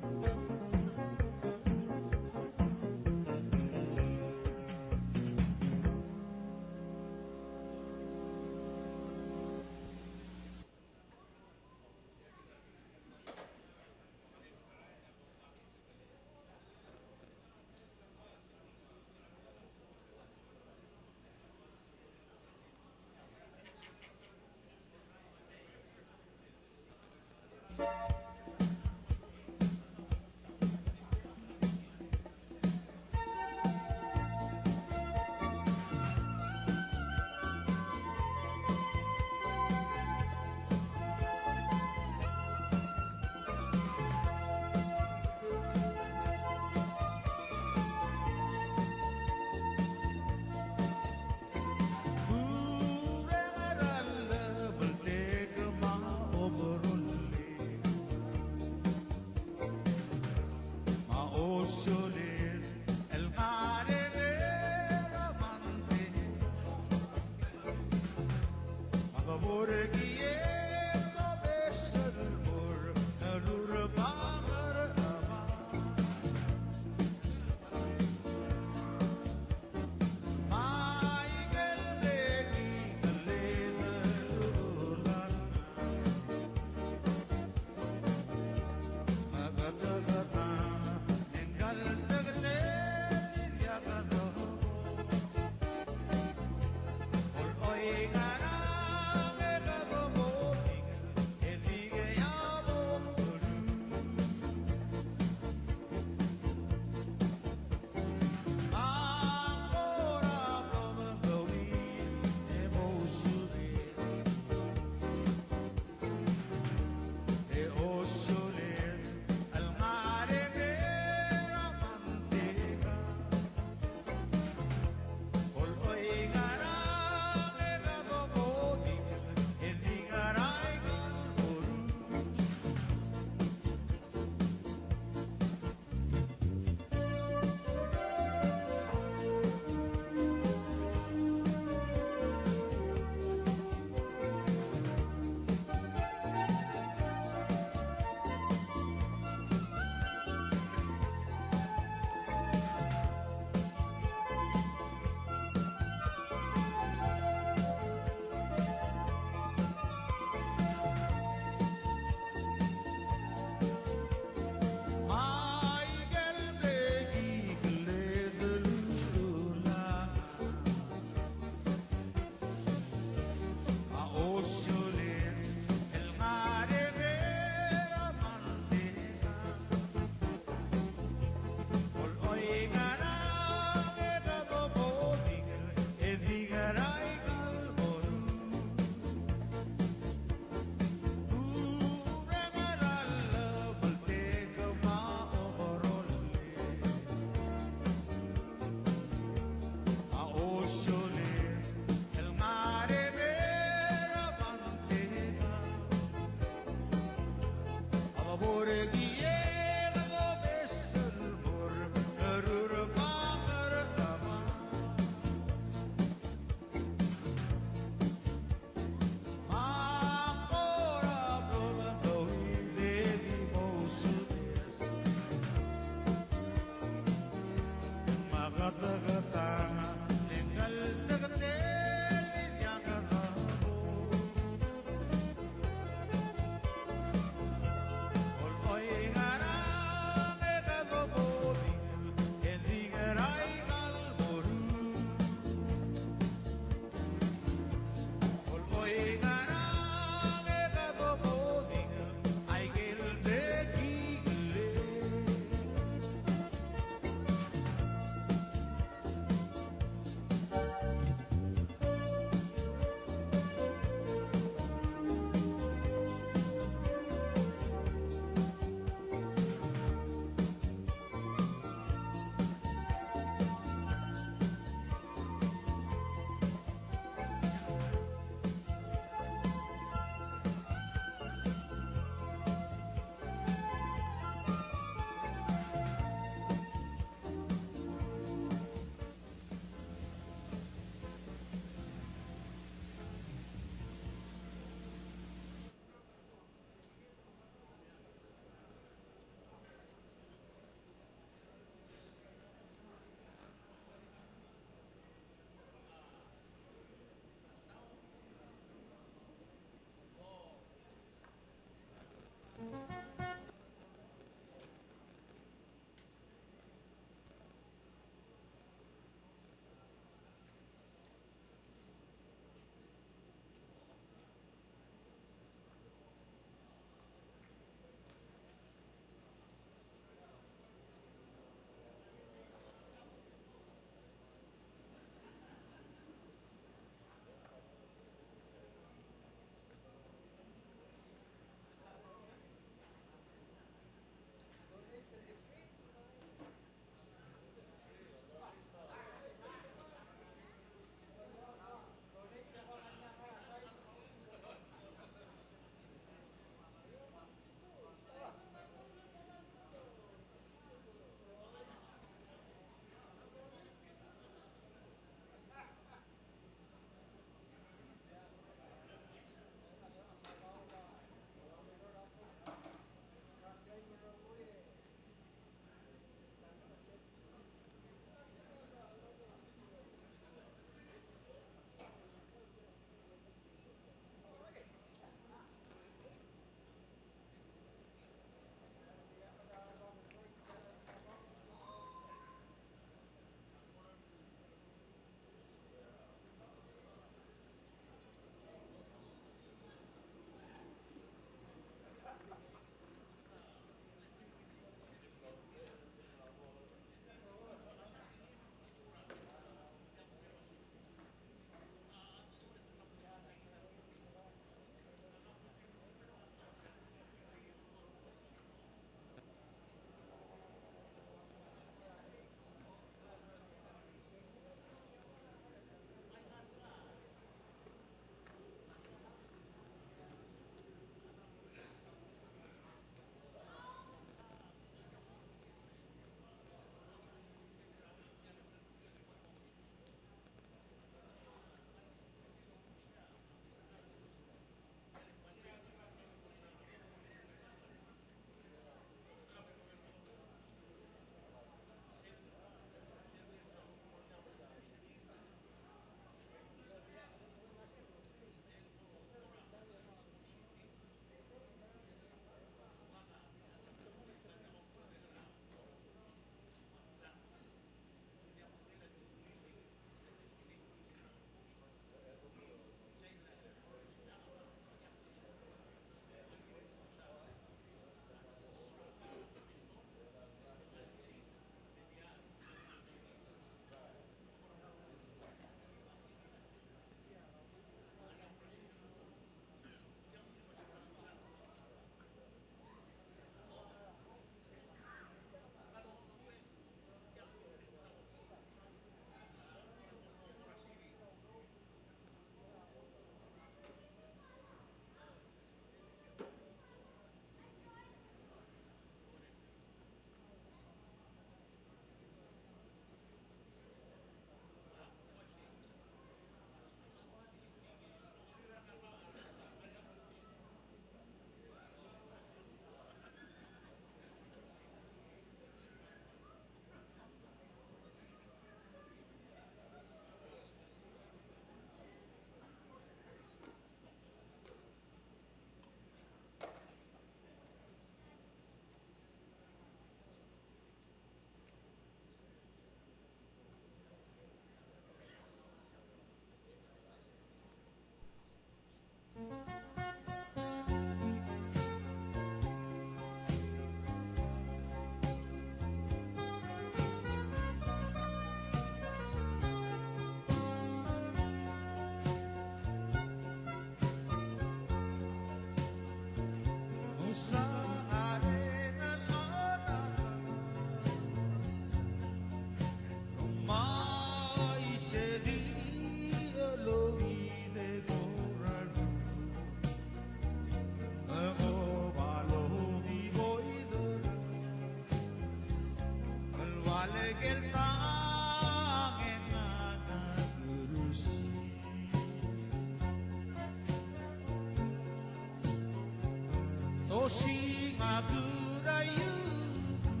Osingak er a iuukum,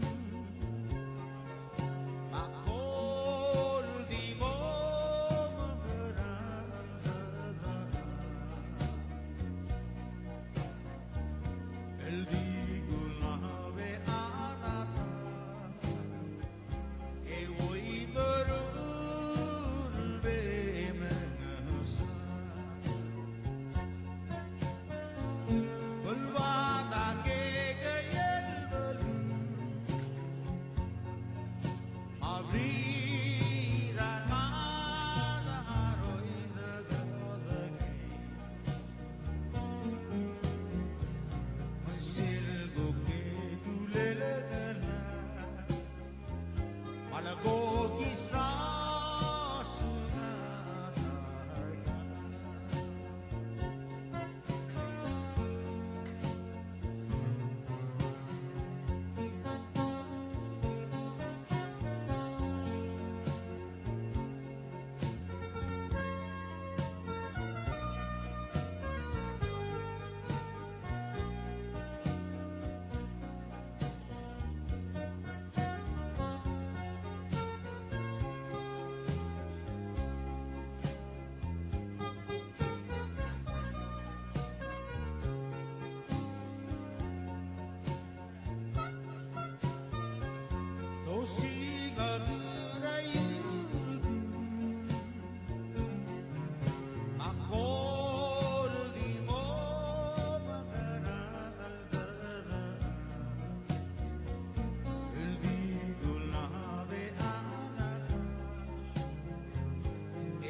me a kol di bo mekerang el di kulab e a nata. E oi berul be mengesang. Belbada ke keiel beluu. A blid a mad a roi de kodekei. Me sel kuk e dulel a kelang. Tosingak er a iuukum, me a kol di mo mekerang el di kulab e a nata.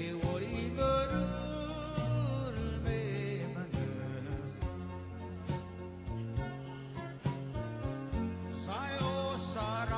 E oi berul me mengesang. Saio sara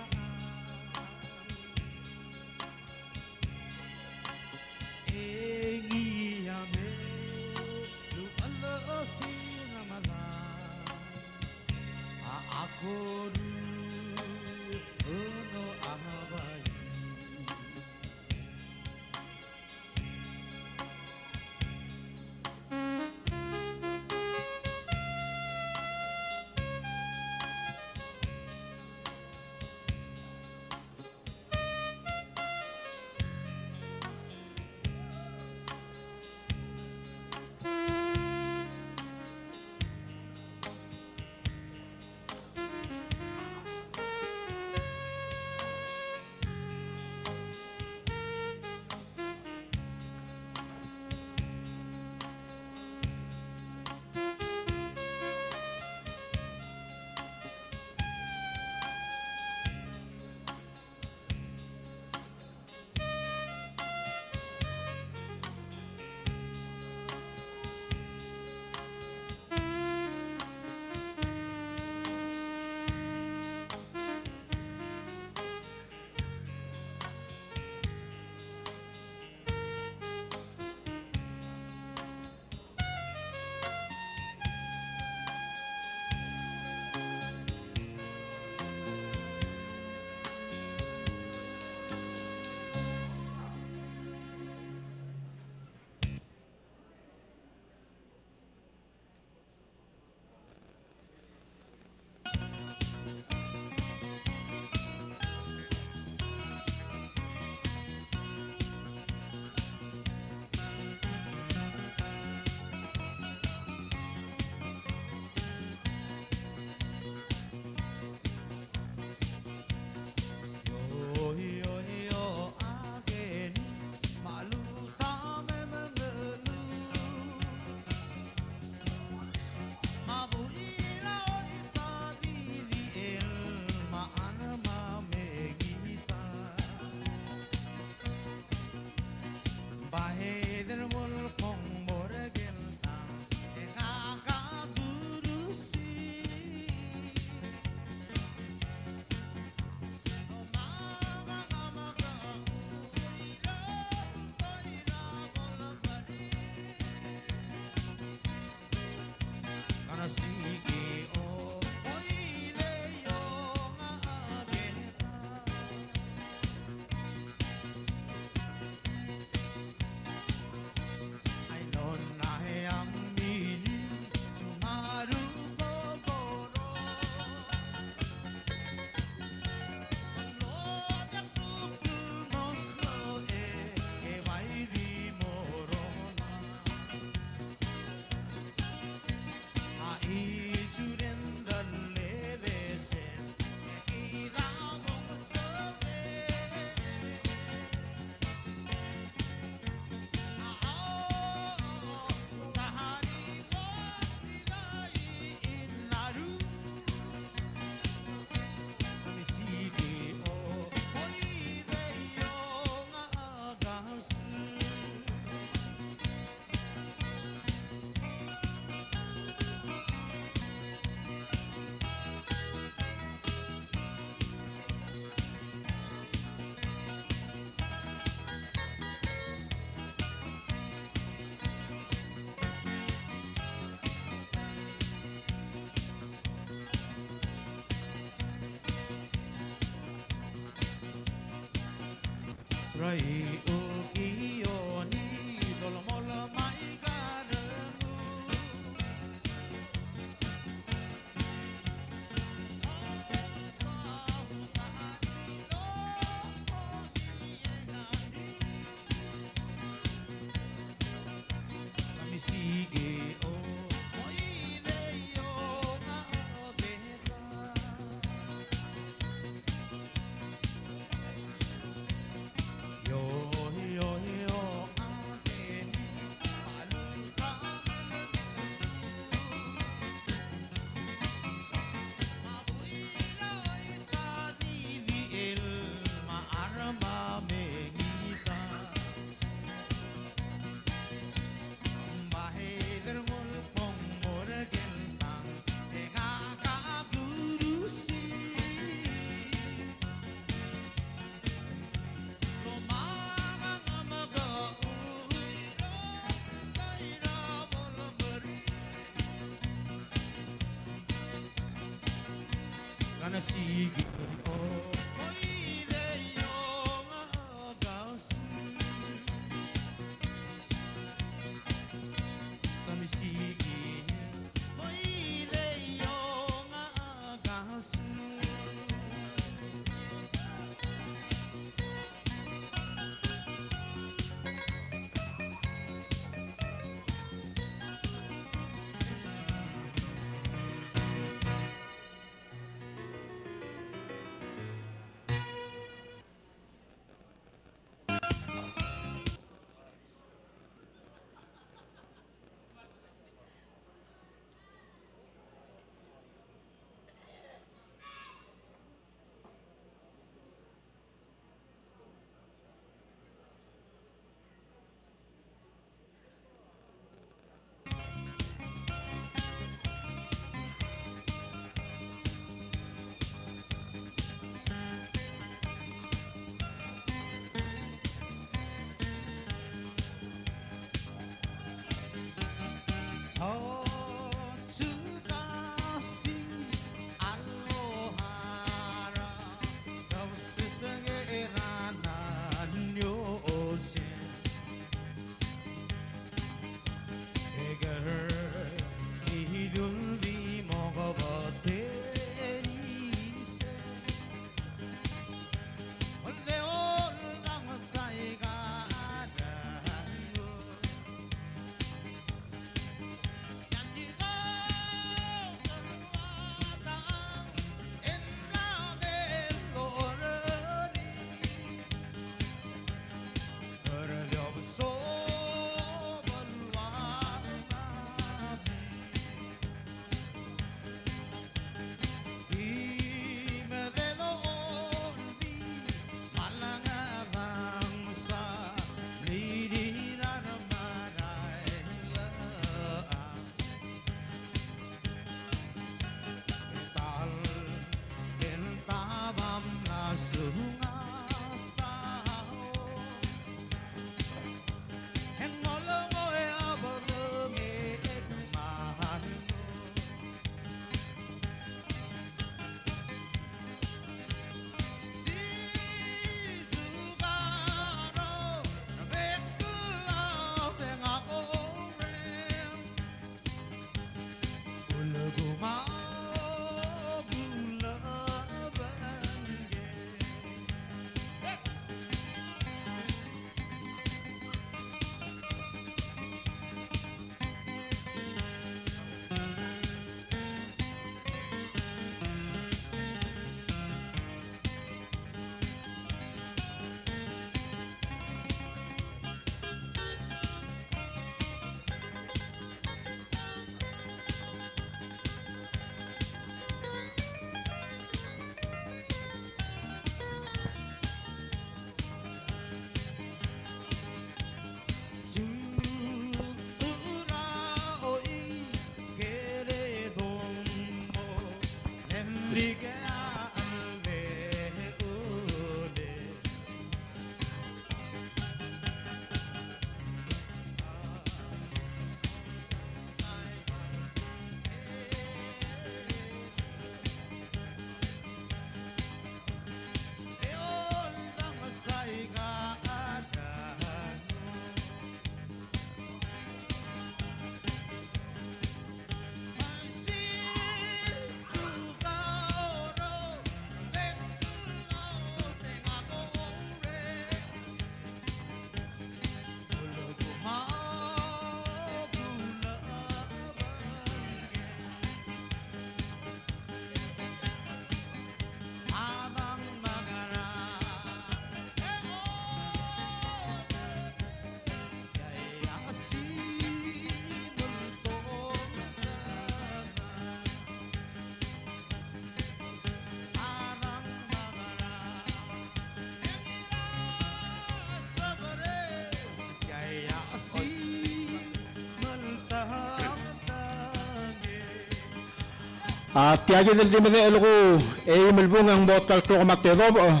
A tia kid el di medechel kuk eim el bung e ng mo ta el klok me a tedobech,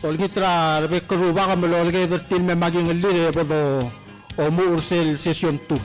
olengit er a rebek el rubak me lolekeed er tir me maki ngellir e bo domuchel er sel session two.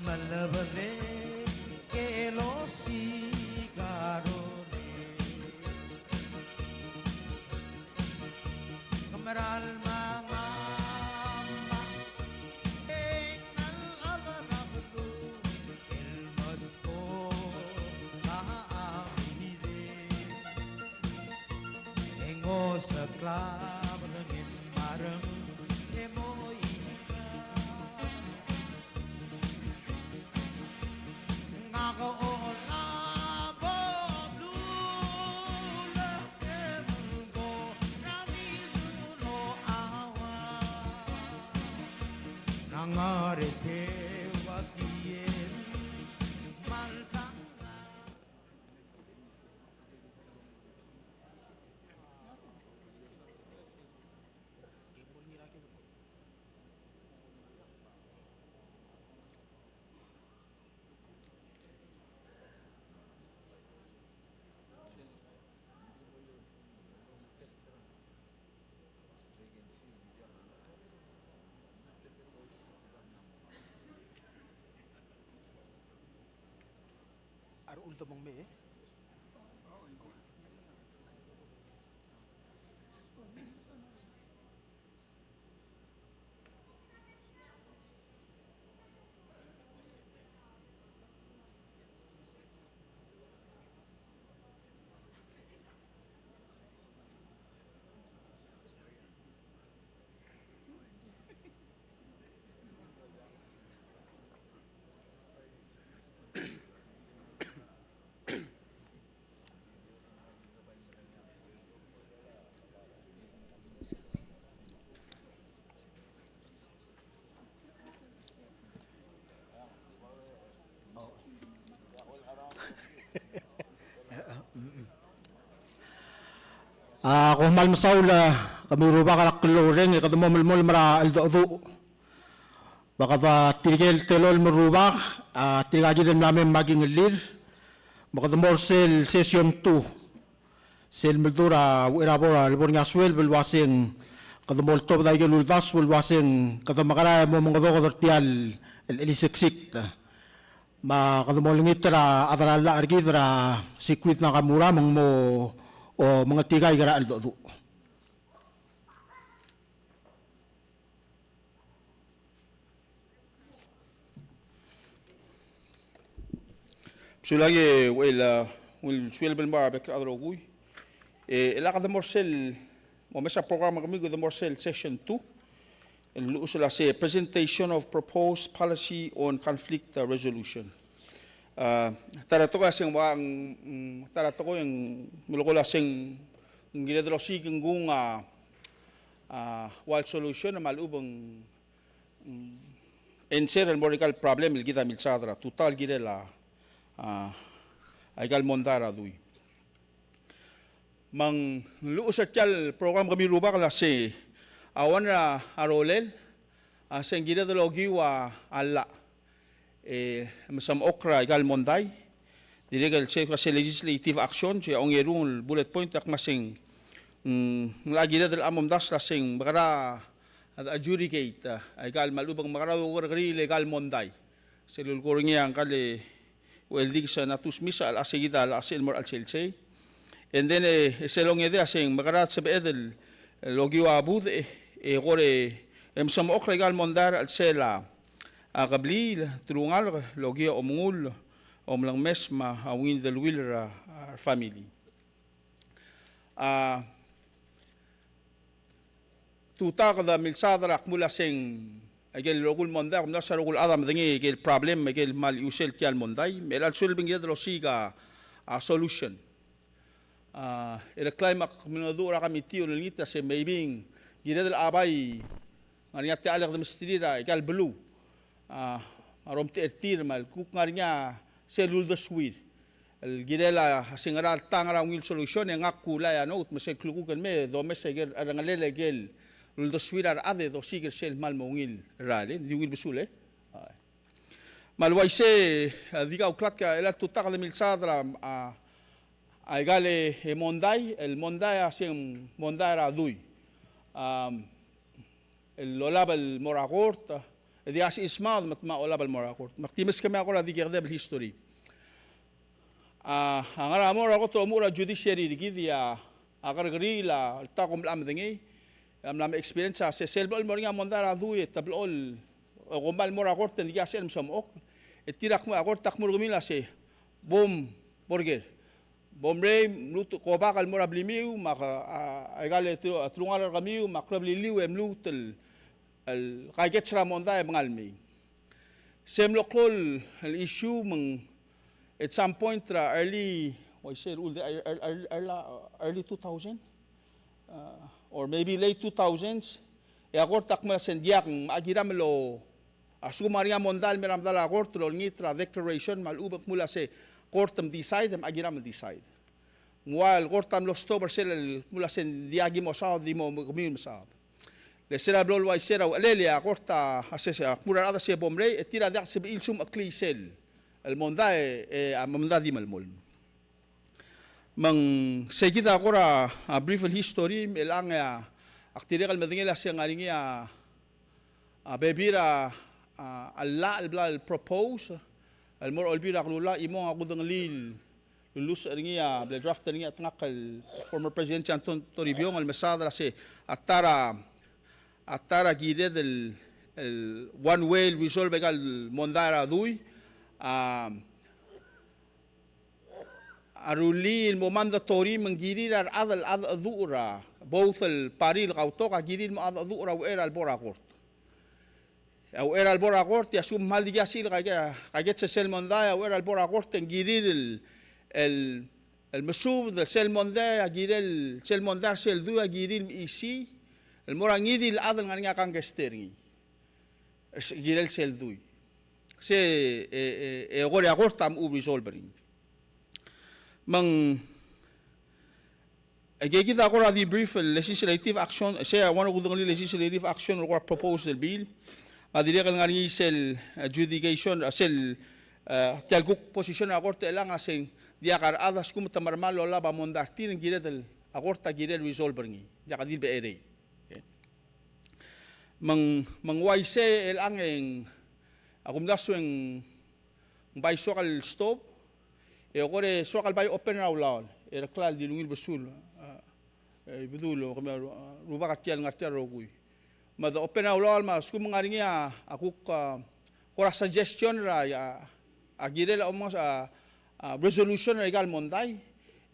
Malebedek el osiik a rolel. Ng meral mengambak e ng ngalek er a beluu el meskok a midei. E ng oseklab er ngii a mareng e mo ikang. Ngak a olab a beluu el kemelkor a milulo a ua. Ng ngar er a eua kiei el maltang. A re uldemong me e. A, kom kmal mesaul, a, kemiu rubak er a klou el reng e kede mo melemolem er a cheldecheduch. Me kede tirke el telolem el rubak, a, tirka kid el mla mei me aki ngellir, me kede mo er sel session two. Sel mledu er a uchei er a bo er a lebo er ngii a sueleb el uaseng kede mo oltobed aike el uldasu el uaseng kede mekerang e mo mengedecheduch er tia el cheliseksikd. Me kede mo olengit er a chad er a llach er kid er a Secret Nakamura me ng mo, o, mengetikaik er a cheldecheduch. Sulang e uchei, a, ungil sueleb el mo er a bek el chad el rokui. E, e le kede mo er sel, mo mesa program er kemiu, kede mo er sel session two. El luchesii el uase Presentation of Proposed Policy on Conflict, uh, Resolution. A, ta er a tekoi a se ng ua, mm, ta er a tekoi e ng melekoi el uase ng kired el osiik e ng kuk a, a, ua el solution me a lechub e ng, mm, answer el mo er aika el problem el kid a milsaod er a tutau el kirel a, a, aika el mondai er a dui. Me ng luchesii er tia el program kemiu rubak el uase a one er a rolel a se ng kired el okiu a llach e mesemechokl er aika el mondai. Dirrek el se, se legislative action, se a ongerung el bullet point a kmo se ng, mm, ng locha kired el omdasu el uase ng mekera adjudicate, a, aika el me a lechub e ng mekera dokerrekeriil aika el mondai. Sel lulekoi er ngii a ngka el Ucheldikes Natus Misa, a locha se kid a locha sebechel el mo er a chelsel sei. And then, e, e sel ongedei a se ng mekera sebeched el, el okiu a budech, e, e kora, e, mesemechokl er aika el mondai er a chelsel a, a kebliil, telungalek, el okiu a omengull, omelengmes me a ungil deleuill er a, a, family. A, tutau kede milsaod er a kmo a se ng, aike el rokui el mondai, kmo a se a rokui el chad a medengei aike el problem, aike el kmal chiusel tia el mondai, me chelecha el sueleb e ng kired el osiik a, a solution. A, e le klaim a kmengedecheduch er a committee el olengit a se maybe ng kired el chabai, ngar er ngii a techall e kede mesterir aika el beluu. A, a romtechei er tir me a lekuk ngar er ngii a sel uldesuir el kirel a se ngera el tang er a ungil solution e ngak kulai a note me sel klukuk el mei e domes aike el cherrengelel aike el uldesuir a rechad e dosiik er sel kmal mo ungil er a ralei, di ungil besul e. Me a le uaisei, a, di kau klak a chelecha el tutau kede milsaod er a, a, aika el, e, mondai, el mondai a se ng mondai er a dui. Am, el olab el mo er a kort, e di a sismaod me te mo olab el mo er a kort. Me ak di meskemiu a kora di kekedeb el history. A, a ngar er a mo er a kort el omuchel er a judiciary er kid e a, a kerrekeriil a, el ta kom mla medengei, a mla me experience a se sel blechoel el mo er ngii a mondai er a dui e te blechoel, e kom kmal mo er a kort e ng dikea sel mesomechokl. E tir a kmo, a kort a kmo er kemiu el uase, bom, bo er ker. Bo mrei, mluut, kobak el mo er a blimiu, me a, a, aika el te-, telungalek er kemiu, me a klebliliu e mluut el el kaikets er a mondai e mengal mei. Se mlo klou el issue me ng at some point er a early, uaisei, el, el, el, el, early two thousand, uh, or maybe late two thousands, e a kort a kmo el uase ng diak, me a kiram el, a lsekum ng ngar er ngii a mondai el mei er a medal a kort el olengit er a declaration me a lechub e ng kmo el uase kort me decide, me a kiram el decide. Ng ua el kort a mlo stop er sel el kmo el uase ng diak ki mo saod, di mo kemiu el mesaod. Le se er a blo el uaisei er a uchelel e a kort a, a se, se, a kmo er a rechad a se bo mrei, e tir a diak sebechir el smecheklii sel el mondai e, a mondai a di melemolem. Me ng se kid a kora, a, brief el history, me chelechang e a, ak dirrek el medengei el uase ng ngar er ngii a, a bebil er a, a, a llach el bla el propose el mo er a Olbiil er a Kelulau, chimong a kudengelii el lulluches er ngii a, bla el draft er ngii a chetengakl el former President John Ton-, Toribiong el mesaod el uase a ta er a, a ta er a kired el, el one way el resolve aika el mondai er a dui, a, a rullii el mo mandatory me ng kirir a rechad el, a, a cheduch er a both el party el kautok a kirir el mo a cheduch er a uchei er a lebo er a kort. A uchei er a lebo er a kort, e a lsekum kmal dikea sel kaike-, kaikets er sel mondai, a uchei er a lebo er a kort e ng kirir el, el, el mesubed er sel mondai, a kirel sel mondai er sel dui a kirir el mesisiich el mo er a ngii di el chad el ngar er ngii a kangkei er ngii er se-, kirel sel dui. Se, e, e, e kora a kort a mo resolve er ngii. Me ng, e kid a kora debrief el legislative action, se a one of the legislative action el kora proposed el bill. Me a dirrek el ngar er ngii sel adjudication, a sel, e, tia el kuk position er a kort er chelechang a se ng diak a rechad a lsekum te mera el olab a mondai er tir e ng kired el, a kort a kirel resolve er ngii. Diak di el becherei. Okay. Me ng, me ng uaisei el chelechang e ng, a kumdasu e ng bai soak el stop, e kora soak el bai open er a ulaol, e reklai el di ungil besul, a, e bedul, kemiu a ru-, a rubak er tia el ngar tia el rokui. Me de open er a ulaol me a lsekum ng ngar er ngii a, a kuk, a, kora suggestion er a, a, a kirel a omes a, a resolution er aika el mondai,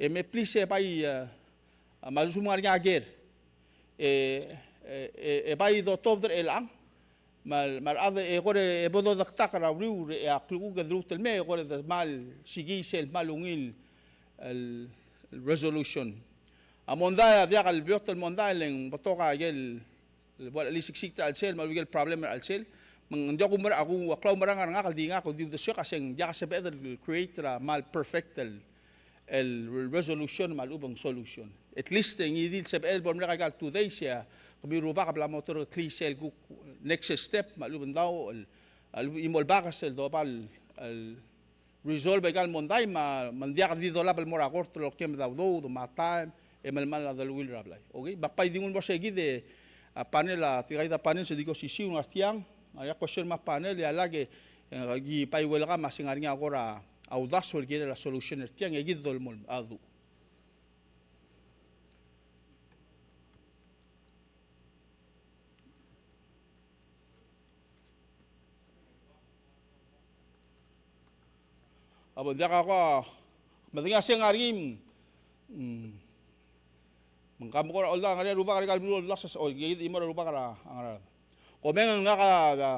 e me please e bai, a, a, me a lsekum ng ngar er ngii a ker, e, e, e, e bai dotobed er chelechang, me a, me a rechad e kora e bo dodektak er a uriul e a klukuk e deruul el mei e kora de kmal sikii sel kmal ungil el, el resolution. A mondai a diak el beot el mondai le ng betok a ikel, el bo el chelisiksikd er a chelsel, me a ikel problem er a chelsel. Me ng diak kumerang, a ku, a klaumerang er ngak el di ngak a di uldesuek a se ng diak sebeched el create er a kmal perfect el el resolution me a lechub e ng solution. At least e ngii di el sebechel el bo el merek aika el two days e a kemiu el rubak a bla mo torkeklii sel kuk next step me a lechub e ng dau el, el chimo el bakes el doba el resolve aika el mondai me a, me ng diak di dolab el mo er a kort el okem a udoud me a taem e melemall a deleuill er a blai. Okay, me ak bai di nguu el mo er se kid e a panel, a tirkaikid a panel se di ko osisiu el ngar tiang, a ngar er ngii a question me a panel e a lak e, e, ki bai welcome a se ngar er ngii a kora a uldasu el kirel a solution er tiang e kid dolemolem a du. A bo diak a ko, medengei a se ngar er ngii, mm, Me ng ka mo kora oldak a ngar er ngii a rubak er aika el beluu el lak sesei, o, ngii di mo er a rubak er a, a ngar er a. Kom mei e ngak a, a,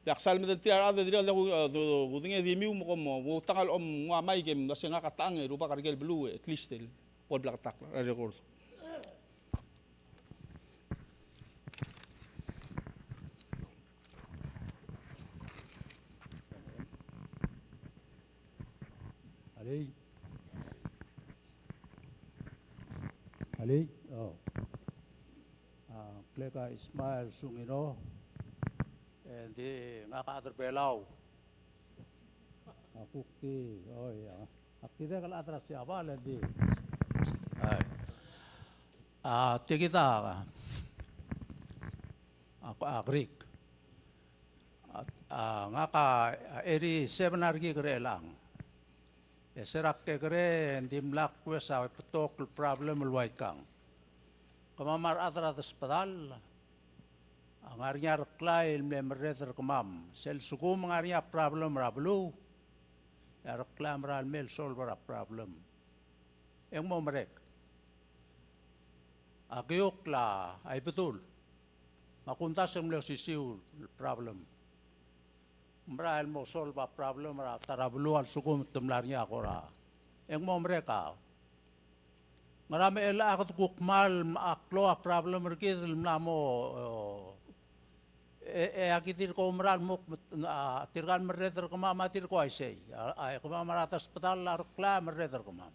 diak sal medengei tir a rechad e dirrek el diak ku, a, ku, kudengei a dimiu me kom mo, mo tang el om nguu a mic e mla se ngak a tang e rubak er aike el beluu e at least el bo el bleketakl er a record. Alii. Alii, o. A, ngklek a Ismael Sungino, e ng di ngak a chad er a Belau. A kuk di, o, ia. Ak dirrek el chad er a Siabal e ng di. Ai. A, tia kid a, a, a Greek. A, a, ngak a, a, eighty-seven a rekik er chelechang. E se er a kekerei e ng dimlak kues a betok el problem el ua ikang. Kemam a rechad er a desbedall a ngar er ngii a Reklai el mle merreder er kemam. Sel lsekum ng ngar er ngii a problem er a beluu, e a Reklai a mera el mei el solve er a problem. E ng mo merek. A kiukl a Ibedul, me a kumdasu e ng mle osisiu el problem. Mera el mo solve a problem er a ta er a beluu a lsekum te mla er ngii a kora. E ng mo merek a. Ngera me chelechang e kede kuk kmal mla klou a problem er kid el mla mo, e, e, aki dirk oumera el mo, a, tirka el merreder er kemam a dirk uaisei. A, a, e kemam er a desbedall a Reklai a merreder er kemam.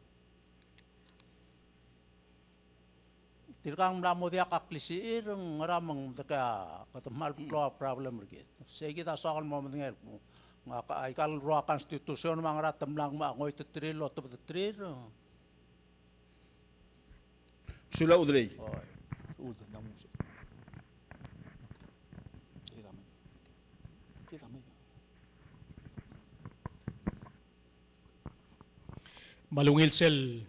Tirka ng mla mo diak a klisichir, ngera me ng dikea kede kmal klou a problem er kid. Sei kid a soak el mo medengei el kmo, ngak a ikal rua constitution me a ngera te mla ngmai a ngoititerir el otebediterir. Sulang Udelei. Oi. Ud, ng mo se. Me a ungil sel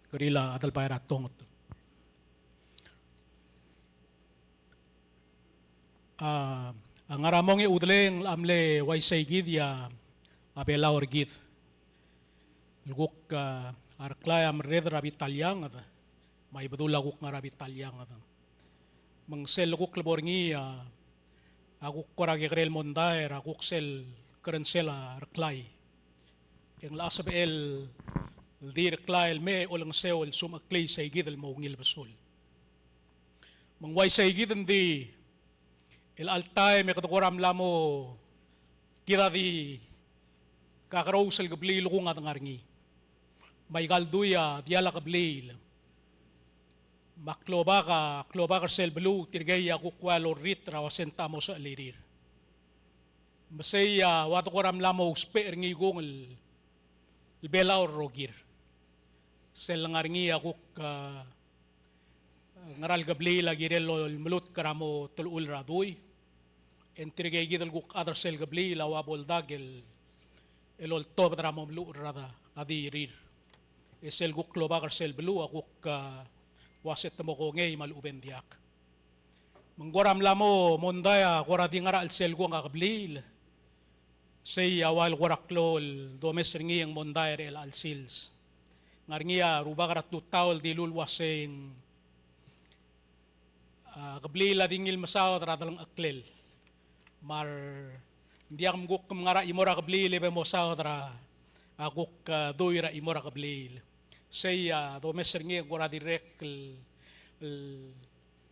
kerir a Adelbai er a Tonget. A, a ngar er a mong e Udelei ng locha mle uaisei kid a, a Belau er kid. El kuk, a, a Reklai a merreder er a bita el eanged, me a Ibedul a kuk ngar er a bita el eanged. Me ng sel kuk lebo er ngii a, a kuk kora kekerei el mondai er a kuk sel kerensel a Reklai. E ng locha sebechel el di Reklai el mei e olengeseu el sumecheklii sei kid el mo ungil besul. Me ng uaisei kid, ng di chelecha el taem e kede kora mla mo kid a di kakerous el kebliil kung a de ngar er ngii. Me aika el dui a diall a kebliil. Me a klobak, a klobak er sel beluu, tirkei a kuk ua lorrit er a ua se ng ta mo sechelirir. Me sei a ua de kora mla mo ousbech er ngii kung el, el Belau el rokir. Sel lengar er ngii a kuk, a, ngera el kebliil a kirel el lmuut er a mo telechul er a dui. E ng tirkei kid el kuk chad er sel kebliil a ua bo el dak el, el oltobed er a mo meluchel er a da, a di rir. E sel kuk klobak er sel beluu a kuk, a, ua se te mo kongei me a lechub e ng diak. Me ng kora mla mo mondai a kora di ngar er a chelsel kung a kebliil. Sei a ua el kora klou el domes er ngii e ng mondai er chelecha el sils. Ngar er ngii a rubak er a tutau el dilu el ua se ng, a, kebliil a di ngii el mesaod er a delengcheklel. Me a re, ng diak mkuk ngar er a chimo er a kebliil e be mosaod er a, a kuk, a, dui er a chimo er a kebliil. Sei a domes er ngii e ng kora dirrek el, el,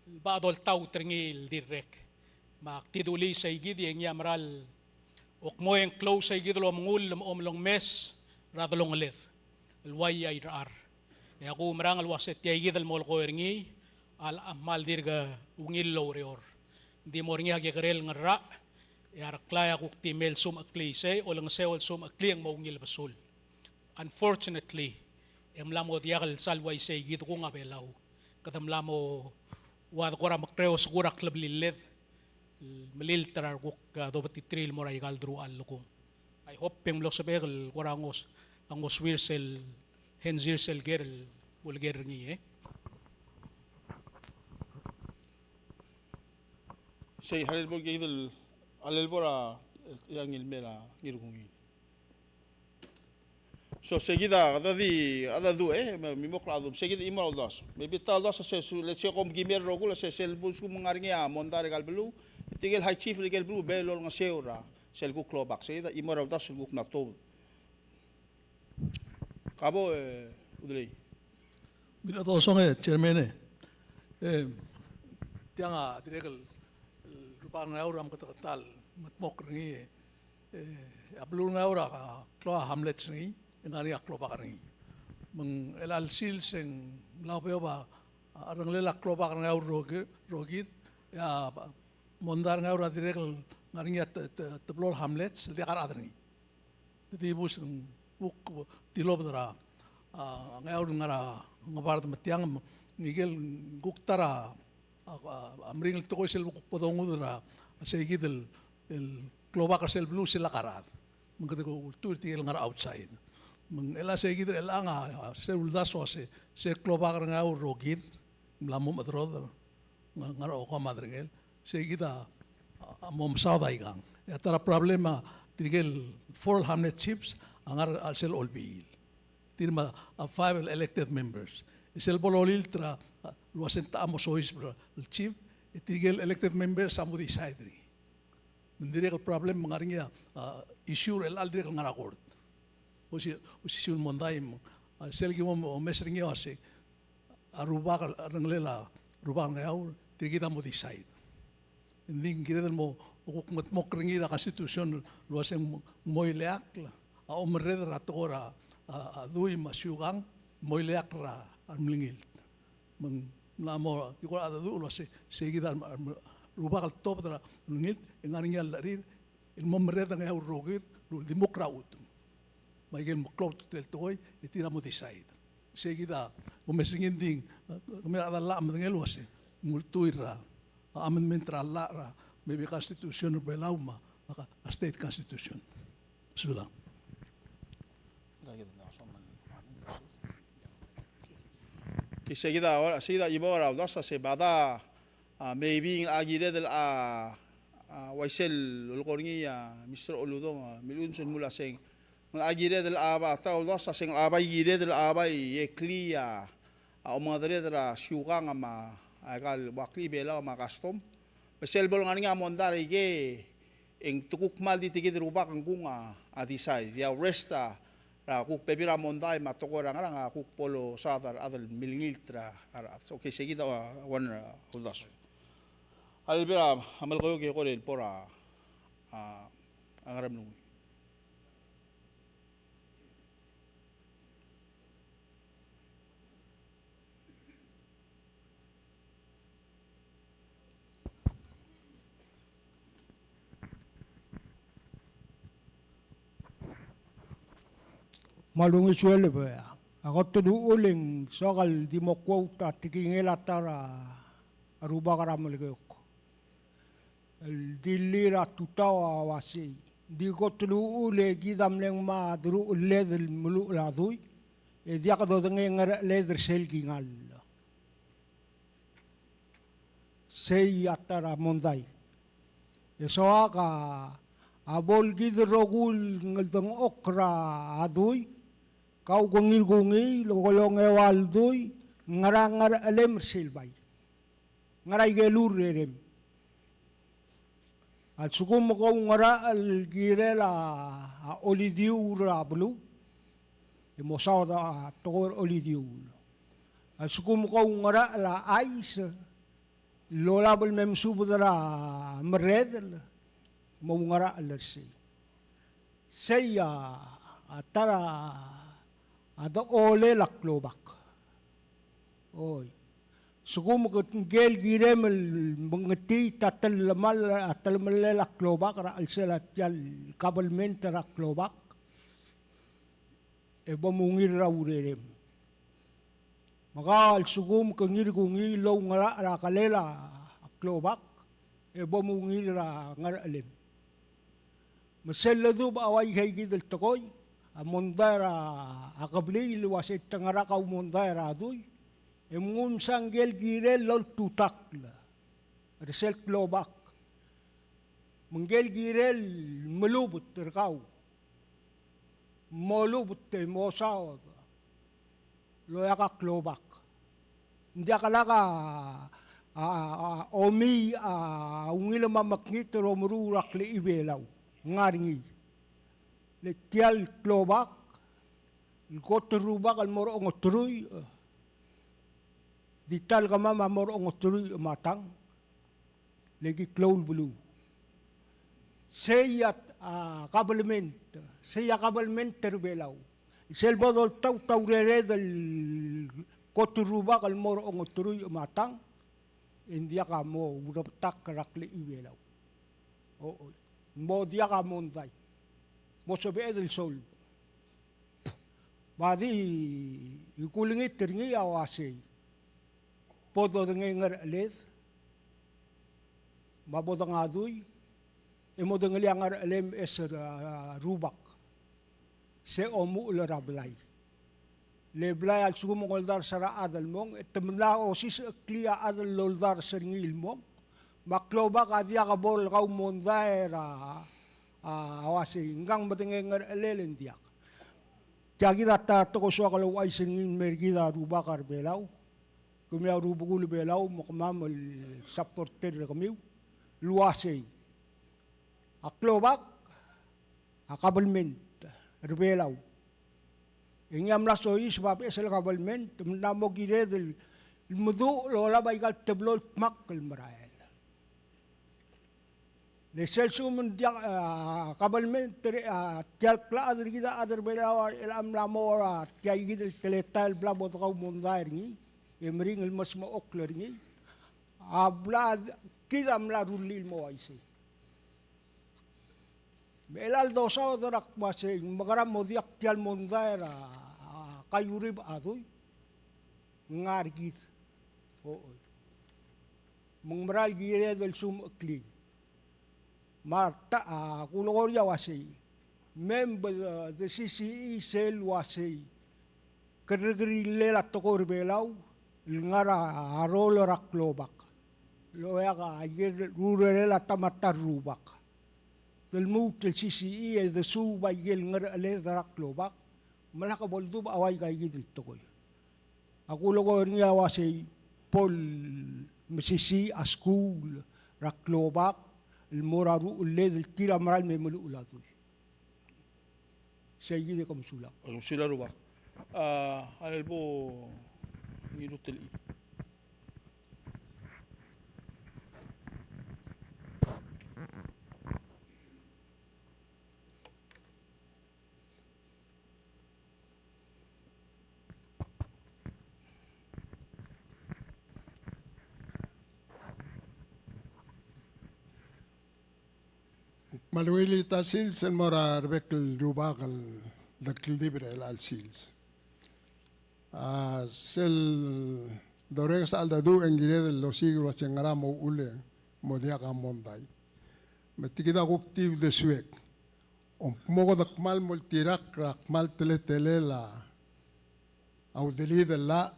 el bechad oltaut er ngii el dirrek. Me ak di dulii sei kid e ngii a mera el, ok, mo e ng klou sei kid el omengull me a omelengmes er a delongeled el ua ia irechar. E a kumerang el ua se tia kid el molekoi er ngii a locha kmal dirk ungil el oureor. Ng di mo er ngii a kekerei el ngerang, e a Reklai a kuk di mei el sumecheklii sei, olengeseu el sumecheklii e ng mo ungil besul. Unfortunately, e ng mla mo diak el sal uaisei kid kung a Belau. Kede mla mo ua de kora mekreu a sekur a kleblilled el melilt er a rekuk, a, dobetiterir el mo er aika el deruchall el kung. I hope e ng mlo sebechek el kora ngos-, a ngosuir sel, hensir sel ker el uleker er ngii, e. Sei, a lebo er kid el, a lebo er a, e, a Ngirmera, Ngirkungil. So, se kid a, a di, a di du, e, me, me mokl a du, se kid a chimo er a uldasu. Maybe ta uldasu se su, let's say, kom kimer rokui, se, sel bo lsekum ng ngar er ngii a mondai er aika el beluu, tirke el high chief er aika el beluu, be lolengeseu er a, sel kuk klobak. Se kid a chimo er a uldasu, sel kuk mla tuobed. Ka bo, e, Udelei. Mil otosong e, Chairman e. E, tiang a dirrek el, el rubak er a Ngeaur a meketeketang el mengedmokl er ngii e. E, a beluu er a Ngeaur a klou a hamlet er ngii, e ng ngar er ngii a klobak er ngii. Me ng chelecha el sils e ng mla obeob a, a cherrengelel a klobak er a Ngeaur el rokir, rokir, e a mondai er a Ngeaur a dirrek el ngar er ngii a te, te, teblo el hamlet, el diak a rechad er ngii. Te di bus ng kuk tilobed er a, a, Ngeaur el ngar er a Ngebard me tiang, me ngike el kuk ta er a, a, a, a meringel tekoi sel kuk bo dongud er a, a, sei kid el el klobak er sel beluu sel lak a rechad. Me ng kede ultuil er tirke el ngar er a outside. Me ng chelecha sei kid er chelechang a, a, sel uldasu a se, sel klobak er a Ngeaur el rokir, mla mo mechederoder, ngar, ngar er a Okamad er ngii, sei kid a, a, a mo mesaod a ikang. E a ta er a problem a tirke el four hamlet chiefs a ngar er a chelsel Olbiil. Tir me a, a, five el elected members. E sel bo lolilt er a, a, el ua se ng techa a mo soiseb er a chief, e tirke el elected members a mo decide er ngii. Me ng dirrek el problem me ng ngar er ngii a, a, issue er chelecha el dirrek el ngar er a court. Osi, osisiu el mondai me, a, sel ki mo omes er ngii a ua se, a rubak el, a rengelel a rubak er a Ngeaur, tirke kid a mo decide. Ng di ng kired el mo, kuk mengetmokl er ngii er a constitution el ua se ng mo ileakl a omerreder er a tekoi er a, a, a dui me a siukang, mo ileakl er a remengilt. Me ng mla mo, di ko er a cheldecheduch el ua se, sei kid a rubak el tobed er a remengilt, e ng ngar er ngii a llechir el mo merreder er a Ngeaur el rokir el uldimukl er a chutem. Me aike el mo klou a ultutelel el tekoi, e tir a mo decide. Sei kid a, omes er ngii, ng di, e, kemiu a rechad a llach a medengei el ua se ng ultuil er a, a, amendment er a llach er a, maybe constitution er a Belau me a, a, a state constitution. Sulang. Ki sei kid a, sei kid a chimo er a uldasu a se bada, a, maybe ng locha kired el, a, a, uaisei el lolekoi er ngii a Mister Oludong, a, Milungs el mla se ng locha kired el, a, ba, ta er a uldasu a se ng locha bai kired el, a, bai eklii a, a, omengedecheduch er a siukang me a, a, aika el ua klechibelau me a custom. Me sel bo lengar er ngii a mondai er a ikei, e ng te kuk kmal di tia kid el rubak a ngkung a, a decide. Ia rest a, er a kuk bebil er a mondai me a tekoi er a ngerang a kuk bo losaod a rechad el milengilt er a, a rechad. Okay, sei kid a, a, one, a, uldasu. A lebo er a Melekeok e kora el bo er a, a, a Ngeremlengui. Me a lungil sueleb e a kot el uchul e ng soak el di mo quote a tekingel a ta er a rubak er a Melekeok el dilii a tutau a uasei. Ng di kot el uchul e kid a mle ngmai a deruchelled el meluchel a dui, e diak dodengei a ngerecheled er sel kingall. Sei a ta er a mondai. E soak a, a bo el kid el rokui el ngeldengchokl er a dui, kau ke ngilkungii, el ko longeua el dui, ngera a ngerechelem er sel bai. Ngera ikel urerem. A lsekum ke oungerachel el kirel a, a olidiuul er a beluu, e mosaod a tekoi er a olidiuul. A lsekum ke oungerachel a chais el olab el me mesubed er a merredel, moungerachel er sei. Sei a, a ta er a, a decholel a klobak. Oi. Sekum ke ngike el kirem el mengetiit a telemall, a telemellel a klobak er a chelsel a tia el kabelment er a klobak, e bo mungil er a urerem. Me kau a lsekum ke ngilkungii el oungerachel a kelel a klobak, e bo mungil er a ngerechelem. Me sel ledubech a uaisei kid el tekoi, a mondai er a kebliil el uasei te ngar er a kau mondai er a dui, e mnguu msa ngike el kirel el oltutakl er sel klobak. Me ngike el kirel el melubet er kau, molubet e mosaod el oeak a klobak. Ng diak lak a, a, a, omiich a ungil me a mekngit el omeruul er a klechibelau. Ng ngar er ngii. Le tia el klobak el kot el rubak el mo er a ongeteruich, di ta el kemam a mo er a ongeteruich me a tang. Le ki klou el beluu. Sei a, a, kabelment, sei a kabelment er a Belau. Sel bo doltaut a urered el kot el rubak el mo er a ongeteruich me a tang, e ng diak a mo urebetakl er a klechibelau. O, o, mo diak a mondai. Mo sebeched el solve. Me a di kulengit er ngii a uasei. Bo dodengei a ngerecheled, me bo dengadui, e modengelii a ngerechelem e se er a rubak. Se omuchel er a blai. Le blai a lsekum ng oldars er a chad el mong, e te mla osisecheklii a chad el oldars er ngii el mong. Me a klobak a diak bo el kau mondai er a, a, uasei, ngkang medengei a ngerechelel e ng diak. Tia kid a ta tekoi soak el ouchais er ngii el mer kid a rubak er a Belau. Kemiu a rubekul Belau, me kemam el supporter er kemiu. El uasei, a klobak, a kabelment er a Belau. E ngii a mla soiseb a beches el kabelment, me ng mo kired el meduch el olab aika el teblo el dmak el merael. Le sel lsekum ng diak, a, kabelment er a, tia el klechad er kid a chad er a Belau a chelecha mla mo er a tia kid el teletael el bla bo dekau mondai er ngii, e meringel el mesmechokl er ngii. A bla kid a mla rullii el mo uaisei. Me chelecha el dosaod er a kmo uasei, mekera mo diak tia el mondai er a, a, kaiurib a dui. Ngar kid. Ochoi. Me ng mera el kired el sumecheklii. Me a ta, a, kulekoi er ngii a uasei. Me bo de, desisichii sel uasei. Kerrekeriil a tekoi er a Belau, el ngar er a rol er a klobak. Loia aike el urerel a ta me a ta el rubak. Del lmuut el sisichii e desuub aike el ngerecheled er a klobak. Me lak bo ledubech a uaika kid el tekoi. A kulekoi er ngii a uasei bo lemesisiich a skuul er a klobak el mo er a rucheled el tir a merael me meluchel a dui. Sei kid e kom sulang. Kom sulang rubak. A, a lebo Ngirutelchii. Me a ungil el ta el sils el mo er a rebek el rubak el dekldibel er chelecha el sils. A sel dorrenges a cheldecheduch e ng kired el osiik el uasei ngera mo uchul e mo diak a mondai. Me tia kid a kuk di uldesuek. Ng kmo kede kmal moltirakl er a kmal teletelel a udelid el llach,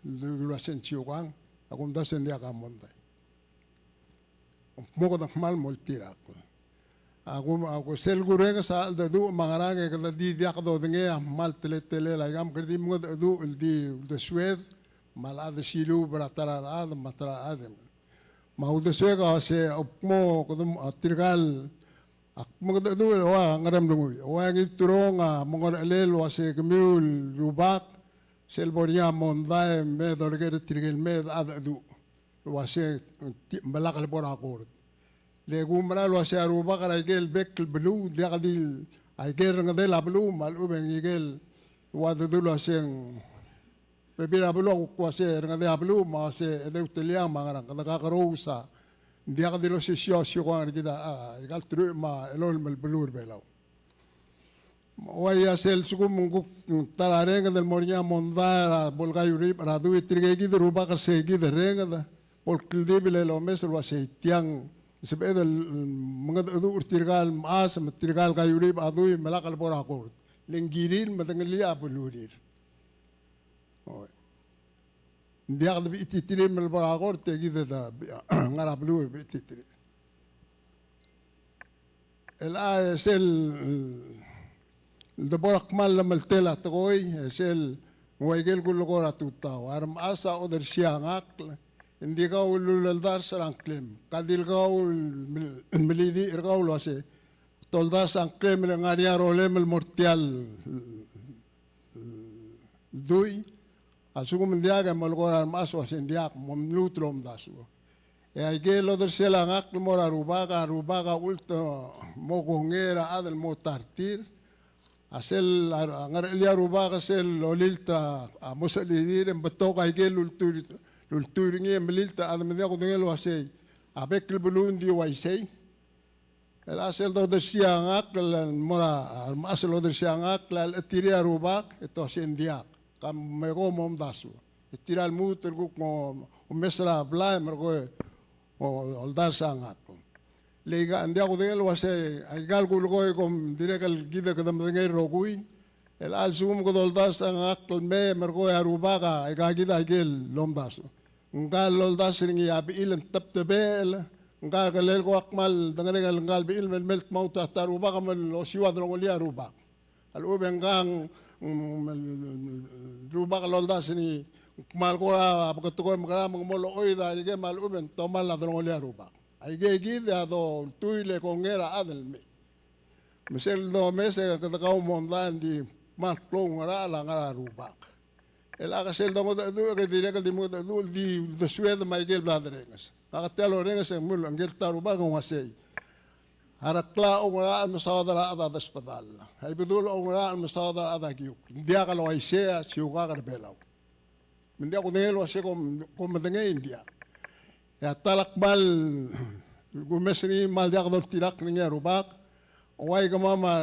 el dulu el uasei ng siukang, a kumdasu e ng diak a mondai. Ng kmo kede kmal moltirakl. A ku, a ku sel kurrenges a cheldecheduch me a ngerang e kede di diak dodengei a kmal teletelel a ikang, me kede di mengedecheduch el di uldesued, me a locha de siluub er a ta er a rechad, me a ta er a rechad. Me a uldesuek a uasei, a kmo, kede mo, a tirkal, a kmo kede chedecheduch el ua Ngeremlengui. Ua Ngirturong a mo ngerechelel el uasei kemiu el rubak, sel bo er ngii a mondai me doleker er tirke el mei e dechedecheduch. El uasei, ti, me lak lebo er a kort. Le ku mera el uasei a rubak er aike el bek el beluu, diak di aike el rengedel a beluu, me a lechub e ng ikel ua dedu el uasei ng bebil er a beluu a kuk uasei rengedel a beluu, me a uasei edei uteliang me a ngerang, kede kakerous a, ng diak di losisiu a siukang er kid a, a, ikal teruich me a elolem el beluu er a Belau. Me ua ia sel lsekum ng kuk ta er a renged el mo er ngii a mondai er a bo el kaiuribech er a dui, tirke kid el rubak er sei kid el renged, bo el kldibel el omes el uasei tiang, sebeched el mengedecheduch er tirkal mechas, me tirkal kaiuribech a dui, me lak lebo er a kort. Le ng kirir el medengelii a belurir. Oi. Ng diak de bechititerir me lebo er a kort e kid a ngar er a beluu e bechititerir. Chelecha e sel, el debo er a kmal lemeltel a tekoi, e sel ng ua ikel kulekoi er a tutau. A remechas a odersii a ngakl, e ng di kau el uldars er a ngklem. Ka di le kau el mel-, melidiich er kau el uasei, te oldars a ngklem e le ngar er ngii a rolem el mo er tia el dui, a lsekum ng diak e melekoi er a remechas el uasei ng diak, mo mluut el omdasu. E aike el odersel a ngakl el mo er a rubak, a rubak a uchul te mo kongei er a chad el mo ta er tir. A sel a, a ngerechelii a rubak sel olilt er a, a mo sechelirir, e ng betok aike el ultuil, ultuil er ngii e melilt er a chad me ng diak kudengei el uasei a bek el beluu ng di uaisei. Chelecha sel dodersii a ngakl el mo er a, a remechas el odersii a ngakl a lechetii a rubak, e te uasei ng diak, ka me ko mo omdasu. E tir a lmuut el kuk mo omes er a blai me ko, o, oldars a ngakl. Le aika, ng diak kudengei el uasei, aika el kulekoi kom dirrek el kid e kede medengei el rokui, el a lsekum kede oldasu a ngak el mei, me rekoi a rubak, aika kid a ikel lomdasu. Ngka el loldasu er ngii a bechil e ng tebtebechel, ngka el kelel ko ak kmal dengerenger el ngka el bechil me le mei el dmaut a ta rubak me losiu a delongelii a rubak. A lechub e ngka ng, mm, rubak el loldasu er ngii, kmal kora beketekoi el mekerang me ng mo lochoid a ikel me a lechub e ng tomall a delongelii a rubak. Aike kid a doltuil e kongei er a chad el mei. Me sel domes e kede kau mondai e ng di kmal klou a ngerachel a ngar er a rubak. El chelecha sel dongedecheduch e ke dirrek el di mengedecheduch el di uldesued me aike el bla derrenges. Ngak a tia el orrenges e ng mle ngike el ta rubak e ng uasei, a Reklai a oungerachel el mesaod er a chad a desbedall. A Ibedul a oungerachel el mesaod er a chad a kiukl. Ng diak el uaisei a siukak er Belau. Me ng diak kudengei el uasei kom, kom medengei, ng diak. E a ta el kmal kumes er ngii me ng diak doltirakl er ngii a rubak. Ua kemam a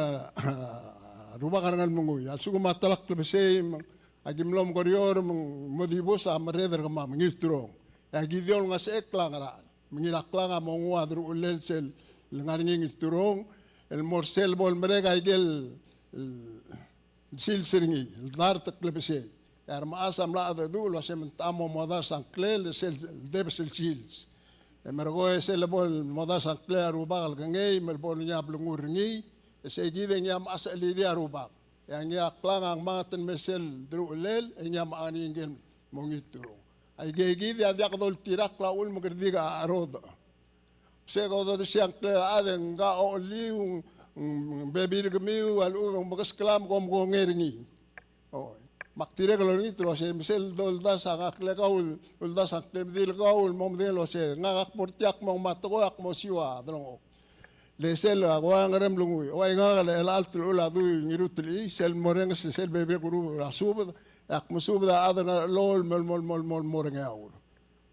rubak er a Ngeremlengui, a lsekum a ta el klebesei me aki mlo mekerior me ng mo dibus a merreder er kemam, Ngirturong. E aki di olengasechekl a ngerachel. Me Ngiraklang a mo nguu a deruchellel sel lengar er ngii Ngirturong el mo er sel bo lemerek a ikel, el sils er ngii el dart el klebesei. E a remechas a mla chedecheduch el uasei me ng techa mo modars a ngklel, sel debes el sils. E merekong e sel bo el modars a ngklel a rubak el kengei me le bo er ngii a blengur er ngii, e sei kid e ngii a mechas a chelirii a rubak. E a Ngiraklang a ngmanget el mei sel deruchellel e ngii a mecha er ngii ngike el mo Ngirturong. Aike kid a diak doltirakl a uchul me kede di cherodech. Se ko dodersii a ngklel a chad e ngka a ocheliu, ng bebil er kemiu, a lechub e ng mekeskelam kom kongei er ngii. Oi. Me ak dirrek el olengit el uasei, me sel doldasu a ngklel kau, doldasu a ngklel, me di le kau el mo medengei el uasei, ngak ak bo er tia, ak mo nguu a tekoi, ak mo siu a delengchokl. Le sel a kora Ngeremlengui, ua ngak el chelecha el teluchul a dui Ngirutelchii, sel morrenges sel bebil er a kuruul er a subed, e ak mesubed a chad er a Ngerchelong el mo, mo, mo, mo, mo er a Ngeaur.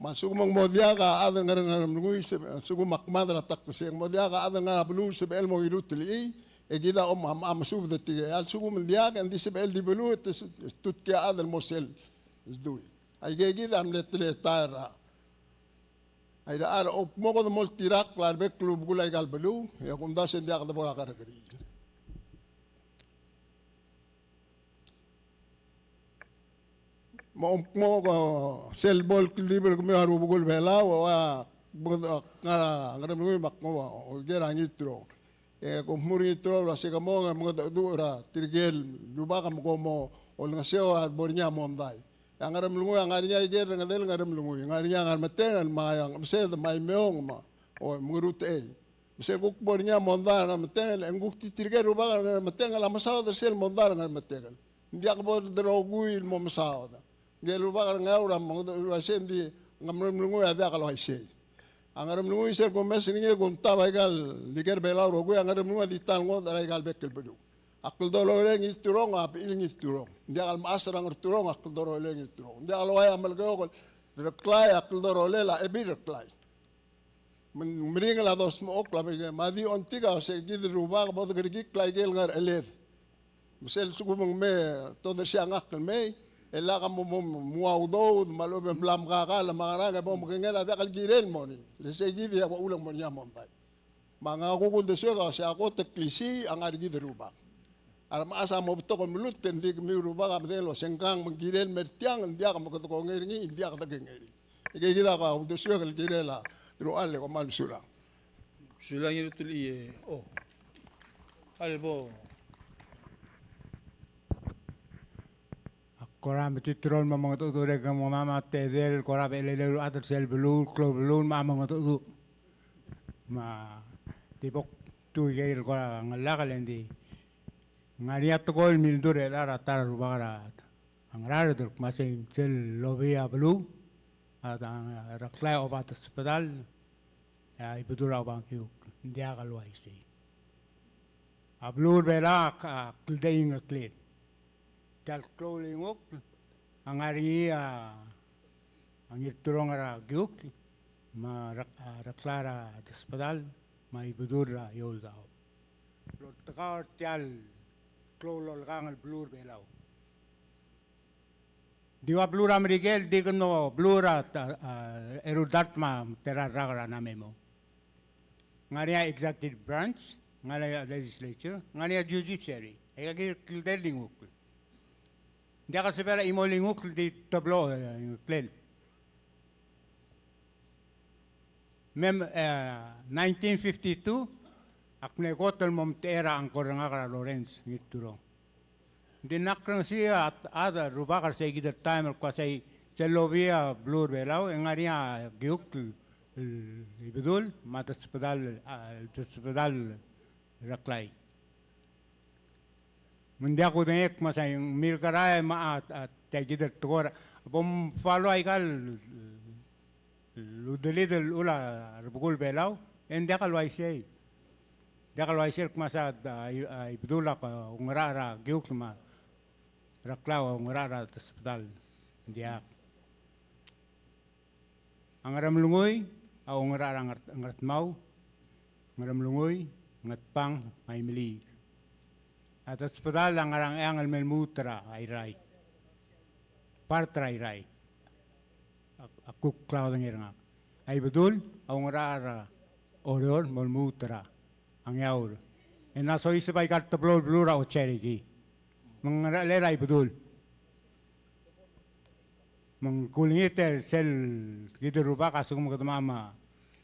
Me a lsekum ng mo diak a chad er a Ngerem, Ngeremlengui, se, a lsekum ak mad er a ta el klebesei, ng mo diak a chad er a Ngerem, a beluu el sebechel el mo Ngirutelchii, e kid a om, a, a mesubed er tirke. A lsekum ng diak, e ng di sebechel di beluu, e te su-, tutki a chad el mo sel dui. Aike kid a mle teletael er a Airai, a kmo kede mo oltirakl a rebek el rubekul aika el beluu, e a kumdasu e ng diak de bo er a kerrekeriil. Me a kmo ko sel bo el kldibel er kemiu a rubekul Belau, a, a, ngar er a Ngeremlengui me a kmo, oker a Ngirturong. E kom mo er a Ngirturong el uasei ke mong e mengedecheduch er tirke el rubak me kom mo olengeseu a bo er ngii a mondai. E a Ngeremlengui a ngar er ngii a ikel rengedel Ngeremlengui, ngar er ngii a Ngermetengel, me a Ngebesed, me a Imeong, me a, o, Mengerutechei. Me sel kuk bo er ngii a mondai er a Ngermetengel, e ng kuk di tirke el rubak er a Ngermetengel a mesaod er sel mondai er a Ngermetengel. Ng diak bo de rokui el mo mesaod. Ngike el rubak er a Ngeaur a mengedecheduch el uasei, ng di a Ngeremlengui a diak el uaisei. A Ngeremlengui sel kumes er ngii e kumtab aika el ikel Belau el rokui, a Ngeremlengui a di ta el ngodech er aika el bek el beluu. A kldorolel Ngirturong a bechil Ngirturong. Ng diak el mechas er a Ngerturong a kldorolel Ngirturong. Ng diak el uai a Melekeok el Reklai a kldorolel a Ebil Reklai. Me ng meringel a dosmechokl a Merikel, me a di ongtik a uasei kid el rubak bo dekerekikl a ikel ngerecheled. Me sel lsekum ng mei, todersii a ngak el mei, e lak mo, mo, mo ua udoud, me a lechub e ng bla mekakall, me a ngerang e bo mekengei a diak el kirel el mo er ngii. Le sei kid e a uchul e ng mo er ngii a mondai. Me a ngak a kuk uldesuek a uasei a kot el klisiich a ngar er kid el rubak. A remechas a mo betok el meluut e ng di kemiu el rubak a medengei el uasei ngkang me ng kirel el mer tiang, ng diak me kede kongei er ngii, ng diak dekengei er ngii. Aike kid a kuk uldesuek el kirel a deruchall e kom kmal mesulang. Sulang Ngirutelchii, o. Albo. Ak kora metitur el mo mengedecheduch er kemam a tedei el kora bechelei el chad er sel beluu, klou el beluu me a mengedecheduch. Me a di bo kdu ikei el kora ngellak e le ng di ngar er ngii a tekoi el mildur er a ta er a rubak er a Ngaraard el kmo sei sel lobii a beluu, a, a Reklai a oba desbedall, a Ibedul a oba kiukl, ng diak el uaisei. A beluu er a Belau a kldei ngklel. Tia el klou el ngukl a ngar er ngii a, a Ngirturong er a kiukl, me a Rek-, a Reklai er a desbedall, me a Ibedul er a eouldaob. Loltekau er tia el klou el olekang el beluu er a Belau. Di ua beluu er a Merikel, di kmo beluu er a, a, eru el dart me a tela el rak er a Navajo. ngar er ngii a executive branch, ngar er ngii a legislature, ngar er ngii a judiciary. Aika kid el kldei el lingukl. Ng diak el sebechel a chimo el lingukl el di teblo, e, ngklel. Me, e, nineteen fifty-two, ak mle kot el mo omtechei er a ngkor er ngak er a Lawrence Ngirturong. Ng di ngak a krengesii a, a rubak er sei kid el taem el kmo sei sel lobby a beluu er a Belau, e ng ngar er ngii a kiukl el, el Ibedul, me a Desbedall, a, Desbedall Reklai. Me ng diak kudengei el kmo sei ng mirkerael me a, a, tia kid el tekoi er a, bo mfollow aika el, el udelid el llechul a rebekul Belau, e ng diak el uaisei. Diak el uaisei el kmo sei a, a, a Ibedul a, a, oungerachel er a kiukl me a Reklai a oungerachel er a Desbedall. Ng diak. A Ngeremlengui a oungerachel er a Ngert-, Ngerdmau, Ngeremlengui, Ngatpang, me a Imeliik. A Desbedall a ngar er a Ngcheangel el me lmuut er a Irrai. Part er a Irrai. A, a kuk klaodengei er ngak. A Ibedul a oungerachel er a Oreor el mo lmuut er a Ngeaur. E ng soiseb aika el teblo el beluu er a Ocherikii. Me ng ngerachelel a Ibedul. Me ng kulengit el sel kid el rubak a lsekum kede mla,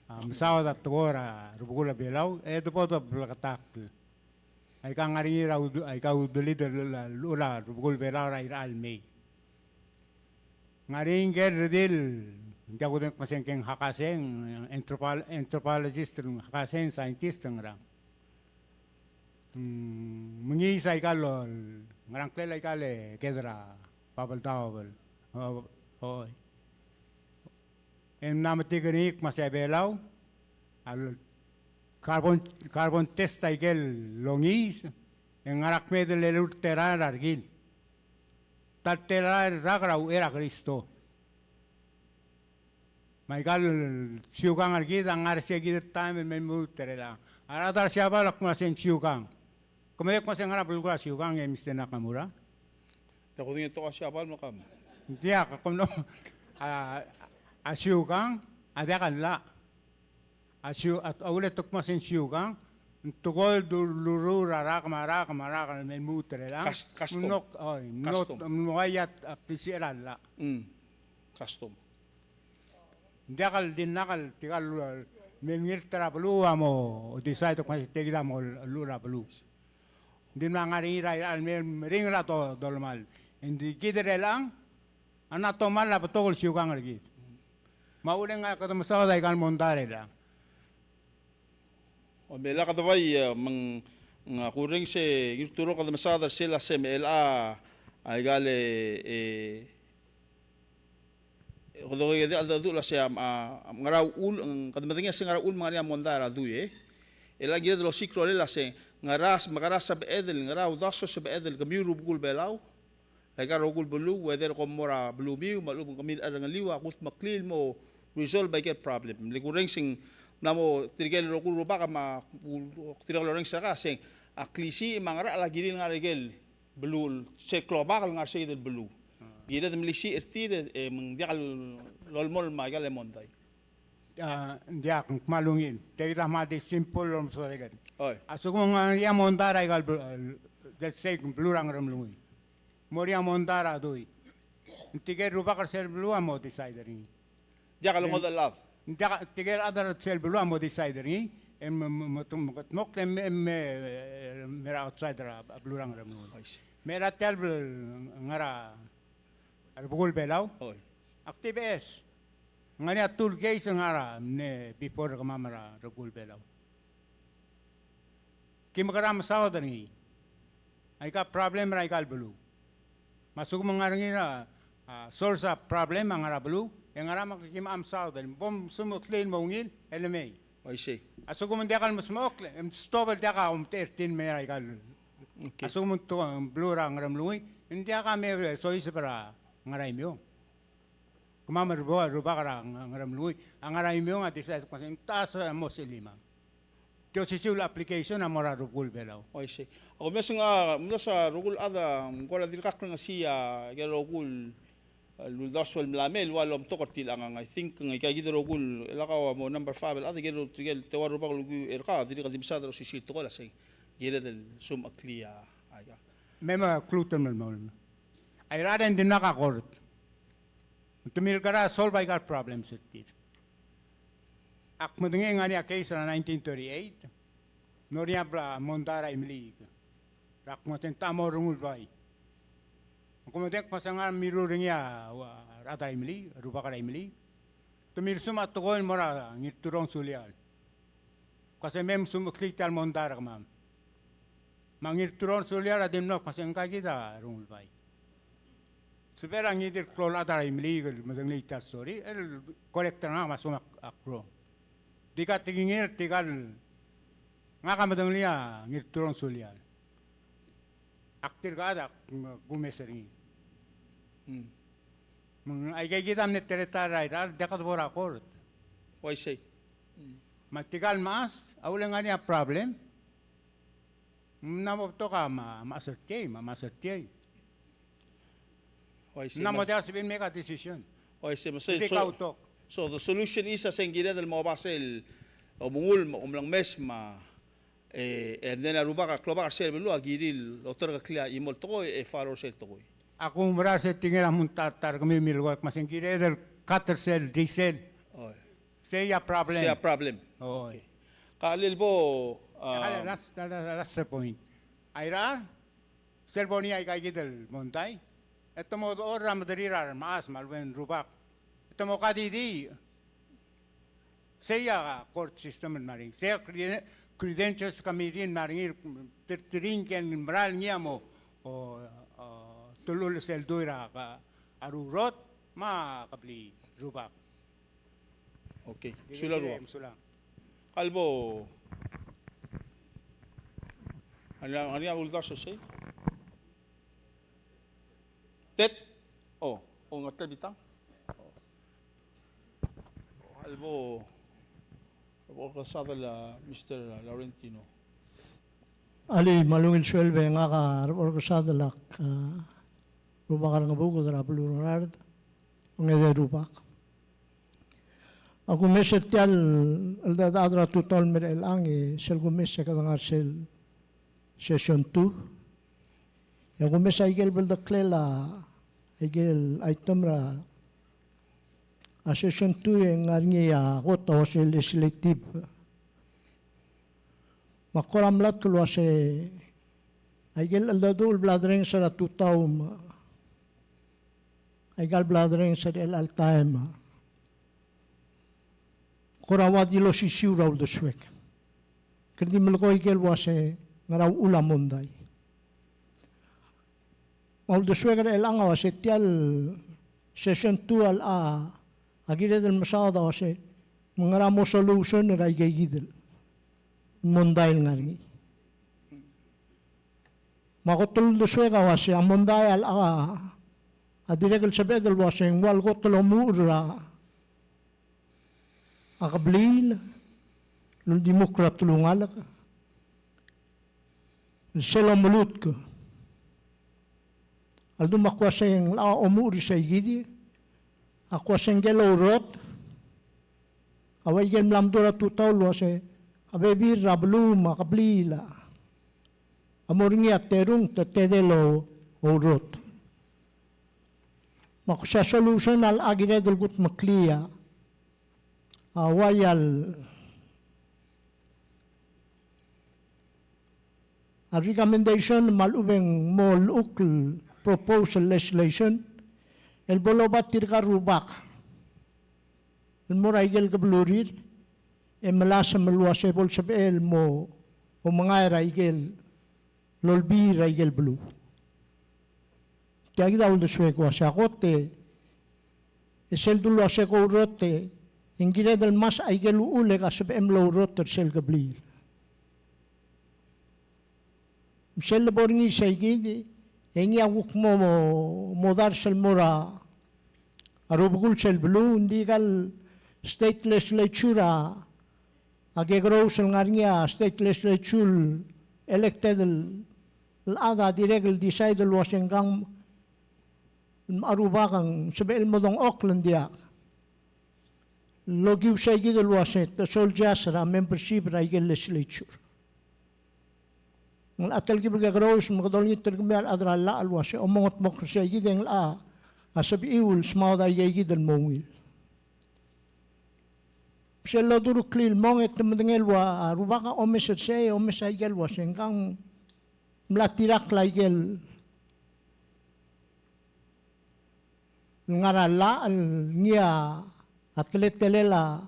a, mesaod a tekoi er a rebekul a Belau, e de bo de bleketakl. Aika ngar er ngii er a ud-, aika udelid el llechul a rebekul Belau er a irechar el mei. Ngar er ngii ngike el redil, ng diak kudengei el kmo sei ngke ng hakasei, ng anthropol-, anthropologist, hakasei, scientist, ngerang. Mm, mengiis aika el, ngerang, ngklel aika el ked er a Babeldaob el. O, o. E ng mla metik er ngii el kmo sei a Belau a carbon, carbon test aike el longiis, e ng ngar er a kmeed el eleuid el terael er a rekil. Ta el terael el rak er a uchei er a Kristo. Me aika el siukang er kid a ngar er sei kid el taem el me lmuut er chelechang. A rechad er a Siabal a kmo sei ng siukang. Ke medengei el kmo sei ng ngar er a belkul a siukang e Mister Nakamura? Te kudengei a tekoi er a Siabal me kam. Ng diak, a kmo ng, a, a siukang a diak el llach. A siu-, a, a ule te kmo sei ng siukang, ng tekoi el du-, luruul er a rak me a rak me a rak el me lmuut er chelechang. Cust-, custom. Ng mlo, oi, ng mlo, custom. Ng mlo uai a, a klisichel a llach. Mm. Custom. Ng diak el dimlak el tirka el, el me ngilt er a beluu a mo decide el kmo sei tia kid a mo llechul a beluu. Ng dimlak ngar er ngii er a, el me meringel a do-, dolemall. Ng di kid er chelechang a mla tomall a betok el siukang er kid. Me a uchul e ng kede mesaod aika el mondai er chelechang. O, me a kede bai, e, me ng, ng, a kurrenges e Ngirturong, kede mesaod er sel a se me chelecha aika el, e, e, kede, kede, kede, kede, a se a, a, a, ngera uchul, ng, kede medengei a se ngera uchul me ng ngar er ngii a mondai er a dui, e. Chelecha ng kired el osiik a rolel a se ngera, mekera sebeched el, ngera uldasu el sebeched el kemiu el rubekul Belau er aika el rokui el beluu, whether kom mo er a belumiu me a lechub e ng kemiu el cherrungeliu, a kudmeklii el mo resolve aike el problem. Le kurrenges e ng mla mo tirke el rokui el rubak me a, u-, tirke el orrenges er kau, se a klisiich me a ngerachel a kirir el ngar er aike el beluu, se el klobak el ngar er se kid el beluu. Kired el melisiich er tir, e, me ng diak lolemolem aika el mondai. A, ng diak, ng kmal ungil. Tia kid a kmal di simple el omes er kid. Oi. A lsekum ng ngar er ngii a mondai er aika el bel-, el, let's say, beluu er a Ngeremlengui. Mo er ngii a mondai er a dui. Ng tirke el rubak er sel beluu a mo decide er ngii. Diak el ngodech el chad. Ng diak, tirke el chad er sel beluu a mo decide er ngii. E me, me, me, me, me, me, me er a outside er a beluu er a Ngeremlengui. I see. Me er a tia el bel-, ngar er a rebekul Belau. Oi. Ak di beches. Ng ngar er ngii a two el case el ngar er a mle before er kemam er a rebekul Belau. Ki mekera mesaod er ngii. Aika problem er aika el beluu. Me a lsekum ng ngar er ngii a, a, source er a problem a ngar er a beluu, e ngera me ki mla mesaod er ngii. Bo msemecheklii el mo ungil, e le mei. I see. A lsekum ng diak el mesmechokl, e mstop el diak a omtechei er tir el mei er aika el. Okay. A lsekum ng beluu er a Ngeremlengui, ng diak a me soiseb er a ngar er a Imiong. Kemam el rubak, rubak er a Nge-, Ngeremlengui, a ngar er a Imiong a decide el kmo sei ng techa a mo sechelim. Tia osisiu el application a mo er a rubekul Belau. Oh, I see. Ak omes, ng, a, mlo se a rokui el chad a, ng kora dirkak krengesii a, aike el rokui el, el uldasu el mla mei el ua lomtok er tiang. I think ng aika kid el rokui el, el kau a mo number five el chad, aike el tirke el teua el rubak el ukiu er kau, dirrek el di mesaod er a osisiu el tekoi el uasei kired el smecheklii a, aika. Me mekluut el melemolem. Aika el reng dimlak a court. Te milkera solve aika el problems er tir. Ak medengei el ngar er ngii a case er a nineteen thirty-eight, ng ngar er ngii a bla mondai er a Imeliik. Ak mo senta mo rengul bai. Ak mo medengei el kmo se ng ngar er a mirruul er ngii a, ua, rechad er a Imeliik, rubak er a Imeliik. Te milsum a tekoi el mo er a Ngirturong Sulial. Kmo se mei me smecheklii tia el mondai er kemam. Me a Ngirturong Sulial a di mlo kmo se ng aika kid a rengul bai. Sebechel a ngii di el klou el chad er a Imeliik el medengelii tia el story, el correct er ngak me a lsekum ak, ak wrong. Di ka tekingir, di ka el, ngak a medengelii a Ngirturong Sulial. Ak dirk chad, ak, mm, kumes er ngii. Hmm. Me ng aika kid a mle teletael er a Irrai, diak de bo er a court. Uaisei. Me tirka el mechas a ule ngar er ngii a problem. Mla mo betok a ma, mechas er tiei, ma, mechas er tiei. Uaisei, mla mo diak sebechir el make a decision. Uaisei, me sei, so, so the solution is a se ng kired el mo oba sel omengull, me a omlengmes me a E, e, and then a rubak, a klobak er sel beluu a kirir el oterekeklii a chimo el tekoi e follow er sel tekoi. Ak oumera er se tingel a mo ta, ta er kemiu el milekoi, me se ng kired el cut er sel diesel. Oi. Sei a problem. Sei a problem. Oi. Okay. Ka lebo, a, last, last, last point. Airar, sel bo er ngii aika kid el mondai, e te mo dechor er a mederir a remechas me a lebo el rubak. E te mo kadidii. Sei a court system el mla er ngii. Sei a creden-, credentials committee el mla er ngii, terteringel el mera el ngii a mo, o, o, telul sel dui er a, a rurot me a kebliil, rubak. Okay. Sulang. Sulang. Ka lebo. Ng ngar er ngii a uldasu sei. Tet. O, o, ng ngar er a bita. O. Ka lebo, lebo Olkesechad el, a, Mister Laurentino. Alii, me a ungil sueleb e ngak a Olkesechad el, a, rubak er a Ngebuked er a beluu er a Ngaraard. Ongede el rubak. A kumes er tia el, el cheldechedechad er a tutau el mei er chelechang e sel kumes e kede ngar er sel session two. E a kumes a ikel bldeklel a ikel item er a session two e ng ngar er ngii a kot a uase legislative. Me ak kora mlatk el uase a ikel cheldecheduch el bla derrenges er a tutau me aika el bla derrenges er chelecha el taem a kora ua di el osisiu er a uldesuek. Kede di melekoi ikel uase ngera uchul a mondai. Me a uldesuek er chelechang a uase tia el session two a locha a kired el mesaod a uase me ngera mo solution er aika kid el mondai el ngar er ngii. Me a kot el uldesuek a uase a mondai a locha a dirrek el sebeched el uase ng ua el kot el omuchel er a kebliil el uldimukl er a telungalek er sel omelutk. A ldu me ak uase ng locha omuchel er seikid, ak uase ngike el ourrot a ua ikel mla mdu er a tutau el uase a bebil er a beluu me a kebliil a mo er ngii a terung te tedei el ourrot. Me ak uase a solution a locha kired el kudmeklii a ua ia el a recommendation me a lechub e ng mo llechukl el proposed legislation el bo loba tirka el rubak el mo er a ikel kebelurir e melasem el uase bo lsebechel el mo omengai er a ikel olbiil er a ikel beluu. Tia kid a uldesuek el uase a kot e sel dul uase ke ourrot e ng kired el ngmasech a ikel uchul e ke sebechem el ourrot er sel kebliil. Me sel lebo er ngii seikid e ngii a kuk mo, mo, modars el mo er a rubekul sel beluu, ng di aika el state legislature a, a kekerous el ngar er ngii a state legislature elected el chad a dirrek el decide el uase ng kang el mla er a Rubak a ng sebechel el mo dengchokl e ng diak. Lokiu sei kid el uase te soldiers er a membership er a ikel legislature. Ng locha telkib el kekerous me kede olengit er kemiu a rechad er a llach el uase, omengetmokl er sei kid e ng locha sebechiu el smaod a ikei kid el mo ungil. Sel lodurokl el mong e te medengei el ua Rubak a omes er sei, omes a ikel uase ng kang mla tirakl a ikel ngar er a llach el ngii a teletelel a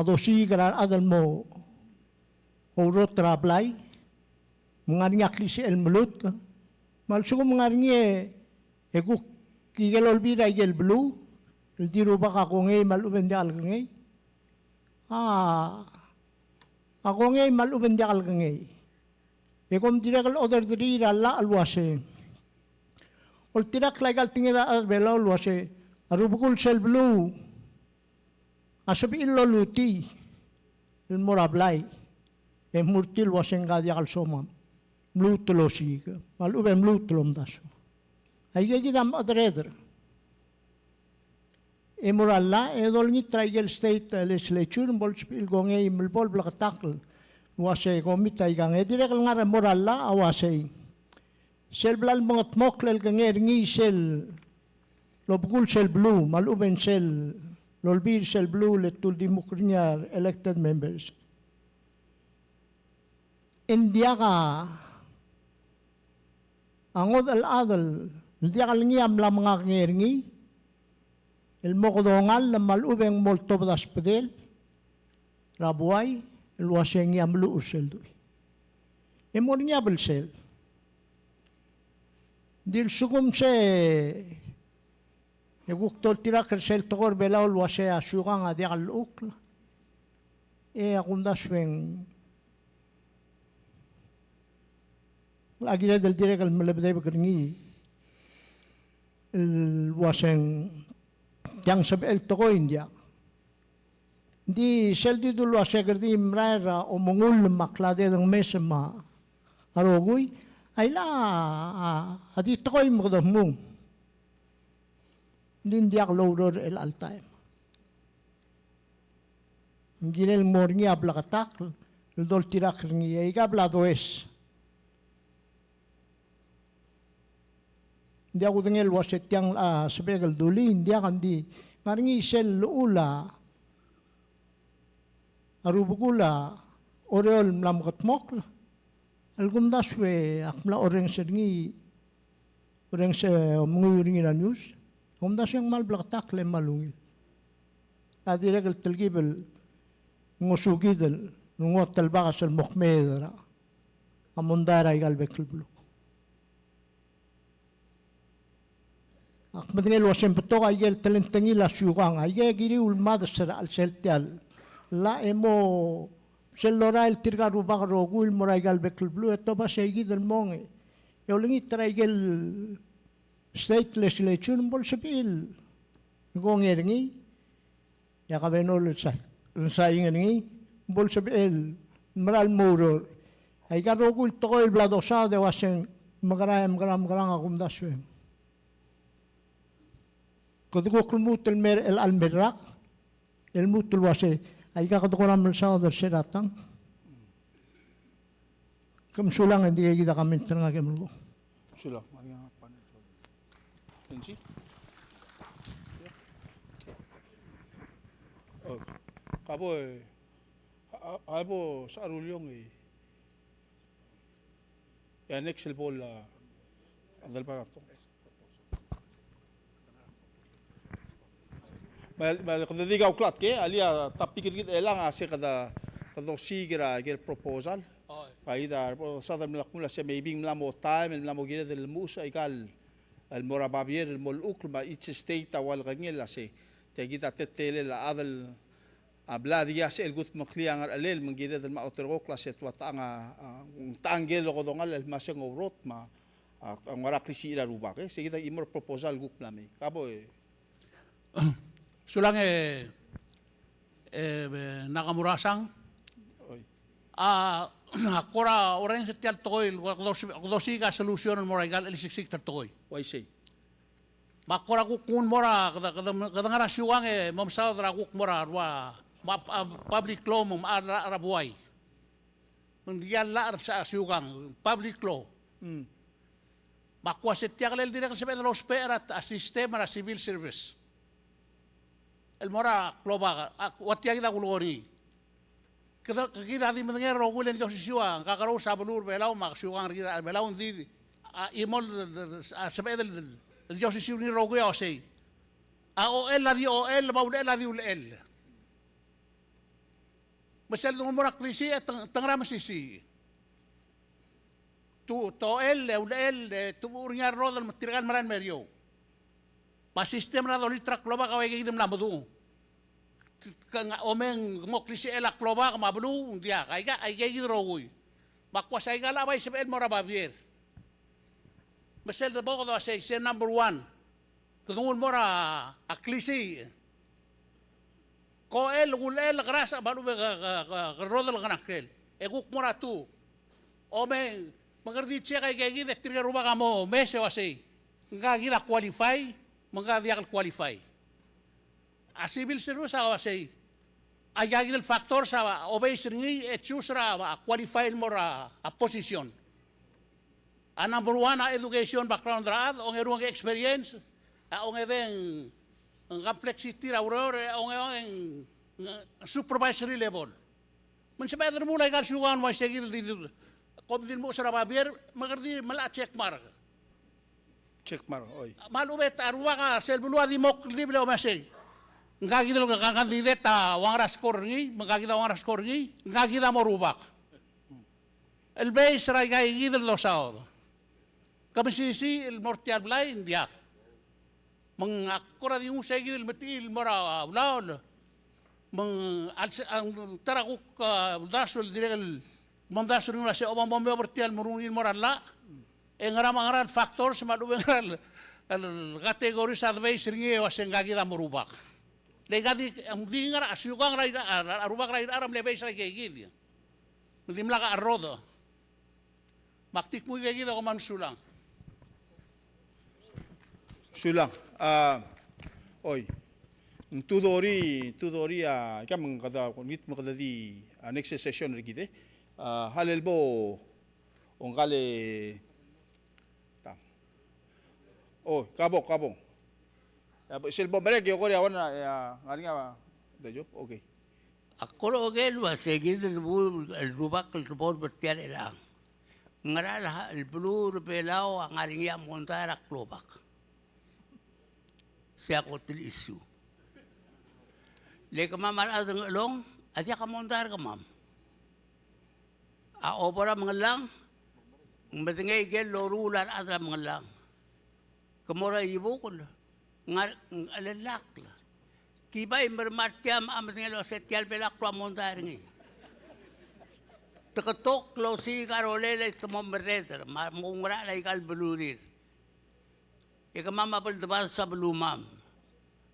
dosiik er a rechad el mo ourrot er a blai, me ng ngar er ngii a klisichel el melutk, me a lsekum ng ngar er ngii e kuk ikel olbiil er a ikel beluu, el di Rubak a kongei me a lechub e ng diak el kengei. A, a kongei me a lechub e ng diak el kengei. E kom dirrek el oderderii er a llach el uase, oltirakl a ikal tekinged a rechad er a Belau el uase, a rubekul sel beluu a sebechir el lolutii el mo er a blai, e murti el uase ng ka diak el somam, mluut el osiik, me a lechub e mluut el omdasu. Aikei kid a mechedereder. E mo er a llach e dolengit er a ikel state, eh, legislature me bo lsebechir el kongei me bo lebleketakl el uase komit a ikang. E dirrek el ngar er a mo er a llach a uasei, sel bla lemengetmokl el kengei er ngii sel lobekul sel beluu me a lechub e ng sel lolbiil sel beluu el te uldimukl er ngii a elected members, e ng diak a a ngodech el chad el diak el ngii a mla mengakengei er ngii el mo kedongall me a lechub e ng mo oltobed a sbedel er a buai el uase ngii a meluchel sel dui. E mo er ngii a belsel. Ng di lsekum se e kuk doltirakl er sel tekoi er a Belau el uase a siukang a diak el llechukl, e a kumdasu e ng locha kired el dirrek el melebedebek er ngii el uase ng tiang sebechel tekoi, ng diak. Ng di sel di dul uase kede di merael er a omengull me a kldei e dengmes me a rokui, a llach a, a, a di tekoi me kede mong. Ng di ng diak loureor er chelecha el taem. Ng kirel mo er ngii a bleketakl el doltirakl er ngii, e aika bla does. Ng diak kudengei el uase tiang a sebechek el dulii, ng diak, ng di ngar er ngii sel llechul a rubekul a Oreor el mla mekedmokl el kumdasu e ak mla orrenges er ngii, orrenges e omenguiu er ngii er a news, kumdasu e ng kmal bleketakl e kmal ungil. A dirrek el telkib el ngosukid el nguu a telbakes el mo kmeed er a mondai er aika el bek el beluu. Ak medengei el uase ng betok aike el telengtengil a siukang, aike kiriu el mades er a chelsel tia el llach e mo sel lorael tirka el rubak el rokui el mo er aika el bek el beluu e tobed a seikid el mong e olengit er aike el state legislature me bo lsebechir el kongei er ngii. E a kabenor el sa-, el saing er ngii, bo lsebechel el mera el mo oureor. Aika el rokui el tekoi el bla dosaod e uase ng mekerang, mekerang, mekerang a kumdasu e ng. Kede kuk lmuut el mer chelecha el mer rak, el lmuut el uase, aika kede kora melsaod er se er a tang. Ke mesulang, e ng di kid a comment er ngak e melekoi. Sulang. Benji? Okay. Oh, ka bo, a, a, a bo sa ruliong e. E a next el bo el, a, a Delbarato. Me a, me a kede di kauklatk e, alii a topic er kid er chelechang a se kede, kede osiik er a, er a proposal. Oi. Ka kid a proposal el mla kmo a se maybe ng mla mo taem el mla mo kired el lmuches aika el, el mo er a babier el mo llechukl me a each state a ua lekengel a se. Tia kid a teletelel a chad el a bla di a sel kudmeklii a ngerchelel me ng kired el mla oterekokl a se tua tang a, a, ng tang el okedongall el me a se ng ourrot me a, a, ng ua er a klisichir a rubak, e. Se kid a chimo er a proposal el kuk mla mei. Ka bo, e. Sulang e, e, Nakamura-san. Oi. A, a kora orrenges er tia el tekoi, kede osiik a solution el mo er aika el chelisiksikd el tekoi. Uaisei. Me ak kora kuk nguu el mo er a, kede, kede, kede ngar er a siukang e mo mesaod er a kuk mo er a rua, me a, a, public law me a, a, a buai. Me ng diak el llach er a siukang, public law. Mm. Me ak uase tia el dirrek el sebeched el ousbech er a, a system er a civil service el mo er a klobak, a, ua tia kid a kulekoi er ngii. Kede, kid a di medengei el rokui el di osisiu a kakerous a beluu er a Belau me a siukang er kid er a Belau, ng di, a, chimo el, a, sebeched el di osisiu er ngii el rokui a uasei. A ochell a di ochell, me a ulechell a di ulechell. Me sel denguu el mo er a klisiich e te ng, te ngera mesisiich. Te, te ochell, e ulechell, e te uchul er ngii a rodel me tirka el merael el meriou. Me a system er a dolit er a klobak a ua ika kid el mla medung. Ke ng omeng mo klisichel a klobak me a beluu, ng diak, aika, aika kid el rokui. Me ak uase aika a bai sebechel el mo er a babier. Me sel debo kede uasei, se number one. Kede nguu el mo er a klisiich. Ke ochell, ke ulechell, ke rasech, me a lechub e ke, ke, ke, ke rodel el ngerang el. E kuk mo er a two. Omeng, me kede di check aika kid e tirke el rubak a mo mes e uasei. Ngka kid a qualify, me ngka diak el qualify. A civil service a uasei. Aika kid el factors a obase er ngii e choose er a, a qualify el mo er a, a position. A number one a education background er a chad, ongeru a experience, a ongedei ng complexity er a ureor, e onge, onge ng supervisory level. Me ng sebeched el remuul aika el siukang el uaisei kid el di, di, kom di lmuches er a babier, me kede di melecha check mark. Check mark, oi. Me a lechub e a rubak er sel beluu a di mo kldibel e omes e sei. Ngka kid el candidate a ua ngera score er ngii, me ngka kid a ua ngera score er ngii, ngka kid a mo rubak. El base er aika kid el dosaod. Ke mesisiich el mo er tia el blai, ng diak. Me ng ak kora di nguu sei kid el metik el mo er a ulaol. Me ng a lse-, a ta er a kuk, a, uldasu el dirrek el mo omdasu er ngii el uasei, oba mo meob er tia el meruul er ngii el mo er a llach. E ngera me a ngera el factors me a lechub e ngera el, el categories a base er ngii e uasei ngka kid a mo rubak. Le aika di, ng di ngar er a siukang er a, a, a rubak er a, a mle base er aika kid. Me dimlak a cherrodech. Me ak di kmu aika kid e kom kmal mesulang. Sulang. A, oi. Ng two thirty, two thirty a, ika me ng kede, me kede di, a, next session er kid e. A, halel bo, ongkal e, ta. O, kabong, kabong. Sel bo merek e kora ua, a, ngar er ngii a, the job, okay. Ak kora oker el uasei kid el bu-, el rubak el bo er tia el chelechang. Ngera el beluu er a Belau a ngar er ngii a mondai er a klobak? Sei a kot el issue. Le kemam a rechad er a Ngerchelong a diak a mondai er kemam. A obo er a Mengellang, ng medengei aike el loruul a rechad er a Mengellang. Ke mo er a Iebukel, ng ngar, ng chelellakl. Ki bai mermang er tia me a medengei el uasei tia el Belau a klou a mondai er ngii. Te ketok el osiik a rolel e te mo merreder, me a mo oungerachel aika el belurir. E kemam a beldebades a belumam.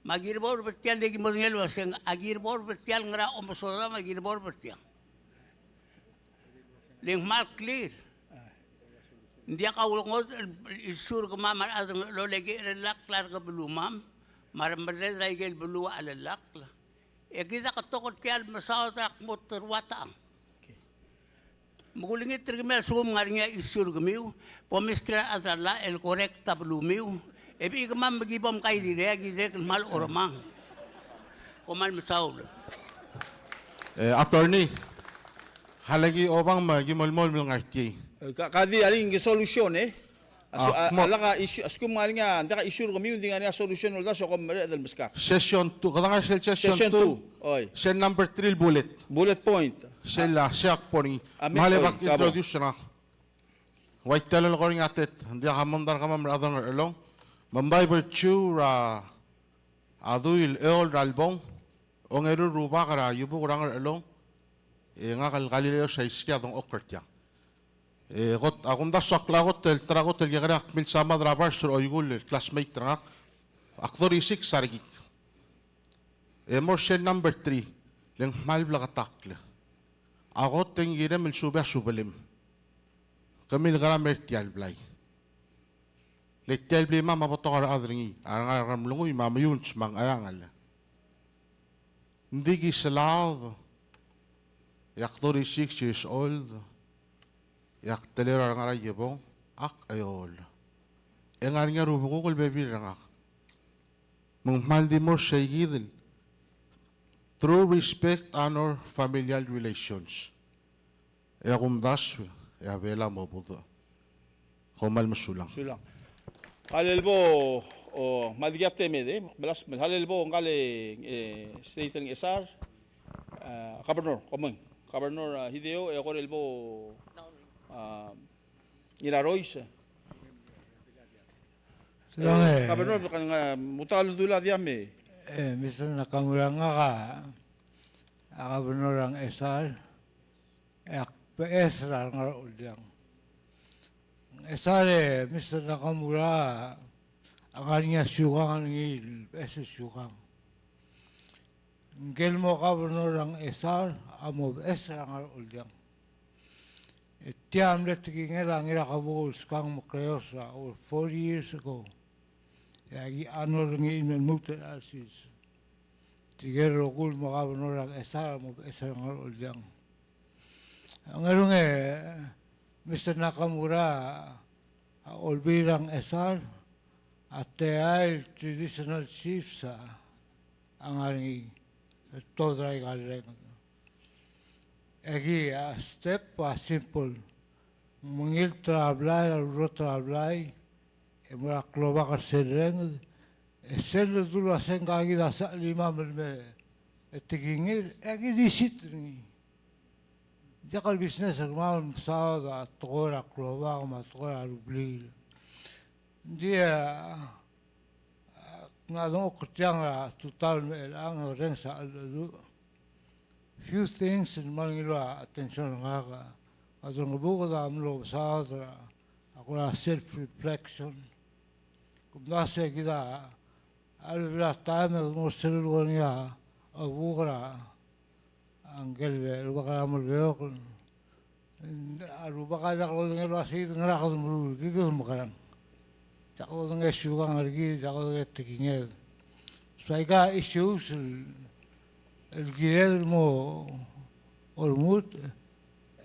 Me aki bo er tia el, le ki medengei el uaseng, aki bo er tia el ngera omesodam, aki bo er tia. Le ng kmal clear. Ng diak a ulengodech el issue er kemam a rechad er a Ngerchelong, le ki chelellakl a rekebelumam, me a remerreder er aike el beluu a chelellakl. E kid a ketok er tia el mesaod er a kmo te rua techang. Okay. Me kulengit er kemiu a lsekum ng ngar er ngii a issue er kemiu, bo mesterir a rechad er a llach el correct a belumiu, e bechik kemam me ki bo mkairirai, aki dirrek el kmal oremang. Kom kmal mesaul. E, attorney, a leki obang me ki melemolem el ngar tiei. E, ka, ka di a leng solution, e? A su-, a, a lak a issue, a lsekum ng ngar er ngii a, ng diak a issue er kemiu, ng di ngar er ngii a solution el uldasu e kom mereched el meskak. Session two, kede ngar er sel session two. Session two, oi. Sel number three el bullet. Bullet point. Sel a, a, sei a kbo er ngii. A, me, oi, bak introduce er ngak. Ua tia el lekong er ngii a tet, ng diak a mondai er kemam a rechad er a Ngerchelong. Me by virtue er a, a dui el eol er a lebong, ongeru el rubak er a Iebukel er a Ngerchelong, e ngak el Galileo Saiskia a dengchokl er tiang. E kot, a kumdasu a klakot el, ta er a kot el kekerei a kmil samad er a Bars er a Oikull el classmate er ngak, ak thirty-six a rekik. E mo er sel number three, le ng kmal bleketakl. A kot e ng kirem el subii a subelem. Kemiu el kora mer tia el blai. Le tia el blimam a betok a rechad er ngii, a rengar er a Ngeremlengui me a Meyuns me a Ngcheangel. Ng di ki selaod, e ak thirty-six years old, e ak teleu er a Ngaraibong, ak eol. E ng ngar er ngii a rubekuk el bebil er ngak. Me ng kmal di mo er seikid el true respect, honor familial relations. E a kumdasu, e a Belau a mo budech. Kom kmal mesulang. Sulang. Kmal el bo, o, kmal di kiat e mei, e, melasem, kmal el bo ngka el, e, State er a Ngchesar, a, Governor, komeng. Governor, a, Hideo, e kora el bo, a, Ngirarois. Sulang, e, e, Governor, ka ng, a, mo ta el dula diam e. E, Mister Nakamura, ngak a, a Governor er a Ngchesar. E ak beches er a Ngercheldiang. Ngchesar, e, Mister Nakamura, a ngar er ngii a siukang er ngii el beches el siukang. Ngike el mo governor er a Ngchesar a mo beches er a Ngercheldiang. E tia a mle tekingel a Ngirakebukl Skang Mekreos er a over forty years ago. E aki honor er ngii el me lmuut el chais. Tirke el rokui el mo governor er a Ngchesar a mo beches er a Ngercheldiang. A Ngerung, e, Mister Nakamura, a Olbiil er a Ngchesar a teai el traditional chiefs a ngar er ngii el tuobed er aika el renged. Aki a step a simple. Ng mengilt er a blai, a rurot er a blai, e mo er a klobak er sel renged, e sel ledu el uasei ng kakid a sechelimam el me tekingir, e aki di sit er ngii. Diak el business er kemam el mesaod a tekoi er a klobak me a tekoi er a rubliil. Ng di, a, a, ng dengchokl er tiang er a tutau el me chelechang e orrenges a cheldecheduch. Few things el kmal ngiluu a attention er ngak, a, a delengchokl a mlo mesaod er a, a kora self reflection. Kumdasu e kid a, a lebo er a taem e kede mo er sel leko er ngii a, a buk er a, a ngike el rubak er a Melekeok. A rubak a diak lodengei el uasei ngera kede meruul, ki kede mekerang. Diak lodengei siukang er kid, diak lodengei tekinged. So aika issues el, el kired el mo olmut,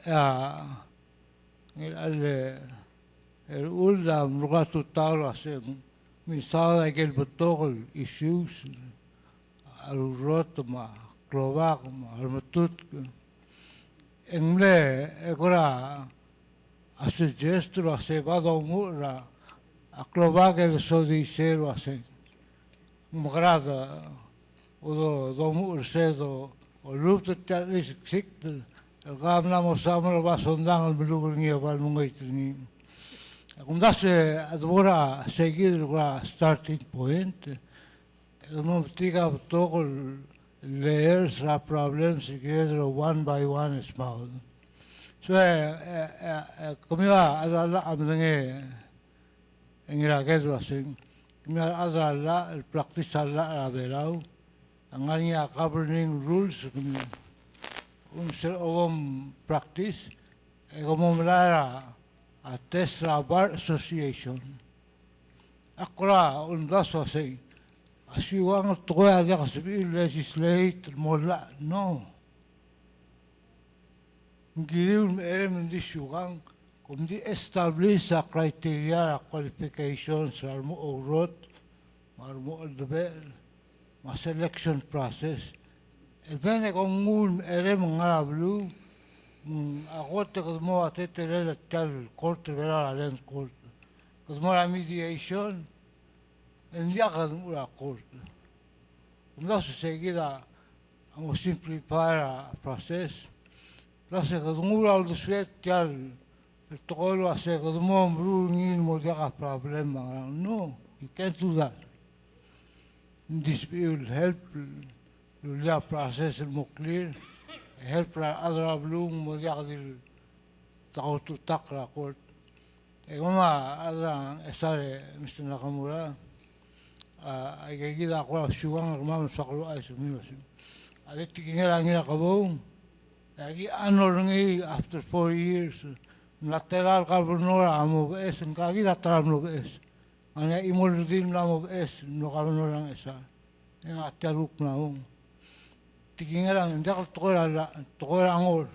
a, ngii el, el uld a mlo er a tutau el uasei, mesaod aike el betok el issues, a rurot me a klobak me a remetutk. E ng mle, e kora a suggest el uasei bo domuchel er a klobak e de sodii sei el uasei ng mekerang e do, domuchel er sei e do, o lmuut er tia el chelisiksikd el, el kau a mla mo samel a bo sondang el meluk er ngii e bo lemengoit er ngii. Kumdasu e a debo er a seikid el kora starting point. E kede mo metik a betok el layers er a problems el kired el one by one e smaod. So, e, e, e, e, kemiu a, a, a, a medengei e Ngiraked el uasei, kemiu a rechad er a llach, el practice a llach er a Belau, a ngar er ngii a governing rules, kemiu, um, sel bo practice, e ke mo melai er a, a test er a Bar Association. Ak kora omdasu el uasei, a siukang el tekoi a diak el sebechir el legislate el mo llach, no. Ng kiriu el mecherei me ng di siukang, kom di establish a criteria er a qualifications er a remo ourrot, me a remo cheldebechel, me a selection process. E then e kom nguu el mecherei me ng ngar er a beluu, me a kot e kede mo a teletelel tia el court er a Belau er a Land Court. Kede mo er a mediation, e ng diak kede mo er a court. Kumdasu e sei kid a mo simplify er a process. Plus e kede nguu er a uldesued tia el tekoi el uasei kede mo meruul er ngii el mo diak a problem me a ngerang. No, you can't do that. Ng di sebechir el help, el ulia a process el mo clear, help er a rechad er a beluu el mo diak di ta ko tutak er a court. E kemam a rechad er a Ngchesar, e Mister Nakamura, a, aika kid a kora siukang er kemam el soak el ouchais er kemiu. A di tekingel a Ngirakebou, e aki honor er ngii after four years. Ng mla tela el governor a mo beches, ngka kid a ta er a mlo beches. Ngar er ngii a chimo el redil el mla mo beches el mlo governor er a Ngchesar. E ngak tia el kuk mla ong. Tekingel a, ng diak el tekoi er a llach, tekoi er a ngor.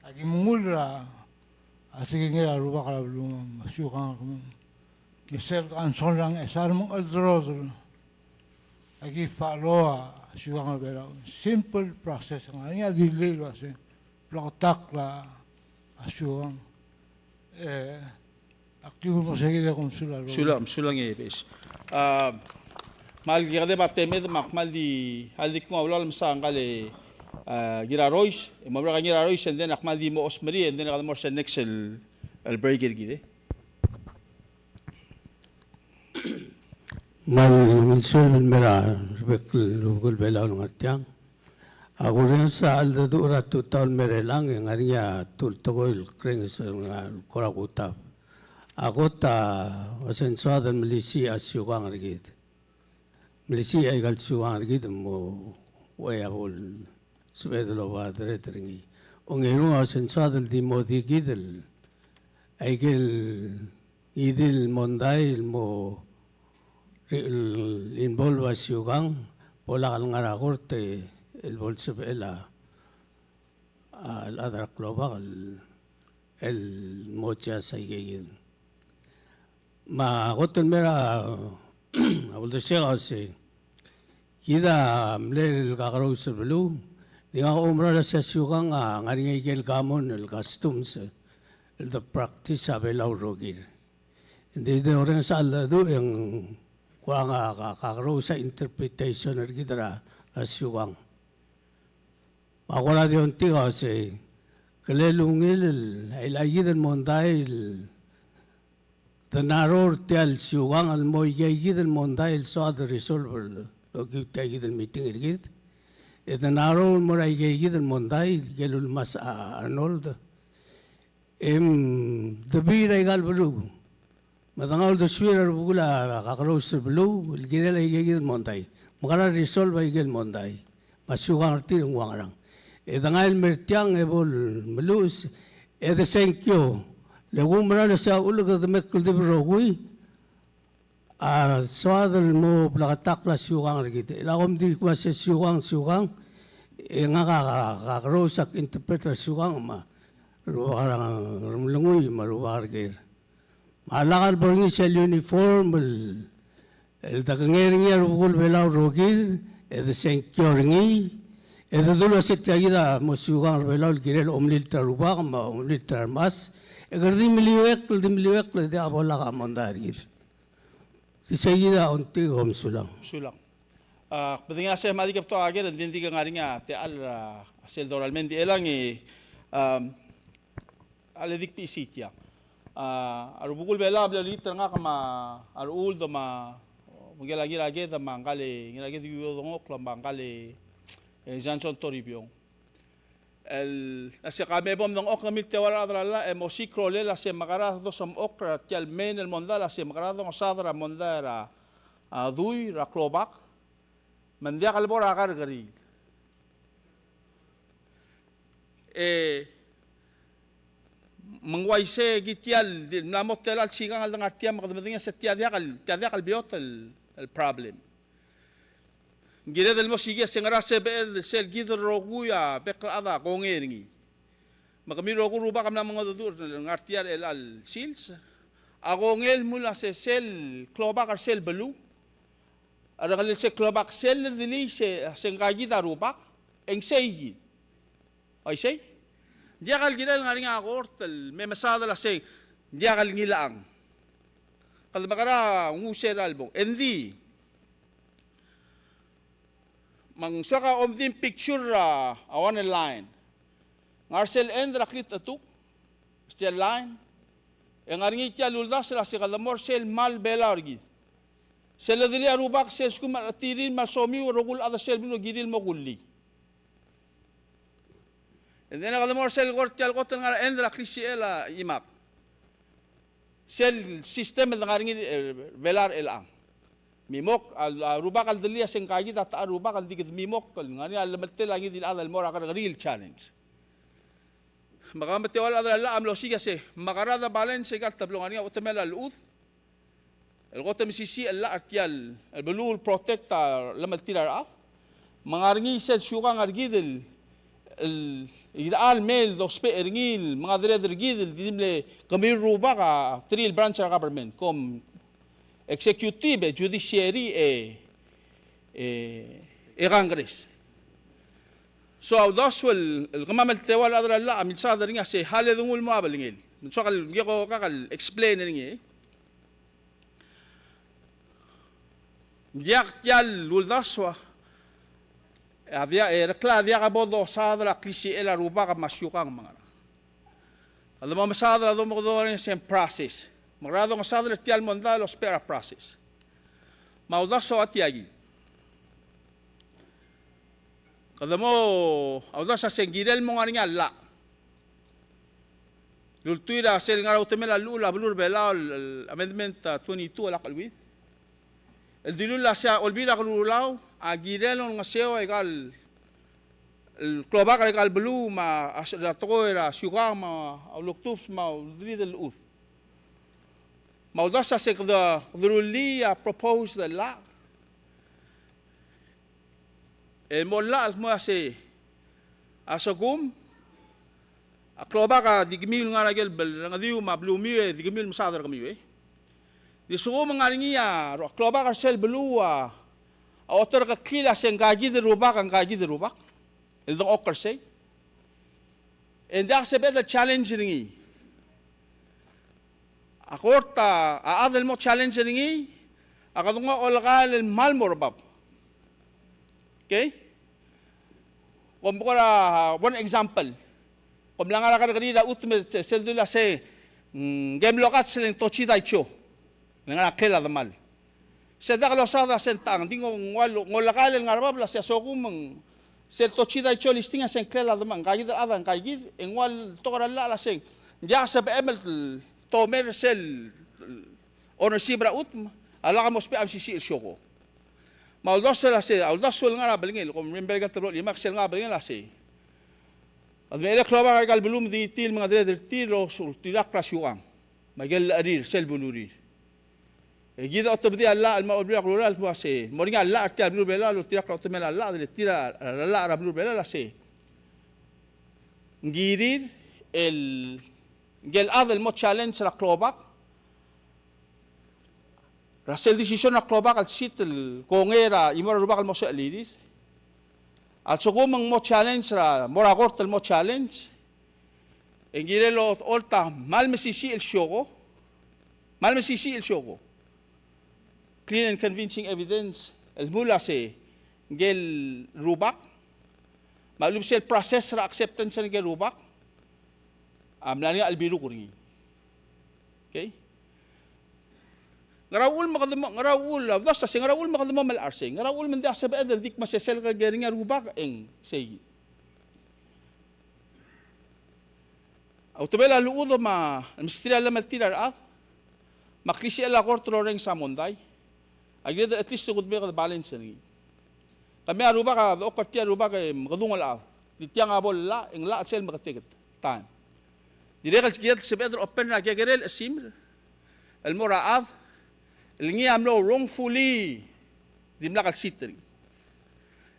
Aki mengull er a, a tekingel a rubak er a beluu me a siukang er kemam. Ke sel kanson er a Ngchesar me ng chelderodel. Aki follow a siukang er a Belau. Simple process. Ngar er ngii a delay el uasei. Bleketakl a siukang. E, ak di kuk mo sei kid e kom sulang. Sulang, sulang e bes. A, kmal di kedeb a temed me ak kmal di, a ldik kung a ulal mesa ngkal, a, Ngirarois, e mo merek a Ngirarois, and then ak kmal di mo osmerii, and then ak mo er sel next el, el break er kid e. Kmal, kmal sulang el mer a rebek el rubekul Belau el ngar tiang. A kurrenges a cheldecheduch er a tutau el mer chelechang e ng ngar er ngii a tekoi el krrenges el ngar er a kora kutab. A kot a uasei ng soad el melisiich a siukang er kid. Melisiich aika el siukang er kid el mo ua bo el sebeched el oba deredel er ngii. Ongerung a uasei ng soad el di mo di kid el aike el ngii di el mondai el mo, el involve a siukang, bo lak el ngar er a kort el bo el sebechel a, a rechad er a klobak el, el mo judge aike kid. Me a kot el mer a, a uldesuek a uasei, kid a mle kakerous er a beluu, di ngak a oumera el uasei a siukang a ngar er ngii aike el common el customs el de practice a Belau el rokir. Ng di de orrenges a cheldecheduch e ng kuk ngar er a ka, kakerous a interpretation er kid er a, a siukang. Me a kora di ongtik a uasei, kele ungil el, el aika kid el mondai el de narrow er tia el siukang el mo aika kid el mondai el soad el resolve el okiu tia kid el meeting er kid. E de narrow el mo er aika kid el mondai el kel ulemasech a Arnold. E mdebii er aika el beluu. Me de ngar a uldesuir a rubekul a kakerous er a beluu el kirel aika kid el mondai. Me kora resolve aike el mondai. Me a siukang er tir e ng ua ngerang. E de ngai el mer tiang e bo lemeluches e de sengkio. Le kuumera el uasei a uchul e kede mekldibel el rokui a soad el mo bleketakl a siukang er kid. E a kom di kmo uasei siukang, siukang, e ngak a, a, kakerous ak interpret er a siukang me a rubak er a Ngeremlengui me a rubak er ker. Me a lak el bo er ngii sel uniform el, el dekengei er ngii a rubekul Belau el rokir, e de sengkio er ngii, e de dulu el uasei tia kid a mo siukang er a Belau el kirel a omelilt er a rubak me a omelilt er a remas, e kede di meliuekl, di meliuekl, e diak bo lak a mondai er kid. Di sei kid a ongtik e kom sulang. Sulang. A, ak medengei a sei me a di kebto a ker, e ng di, ng di ke ngar er ngii a techall er a sel dorael me ng di chelechang e, am, a le dik pichisi tiang. A, a rubekul Belau a mle olengit er ngak me a Rechuldong me a, me ngike el Ngiraked me a ngkal, Ngiraked Uiodongokl me a ngkal, e, Johnson Toribiong. El, a se ka me bo mdengchokl e milteual a rechad er a llach, e mosiik a rolel a se mekera dosemechokl er tia el main el mondai, a se mekera dongesaod er a mondai er a, a, dui er a klobak, me ng diak el bo er a kerrekeriil. E, me ng uaisei kid tia el, di, mla mo tela el sikang el de ngar tia me kede medengei a se tia diak el, tia diak el beot el, el problem. Ng kired el mo siik a se ngera sebeched sel kid el rokui a bek el chad a kongei er ngii. Me kemiu el rokui el rubak a mla mengedecheduch el ngar tia er chelecha el sils. A kongei el mle uasei sel klobak er sel beluu a rengelel sel klobak sel ledelii se, se ngka kid a rubak, e ng sei kid. Uaisei? Ng diak el kirel ngar er ngii a kort el me mesaod el uasei ng diak el ngilechang. Kede mekera nguu sel bo. E ng di. Me ng soak a omdim picture er a, a one line. Ngar sel end er a klitechetuk, sel line. E ngar er ngii tia el uldasu el uasei kede mo er sel kmal Belau er kid. Sel ledelii a rubak, sel lsekum a chetirir me a lsomiu, rokui el chad er sel beluu a kirir el mo kullii. And then kede mo er sel kora tia el kot el ngar er a end er a klisichel a chimak. Sel system el de ngar er ngii, e, Belau er chelechang. Mimokl, a, a rubak el delii a se ngka kid a techa el rubak el di kede mimokl, el ngar er ngii a llemeltel a ngii di el chad el mo er a kerrekeriil el challenge. Me ka me te ua el chad er a llach a mlo siik a se, mekera de balance aika el teblo, ngar er ngii a uchetemel a llechud. el kot el mesisiich el llach er tia el beluu el protect a llemeltir a rechad. Me ng ngar er ngii sel siukang er kid el, el, el irechar el mei el dousbech er ngii el mengedereder er kid el di mle kemiu el rubak a three el branch er a government, kom executive, e judiciary, e, e, e Congress. So a uldasu el, el kemam el teua el chad er a llach a milsaod er ngii a se, hale denguu el mo belngel. Me ng soak el ngii ko kak el explain er ngii. Ng diak tia el uldasu a, a diak, e, rekla diak bo dosaod er a klisichel a rubak me a siukang me a ngerang. Kede mo mesaod er a domekedong er ngii a se ng process. Me ng kora dongesaod er tia el mondai el ousbech er a process. Me a uldasu a tia kid. Kede mo, a uldasu a se ng kirel mo ngar er ngii a llach el ultuil er a sel ngar er a utemel a llechul a beluu er a Belau el, el amendment, a, twenty-two a lak el uid. El dilu el ua se a Olbiil er a Kelulau a kirel olengeseu aika el, el klobak er aika el beluu me a, a, a tekoi er a siukang me a ulekdubs me a ulderid el llechud. Me a uldasu a se kede, kede rullii a proposed el llach el mo llach el kmo a se, a sekum a klobak a di kemiu el ngar er a ikel bel, rengediu me a belumiu e di kemiu el mesaod er kemiu, e. Di sekum ng ngar er ngii a, a klobak er sel beluu a, a oterekeklii a se ngka kid el rubak, ngka kid el rubak el dengchokl er sei. E ng diak sebeched el challenge er ngii. A kort a, a chad el mo challenge er ngii a kede nguu a olekael el kmal mo er bab. Okay? Kom kora, one example. Kom mla ngar er a kerrekeriil er a chutem e sel dul a se, mm, ng mlo kats el ng Tochi Daicho el ngar er a ngklel a demal. Se diak losaod a se ng tang, di ng ua, ng ua olekael el ngar er bab el ua se a sekum ng sel Tochi Daicho listing a se ng ngklel a demal, ngka kid el chad a ngka kid, e ng ua el tekoi er a llach el ua se ng diak sebechem el tomer sel ownership er a chutem a lak mousbech a mesisiich el sioko. Me a uldasu el ua se, a uldasu el ngar er a belngel, kom remember aika el teblo el chimak sel ngar er a belngel el ua se, a de mechei el klobak er aika el beluu me di tir el mengedereder er tir el ultirakl er a siukang me aike el llecherir, sel belurir. E kid a otobedii a llach el mo er a Olbiil er a Kelulau el ua se, mo er ngii a llach er tia el beluu er a Belau el ultirakl er a utemel a llach, e le tir a, a llach er a beluu er a Belau el ua se ng kirir el, ngike el chad el mo challenge er a klobak er a sel decision er a klobak el seat el kongei er a chimo er a rubak el mo sechelir. A lsekum ng mo challenge er a, mo er a kort el mo challenge, e ng kirel olt a kmal mesisiich el sioko, kmal mesisiich el sioko. Clear and convincing evidence el dmu el ua se ngike el rubak, me a lechub sel process er a acceptance er ngike el rubak a mla er ngii a chelbiruk er ngii. Okay? Ngera uchul me kede mo, ngera uchul, a uldasu a se ngera uchul me kede mo melechar sei, ngera uchul me ng diak sebeched el di kmo se sel kekerei er ngii a rubak e ng sei. A utemel a llechud me a mesterir a llemeltir a rechad me a klisichel a kort el orrenges a mondai a kired el at least kudmei e kede balance er ngii. Kemiu a rubak a dechokl er tia el rubak e mekedung el chad. Di tiang a bo el llach, e ng llach sel meketeketang. Dirrek el kired el sebeched el open er a kekerei el chesimer el mo er a chad el ngii a mlo wrongfully dimlak el seat er ngii.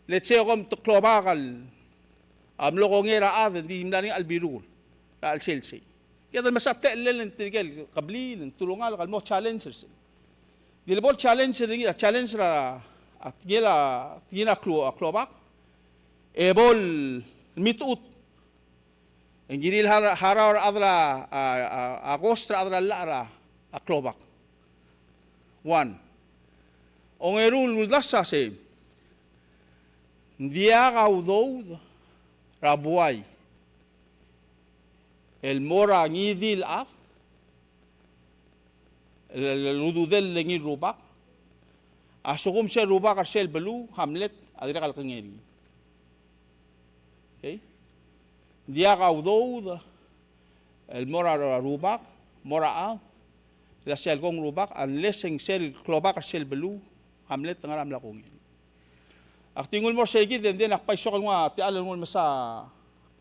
Let's say kom te klobak el a mlo kongei er a chad e ng di mla er ngii a chelbiruk er a chelsel sei. Kede mesa techellel e ng tirke el kebliil e ng telungalek el mo challenge er sei. Di le bo el challenge er ngii, a challenge er a, a tekingel a, tekingel a klo-, a klobak e bo el mitechut. E ng kirir el har-, harau er a chad er a, a, a, a cost er a chad er a llach er a, a klobak. One. Ongeru el uldasu a se ng diak a udoud er a buai el mo er a ngii di el chad el, el, el ududel el ngii el rubak a lsekum sel rubak er sel beluu, hamlet, a dirrek el kengei er ngii. Okay? Ng diak a udoud el mo er a rubak, mo er a chad, el ua se el kong rubak, unless e ng sel klobak er sel beluu, hamlet, a ngar er a mla kongei. Ak di nguu el mo er sei kid, and then ak bai soak el nguu a techall el nguu el mesa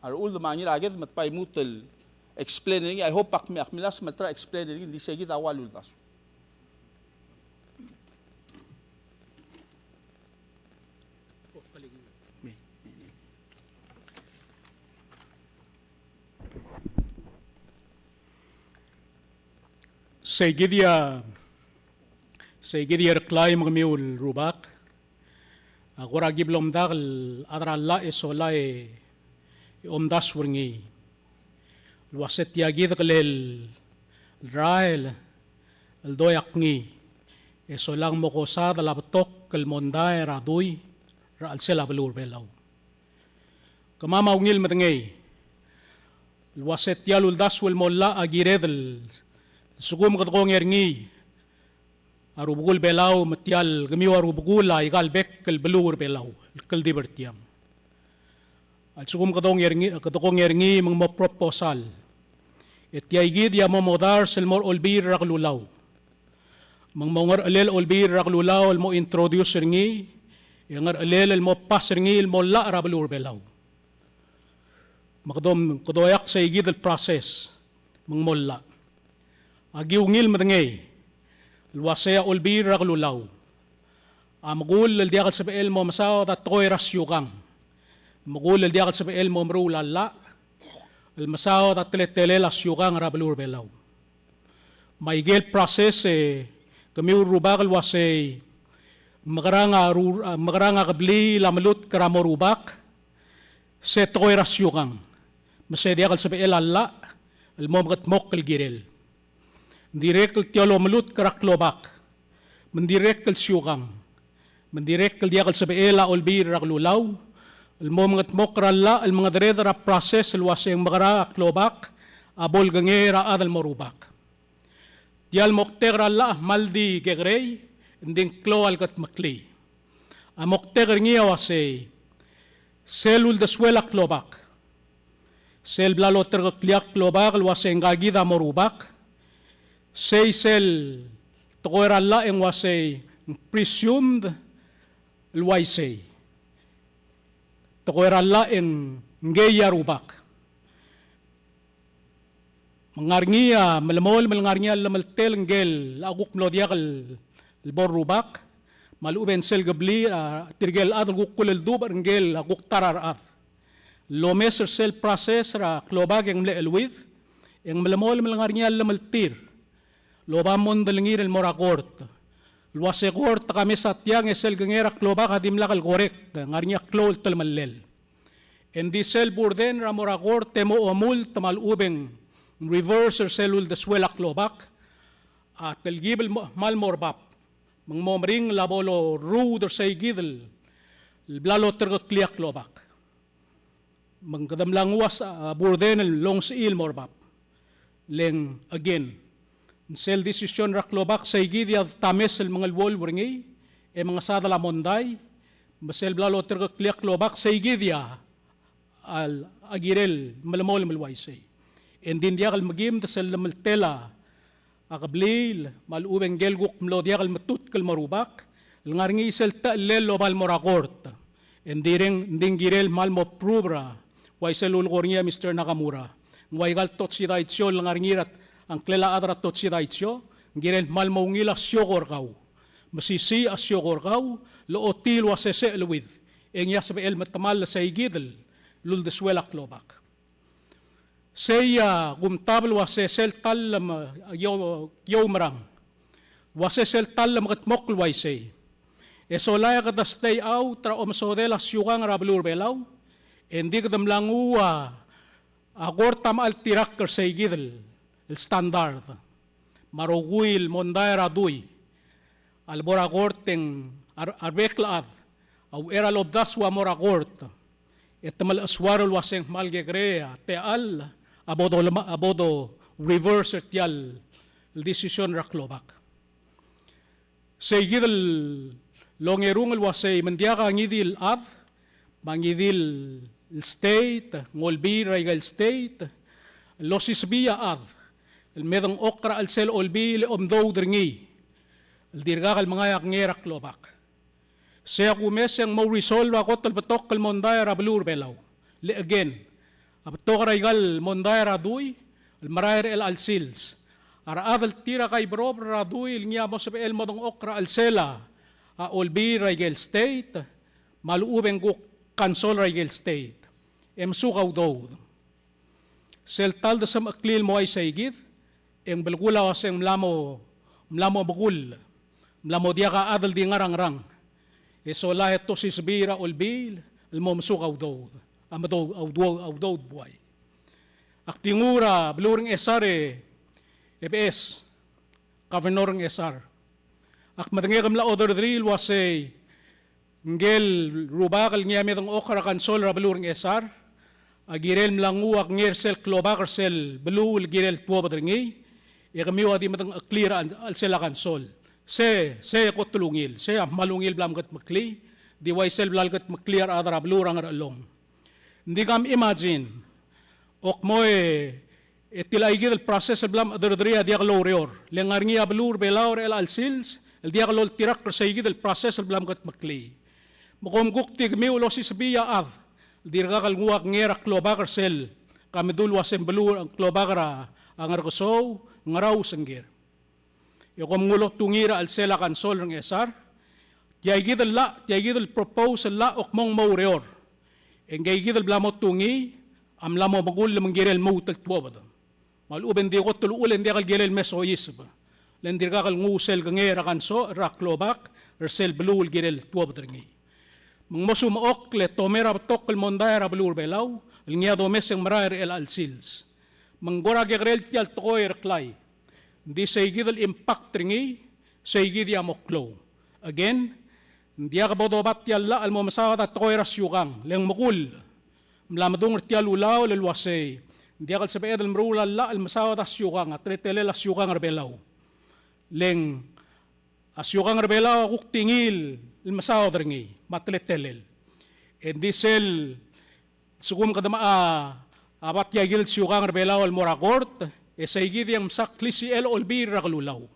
a rechuld me a Ngiraked me te bai lmuut el explain er ngii. I hope ak me, ak milasem el try explain er ngii, ng di sei kid a ua el uldasu. Seikid a, seikid a Reklai me kemiu el rubak. A kora ki blo mdak el chad er a llach e sola e omdasu er ngii el uase tia kid a kelel el rael el doiak ngii e solang mo kosad el a betok el mondai er a dui er a chelsel a beluu er a Belau. Kemam a ungil medengei el uase tia el uldasu el mo llach a kired el sekum kede kongei er ngii a rubekul Belau me tia el kemiu a rubekul a ikal bek el beluu er a Belau el kldibel er tiang. A lsekum kede kongei er ngii, kede kongei er ngii me ng mo proposal e tia kid a mo modars el mo er a Olbiil er a Kelulau. Me ng mo ngerechelel Olbiil er a Kelulau el mo introduce er ngii e ngerechelel el mo pass er ngii el mo llach er a beluu er a Belau. Me kede, kede oeak seikid el process me ng mo llach. A ki ungil medengei el uase a Olbiil er a Kelulau a mekull el diak el sebechel el mo mesaod a tekoi er a siukang. Mekull el diak el sebechel el mo meruul a llach el mesaod a teletelel a siukang er a beluu er a Belau. Me aike el process e kemiu el rubak el uasei mekerang a ru-, mekerang a kebliil a melutk er a mo rubak, se tekoi er a siukang, me se diak el sebechel a llach el mo mengedmokl el kirel. Ng dirrek el tia el omelutk er a klobak, me ng dirrek el siukang, me ng dirrek el diak el sebechel a Olbiil er a Kelulau el mo mengedmokl er a llach el mengedereder er a process el uaseng mekerang a klobak a bo lekengei er a chad el mo rubak. Tia el moktek er a llach a kmal di kekerei, ng di ng klou a lekedmeklii. A moktek er ngii a uasei, sel uldesuel a klobak, sel bla loterkeklii a klobak el uaseng ngka kid a mo rubak, sei sel tekoi er a llach e ng uasei ng presumed el uaisei. Tekoi er a llach e ng ngkei a rubak. Me ng ngar er ngii a melemolem el ngar er ngii a llemeltel ngike el a kuk mlo diak el bo el rubak, me a lechub e ng sel kebliil a tirke el chad el kuk kuleldubech er ngike el a kuk ta er a rechad. El omes er sel process er a klobak e ng mle cheleuid, e ng melemolem el ngar er ngii a llemeltir el oba mondai er ngii el mo er a kort el uase kort, ke mesa tiang e sel kengei er a klobak a dimlak el correct, ngar er ngii a klou el telemellel. E ng di sel burden er a mo er a kort e mo omult me a lechub e ng reverse er sel uldesuel a klobak a telkib el mo, kmal mo er bab. Me ng mo meringel a bo lorruud er seikid el bla loterkeklii a klobak. Me ng kede mla nguu a burden el longesechii el mo er bab. Le ng again, sel decision er a klobak seikid a de tames el mengeluolu er ngii e mengesadel a mondai, me sel bla loterkeklii a klobak seikid a, a kirel melemolem el uaisei. E ng di ng diak el mekimed sel llemeltel a a kebliil, me a lechub e ngike el kuk mlo diak el metutk el mo rubak, el ngar er ngii sel techellel el oba el mo er a kort. E ng di reng, ng di ng kirel kmal mo prove er a, uaisei el ulekoi er ngii a Mister Nakamura. Ng ua ika el Tochidaichio el ngar er ngii er a, a ngklel a chad er a Tochidaichio, ng kirel kmal mo ungil a sioko er kau. Mesisiich a sioko er kau, el ochotii el uase se cheleuid. E ngii a sebechel el metemall seikid el uldesuel a klobak. Sei a kumtab el uase sel ta el me, a, io-, ioumerang. Uase sel ta el mekedmokl el uaisei. E sola e kede stay out er a omesodel a siukang er a beluu er a Belau, e ng di kede mla nguu a, a kort a mecheltirakl er seikid el, el standard. Me a rokui el mondai er a dui a lebo er a kort e ng a re-, a rebek el chad a uchei er a lobdasu a mo er a kort e te melechesuar el uase ng kmal kekerei a techall a bo dolema-, a bo do reverse er tia el decision er a klobak. Seikid el ongerung el uasei me ng diak a ngii di el chad, me a ngii di el state, ng olbiil er a ika el state, el osisebii a chad el me dengchokl er a chelsel olbiil e omdoud er ngii el dirkak el mengai a kengei er a klobak. Sei a kumes e ng mo resolve a kot el betok el mondai er a beluu er a Belau. Le again, a betok er a ika el mondai er a dui el merael er chelecha el sils. A rechad el tir a kaiberobel er a dui el ngii a mo sebechel el mo dengchokl er a chelsel a olbiil er a ika el state, me a lechub e ng kuk council er a ika el state. E mesuk a udoud. Sel ta el desemcheklii el mo uaisei kid, E ng belkul a uaseng mla mo, mla mo mekull, mla mo diak a chad el di ngar a ngerang. E sola e te osisebii er a olbiil el mo mesuk a udoud, a medoud, a udoud, a udoud buai. Ak di nguu er a beluu er a Ngchesar e, e beches, Governor er a Ngchesar. Ak medengei e ke mla oderderii el uasei, ngike el rubak el ngii a medengchokl er a kansol er a beluu er a Ngchesar a kirel mla nguu a kengei er sel klobak er sel beluu el kirel tuobed er ngii, e kemiu a di medengecheklii er a chelsel a kansol. Se, se kot el ungil, se a kmal ungil bla mkedmeklii, di uaisei el bla lekedmeklii a rechad er a beluu er a Ngerchelong. Ng di kom imagine, ok mo e, e tilecha kid el process el bla moderderii a diak loureor. Le ng ngar er ngii a beluu er a Belau er chelecha el sils el diak loltirakl er seikid el process el bla mkedmeklii. Me kom kuk di kemiu el osisebii a chad el dirkak el nguu a kengei er a klobak er sel, ka medul uaseng beluu, klobak er a Ngerkesou, Ngaraus, Ngker. E kom nguu el otungii er a chelsel a kansol er a Ngchesar. Tia kid el llach, tia kid el propose el llach, ok mo ng mo oureor. E ngii kid el bla mo tungii a mla mo mekull me ng kirel lmuut el tuobed. Me a lechub e ng di kot el uchul e ng diak el kirel mesoiseb, le ng dirkak el nguu sel kengei er a kansol er a klobak er sel beluu el kirel tuobed er ngii. Me ng mo sumechokl e te mei er a betok el mondai er a beluu er a Belau el ngii a domes e ng merael er chelecha el sils. Me ng kora kekerei tia el tekoi er a klai, ng di seikid el impact er ngii, seikid a mo klou. Again, ng diak bo doba tia el llach el mo mesaod a tekoi er a siukang, le ng mekull. Ng mla medung er tia el ulaol el uasei, ng diak el sebeched el meruul a llach el mesaod a siukang, a teletelel a siukang er a Belau. Le ng a siukang er a Belau a kuk di ngii el mesaod er ngii, me a teletelel. E ng di sel lsekum kede mo, a, a ba tia kid el siukang er a Belau el mo er a kort, e seikid e ng msa klisichel a Olbiil er a Kelulau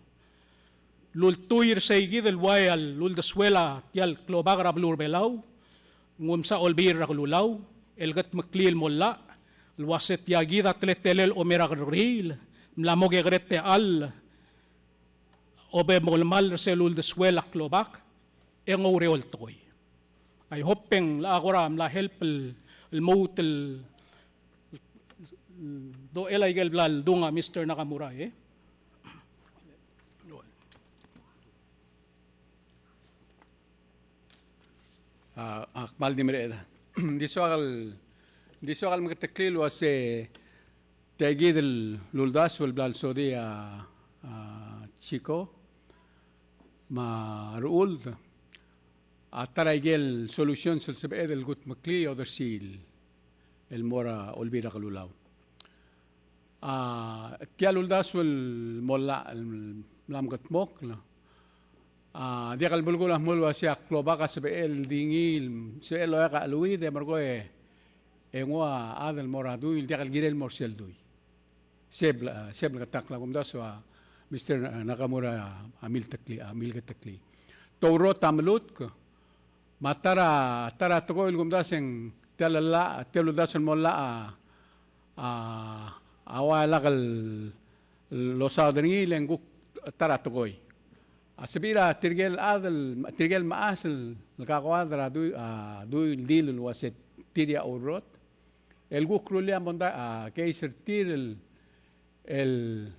el ultuil er seikid el ua el uldesuel a tia el klobak er a beluu er a Belau, ng msa Olbiil er a Kelulau el kedmeklii el mo llach el uase tia kid a teletelel a omer a kerrekeriil, mla mo kekerei a techall, obe molemall er sel uldesuel a klobak, e ng oureor el tekoi. I hope e ng locha kora mla help el, el lmuut el, el dochel a ikel bla ledung a Mister Nakamura, e. A, a kmal di mereched. Ng di soak el, ng di soak el meketeklii el uase tia kid el uldasu el bla lsodii a, a Chico me a Rechuld a ta er a ikel solution sel sebeched el kudmeklii a odersii el mo er a Olbiil er a Kelulau. A, tia el uldasu el mo llach el mla mekedmokl a, diak el belkul a kmo el uase a klobak a sebechel el di ngii, sebechel el oeak a cheleuid e merekong e nguu a chad el mo er a dui el diak el kirel el mo er sel dui. Se bla, se bleketakl a kumdasu a Mister Nakamura a milteklii, a milketeklii. Te ourrot a melutk, me a ta er a, ta er a tekoi el kumdasu e ng tia el llach, tia el uldasu el mo llach a, a, a ua lak el losaod er ngii le ng kuk ta er a tekoi. A sebechir a tirke el chad el, tirke el mechas el kakoad er a dui, a dui el dil el uase tir a ourrot el kuk rullii a mondai, a case er tir el, el,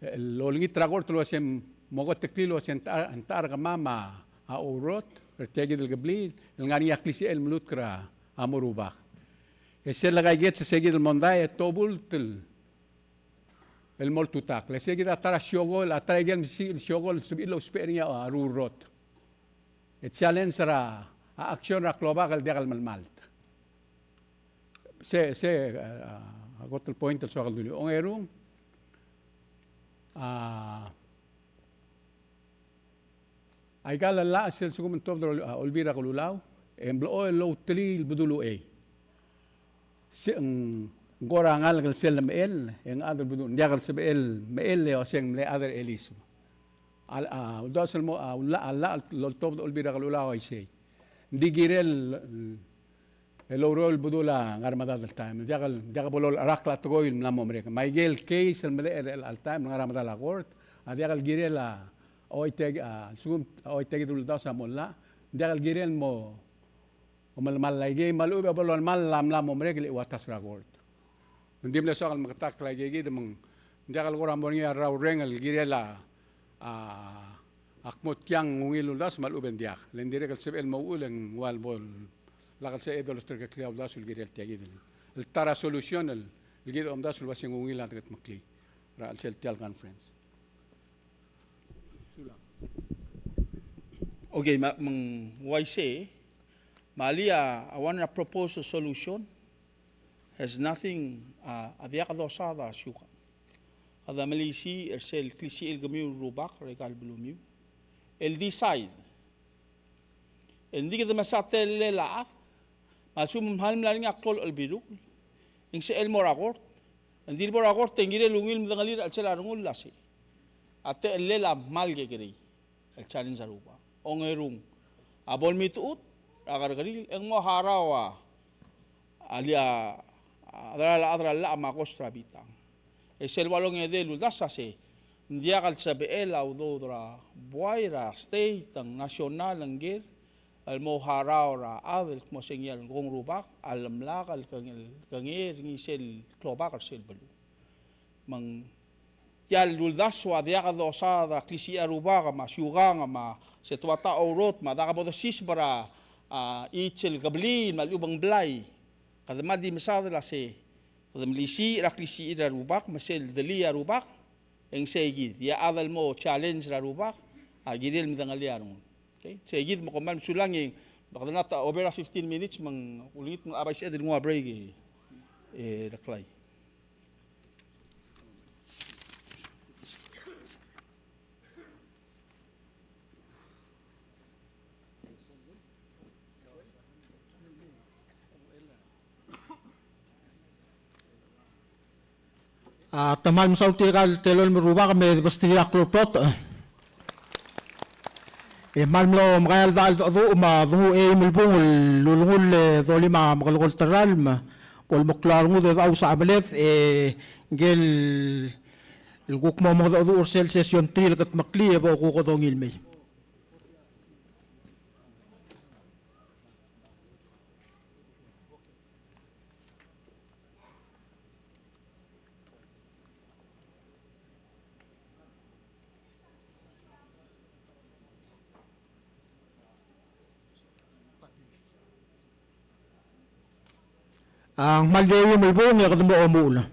el olengit er a kort el uase mo keteklii el uase ng techa, ng techa er kemam a, a ourrot er tia kid el kebliil el ngar er ngii a klisichel el melutk er a mo rubak. E sel lekaikets er se kid el mondai e tobult el, el mo oltutakl. E se kid a ta er a siokol, a ta er a ikel mesiich el siokol el sebechir el ousbech er ngii a rurrot. E challenge er a, a action er a klobak el diak el melemalt. Se, se, a, a kot el point el soak el dulii. Ongerung, a, aika el llach sel lsekum ng tuobed er a Olbiil er a Kelulau, e ng blechoel el outelii el bedul uchei. Se ng kora ngalek el sel lemechell, e ng chad el bedul, ng diak el sebechel mechell e uase ng mle chad er a cheliseb. A, a, uldasu el mo, a, ullach, a llach el oltobed a Olbiil er a Kelulau a uaisei. Ng di kirel el oureor el bedul a ngar er a medad el taem. Diak el, diak bo lolecherakl a tekoi el mla mo merek. Me aike el case el medechel er chelecha el taem el ngar er a medal a kort a diak el kirel a, a ua tia, a, lsekum a ua tia kid el uldasu a mo llach, diak el kirel el mo omelemall aikei, me a lechub e bo lolemall a mla mo merek el ua tas er a kort. Ng di mle soak el meketakl aikei kid me ng Ng diak el kora mo er ngii a rraureng el kirel a, a, a kmo tiang ungil uldasu me a lechub e ng diak. Le ng dirrek el sebechel el mo uchul e ng ua el bo lak el sebeched el osterkeklii a uldasu el kirel tia kid el, el ta er a solution el, el kid a omdasu el uase ng ungil a deketmeklii er a chelsel tia el conference. Okay, me ng uaisei, me alii a, a one er a proposed solution has nothing, a, a diak dosaod a siukang. Kede melisiich er sel klisichir kemiu el rubak er aika el belumiu el decide. E ng di kede mesa a techellel a chad, me a lsekum ng kmal mla er ngii a klou el chelbilukl, e ng sebechel el mo er a kort. E ng di le bo er a kort e ng kirel ungil medengelii er a chelsel a rengul el uasei, a techellel a kmal kekerei el challenge a rubak. Ongerung, a bo lemechitechut er a kerrekeriil e ng mo harau a, a lii a, a cheral a chad er a llach me a cost er a bitang. E sel ua longedei el uldasu a sei, ng diak el sebechel a udoud er a buai er a state, ng national, ng ker, el mo harau er a chad el kmo se ngii a kong rubak a lemlak el kenge-, kengei er ngii sel klobak er sel beluu. Me ng tia el uldasu a diak dosaod er a klisichir a rubak me a siukang me a se te ua ta a ourot me a dak bo desiseb er a, a, each el kebliil me a lechub e ng blai. Kede mla di mesaod el uasei, kede melisiich er a klisichir a rubak me sel delii a rubak, e ng sei kid, e a chad el mo challenge er a rubak a kirel medengelii a rengul. Okay? Sei kid me kom kmal mesulang e, me kede mla ta over a fifteen minutes me ng ulengit me a bai sel di nguu a break e, e, Reklai. A, te kmal mesaul tirka el telolem el rubak me debesterir a klou el klotech. E kmal mlo mekall a cheldecheduch me a dengu e eim el bung el ulengull e dolim a mekelekolt el ralm, bo lemeklou a rengud e dechaus a chemeled, e ngike el kuk mo mengedecheduch er sel session three el ketmeklii e bo kuk dongil mei. A, ng kmal di eim el bung e kede mo omuchel.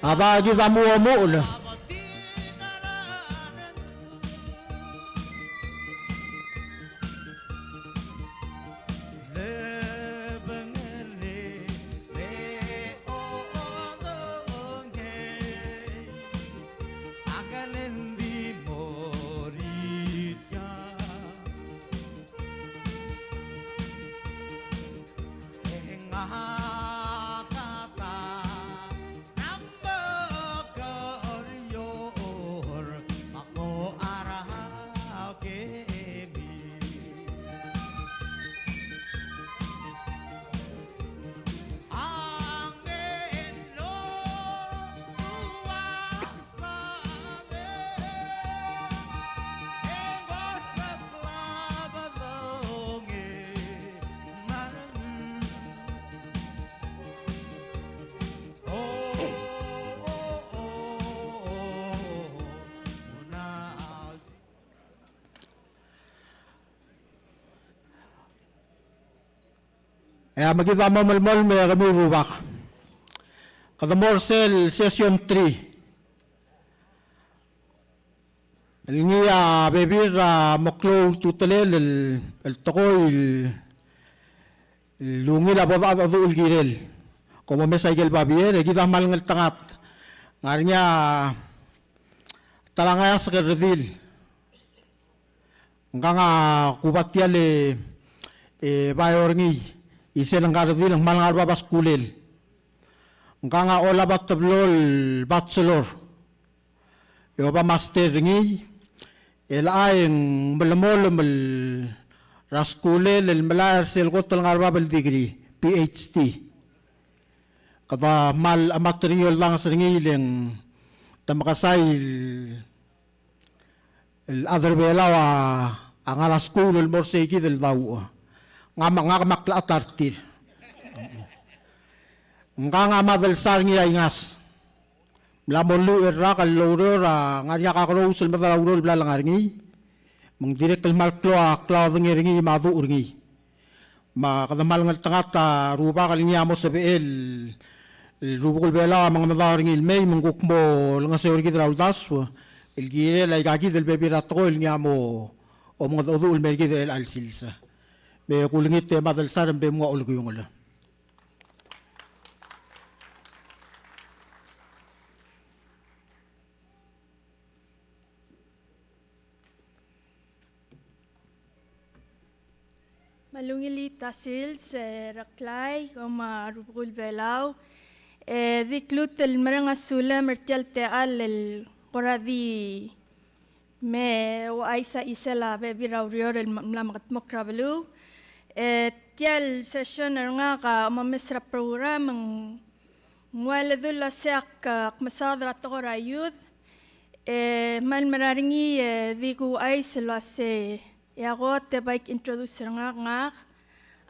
A ba kid a mo omuchel. E a me kid a mo melemolem e kemiu el rubak. Kede mo er sel session three. El ngii a bebil er a mo klou a ultutelel el, el tekoi el, el ungil a bo dechedecheduch el kirel. Kom omes a ikel babier, e kid a kmal ngeltengat. Ng ngar er ngii a ta er a ngeasek el redil. Ngkang a kuba tia el, E bai er ngii, isei el ngka el redil e ng kmal ngar er bab a skulel. Ngkang a olab a teblo el bachelor e oba master er ngii, e le ng melemolem el er a skulel el melai er sel kot el ngar er bab el degree, PhD. Kede kmal chemat er ngii e oldanges er ngii le ng te mekesai el el chad er Belau a ngar er a skuul el mo er sei kid el dauch. Ngak me, ngak me ak lechat er tir. Ngkang a mad el sar er ngii er a Ingas. Mla mo lluich el rak el oureor a ngar er ngii a kakerous el medal a ureor el bla lengar er ngii. Me ng dirrek el kmal klou a klaodengei er ngii me a duch er ngii. Me kede kmal ngeltengat a rubak el ngii a mo sebechel el rubekul Belau a mengemedaol er ngii el mei me ng kuk mo olengeseu er kid er a uldasu el kirel aika kid el bebil er a tekoi el ngii a mo omengedecheduch el mer kid er chelecha el sils. Me kulengit e mad el sar me bo mnguu a olekiungel. Me a ungil el sils, e, Reklai, kom, a, rubekul Belau. E, di kuk lmuut el mereng a sulem er tia el techall el kora di me ouchais a chisel a bebil er a ureor el mla mekedmokl er a beluu. E, tia el session er ngak a omes er a program ng ng ua ledu el uasei ak, ak mesaod er a tekoi er a youth, e kmal mera er ngii, e di kuuchais el uasei, e a kot e bai introduce er ngak, ngak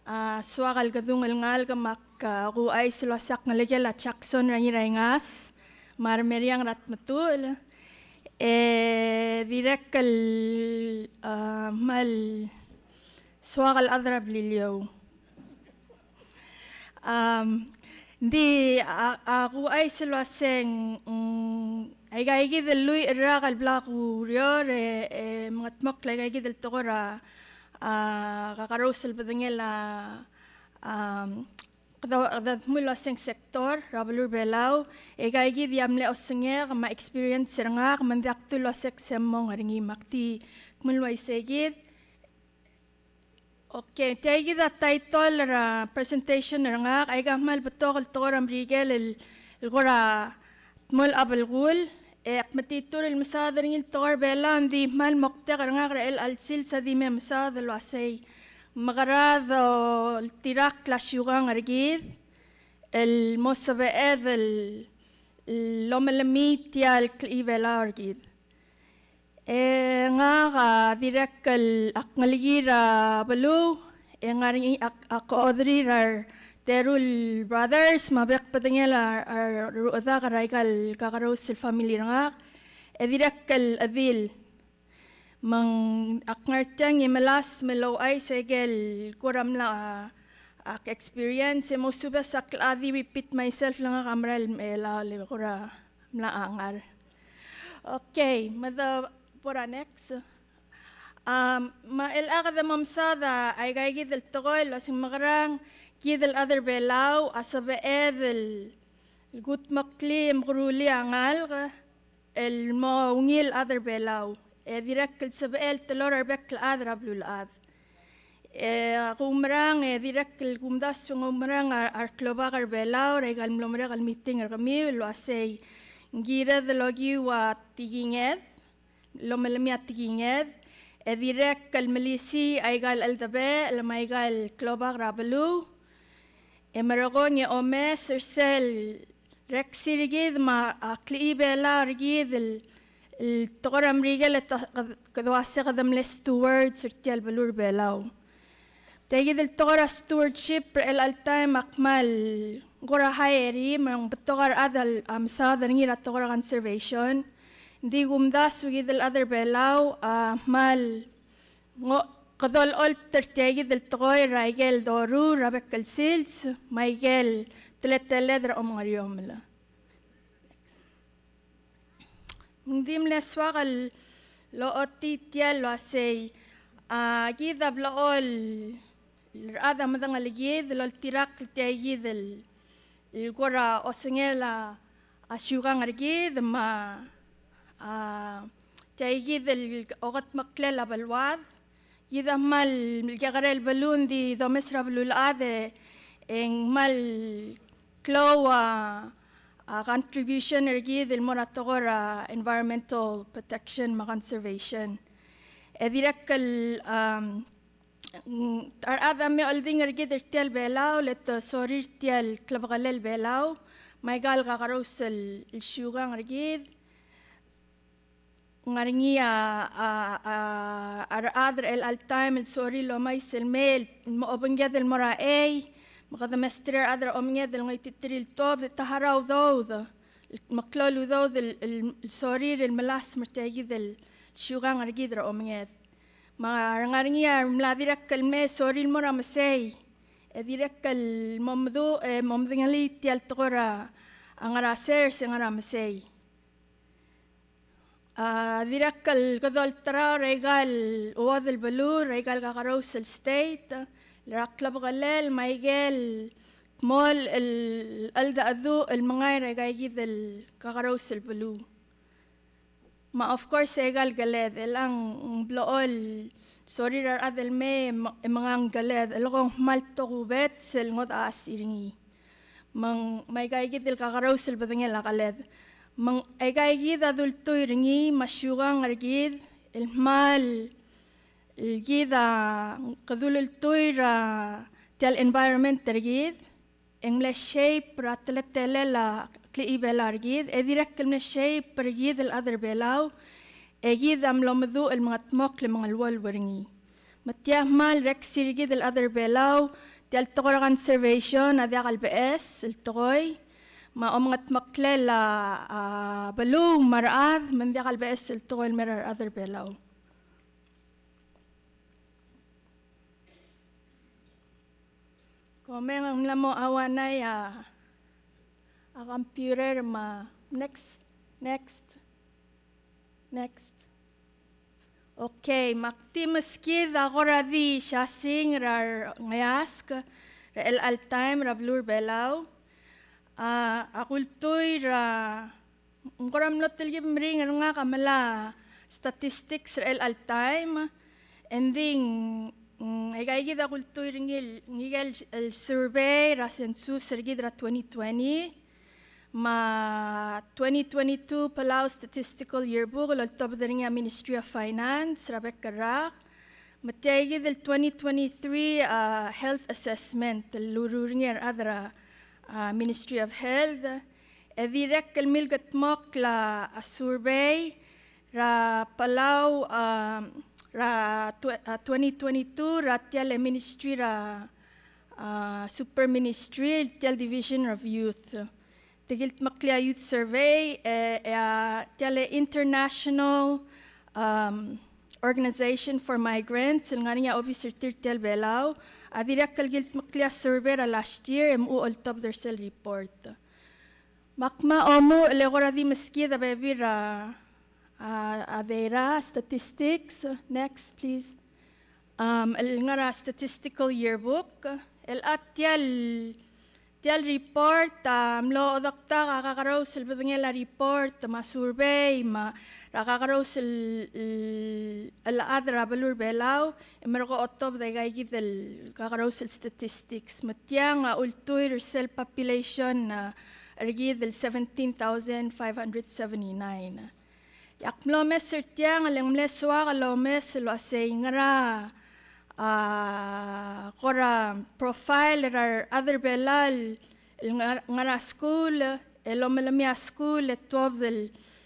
a soak el Kedung el ngalek me ak, a, kuuchais el uasei ak ngelekel a Jackson er a Ngiraingas me a Remeriang er a Tmetuchl, e dirrek el, a, kmal soak el chad er a Beliliou. Am, ng di a, a kuuchais el uasei ng, mm, aika kid el lluich el rak el bla kureor, e, e mengetmokl aika kid el tekoi er a, a, kakerous el bedengel a, am, kede, kede dmu el uasei ng sector er a beluu er a Belau, e aika kid a mle osengek me a experience er ngak, me ng diak dul uasei ak semong er ngii me ak di kmu el uaisei kid. Okay, tia kid a title er a presentation er ngak, aika kmal betok el tekoi er a Merikel el, el kora dmolech a belkul, e ak metitur el mesaod er ngii el tekoi er a Belau, ng di kmal moktek er ngak er chelecha el sils a di me mesaod el uasei, mekera doltirakl a siukang er kid el mo sebeched el, el omelemii tia el klechibelau er kid. E ngak a dirrek el ak ngelekir a beluu, e ngar er ngii a, a kochoderir a reteru el brothers, me a bek el bedengel a, a reruchedak er aika el kakerous el family er ngak, e dirrek el chedil. Me ng ak ngar tiang e melasem el ouchais aike el kora mla, a, ak experience, e mousubes a kla di repeat myself le ngak a mera el, el, el kora mla ngar. Okay, me de bo er a next. Am, me chelecha kede mo mesaod a, aika kid el tekoi el uasei ng mekerang kid el chad er a Belau a sebeched el kudmeklii e mekerulii a ngalek el mo ungil chad er a Belau, e dirrek el sebechel el teloi er a rebek el chad er a beluulechad. E ak oumerang, e dirrek el kumdasu e ng oumerang a, a reklobak er a Belau er aika el mlo merek el meeting er kemiu el uasei, ng kired el okiu a tekinged, el omelemii a tekinged, e dirrek el melisiich aika el cheldebechel me aika el klobak er a beluu, e merekong e omes er sel reksi er kid me a, a klechibelau er kid el, el tekoi er a Merikel e te, kede, kede uasei kede mle stewards er tia el beluu er a Belau. Tia kid el tekoi er a stewardship er chelecha el taem a kmal kora high er ngii, me ng betok a rechad a mesaod er ngii er a tekoi er a conservation. Ng di kumdasu kid el chad er a Belau a kmal ng, kede olecholt er tia kid el tekoi er aike el doruul er a bek el sils me aike el teleteled er a omengeriomel. Ng di mle soak el ochotii tia el uasei, a, kid a blechoel el rechad a medengelekid el oltirakl tia kid el, el kora osengel a, a siukang er kid me a, a, tia kid el okedmeklel a beluad, Kid a kmal kekerei el beluu, ng di domes er a beluulechad e ng kmal klou a, a contribution er kid el mo er a tekoi er a environmental protection me a conservation. E dirrek el, um, mm, a rechad a mle oldingel er kid er tia el Belau, le te sorir tia el klebekelel Belau, me aika el kakerous el, el siukang er kid. Ng ngar er ngii a, a, a, a rechad er chelecha el taem el sorir el omais el mei, el mo obengked el mo er a chei, me kede mesterir a rechad er a omenged el ngoititerir el tuobed, e te harau a udoud, el meklou el udoud el, el, el sorir el melasem er tia kid el siukang er kid er a omenged. Me a re ngar er ngii a mla dirrek el mei e sorir el mo er a mesei, e dirrek el mo medu-, e mo medengelii tia el tekoi er a ngar er a sers e ngar er a mesei. A dirrek el kede olterau er aika el chuodel el beluu, er aika el kakerous el state, el er a klebekelel me aike el kmo el cheldecheduch el mengai er aika kid el kakerous el beluu. Me of course aika el keled, e chelechang ng blechoel sorir a rechad el mei e me-, e menga ng keled, el kmo ng kmal tokubets el ngodech a chesir er ngii. Me ng, me aika kid el kakerous el bedengel a keled. Me ng aika kid a dultuil er ngii me a siukang er kid el kmal, el kid a kede ultuil er a tia el environment er kid, e ng mle shape er a teletelel a klechibelau er kid, e dirrek el mle shape er kid el chad er Belau, e kid a mlo meduch el mengetmokl e mengeluolu er ngii. Me tia kmal reksir kid el chad er Belau, tia el tekoi er a conservation a diak el beches el tekoi, me a omengetmeklel a, a, beluu me a rechad, me ng diak el beches el tekoi el mei er a rechad er Belau. Komeng, ng mla mo auanai a, a computer me a, next, next, next. Okay, me ak di meskid a kora di siasing er a rengeasek er chelecha el taem er a beluu er Belau. A, ak ultuil er a, ng kora mlo telkib meringel er ngak a mla statistics er chelecha el taem, e ng di, mm, aika kid a kultuil er ngii el, ngike el, el survey er a census er kid er a twenty twenty, me a twenty twenty-two Palau Statistical Yearbook el oltobed er ngii a Ministry of Finance er a bek el rak, me tia kid el twenty twenty-three, a, health assessment el loureor er ngii a rechad er a, a, Ministry of Health, e dirrek el milkedmokl a, a, survey er a Palau, a, er a tw-, a, twenty twenty-two er a tia el ministry er a, a, super ministry, tia el Division of Youth. Te kildmeklii a youth survey, e, e a tia el International, um, Organization for Migrants, el ngar er ngii a obis er tir tia el Belau, a dirrek el kildmeklii a survey er a last year, e mochu oltobed er sel report. Me ak mo omuchel e kora di meskid a bebil er a, a, a data, statistics. Next, please. Um, el ngar er a Statistical Yearbook, el a tia el, tia el report, a mlo odektak a kakerous el bedengel a report, me a survey, me a kakerous el, el, el chad er a beluu er Belau, e merekong e otobed aika kid el kakerous el statistics. Me tiang a ultuil er sel population, a, er kid el seventeen thousand five hundred seventy-nine. E ak mlo omes er tiang, e le ng mle soak el omes el uasei ngera, a, kora profile er a rechad er Belau el ngar, ngar er a skuul, el omelemii a skuul, e tuobed el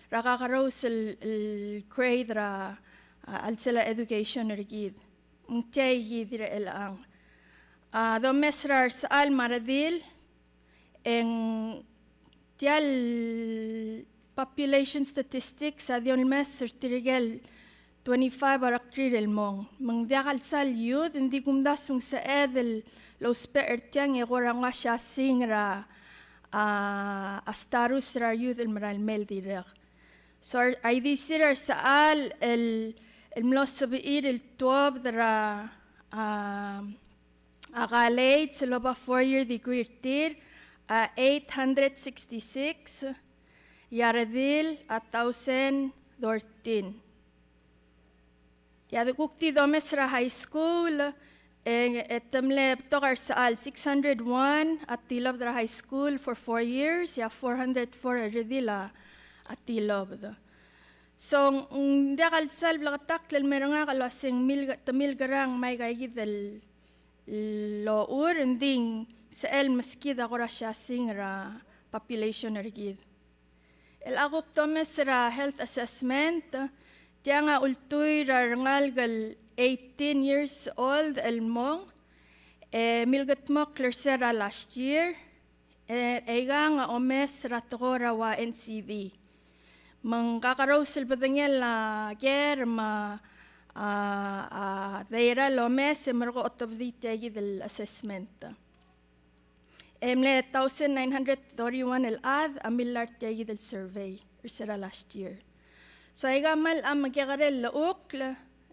er a kakerous el, el grade er a, a, chelsel a education er kid. Ng tia kid er chelechang. A, domes er a resechal me a redil, e ng tia el population statistics a di omes er tirke el twenty-five a rekrir el mong. Me ng diak el sal youth, ng di kumdasu ng sebeched el ousbech er tiang e kora nguu a siasing er a, a, a status er a youth el merael mei el dirrek. So, a ildisir a resechal el, el mlo sebechir el tuobed er a, a, a college el oba four-year degree er tir, a, eight hundred sixty-six, e a redil a thousand thirteen. E a de kuk di domes er a high school, e, e te mle betok a resechal, six hundred one a tilobed er a high school for four years, e a four hundred four a redil a tilobed. So, ng diak el sal bleketakl el mer ngak el uaseng mil, te milkerang me aika kid el ochur, ng di ng sebechel meskid a kora siasing er a population er kid. El a kuk domes er a health assessment, tiang a ultuil er a rengalek el eighteen years old el mong, e milkedmokl er se er a last year, e, e ikang a omes er a tekoi er a ua N C D. Me ng kakerous el bedengel a ker me a, a, a data el omes e merekong otobedii tia kid el assessment. E mle thousand nine hundred thirty-one el chad a millai er tia kid el survey er se er a last year. So aika kmal a mekekerei el llechukl,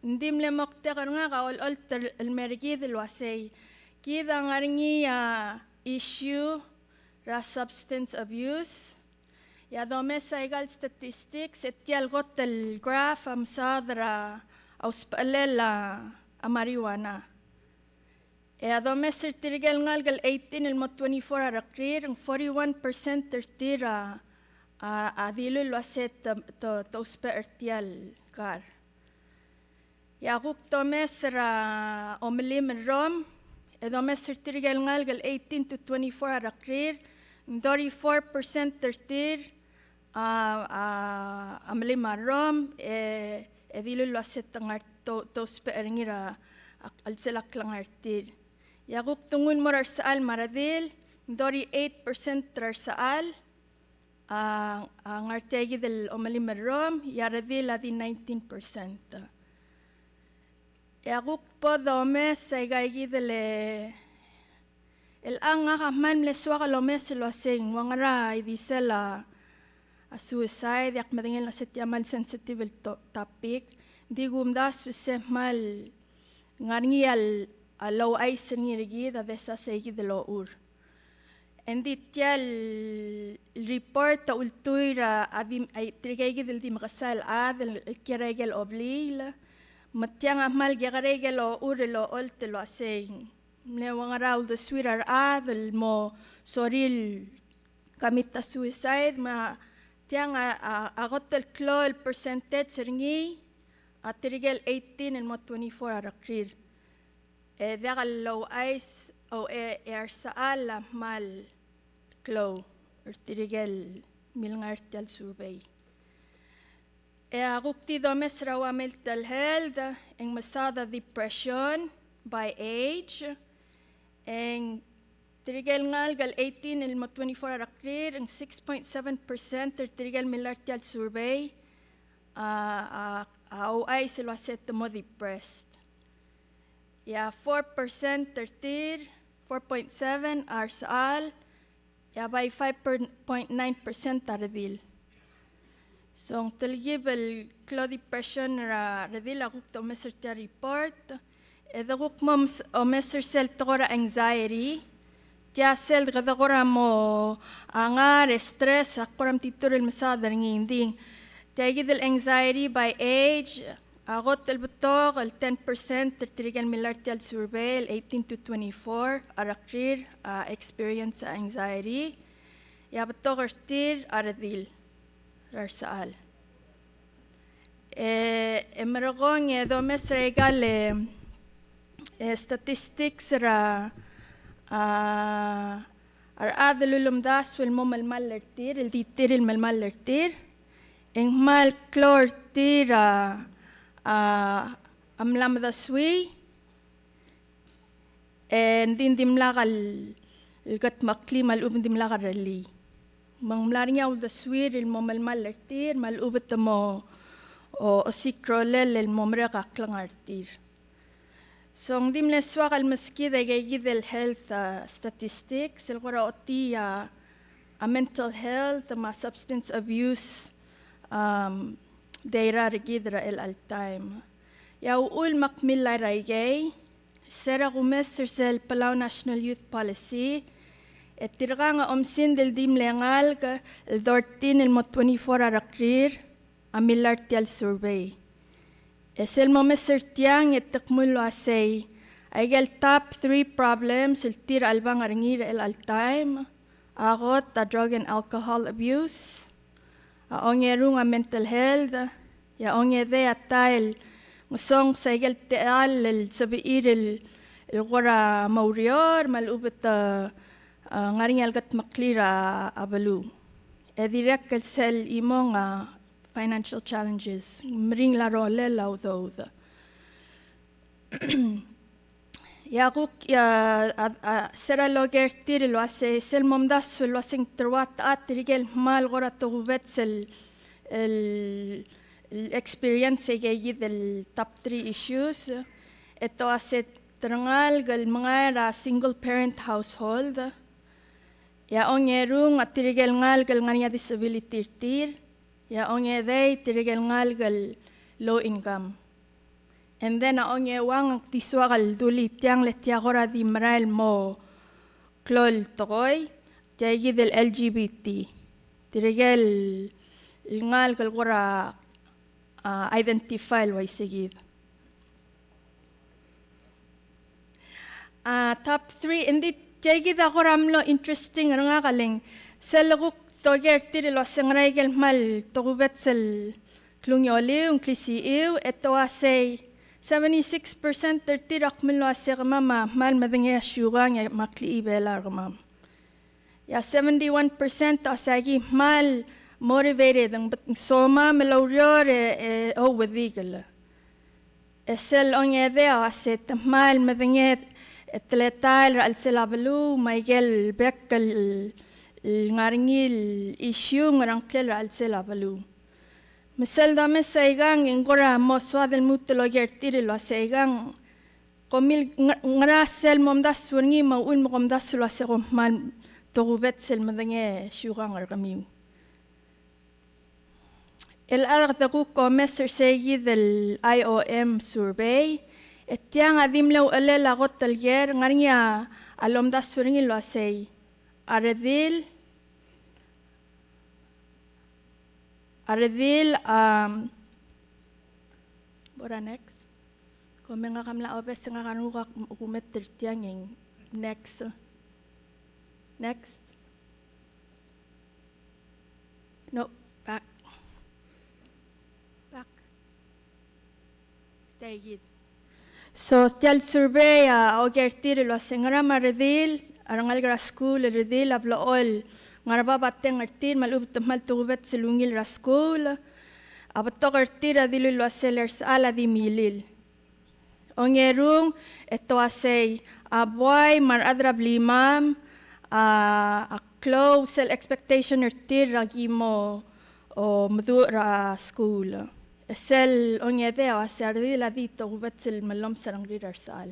ng di mle moktek er ngak a olecholt el mer kid el uasei kid a ngar er ngii a issue er a substance abuse. E a domes aika el statistics, e tia el kot el graph a mesaod er a usbechelel a marijuana. E a domes er tirke el ngalek el eighteen el mo twenty-four a rekrir, ng forty-one percent er tir a, a, a dilu el uasei te, te, te ousbech er tia el kar. E a kuk domes er a omelim el rom, e domes er tirke el ngalek el eighteen to twenty-four a rekrir, ng thirty-four percent er tir a, a, a melim a rom, e, e dilu el uasei te ngar, te, te ousbech er ngii er a, a, chelsel a klengar er tir. E a kuk denguu el mo er a resechal me a redil, ng thirty-eight percent er a resechal a, a ngar tia kid el omelim el rom, e a redil a di nineteen percent. E a kuk bo domes aika kid el, el a ngak a kmal mle soak el omes el uasei ng ua ngera a idisel a, a suicide, e ak medengei el uasei tia kmal sensitive el to-, topic. Ng di kumdasu e se kmal ngar er ngii a, a louchais er ngii er kid a desas aika kid el ochur. Engdi tia el report a ultuil er a di, a, tirke kid el di mekesai el chad el, el kiei er aike el obliil, me tiang a kmal kekerei aike el ochur el olecholt el uasei ng mle ua ngera a uldesuir a rechad el mo sorir el commit a suicide, me tiang a, a, a kot el klou el percentage er ngii a tirke el eighteen el mo twenty-four a rekrir. E diak el louchais, o e, e a resechal a kmal klou er tirke el mle ngar er tia el survey. E a kuk di domes er a ua mental health, e ng mesaod a depression by age, e ng tirke el ngalek el eighteen el mo twenty-four a rekrir, e ng six point seven percent er tirke el millai er tia el survey a, a, a ouchais el uasei te mo depressed. E a four percent er tir, four point seven a resechal, e a bai five point nine percent a redil. So ng telkib el klou depression er a redil a kuk domes er tia el report. E de kuk mo mes-, omes er sel tekoi er a anxiety. Tia sel kede kora mo ngar er a stress, a kora metitur el mesaod er ngii. Ng di tia kid el anxiety by age, a kot el betok el ten percent er tirke el millai er tia el survey el eighteen to twenty-four a rekrir a experience a anxiety. E a betok er tir a redil er a resechal. E, e merekong e domes er aika el, e, statistics er a, a, a rechad el ulemdasu el mo melemall er tir, el di tir el melemall er tir, e ng kmal klou er tir a, a, a mla medesuii, e ng di, ng dimlak el, el kedmeklii me a lechub e ng dimlak el rellii. Me ng mla er ngii a uldesuir el mo melemall er tir, me a lechub e te mo, o, osiik a rolel el mo merek a klengar er tir. So ng di mle soak el meskid aika kid el health, a, statistics, el kora ochotii a, a mental health, me a substance abuse, um, data er kid er a chelecha el taem. E a uchul me ak millai er aikei, se er a kumes er sel Palau National Youth Policy, e tirkang a omsind el di mle ngalek el thirteen el mo twenty-four a rekrir a millai er tia el survey. E sel momes er tiang e te kmo el uasei, aike el top three problems el tir a chelebangel er ngii er chelecha el taem, a kot a drug and alcohol abuse, a ongerung a mental health, e a ongedei a ta el ngesonges aike el techall el sebechir el, el kora mo oureor me a lechub e te, a, ngar er ngii a lekedmoklir a, a beluu. E dirrek el sel chimong a financial challenges, meringel a rolel a udoud. E a kuk, e a, a, a, se er a loker er tir el uasei, sel momdasu el uasei ng teruat a tirke el kmal kora tokubets el, el, el experience aike kid el top three issues, e te uasei te rengalek el mengai er a single parent household, e a ongerung a tirke el ngalek el ngar er ngii a disability er tir, e a ongedei tirke el ngalek el low income. And then a ongeuang a di soak el dulii tiang le tia kora di merael el mo klou el tekoi, tia kid el L G B T. Tirke el, el ngalek el kora, a, identify el uaisei kid. A, top three, engdi tia kid a kora mlo interesting er ngak a leng, sel kuk toker er tir el uasei ngera aike el kmal tokubets el klungioliu, ng klisichiu, e te uasei, seventy-six percent er tir a kmo el uasei kemam a kmal medengei a siukang e me a klechibelau er kemam. E a seventy-one percent a uasei aki kmal motivated, ng bet-, ng somam el oureor e, e ouedikel. E sel ongedei a uasei te kmal medengei e teletael er a chelsel a beluu, me aike el bek el, el ngar er ngii el issue ng ngerang ngklel er a chelsel a beluu. Me sel domes aikang, e ng kora mo soad el lmuut el oker er tir el uasei aikang, kom mil nge-, ngera sel momdasu er ngii me a uchul me kom dasu el uasei kom kmal tokubets el medengei a siukang er kemiu. El chad a kede kuk omes er sei kid el I O M survey, e tiang a di mle uchelel a kot el ker, ngar er ngii a lomdasu er ngii el uasei, a redil, a redil, um, bora next. Kom me ngak a mla obes e ngak a renguk a kumet er tiang e ng next. Next. No, back. Back. Stay kid. So, tia el survey a oker er tir el uasei ngera me a redil, a rengalek er a skuul el redil a blechoel ngar er a bab a teng er tir me a lechub e te kmal tokubets el ungil er a skuul, a betok er tir a dilu el uasei le resechal a di milil. Ongerung, e te uasei, a buai me a rechad er a blimam, a, a klou sel expectation er tir er a ki mo, o, meduch er a skuul. E sel ongedei a uasei a redil a di tokubets el mellomes a rengrir a resechal.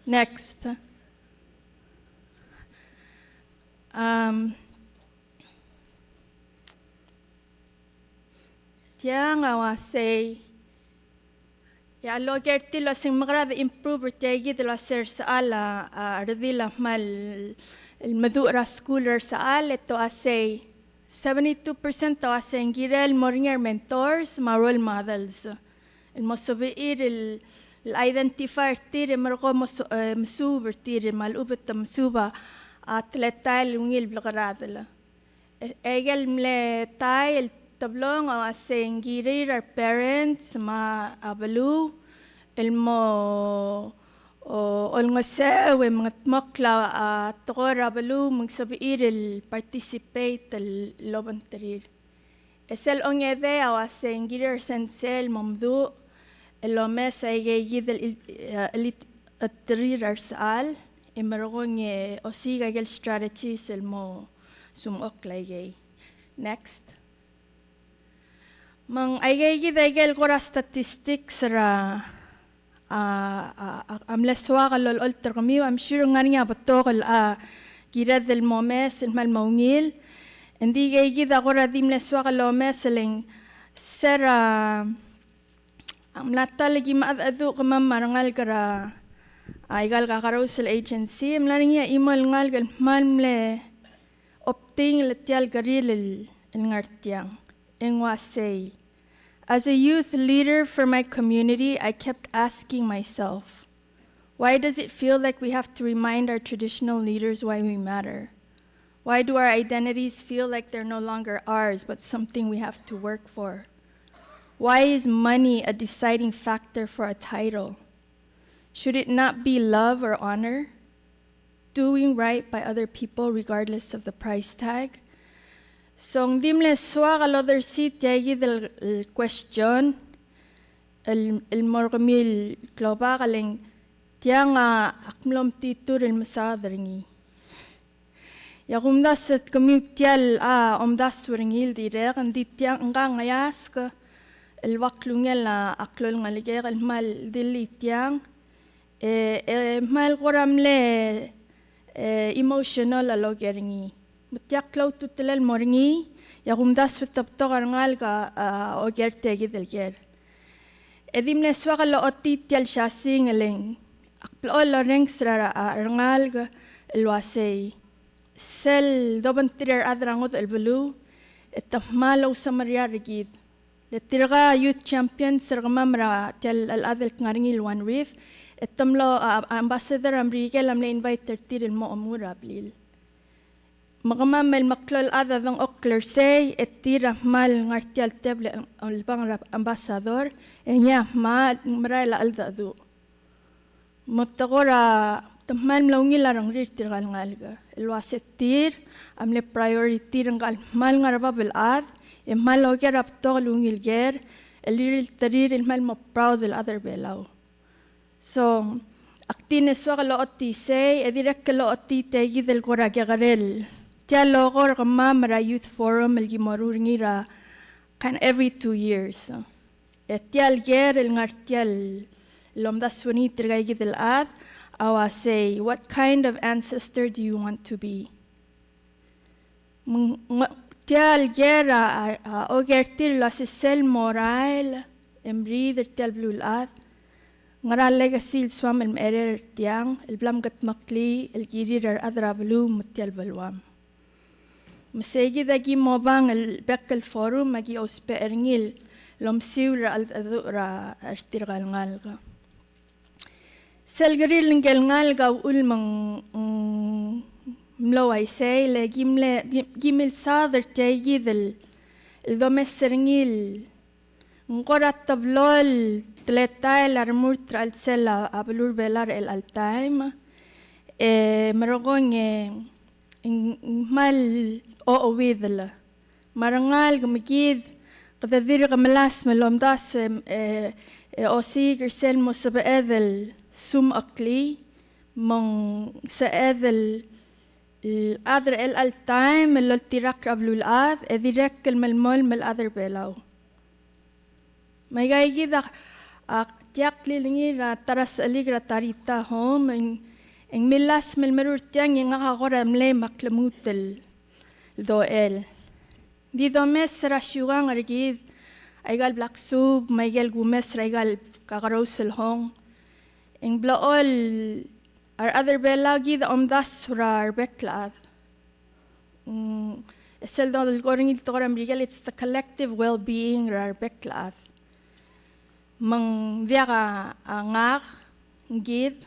Next. Um, Tiang a uasei, e a loker er tir el uasei ng mekera de improve er tia kid el uasei er sechal a, a redil a kmal el meduch er a skuul er sechal, e te uasei seventy-two percent a uasei ng kirel el mo er ngii a re mentors me a role models el mo sebechir el, el identify er tir e merekong mo so-, e, mesuub er tir me a lechub e te mesuub a, a teletael el ungil el blekeradel. E, e aike el mle tai el teblong a uasei ng kirir a re parents me a beluu el mo, o, olengeseu e mengetmokl a, a tekoi er a beluu me ng sebechir el participate el obengterir. E sel ongedei a uasei ng kirir a re sensei el mo meduch el omes aike kid el, el, e, chelitecheterir a resechal e merekong e osiik aike el strategies el mo sumechokl aikei. Next. Me ng aikei kid aike el kora statistics er a, a, a, a mle soak el olecholt er kemiu, I'm sure ng ngar er ngii a betok el, a, kired el momes el kmal mo ungil. Engdi aikei kid a kora di mle soak el omes el ng ser a, a mla ta el ki mengedecheduch kemam me a rengalek er a, a, aika el kakerous el agency, e mla er ngii a chimo el ngalek el kmal mle obtained er tia el kerir el, el ngar tiang. E ng uasei, As a youth leader for my community, I kept asking myself, why does it feel like we have to remind our traditional leaders why we matter? Why do our identities feel like they're no longer ours, but something we have to work for? Why is money a deciding factor for a title? Should it not be love or honor? Doing right by other people regardless of the price tag? So ng di mle soak el odersii tia kid el, el question el, el mo er kemiu el klobak el ng tiang a ak mlo metitur el mesaod er ngii. E a kumdasu e kemiu tia el, a, omdasu er ngii el dirrek, ng di tiang ngka a ngeasek el ua klungel a klou el ngelekek el kmal dilii tiang, e, e kmal kora mle, e, emotional a loker er ngii. Me tia klou a ultutelel el mo er ngii, e a kumdasu e te betok a rengalek a, a, oker tia kid el ker. E di mle soak el ochotii tia el siasing el ng, ak blechoel el orrenges er a, a, rengalek el uasei, sel dobengterir a rechad er a ngodech el beluu, e te kmal ousomeriar er kid. Le tirka youth champions er kemam er tia el chad el kngar er ngii el One Reef, e te mlo, a, a, ambassador er a Merikel a mle invite er tir el mo omuchel er a blil. Me kemam el meklou el chad a dengchokl er sei, e tir a kmal ngar tia el tebel el chelebangel er a ambassador, e ngii a kmal merael a cheldecheduch. Me te kora, te kmal mlo ungil a rengrir tirka el ngalek el uase tir a mle priority er ngka el kmal ngar er bab el chad, e kmal oker a betok el ungil ker, el ririlterir el kmal mo proud el chad er Belau. So, ak di mle soak el ochotii sei, e dirrek el ochotii tia kid el kora kekerei el tia el logo er kemam er a Youth Forum el ki mo ruul er ngii er a kind of every two years. E tia el ker el ngar tia el omdasu er ngii tirka kid el chad a uasei, what kind of ancestor do you want to be? Me ng, ng, tia el ker a, a, a oker er tir el uase sel morael e meriid er tia el beluulechad, ngera el legacy el soam el mecherer er tiang el bla mkedmeklii el kirir a rechad er a beluu me tia el beluam. Me sei kid a ki mo bang el bek el forum a ki ousbech er ngii el omesiu er a cheldecheduch er a, er tirka el ngalek. Sel kerir ngike el ngalek a uchul me ng, mm, mlo uaisei, le ki mle, ki, ki milsaod er tia kid el, el domes er ngii el ng kora teblo el teletael a remurt er a chelsel a, a beluu er Belau er chelecha el taem. E merekong e ng, ng kmal ochouidel. Me a rengalek me kid, kede dirk melasem el omdasu e, e, e osiik er sel mo sebeched el sumecheklii, me ng sebeched el, el chad er chelecha el taem el oltirakl er a beluulechad, e dirrek el melemolem el chad er Belau. Me aika kid a, a, tia ak lilengir er a ta er a sechelik er a Tarita Home, e ng, e ng milasem el meruul er tiang e ngak a kora mlei me ak lmuut el dochel. Di domes er a siukang er kid, aika el black soup, me aike el kumes er aika el kakerous el hong. E ng blechoel a rechad er Belau kid a omdasu er a rebek el chad. Mm, e sel dolekoi er ngii el tekoi er a Merikel, it's the collective well-being er a rebek el chad. Me ng diak a, a ngak, ng kid,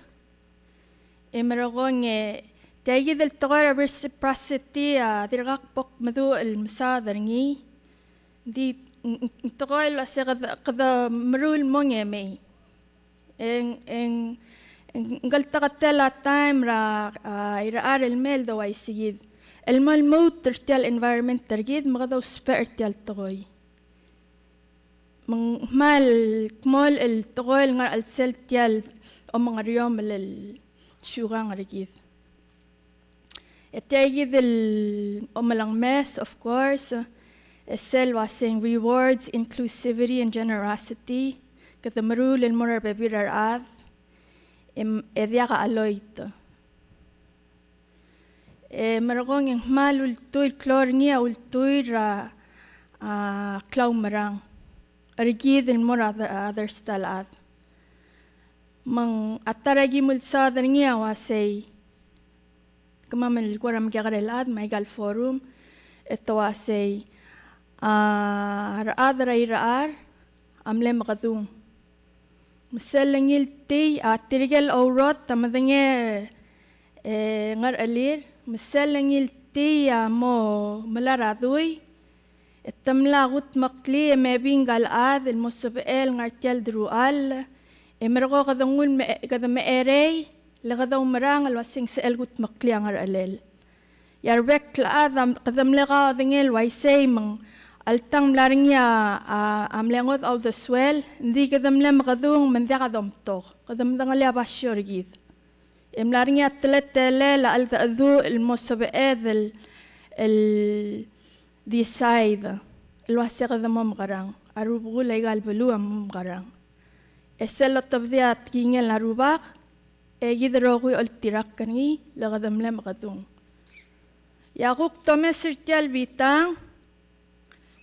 e merekong e, tia kid el tekoi er a reciprocity a dirkak bo kmeduch el mesaod er ngii. Di, ng, ng, ng tekoi el uase kede, kede meruul el mong e mei. E ng, e ng, e ng, ng klteketel a taem er a, a, irechar el mei el douaisikid. El mo lmuut er tia el environment er kid, me kede ousbech er tia el tekoi. Me ng kmal kmolech el tekoi el ngar er a chelsel tia el omengeriomel el siukang er kid. E tia kid el omelengmes, of course, e sel uaseng rewards, inclusivity, and generosity, kede meruul el mo er a rebebil er a rechad, e, e diak a cheloit. E merekong e ng kmal ultuil, klou er ngii a ultuil er a, a, klaumerang er kid el mo er a other, other style el chad. Me ng a ta er a ki milsaod er ngii a uasei, kemam el kora mekekerei el chad me aika el forum, e te uasei, a, rechad er a irechar, a mle mekedung. Me sel ngii el tii a tirke el ourot a medengei e ngerechelir, me sel ngii el tii a mo melai er a dui, e te mla kudmeklii e mebii ngka el chad el mo sebechel el ngar tia el deruchall, e merekong kede nguu el me-, kede mecherei, le kede oumerang el uasei ng sebechel kudmeklii a ngerechelel. E a rebek el chad a kede mle kaodengei el uaisei me ng alta ng mla er ngii a, a, a mle ngodech a uldesuel, ng di kede mle mekedung me ng diak a domtok. Kede medengelii a basio er kid. E mla er ngii a teletelel a cheldecheduch el mo sebeched el, el decide el uasei kede mo mekerang. A rubekul aika el beluu a mo mekerang. E sel lotobedii a tekingel a Rubak, e kid el rokui a oltirakl er ngii, le kede mle mekedung. E a kuk domes er tia el bitang,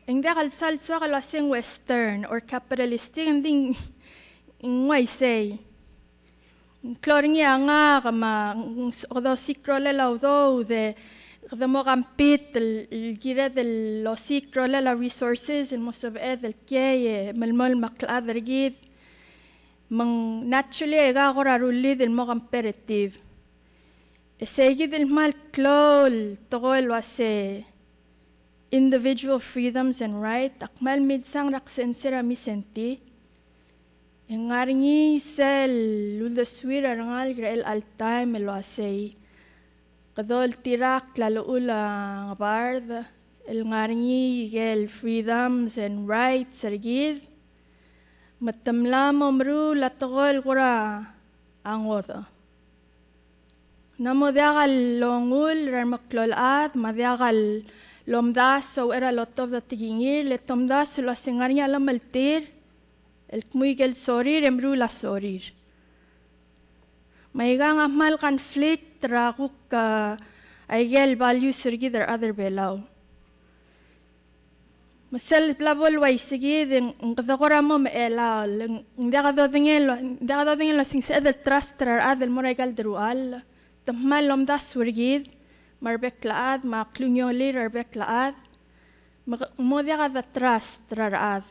e ng diak el sal soak el uasei ng Western or capitalistic, ng di ng uaisei. Ng klou er ngii a ngak me ng s-, kede osiik a rolel a udoud e kede mo compete el, el kired el osiik a rolel a resources el mo sebeched el kiei e melemolem a klechad er kid. Me ng naturally aika kora rullid el mo competitive. E sei kid el kmal klou el tekoi el uasei individual freedoms and right, ak kmal milsang er a ksensei er a Mindszenty. E ng ngar er ngii sel uldesuir a rengalek er chelecha el taem el uasei kede oltirakl a llechul a ngebard el ngar er ngii ikel freedoms and rights er kid, me te mla mo meruul a tekoi el kora ngodech. Ng mo diak a longull er a remeklou el chad, me a diak a lomdasu er a lotobed a tekingir, le te omdasu el uasei ng ngar er ngii a chemeltir el kmo ikel sorir e meruul a sorir. Me aikang a kmal conflict er a kuk, a, aikel values er kid er a rechad er Belau. Me sel bla bo el uaisei kid, e ng kede kora mo mechelaol, e ng diak dodengei el, ng diak dodengei el uasei ng sebeched el trust er a rechad el mo er aika el deruchall. Te kmal lomdasu er kid, me a rebek el chad, me a klungiolir a rebek el chad, me ke-, mo diak de trust er a rechad.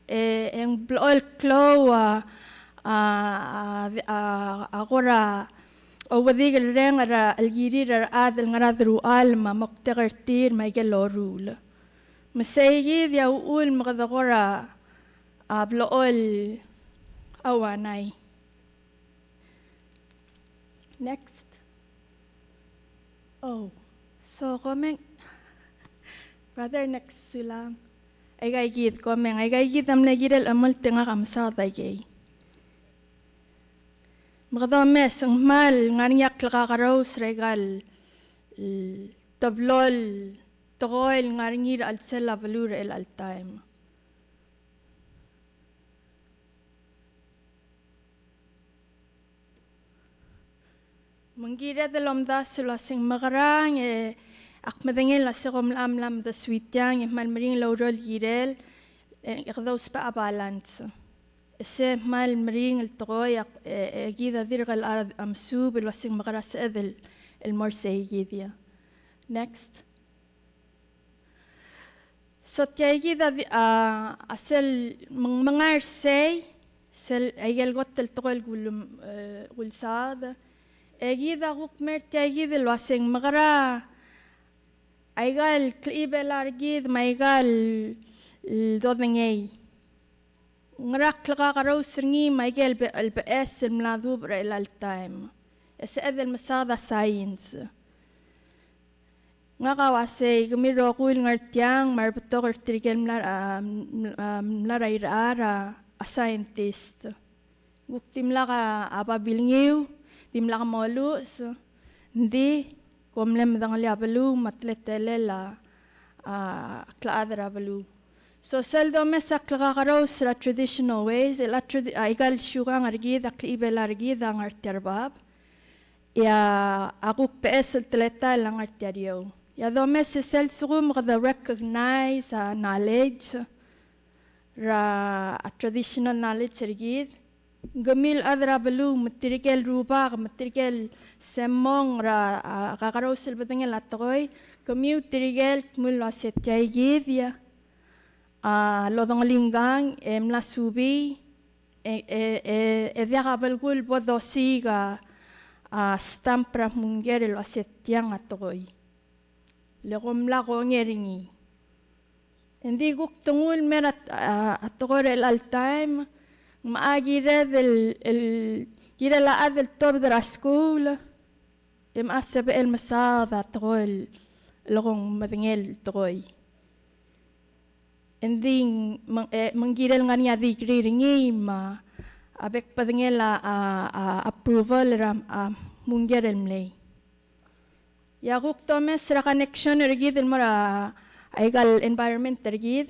E, e ng blechoel klou a, a, a, a, a kora ouedikerreng er a chelkirir a rechad el ngar er a deruchall me a moktek er tir me aikel loruul. Me sei kid a uchul me kede kora, a, blechoel a uanai. Next. Oh, so komeng. Brother, next sulang. Aika kid, komeng. Aika kid a mle kirel chemolt e ngak a mesaod aikei. Me kede omes, ng kmal ngar er ngii a klekakerous er aika el, el teblo el tekoi el ngar er ngii er a chelsel a beluu er chelecha el taem. Me ng kired el omdasu el uasei ng mekerang, e ak medengei el uasei kom mla, mla medesuii tiang, e kmal meringel el oureor el kirel, e kede ousbech a balance. E sei kmal meringel el tekoi, e, e kid a dirk el a, a mesuub el uasei ng mekerang, sebeched el, el mo er sei kid ia. Next. So tia kid a di-, a, a sel meng-, mengai er sei, sel aikel kot el tekoi el kul-, e, kulsaod. E kid a kuk mer tia kid el uasei ng mekerang aika el klechibelau er kid me aika el, el dodengei. Ngera klekakerous er ngii me aike el be-, el beches el mla duubech er chelecha el taem. E sebeched el mesaod a science. Ngak a uasei, kemiu el rokui el ngar tiang, me a rebetok er tirke el mla, a, mla, a, mla er a irechar a, a scientist. Kuk dimlak a, a babilngiu, dimlak moluches, ng di, kom mle medengelii a beluu, me a teletelel a, a, klechad er a beluu. So sel domes a klekakerous er a traditional ways, el a tradi-, a, aika el siukang er kid, a klechibelau er kid, a ngar tia er bab. E a, a kuk beches el teletael a ngar tia er eou. E a domes e sel lsekum kede recognize a knowledge, er a, a traditional knowledge er kid. Kemiu el chad er a beluu, me tirke el rubak, me tirke el semong er a, a, kakerous el bedengel a tekoi, kemiu tirke el kmu el uasei tia kid ia a lodengelii ngkang e mla subii, e, e, e, e diak a belkul bo dosiik a, a stamp er a Hmungker el uasei tiang a tekoi. Le kom mla kongei er ngii. Engdi kuk te nguu el mer a, a, a tekoi er chelecha el taem, me a kired el, el, kirel a chad el tobed er a skuul, e me a sebechel el mesaod a tekoi el, el kong medengei el tekoi. Engdi me ng, e, me ng kirel ngar er ngii a degree er ngii me a bek bedengel a, a, a approval er a, a Hmungker el mlei. E a kuk domes er a connection er kid el mo er a, aika el environment er kid.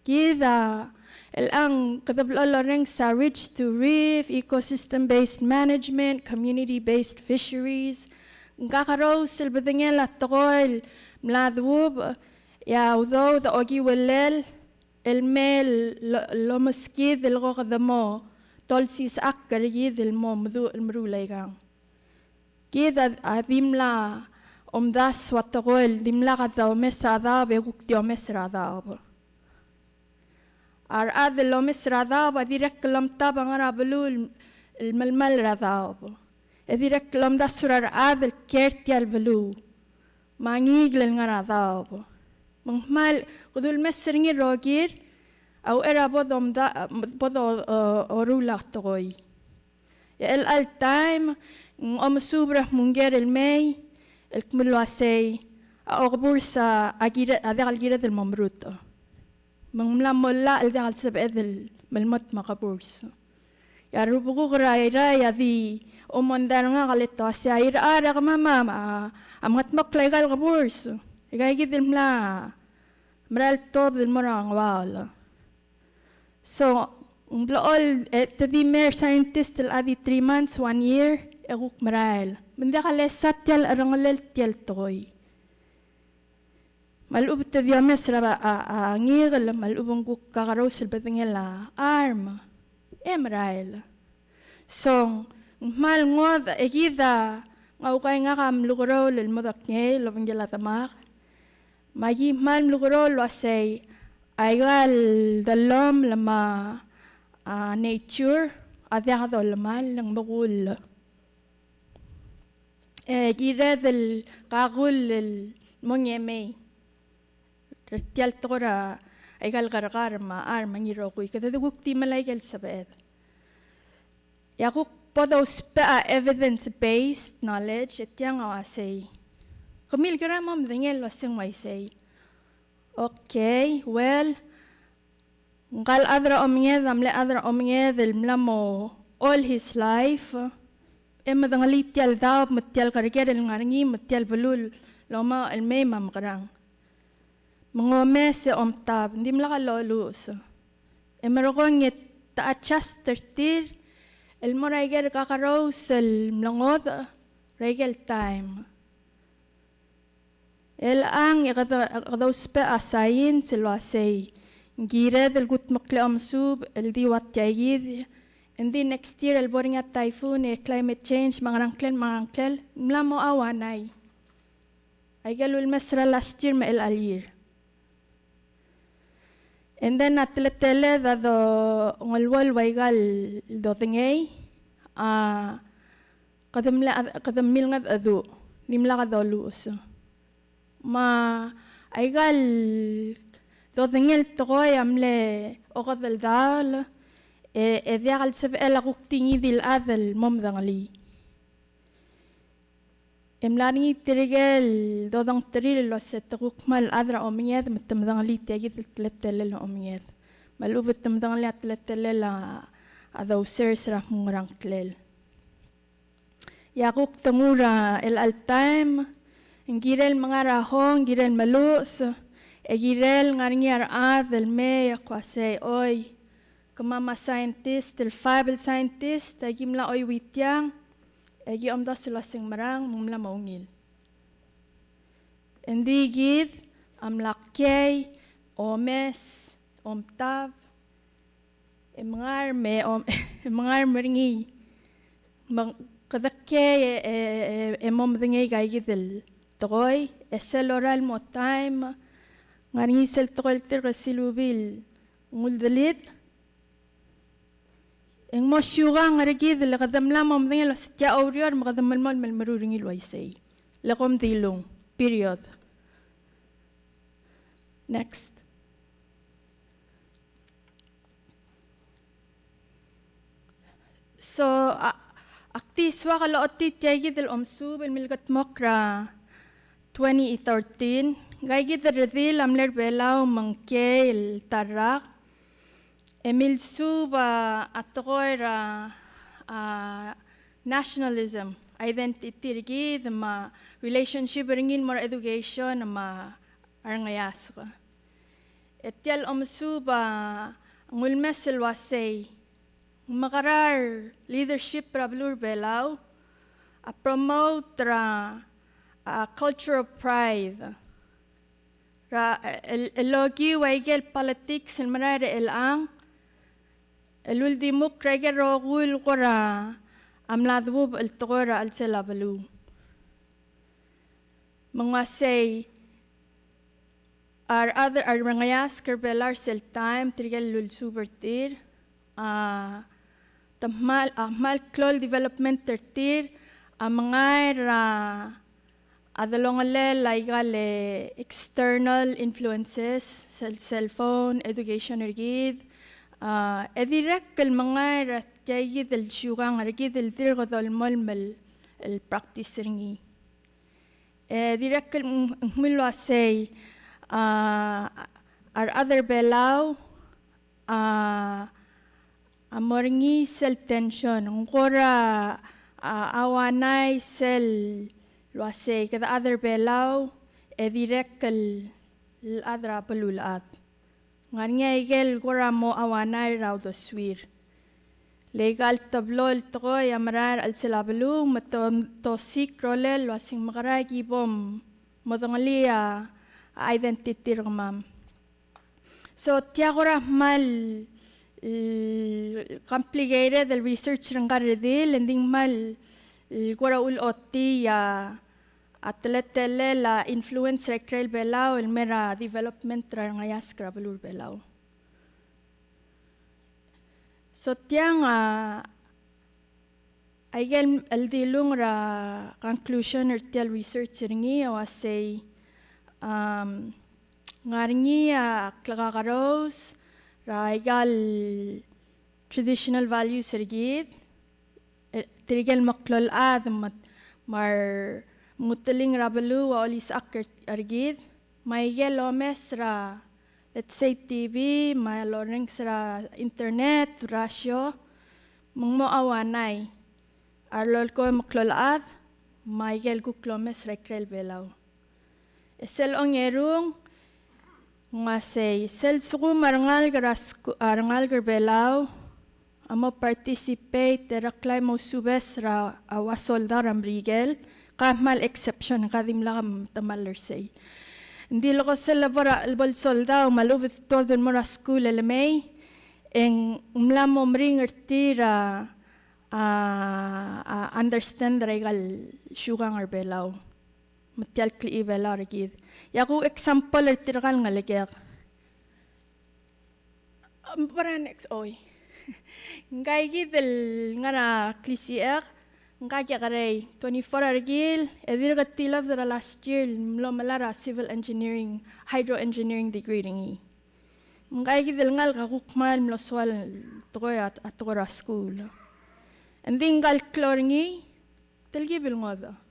Kid a, el ng kede blechoel orrenges a ridge to reef, ecosystem based management, community based fisheries. Ng kakerous el bedengel a tekoi el mla dubech, e a udoud a okiu el, el mei el lo, lomeskid el ko kede mo dolsisechakl er kid el mo meduch el meruul aikang. Kid a, a di mla omdasu a tekoi el dimlak a domes a daob e kuk di omes er a daob. A rechad el omes er a daob a dirrek el omtab a ngar er a beluu el, el melemall er a daob. E dirrek el omdasu er a rechad el ker tia el beluu me a ngikel el ngar er a daob. Me ng kmal, kede ulemes er ngii el rokir a uchei er a bo domda, bo do, o, oruul a tekoi. E chelecha el taem, ng omesuub er a Hmungker el mei, el kmo el uasei, a okeburs a, a kire, a diak el kired el mo merutech. Me ng mla mo llach el diak el sebeched el melemot me a keburs. E a rubekuk er a Irrai a di omondai er ngak el te uasei, a Irrai a kemam a, a mengetmokl aika el keburs. Aika kid el mla merael el tobed el mo er a ngoaol. So, ng blechoel, e, te di mei er a scientist el a di three months, one year, e kuk merael. Me ng diak lesa tia el cherengelel tia el tekoi. Me a lechub e te di omes er a, a, a ngikel, me a lechub e ng kuk kakerous el bedengel a charm, e merael. So, ng kmal ngodech e kid a, ngak a ukai ngak a mlukeroul el mo dengei el obengkel a demak. Me aki kmal mlukeroul el uasei, aika el dellomel me a, a, nature a diak dolemall, ng mekull. E kired el kakull el mo ngemei er tia el tekoi er a, aika el kerkar me a charm me a ngii el rokui. Kede kuk di melai aike el sebeched. E a kuk bo dousbech a evidence based knowledge, e tiang a uasei, kemiu el kora mo medengei el uasei ng uaisei. Okay, well, ngka el chad er a omenged a mle chad er a omenged el mla mo all his life e medengelii tia el daob me tia el kerker el ngar er ngii me tia el beluu el omaoch el mei me a mekerang. Me ng omes e omtab, ng dimlak a loluches. E merekong e te adjust er tir el mo er aike el kakerous el mlengodech er aike el taem. Chelechang e kede, kede ousbech a science el uasei, ng kired el kudmeklii a omesuub el di ua tia kid, engdi next year el bo er ngii a typhoon e climate change me a ngerang ngklel me a ngerang ngklel, ng mla mo ua nai. Aike el ulemes er a last year me a chelecha el year. And then a teleteled a dongeluolu aika el dodengei, a, kede mle, kede milengedecheduch, dimlak a doluches. Me aika el dodengei el tekoi a mle okedeldaol, e, e diak el sebechel a kuk di ngii di el chad el mo medengelii. E mla er ngii tirke el dodengterir el uasei te kuk kmal chad er a omenged me te medengelii tia kid el teletelel a omenged. Me a lechub e te medengelii a teletelel a, a dousers er a kmo ngerang ngklel. E a kuk te nguu er a chelecha el taem, ng kirel menga er a hong, ng kirel meluches, e kirel ngar er ngii a rechad el mei e ko uasei, oi, kemam a scientist, el five el scientist, aki mla chuieuii tiang, e aki omdasu el uasei ng merang, me ng mla mo ungil. Engdi kid a mla kiei, omes, omtab, e mengarm, e om-, e mengarm er ngii. Me ng kede kiei e, e, e, e mo medengei aika kid el tekoi, e sel lorael el mo taem, ngar er ngii sel tekoi el tir ke silubii el nguldelid. E ng mo siukang er kid el kede mla mo medengei el uasei tia oureor me kede melemolem el meruul er ngii el uaisei. Le kom dilung. Period. Next. So, a, ak di soak el ochotii tia kid el omesuub el milkedmokl er a twenty thirteen. Ngka kid el redil a mle er a Belau me ng kiei el ta el rak. E milsuub a tekoi er a, a, nationalism, identity er kid, me a relationship er ngii el mo er a education, me a rengeasek. E tia el omesuub a ng ulemes el uasei, ng mekera el leadership er a beluu er a Belau a promote er a, a culture of pride. Er a, el, el okiu a ikel politics el merael er chelechang, el uldimukl er a ikel rokui el kora mla dubech el tekoi er a chelsel a beluu. Me ng uasei, a rechad, a rengeasek er a Belau er sel taem, tirke el lulsuub er tir, a, te kmal, a kmal klou el development er tir, a mengai er a, a delongelel a ikal external influences, sel cell phone, education er kid, a, e dirrek el mengai er tia kid el siukang er kid el dirk dolemolem el, el practice er ngii. E dirrek el ng, ng mle uasei, a, a rechad er a Belau, a, a mo er ngii sel tension, ng kora, a, a uanai sel uasei, kede chad er a Belau, e dirrek el, el chad er a beluulechad. Ngar er ngii a ikel kora mo uanai er a uldesuir. Le ikal teblo el tekoi a merael er a chelsel a beluu, me te, te osiik a rolel el uasei ng mekera e ki bo modengelii a, a identity er kemam. So, tia kora kmal, e, complicated el research er ngka el redil, e ng di ng kmal, e, kora ulechotii a, a teletelel a influence er a ikrel Belau el mei er a development er a rengeasek er a beluu er a Belau. So tiang a, a ikel el dilung er a conclusion er tia el research er ngii a uasei, um, ngar er ngii a klekakerous er a ikal traditional values er kid, e, tirkel meklou el chad me a, me a remengeteling er a beluu a olisechakl er, er kid, me a ikel omes er a, let's say, T V, me a lorrenges er a internet, rasio, me ng mo uanai a relolekoi el meklou el chad, me a ikel kuk lomes er a ikrel Belau. E sel ongerung, ng uasei, sel lsekum a rengalek er a sku-, a rengalek er a Belau a mo participate e reklai mo subes er a, a ua soldau er a Merikel, ka kmal exception, ka dimlak a metemall er sei. Ng di leko sel lebo er a, lebo el soldau me a lechub e te tuobed el mo er a skuul e le mei, e ng mla mo meringel er tir a, a, a understand er a ikal siukang er a Belau me tia el klechibelau er kid. Ia ku example er tirka el ngelekek. Bara next, oi. Ngka kid el ngar er a klisichek, ngka a kekerei, twenty-four a rekil, e dirk tilobed er a last year el mlo melai er a civil engineering, hydro engineering degree er ngii. Ngka kid el ngalek a kuk kmal mlo soal tekoi a, a tekoi er a skuul. Ng di ngka el klou er ngii, telkib el ngodech.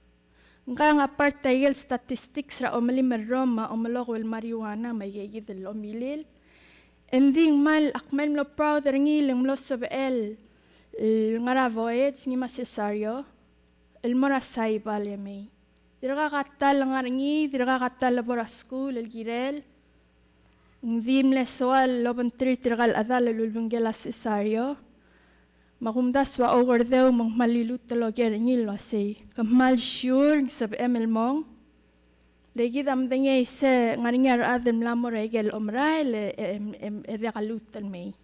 Ngkang a part er a ikel statistics er a omelim el rrom me a omelokuu el marijuana me a ikakid el omilil. Ng di ng kmal, ak kmal mlo proud er ngii el ng mlo sebechel el ngar er a voyage ngii me a Cesario el mo er a Saipan e mei. Dirkak a ta el ngar er ngii, dirkak a ta el lebo er a skuul el kirel. Ng di mle soal el obengterir tirka el chedal el ulebengkel a Cesario. Me a kumdasu a okerdeu me ng kmal liluut el oker er ngii el uasei, ke kmal sure ng sebechem el mong. Le kid a medengei se ngar er ngii a rechad el mla mo er a ikel omerael e, e, e, e diak a lluut el mei.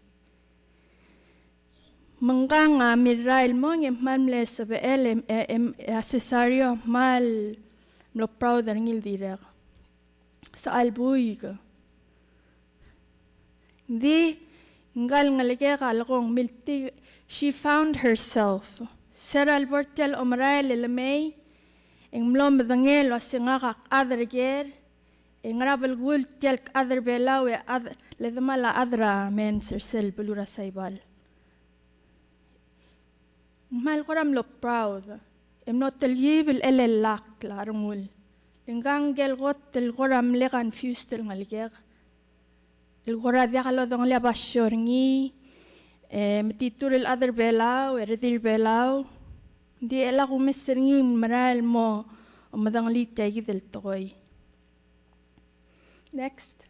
Me ngkang a mirrael el mong e kmal mle sebechel e, e, e, e a Cesario a kmal mlo proud er ngii el dirrek. Sechal buik. Ng di, ngka el ngelekek a lekong miltik, she found herself. Se er a lebo er tia el omerael el lemei, e ng mlo medengei el uase ngak a chad er ker, e ngera belkul tia el chad er Belau e chad, le demal a chad er a mens er sel beluu er a Saibal. Ng kmal kora mlo proud, e mlo telkib el chelellakl a rengul. Le ngka ngike el kot el kora mle confused el ngelekek. El kora diak lodengelii a basio er ngii, e metitur el chad er Belau, e redil er Belau. Ng di chelecha kumes er ngii ng merael el mo medengelii tia kid el tekoi. Next.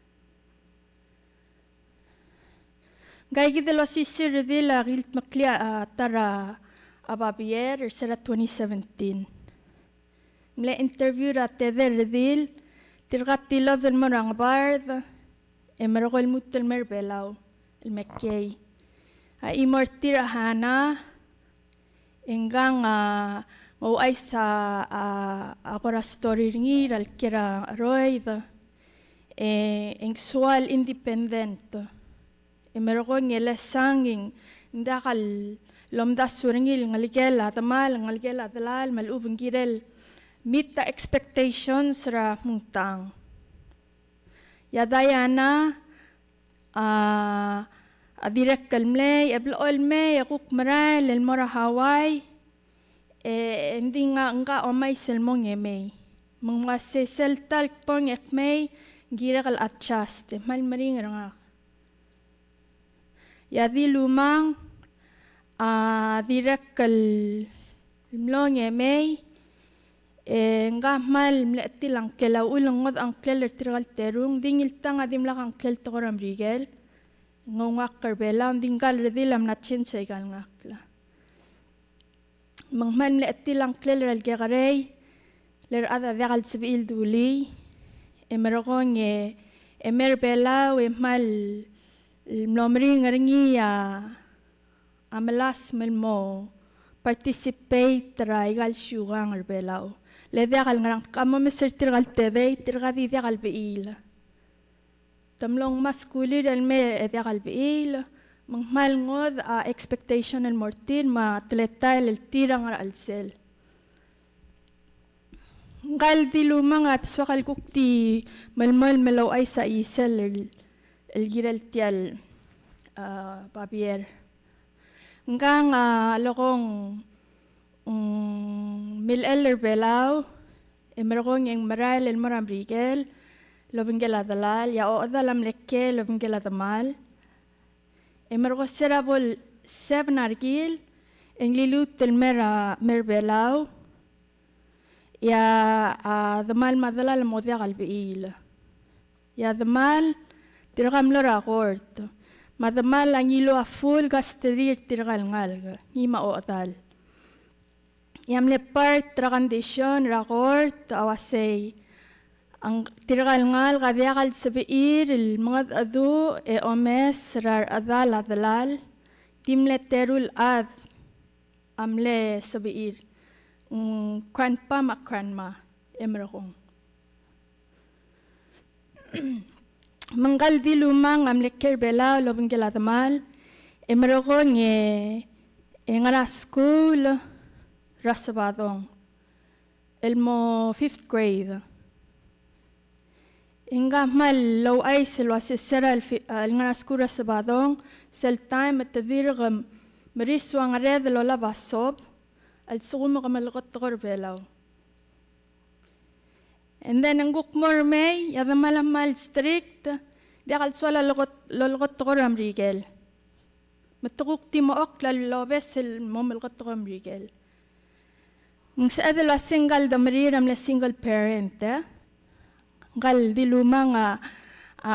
Ngka kid el osisiu el redil a kildmeklii a ta er a babier er se er a twenty seventeen. Ng mle interview er a tedei el redil, tirka tilobed el mo er a Ngebard, e merekong e lmuut el mei er Belau el mekei. A chimo er tir a Hana, e ngkang a, ng ouchais a, a, a kora story er ngii er a le kiei er a cheroid, e, e ng soal independent. E merekong e lesang e ng diak lomdasu er ngii el ngelekel a demal, ngelekel a delal, me a lechub e ng kirel meet a expectations er a mungtang. E a Diana, a, a dirrek el mlei, e blechoel el mei, e kuk merael el mo er a Hawaii, e, e ng di ngak, ngak a omais el mong e mei. Me ng uase sel ta el kbong e kmei, ng kirek el adjust, e kmal meringel er ngak. E a Dilumang, a, dirrek el mlong e mei, e ngka a kmal mle chetil a ngklel, a uchul e ng ngodech a ngklel er tirka el terung, ng di ngiltang a dimlak a ngklel tekoi er a Merikel, ng oungak er Belau, ng di ngka el redil a mla change aika el ngakl. Me ng kmal mle chetil a ngklel er a le kekerei, le rechad a diak el sebechir el dulii, e merekong e, e mei er Belau, e kmal mlo meringel er ngii a, a melasem el mo participate er aika el siukang er Belau. Le diak el ngerang, ka momes er tirka el tedei, tirka di diak el bechiil. Te mlo ngmaskulir el mei e diak el bechiil, me ng kmal ngodech a expectation el mo er tir, me a teletael el tir a ngar er a chelsel. Ngka el Dilumang a soak el kuk di melemolem el ouchais a chisel el, el kirel tia el, a, babier. Ngkang a lekong, mm, milechell er Belau, e merekong e ng merael el mo er a Merikel el obengkel a delal, e a ochedal a mle kiei el obengkel a demal. E merekong se er a bo el seven a rekil, e ng liluut el mer a, mer Belau, e a, a demal me a delal a mo diak el bechiil. E a demal, tirka a mlo er a court. Me a demal a ngiluu a full custody er tirka el ngalek, ngii me a ochedal. E a mle part er a condition er a court a uasei, ng tirka el ngalek a diak el sebechir el mengedecheduch e omes er a rechedal a delal, di mle teru el chad a mle sebechir, mm, grandpa me a grandma, e merekong. Me ngka el Dilumang a mle kiei er Belau el obengkel a demal, e merekong e, e ngar er a skuul er a Sebadong el mo fifth grade. E ngka a kmal ouchais el uase se er a le fi-, a, el ngar er a skuul er a Sebadong, sel taem e te dirk merisu a ngered el olab a sob, a lsekum ke meleketekoi er Belau. And then ng kuk mo er mei, e a demal a kmal strict, diak el soal a lekot-, loleketekoi er a Merikel. Me te kuk di mo okl a lobes el mo meleketekoi er a Merikel. Ng sebeched el uase ngka el demerir a mle single parent, e. Ngka el Dilumang a, a,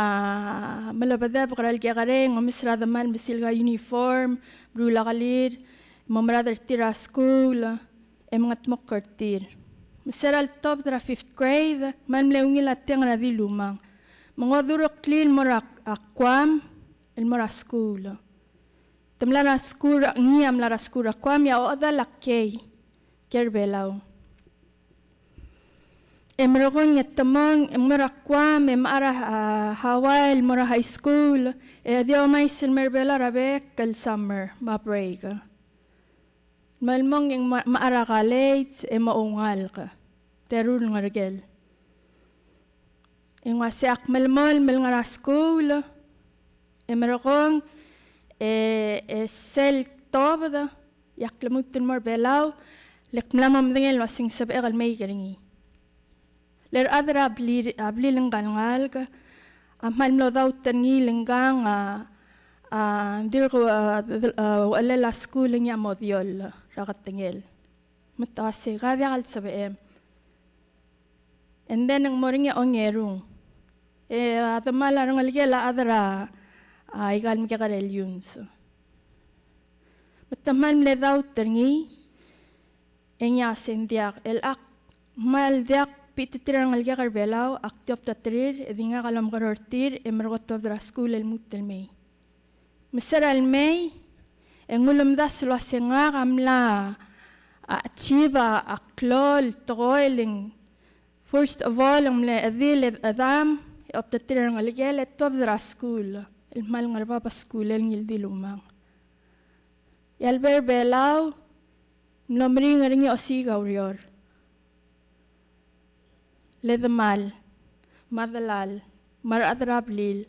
melebedebek er a le kekerei, ng omes er a demal el mesilek a uniform, meruul a kelir, mo merad er tir er a skuul, e mengedmokl er tir. Me se er a letobed er a fifth grade, kmal mle ungil a teng er a Dilumang. Me ng odureklii el mo er a, a Guam, el mo er a skuul. Te mla er a skuul, ngii a mla er a skuul er a Guam, e a ochedal a kiei, kiei er Belau. E merekong e te mong, e mo er a Guam, e mechar a, a, Hawaii, el mo er a high school, e di omais el mer Belau er a bek el summer, me a break. Me le mong e ng mechar a college, e mo oungalek. Teru el ngerkel. E ng uase ak melemolem el ngar er a skuul, e merekong, e, e sel tobed, e ak lmuut el mo er Belau, le ak mla mo medengei el uase ng sebechek el mei er ngii. Le a rechad er a blil, a blil ngka el ngalek, a kmal mlo doubt er ngii el ngkang a, a, dirk, a, a, uchelel a skuul e ngii a mo dioll er a ketengel. Me te uasei, ka diak el sebechem. And then ng mo er ngii a ongerung. E a demal a rengelekel a chad er a, a, aika el mekekerei el Yunes. Me te kmal mle doubt er ngii, e ngii a uasei ng diak, el ak kmal diak bechiterir a rengelekek er Belau, ak di obengterir, e di ngak a lomekerreu er tir, e merekong e tuobed er a skuul el lmuut el mei. Me se er a lemei, e ng ulemdasu el uasei ngak a mla, a, achieve a klou el tekoi el ng, first of all, ng mle chedil e chedam, e obengterir a rengelekel, e tuobed er a skuul, el kmal ngar er bab a skuul el ngii el dilumang. E a lebo er Belau, ng mlo meringel er ngii a osiik a ureor. Le demal, me a delal, me a rechad er a blil.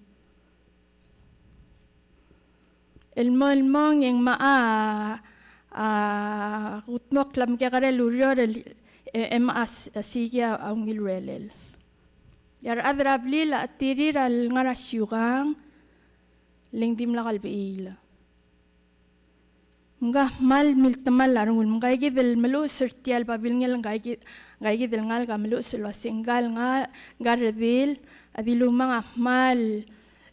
El mo, el mong e ng mechar a, a, kudmokl a mekekerei el ureor el, e, e mechar a s-, a siik a ungil urerel. E a rechad er a blil a chetirir a lengar er a siukang, le ng dimlak el bechiil. Ngka a kmal miltemall a rengul, me ngka kid el meluches er tia el babilngel, ngka kid, ngka kid el ngalek a meluches el uasei ngka el nga, ngka el redil a dilumang a kmal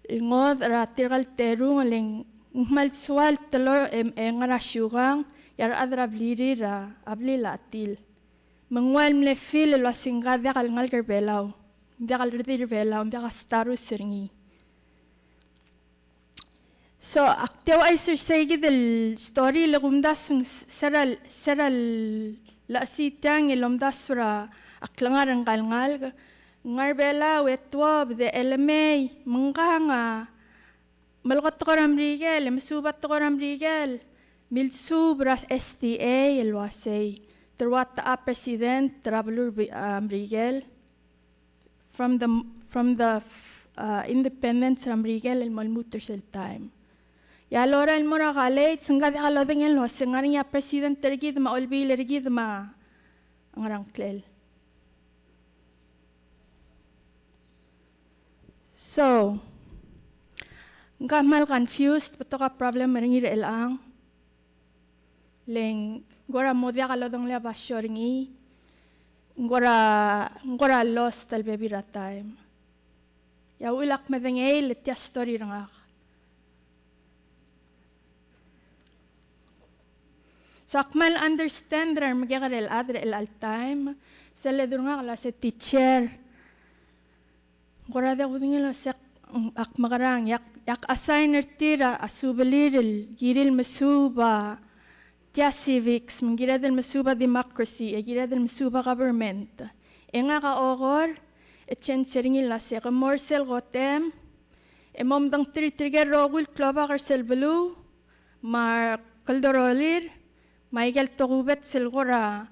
ngodech er tirka el terung, le ng kmal soal el teloi e, e ngar er a siukang, e a rechad er a blirir a, a blil a chetil. Me ng ua el mle feel el uasei ngka a diak el ngalek er Belau, ng diak el redil er Belau, ng diak a status er ngii. So, ak di ouchais er sei kid el story, le kumdasu ng s-, se er a, se er a lechesii tiang el omdasu er a klengar er ngka el ngalek, ngar er Belau e tuobed e lemei, me ngkang a, meleketekoi er a Merikel, e mesuub a tekoi er a Merikel, milsuub er a S T A el uasei, te rua techa president er a beluu er Be-, a, Merikel. From the, from the, uh, independence er a Merikel el mo lmuut er sel taem. E a lorael el mo er a college, ngka a diak lodengei el uasei ng ngar er ngii a president er kid me a olbiil er kid me a ngerang klel. So, ngka a kmal confused, betok a problem er ngii er chelechang. Le ng kora mo diak lodengelii a basio er ngii, ng kora, ng kora lost el bebil er a taem. E a uchul ak medengei el tia story er ngak. So ak kmal understand er a remekekerei el chad er chelecha el taem, sel ledu er ngak el uasei teacher. Ng kora diak kudengei el uasei ak, ak mekerang, e ak, e ak assign er tir a, a subelir el kirir el mesuub a tia civics, me ng kired el mesuub a democracy, e kired el mesuub a government. E ngak a okor, e change er ngii el uasei ke mo er sel kotem, e mo medengterir tirke el rokui el klobak er sel beluu, me a rekelderolir, me aike el tokubets el kora,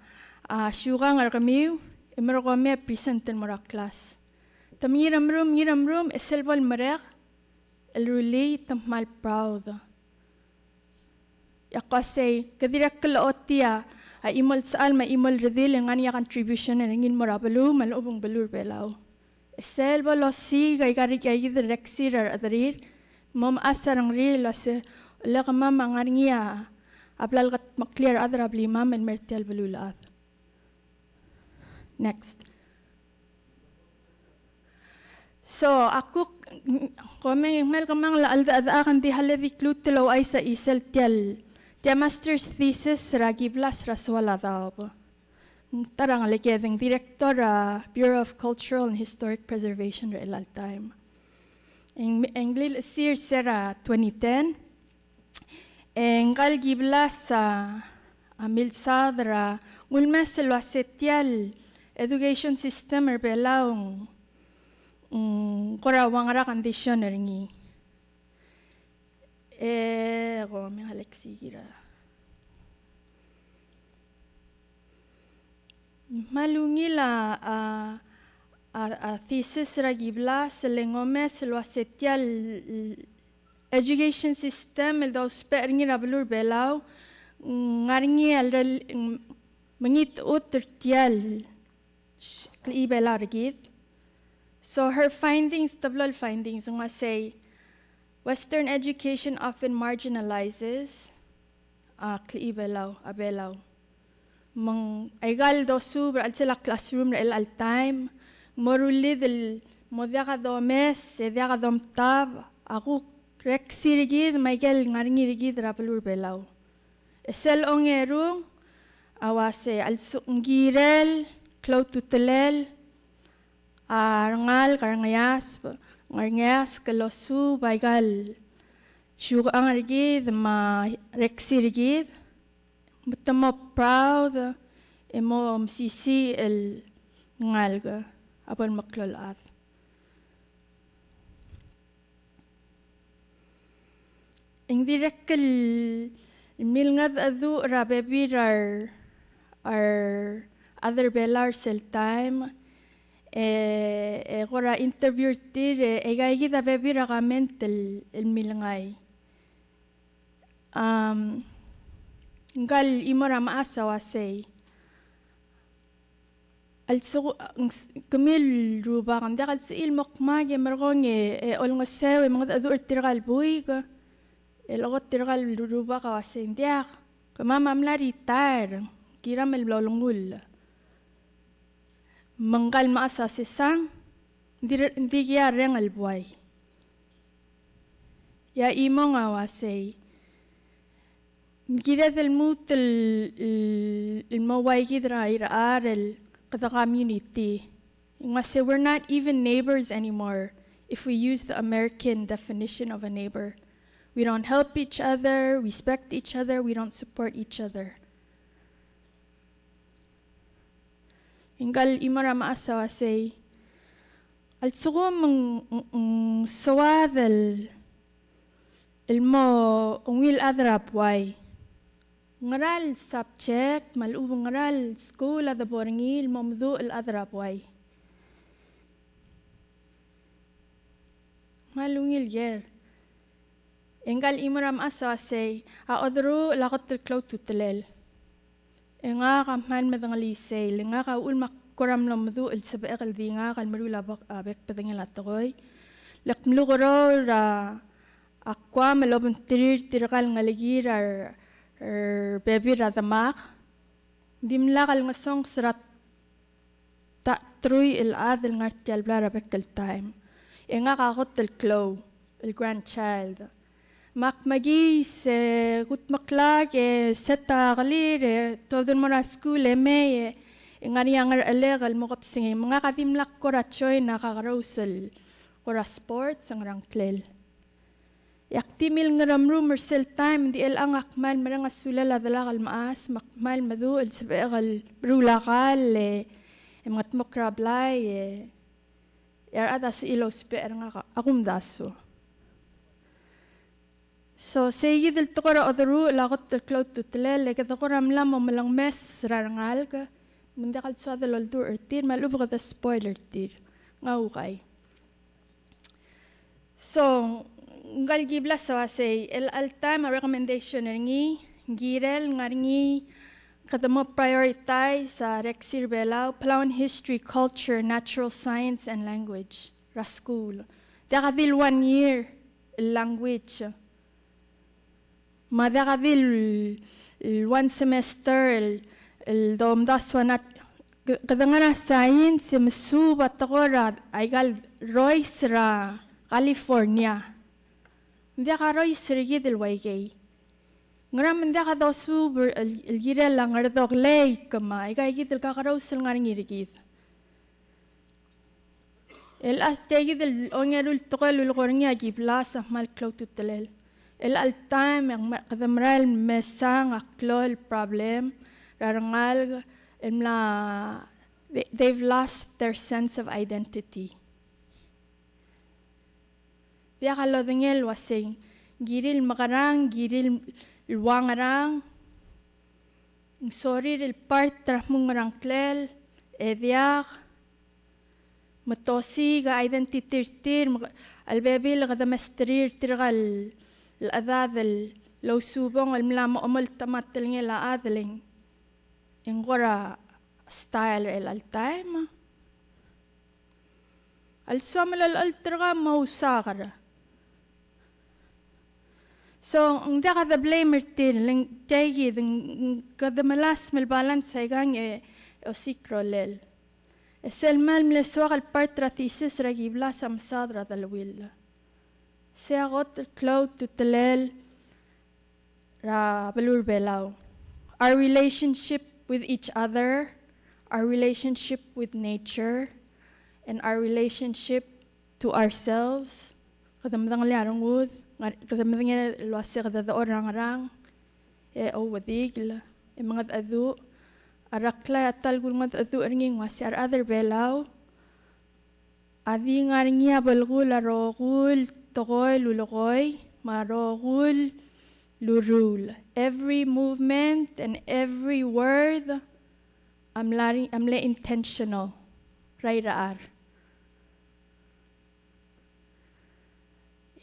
a, siukang er kemiu, e merekong me present el mo er a class. Te mengiil er a room, mengiil er a room, e sel bo lemerek el rullii, te kmal proud. E ak uasei, ke dirrek el ochotii a chimo el sechal me a chimo el redil el ngar er ngii a contribution er ngii el mo er a beluu me a lechub ng beluu er a Belau. E sel bo losiik aika, aika kid el reksir a rechederir, mo mechas a rengrir el uasei, le kemam a ngar er ngii a bla lekedmeklii a rechad er a blimam el mer tia el beluulechad. Next. So, a kuk, kom mei, ng kmal kemanget el chad, chad, chad, a kuk di hale di kluut el ouchais a chisel tia el, tia master's thesis er a Kiblas er a Soal a Daob. Ng ta er a ngeleked, ng director er a Bureau of Cultural and Historic Preservation er chelecha el taem. E ng, e ng liluchesii er se er a twenty ten. E ngka el Kiblas a, a milsaod er a, ng ulemes el uasei tia el, education system er Belau, mm, kora ua ngera condition er ngii. E, ko me Alex Igira. Me a ungil a, a, a, a thesis er a Kiblas el ngomes el uase tia el, el education system el dousbech er ngii er a beluu er Belau, mm, ngar er ngii el rel-, mm, mengitechut er tia el klechibelau er kid. So her findings, teblo el findings, ng uasei, Western education often marginalizes, a, klechibelau, a Belau. Me ng aika el dosuub er a chelsel a classroom er chelecha el taem, mo rullid el mo diak a domes, e diak a domtab, a kuk reksi er kid, me aike el ngar er ngii er kid er a beluu er Belau. E sel ongerung, a uase, a lsekum ng kirel, klou a ultutelel, a rengalek, a rengeasb, a rengeasb, ke losuub aika el siukang er kid, me a reksi er kid, me te mo proud, e mo mesisiich el ngalek, a bo el meklou el chad. Ng dirrek el milengedecheduch er a bebil er a re, a re chad er Belau er sel taem, e, e kora interview er tir, e, e aika kid a bebil er a comment el, el milengai. Am, ngka el chimo er a mechas a uasei, a lsekum, ng s-, kemiu el rubak, ng diak el sebechir el mo kmak e merekong e, e olengeseu e mengedecheduch er tirka el buik, e lekot tirka el rubak a uasei, ng diak, kemam a mla retire, kiram el bla olengull. Me ngka el mechas a uasei, sang, ng di, ng di kea reng el buai. E a chimong a uasei, ng kired el lmuut el, el, el mo ua kid er a irechar el kede community. Ng uasei, we're not even neighbors anymore if we use the American definition of a neighbor. We don't help each other, respect each other, we don't support each other. E ngka el chimo er a mechas a uasei, a lsekum ng, ng, ng soad el, el mo ungil chad er a buai, ngera el subject, me a lechub e ng ngera el skuul a debo er ngii el mo meduch el chad er a buai? Me a ungil ker. E ngka el chimo er a mechas a uasei, a oderuchel a kot el klou a ultutelel. E ngak a kmal medengelii sei, le ngak a uchul me ak kora mlo meduch el sebechek el di ngak el meruul a bek, a bek el bedengel a tekoi. Le ak mlukerreu er a, a Guam el obengterir tirka el ngelekir a re, rebebil er a demak. Ng dimlak el ngesonges er a ta, truich el chad el ngar tia el blai er a bek el taem. E ngak a kot el klou, el grandchild. Me ak mekiis e kudmeklak e set a kelir e tuobed el mo er a skuul e mei e, e ngar er ngii a ngerchelek el mo kebesengei. Me ngak a dimlak kora join a kakerous el kora sports, ngerang klel. E ak di mle Ngeremlum er sel taem, ng di chelechang ak kmal mereng a sulel a delak el mechas, me ak kmal meduch el sebechek el meruul a kall, e, e mengedmokl er a blai, e, e a rechad a sebechir el ousbech er ngak a kumdasu. So, sei kid el tekoi er a oderuchel a kot el klou a ultutelel, e kede kora mla mo melengmes er a rengalek, me ng diak el soad el olduch er tir, me a lechub e kede spoil er tir. Ng uaisei. So, ngka el Kiblas a uasei, el, el taem a recommendation er ngii, ng kirel, ngar er ngii, kede mo prioritize a reksi er a Belau, Palauan history, culture, natural science, and language, er a skuul. Diak a di el one year el language. Me a diak a di el, el one semester el, el domdasu a nat-, ke-, kede ngar er a science e mesuub a tekoi er a, aika el rois er a California. Ng diak a rois er kid el uaikei. Ngera me ng diak a dosuub el, el kirel a Ngerdok Lake me aika kid el kakerous el ngar er ngii er kid. El a tia kid el ongeru el tekoi el lulekoi er ngii a Kiblas a kmal klou a ultutelel. El chelecha el taem e ng me-, kede merael el mesang a klou el problem er a rengalek el mla They, they've lost their sense of identity. Diak a lodengei el uasei, ng kirir el mekerang, ng kirir el ua ngerang, ng sorir el part er a kmo ng ngerang klel, e diak, me te osiik a identity er tir, me a lebebil kede mesterir tirka el chedad el ousubong el mla mo omolt a telengel a chad el ng, e ng kora style er chelecha el taem. A lsoam el olecholt er kau a mo ousaker. So, ng diak a de blame er tir, le ng tia kid, ng, ng kede melasem el balance aikang e, e osiik a rolel. E sel kmal mle soak el part er a thesis er a Kiblas a mesaod er a deleuill. Sei a kot el klou a ultutelel er a beluu er a Belau. Our relationship with each other, our relationship with nature, and our relationship to ourselves. Kede medengelii a rengud, ngar-, kede medengei el uasei kede dechor er a ngerang, e ouedikel, e mengedecheduch. A Reklai a ta el kulengedecheduch er ngii ng uasei a rechad er a Belau a di ngar er ngii a belkul a rokui el tekoi el ulekoi, me a rokui el ureor. Every movement and every word a mla, a mle intentional er a irechar.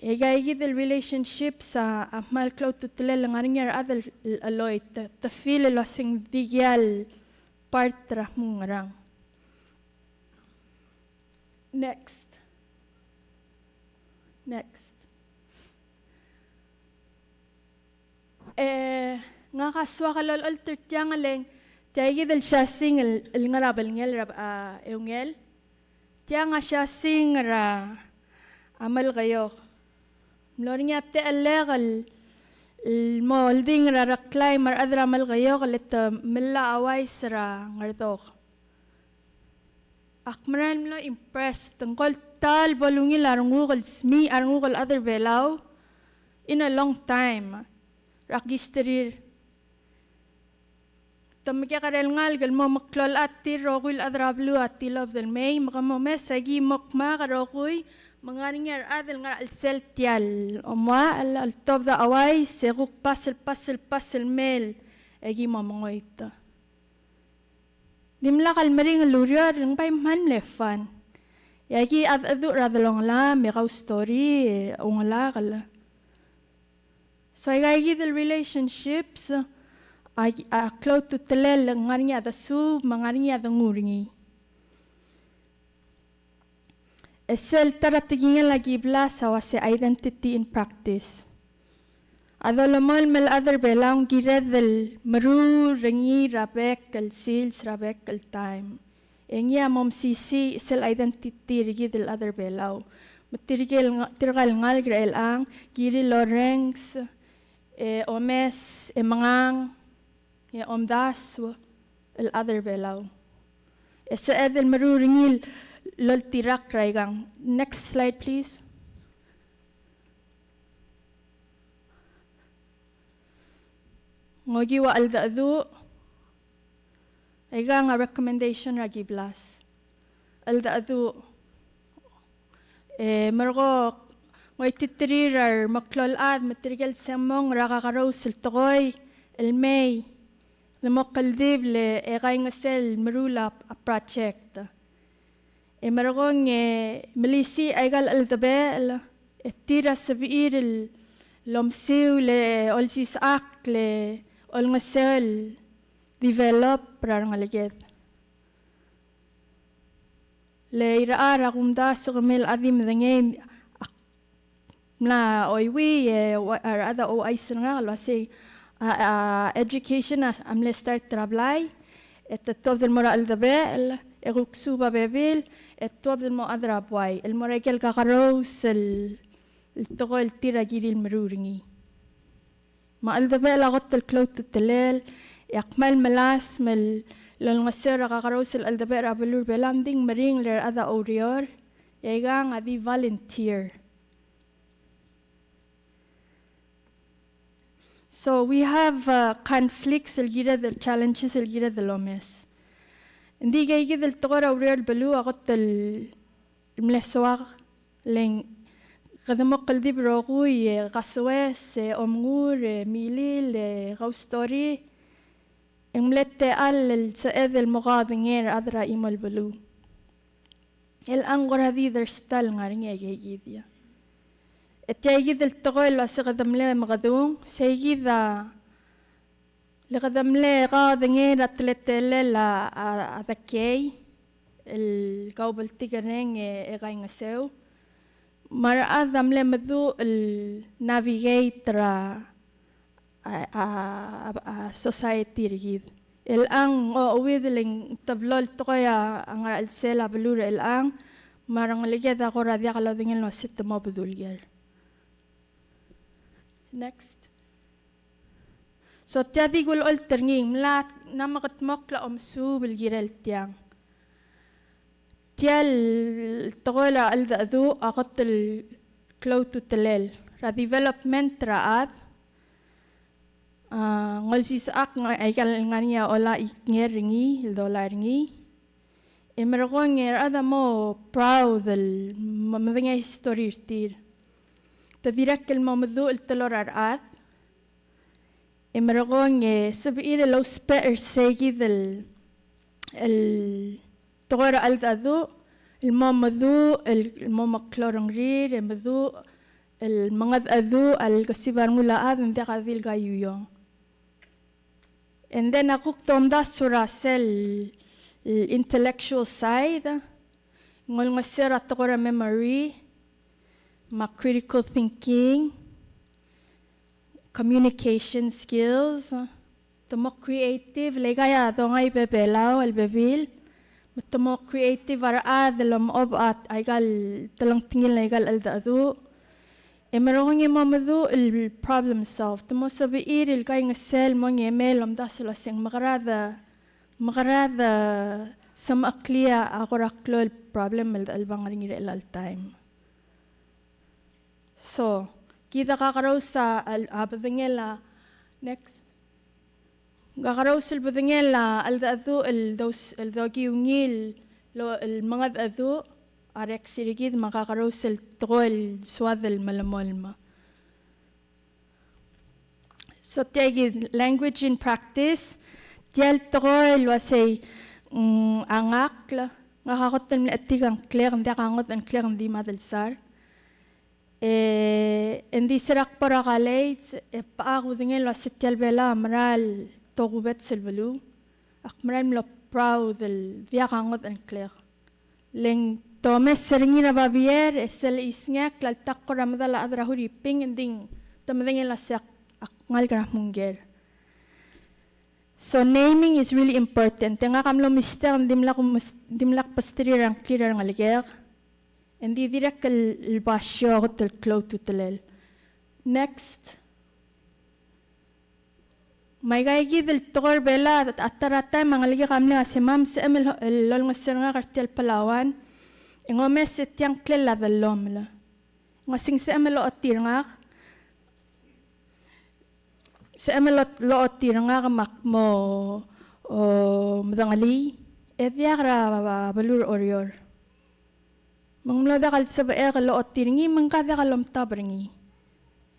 E aikakid el relationships a, a kmal klou a ultutelel el ngar er ngii a rechad el, el, el cheloit, te, te feel el uasei ng dikea el part er a kmo ng ngerang. Next. Next. E, ngak a soak el olecholt er tiang, le ng tia kid el siasing el, el ngar er a belngel er a, a, eungel. Tiang a siasing er a, a Melekeok. Mlo er ngii a techellek el, el mo oldingel er a Reklai me a rechad er a Melekeok, le te mla ouchais er a Ngerdok. Ak mera el mlo impressed, ng kol ta el bo lungil a renguk el smiich a renguk el chad er a Belau in a long time er a kesterir. Te mekekerei el ngalek el mo meklou el chad, tir rokui el chad er a beluu a tilobed el mei, me ke momes e aki mo kmak el rokui, me ng ngar er ngii a rechad el ngar er a chelsel tia el omuchel, el tobed a ouchais, e kuk pass el, pass el, pass el mei, e aki mo mengoit. Dimlak el meringel el ureor, le ng bai kmal mle fun. E aki a decheduch er a delongelam, e kau story, e oungelakel. So aikakid el relationships a, a klou a ultutelel el ngar er ngii a desuub, me ng ngar er ngii a dengu er ngii. E sel ta er a tekingel a Kiblas a uase identity in practice. A dolemolem el chad er a Belau ng kired el meruul er ngii er a bek el sils, er a bek el taem. E ngii a mo mesisiich sel identity er kid el chad er a Belau. Me tirke el nga-, tirka el ngalek er chelechang, kirir el orrenges, e omes, e mengang, e omdasu el chad er a Belau. E sebeched el meruul er ngii el oltirakl er aikang. Next slide, please. Ng okiu a cheldecheduch. Aikang a recommendation er a Kiblas. Cheldecheduch. E merekong, ng oititerir a remeklou el chad me tirke el sengmong er a kakerous el tekoi el mei. De mo kldibel e kaingeseu el meruul a project. E merekong e melisiich aika el cheldebechel, e tir a sebechir el omesiu le olsisechakl e olengeseu el develop er a rengeleked. Le irechar a kumdasu e kemiu el chad a di medengei, ak mla oiuii, e ua-, a rechad a ouchais er ngak el uasei, a, a, education a, a mle start er a blai, e te tuobed el mo er a cheldebechel, e kuk suub a bebil, e tuobed el mo chad er a buai, el mo er a ikel kakerous el, el tekoi el tir a kirir el meruul er ngii. Me a cheldebechel a kot el klou a ultutelel, e ak kmal melasem el olengeseu er a kakerous el cheldebechel er a beluu er a Belau, ng di ng meringel er a rechad a oureor, e aikang a di volunteer. So we have, uh, conflicts el kired el, challenges el kired el omes. Ng di ikakid el tekoi er a ureor el beluu a kot el mle soak, le ng kede mo kldibel el rokui e kasoes e omengur e milil e kaustori, e ng mle techall el sebeched el mo kaodengei er a rechad er a chimo el beluu. Chelechang ng kora di dersta el ngar er ngii a ikakid ia. E tia ikid el tekoi el ua se kede mle mekedung, seikid a le kede mle kaodengei er a teletelel a, a, a dekei el kaubltikerreng e, e kaingeseu. Me a rechad a mle meduch el navigate er a, a, a, a, a society er kid. Chelechang ng ocheuid el ng teblo el tekoi a, a ngar er a chelsel a beluu er chelechang, me a rengeleked a kora diak lodengei el ua se te mo bedul ker. Next. So tia di kulecholt er ngii, ng mla, ng mla mekedmokl a omesuub el kirel tiang. Tia el tekoi er a cheldecheduch a kot el klou a ultutelel er a development er a chad. A, ng olsisechakl ng, aika el ngar er ngii a ola iker er ngii, el dolai er ngii. E merekong e a rechad a mo proud el me-, medengei a history er tir. Te dirrek el mo meduch el teloi er a rechad. E merekong e sebechir el ousbech er seikid el, el tekoi er a cheldecheduch el mo meduch el, el mo meklou a rengrir e meduch el mengedecheduch a lekesiu a rengul a chad, ng diak a di le kaiuiong. And then a kuk tomdasu er a sel intellectual side, ng olengeseu er a tekoi er a memory, me a critical thinking, communication skills, te mo creative, le aika a dongai a Belau el bebil, me te mo creative a rechad el omechob a, aika el telengtengil, aika el cheldecheduch. E merekong e mo meduch el problem solve. Te mo sebechir el kaingeseu el mo ngemel el omdasu el ua se ng mekera de, mekera de semecheklii a kora klou el problem el, el ngar er ngii er chelecha el taem. So, kid a kakerous a, a bedengel a, next. Kakerous el bedengel a cheldecheduch el dous-, el dokiu ngii el, el mengedecheduch a reksi er kid me a kakerous el tekoi el soad el melemolem. So tia kid language in practice, tia el tekoi el ua sei, mm, a ngakl, ngak a kot el mle chetik a ngklek, ng diak a ngodech a ngklek, ng di madelsar. E, e ng di se er a kbo er a college, e bla kudengei el ua se tia el Belau a mera el tokubets el beluu. Ak mera el mlo proud el diak a ngodech a ngklek. Le ng tomes er ngii er a babier, e sel chisngekl a ltak kora medal a chad er a Huriping, e ng di te medengei el ua se ak ngalek er a Hmungker. So naming is really important. E ngak a mlo mistake, ng dimlak, dimlak besterir a ngklir a rengelekek. E ng di dirrek el, el basio a kot el klou a ultutelel. Next. Me aika kid el tekoi er a Belau, a ta er a taem a ngelekek a mle ua se mam sebechem el, el olengeseu er ngak er tia el Palauan. E ng omes e tia a ngklel a dellomel. Ng ua se ng sebechem el ochotii er ngak. Sebechem el ot-, lochotii er ngak me ak mo, o, medengelii, e diak er a beluu er Oreor. Me ng mlo diak el sebechek el ochotii er ngii, me ng ka diak el omtab er ngii.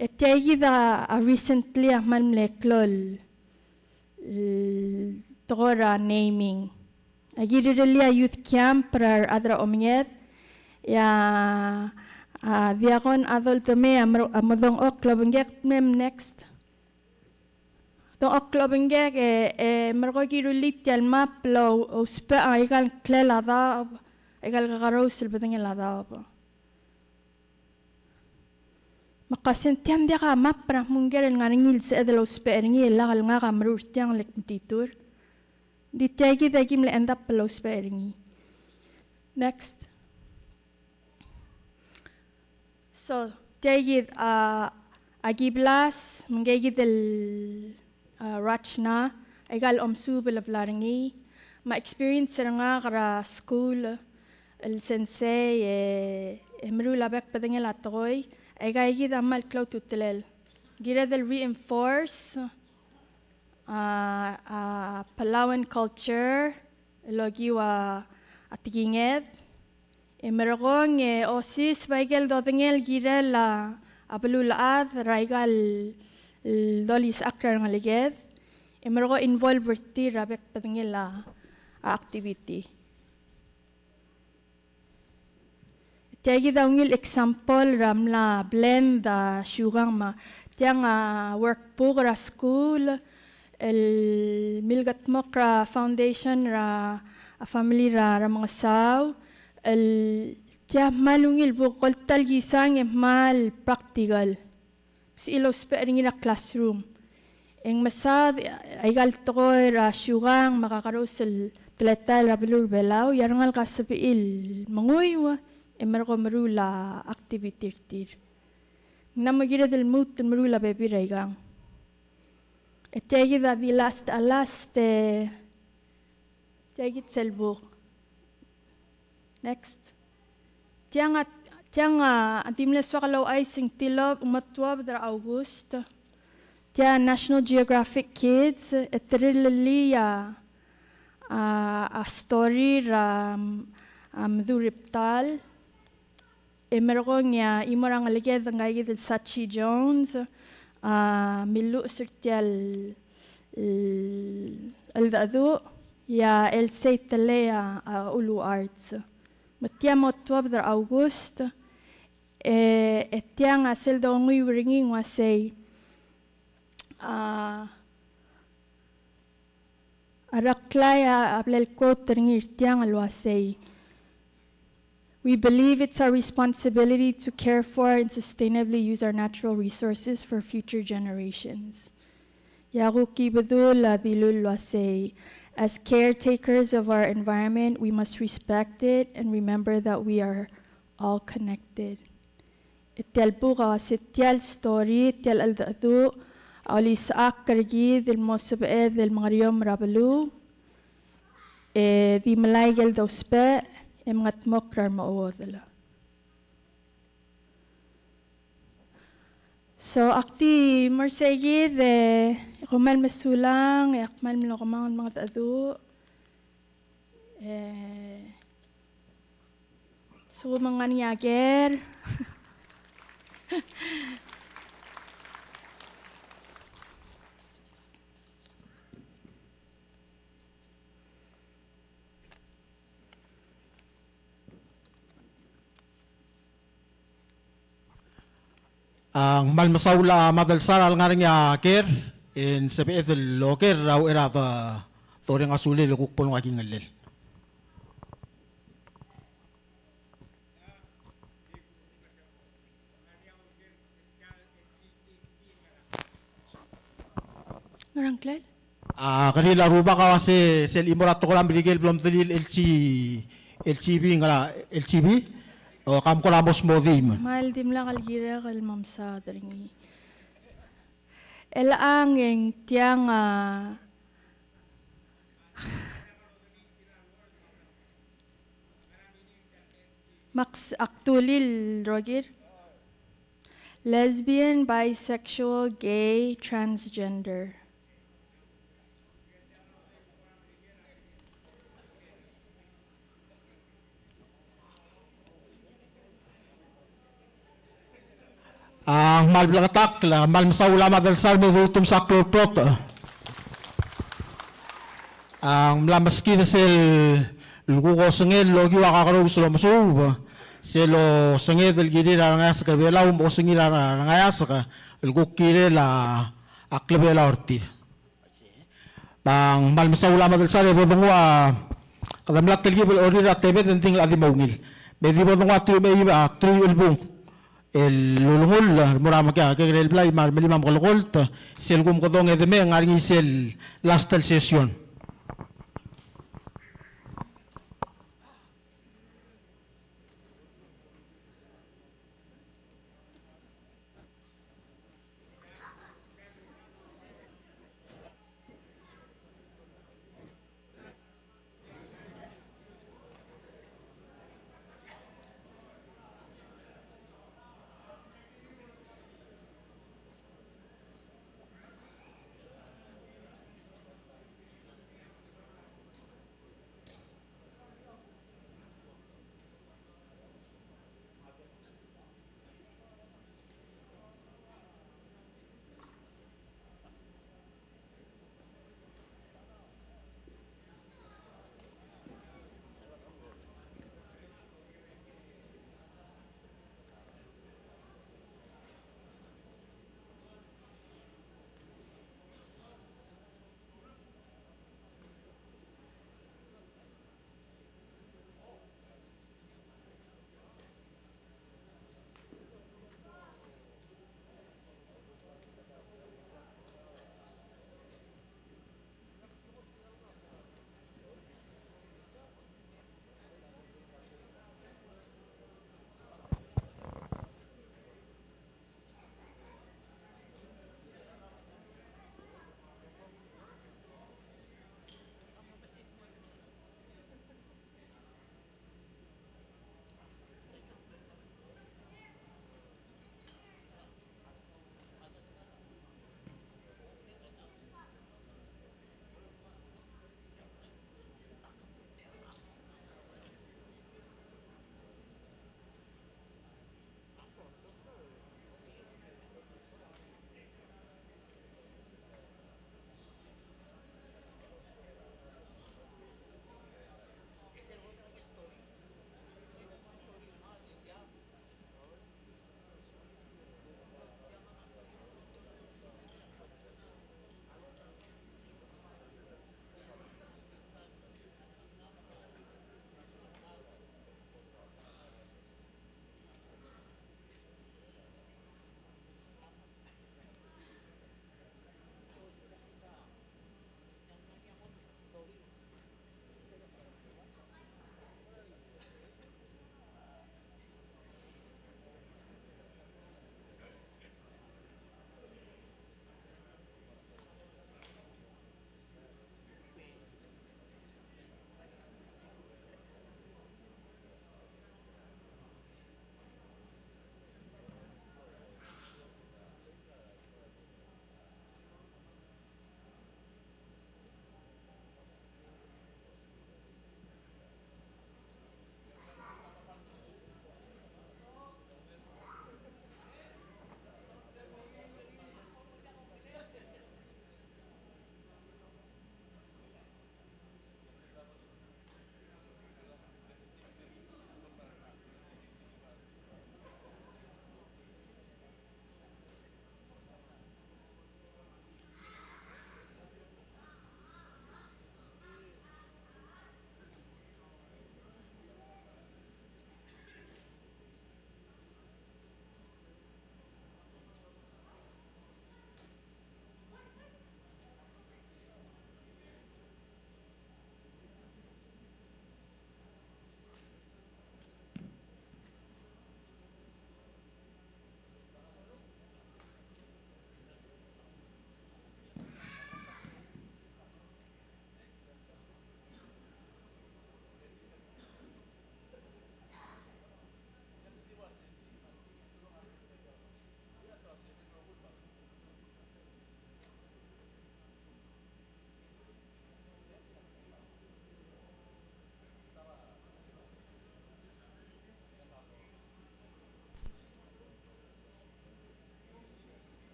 E tia kid a, a recently a kmal mle klou el, el tekoi er a naming. A ki rirellii a youth camp er a rechad er a omenged, e a, a, Diakon Adol Temei a mer-, a medengchokl el obengkek, mem next. Dengchokl el obengkek, e, e merekong e ki rullii tia el map el ou-, ousbech a ikal ngklel a daob, ikal kakerous el bedengel a daob. Me ak ua se ng tia ng diak a map er a Hmungker el ngar er ngii el sebeched el ousbech er ngii, e lak el ngak a meruul er tiang el kmetitur. Ng di tia kid a ki mle end up el ousbech er ngii. Next. So, tia kid a, a ki blast, me ngke kid el, a, Rachna, aika el omesuub el bla er ngii, me a experience er ngak er a skuul el sensei, e, e meruul a bek el bedengel a tekoi, aika kid a kmal klou a ultutelel. Kired el reinforce, a, a, Palauan culture, el okiu a tekinged, e merekong e osis bai ikel dodengei el kirel a beluulechad er aika el dolisechakl er a rengeleked, e merekong e involve er tir er a bek el bedengel a activity. Tia kid a ungil example er a mla blend a siukang me a tiang a workbook er a skuul el milkedmokl er a foundation er a family er a Remengesau el tia kmal ungil buk, ko el ta el kisang e kmal practical. Sebechir el ousbech er ngii er a classroom. E ng mesaod aika el tekoi er a siukang me a kakerous el teletael er a beluu er a Belau, e a rengalek a sebechir el menguiu e merekong e meruul a activity er tir. Ng mla mo kired el lmuut el meruul a bebil er aikang. E tia kid a di last, a last, e tia kid sel buk. Next. Tiang a, tiang a di mle soak el ouchais e ng tilobed, mo tuobed er a August. Tia National Geographic Kids, e te rirellii a, a, a story er a, a Medu Reptile. E merekong e a chimo er a ngeleked a ngka kid el Sachi Jones, a milluches er tia el, el cheldecheduch, e a Elsei Telei a, a Ulu Arts. Me tia mo tuobed er a August, e, e tiang a sel donguiu er ngii ng uasei, a, A Reklai a, a bla el quote er ngii er tiang el uasei, "We believe it's our responsibility to care for and sustainably use our natural resources for future generations." E a kuk Ibedul a dilu el uasei, "As caretakers of our environment, we must respect it and remember that we are all connected." E tia el buk a uase tia el story, tia el cheldecheduch, a olisechakl er kid el mo sebeched el mengeriom er a beluu, e di melai ikel dousbech, e mengedmokl er a remechuodel. So, ak di mo er sei kid, e kom kmal mesulang, e ak kmal mlo kemanget el mengedecheduch. E, Sulang me ng ngar er ngii a ker. A, ng kmal mesaul a Madelsar a lengar er ngii a ker, e ng sebeched el oker er a uchei er a de, doreng a sulel e kuk bo lenguu a kingellel. Ngerang klel? A, keriil a rubak a uase sel chimo er a tekoi er a Merikel el blo medelii el L G, L G B, ngar er a L G B. O, kam kora mo smodii me. Kmal dimlak el kirek el mo mesaod er ngii. Chelechang e ng tiang a Max, ak dulii el rokir. Lesbian, bisexual, gay, transgender. A, ng kmal bleketakl, a, kmal mesaul a Madelsar me dutum sa klou el klotech. A, ng mla meskid sel kuk osengel el okiu a kakerous el omesuub, sel osenged el kirir a rengeasek er a Belau, me osengir a rengeasek el kuk kirel a klebelau er tir. Me ng kmal mesaul a Madelsar e bo denguu a, kede mla telkib el orir a tebed e ng di ngii el chad el mo ungil. Me di bo denguu a truich me a, a, truich el bung el ulengull el mo er a mekea, kekerei el blai me a remelim a mekelekolt, sel kumekedong e de me ngar er ngii sel last el session.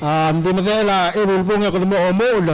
A, ng di medechel a eru el bung e kede mo omuchel.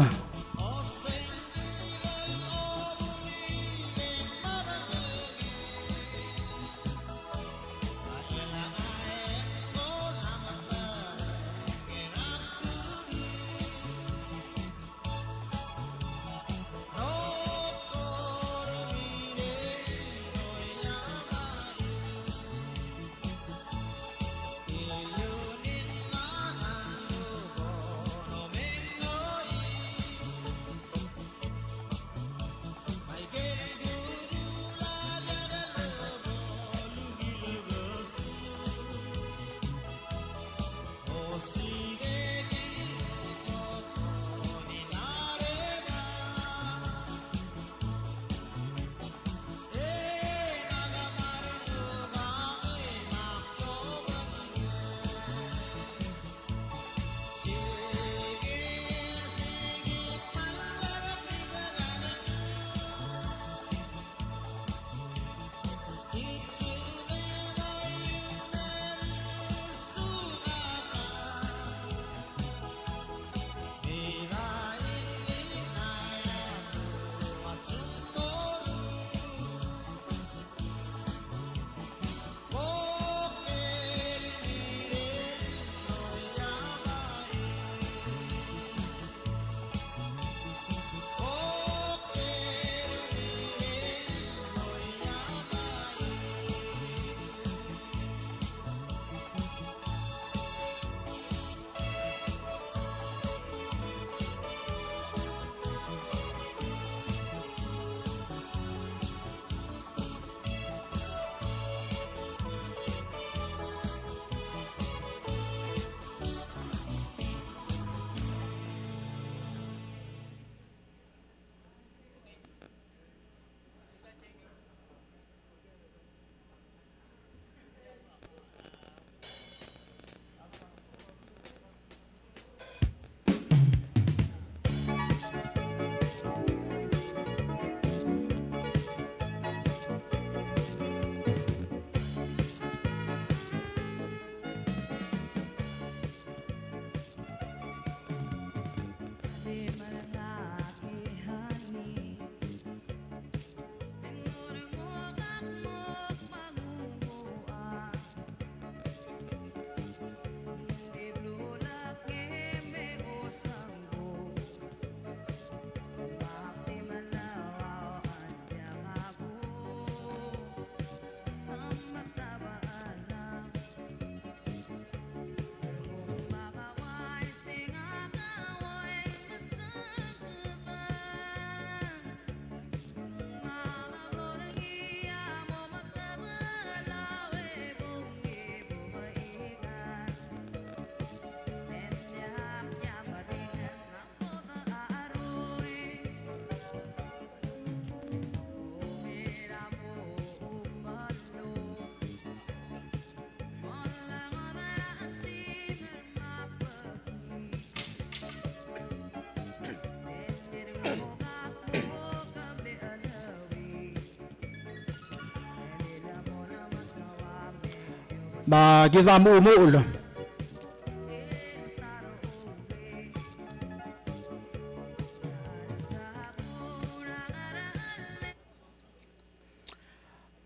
Me kid a mo omuchel.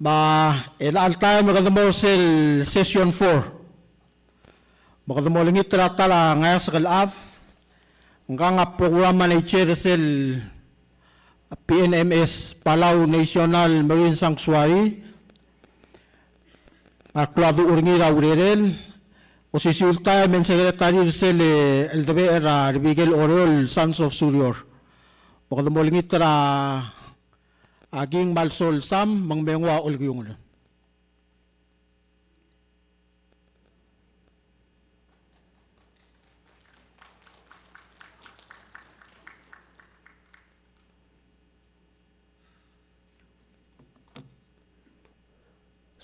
Me er chelecha el taem e kede mo er sel session four. Me kede mo olengit er a ta el ngeasek el chad, ngkang a program manager er sel P N M S, Palau National Marine Sanctuary, a klou a duch er ngii er a urerel, osisiu el taem e ng secretary er sel, e, cheldebechel er a Rebekel Oreor el Sons of Surior. Me kede mo olengit er a, a King me a Lsol Sam, me ng me nguu a olekiungel.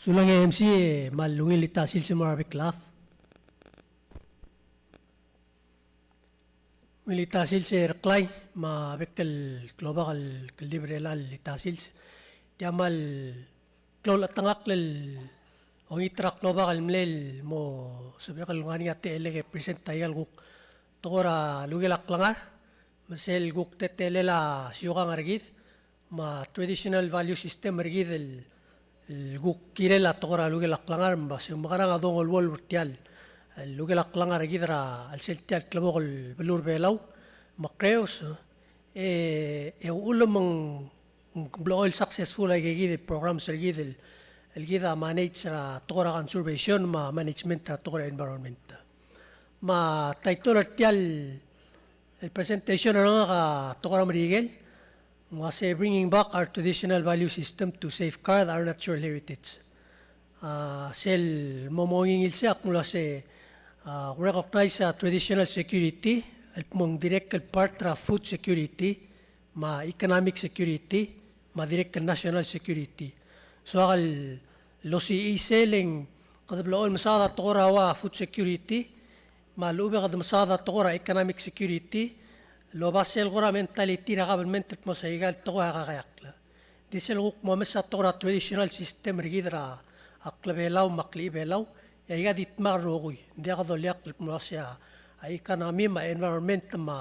Sulang e M C, e kmal ungil el ta sils el mo er a bek el chad. Ungil el ta sils er a Reklai me a bek el klobak el kldibel er chelecha el ta sils. Tia kmal klou el chetengakl el ongit er a klobak el mle el mo sebechek el ngar er ngii a techellek e present aika el kuk tekoi er a lukel a klengar, me sel kuk teletelel a siukang er kid, me a traditional value system er kid el, el kuk kirel a tekoi er a lukel a klengar, me se mekerang a dongeluolu er tia el, el lukel a klengar er kid er a, el sel tia el klebokel beluu er a Belau, me a kreos, e, e uchul me ng ng blechoel successful aike kid el programs er kid el, el kid a manage er a tekoi er a conservation me a management er a tekoi er a environment. Me a title er tia el presentation er ngak a tekoi er a Merikel, ng uase Bringing Back Our Traditional Value System to Safeguard Our Natural Heritage. A, sel mo mongingil sei a kmo uase, a, recognize a traditional security, el kmo ng dirrek el part er a food security, me a economic security, me a dirrek el national security. Soak el osiik sel ng kede blechoel mesaod a tekoi er a ua food security, me a lechub e kede mesaod a tekoi er a economic security, el oba sel kora mentality er a government el kmo se aika el tekoi a kakeakl. Di sel kuk mo mes a tekoi er a traditional system er kid er a klebelau me a klechibelau, e aika di dmak el rokui. Ng diak doleakl el kmo uase a economy me a environment me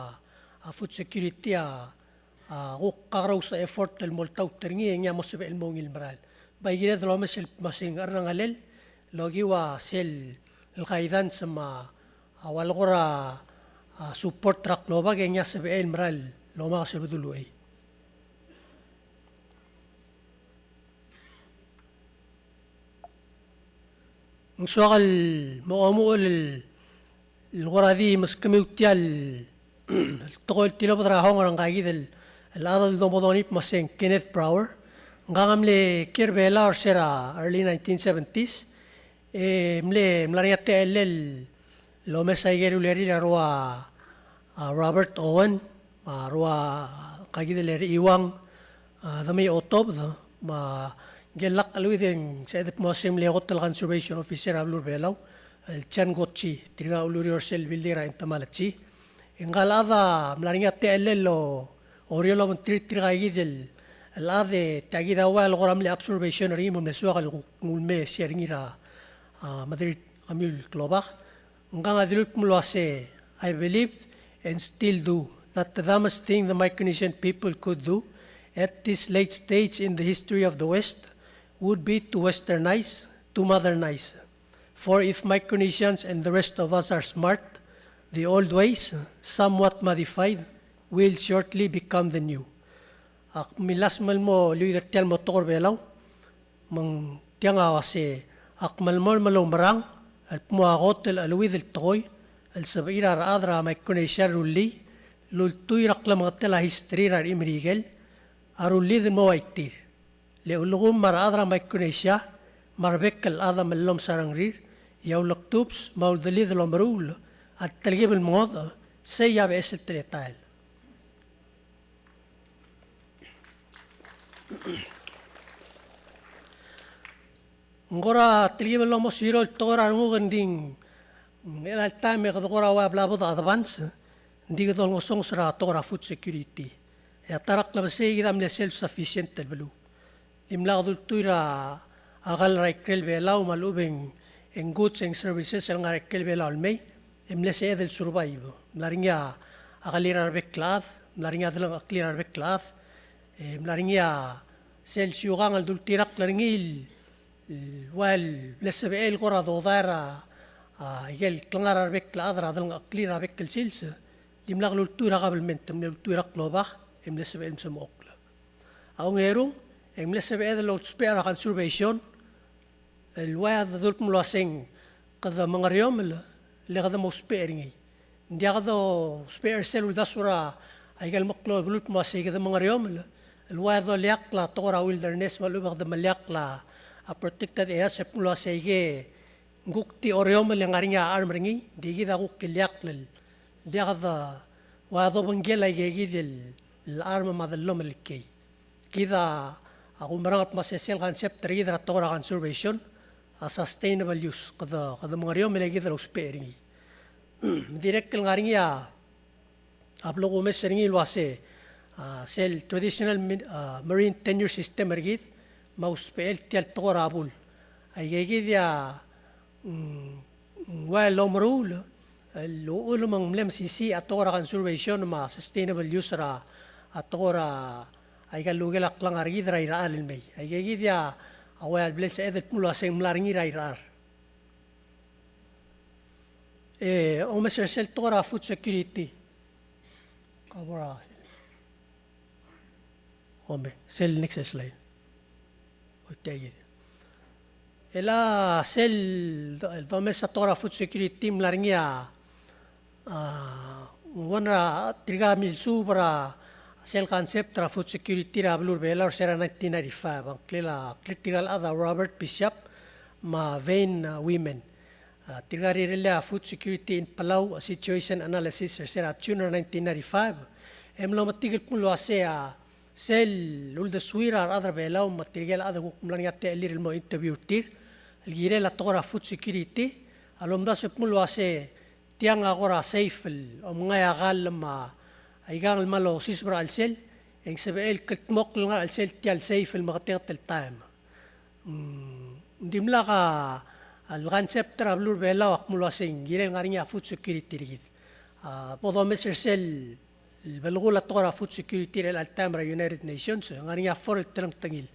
a food security a a, kuk kakerous a effort el mo oltaut er ngii e ngii a mo sebechel el mo ungil merael. Bai kired el omes el kmo se ng cherrengelel el okiu a sel guidance me a ua lekora, a, support er a klobak e ngii a sebechel el merael el omakes el bedul uchei. Ng soak el mo omuchel el kora di meskemiu tia el tekoi el tilobed er a hong er ngka kid el chad el domodongit me se ng Kenneth Brower. Ngka a mle kiei er a Belau er se er a early nineteen seventies, e mle mla er ngii a techellel el omes aike el ulerir a rua, a, Robert Owen, me a rua, ngka kid el Rechiuang, a, Demei Otobed, me ngike el lak cheleuid e ng sebeched el kmo se ng mle kot el conservation officer er a beluu er a Belau, el John Gochi, tirka a ulureor er sel building er a entomology. E ngka el chad a mla er ngii a techellel el oureor el obengterir tirka kid el chad e tia kid a ua el kora mle observation er ngii me ng mle soak el kuk nguu el mei e share er ngii er a, a, mederir kemiu el klobak. Ngkang a dilu el kmo el uase, I believed, and still do, that the dumbest thing the Micronesian people could do at this late stage in the history of the West would be to westernize, to modernize. For if Micronesians and the rest of us are smart, the old ways, somewhat modified, will shortly become the new. Ak milasem el mo lluich er tia el mo tekoi er a Belau, me ng tiang a uase, ak melemolem el oumerang el kmo a kot el cheleuid el tekoi el sebechir a rechad er a Micronesia el rullii el ultuil er a klemengetel a history er a rechim er a Merikel a rullid el mo ua tir. Le ulekum me a rechad er a Micronesia me a rebek el chad a mellomes a rengrir, e a ulektubs me a uldelid el omeruul a telkib el mengodech, sei a beches el teletael. Ng kora telkib el omosirol tekoi er a renguk, e ng di ng chelecha el taem e kede kora ua bla bo de advance, ng di kede olengesonges er a tekoi er a food security. E a ta er a klebesei e kid a mle self-sufficient el beluu. Dimlak de ultuil er a kall er a ikrel Belau me a lechub e ng goods and services el ngar er a ikrel Belau el mei, e mle sebeched el survive. Mla er ngii a kelir a rebek el chad, mla er ngii a delengcheklir a rebek el chad, e mla er ngii a sel siukang el dultirakl er ngii el, el ua el mle sebechel el kora dodai er a, a, ikel klengar er a rebek el chad er a delengcheklir a bek el sils, dimlak lultuil er a kabelment, mle ultuil er a klobak, e mle sebechel el mesmechokl. A ongerung, e ng mle sebeched el ousbech er a conservation, el ua e de dul kmo el uaseng kede mengeriomel, le kede mo ousbech er ngii. Ng diak de ousbech er sel uldasu er a ikel meklou el beluu el kmo uasei kede mengeriomel, el ua e doleakl a tekoi er a wilderness me a lechub e kede meleakl a protected areas el kmo el uasei ke ng kuk di oreomel e ngar er ngii a charm er ngii, ng di kid a kuk ileakl el diak de ua dobengkel aike kid el charm me a dellomel el kiei. Kid a kumerang el kmo se sel concept er kid er a tekoi er a conservation a sustainable use, kede, kede mengeriomel e kid el ousbech er ngii. Dirrek el ngar er ngii a a blo kumes er ngii el uase, a, sel traditional min-, a, marine tenure system er kid, me a usbechel tia el tekoi er a bul. Aike kid a, mm, ua el omeruul el uchul me ng mle mesisiich a tekoi er a conservation me a sustainable use er a, a tekoi er a, aika el lukel a klengar er kid er a irechar el mei. Aika kid a, a ua el bla lsebeched el dmu el uasei ng mla er ngii er a irechar. E, omes er sel tekoi er a food security. Ka bo er a Ome, sel next slide. Oitia kid. El a sel do-, domes a tekoi er a food security, mla er ngii a, a, ng ua er a tirka milsuub er a sel concept er a food security er a beluu er a Belau er se er a nineteen ninety-five. A ngklel a, ngklel tirka el chad a Robert Bishop me a Vane, a, Wieman. A, tirka el rirellii a Food Security in Palau, a Situation Analysis er se er a June er a nineteen ninety-five, e mlo metik el dmu el uasei a sel uldesuir a rechad er a Belau me tirke el chad el kuk mla er ngii a techellir el mo interview er tir el kirel a tekoi er a food security, a lomdasu el dmu el uasei tiang a kora safe el omngai a kall me aikang el kmal osiseb er a chelsel, e ng sebechel el kldmokl el ngar er a chelsel tia el safe el meketeket el taem. Mm, ng dimlak a, el concept er a beluu er a Belau a kmo el uasei ng kirel ngar er ngii a food security er kid. A, bo domes er sel, el belkul a tekoi er a food security er chelecha el taem er a United Nations, ngar er ngii a four el telengtengil.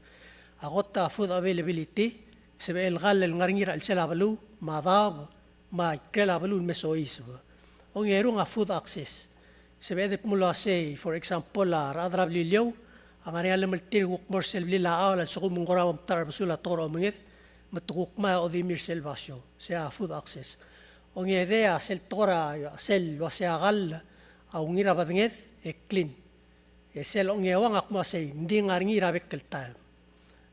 A kot a food availability, sebechel el kall el ngar er ngii er a chelsel a beluu, me a daob, me a ikrel a beluu el me soiseb. Ongerung a food access. Sebeched el dmu el uasei, for example, a rechad er a Beliliou a ngar er ngii a llemeltir el kuk mo er sel blil a chaol a lsekum ng kora mo metacherbesul a tekoi er a omenged, me te kuk ngmai a odimir sel basio, sei a food access. Ongedei a sel tekoi er a, sel uasei a kall a ungil er a bedenged e clean. E sel ongeuang a kmo uasei ng di ngar er ngii er a bek el taem.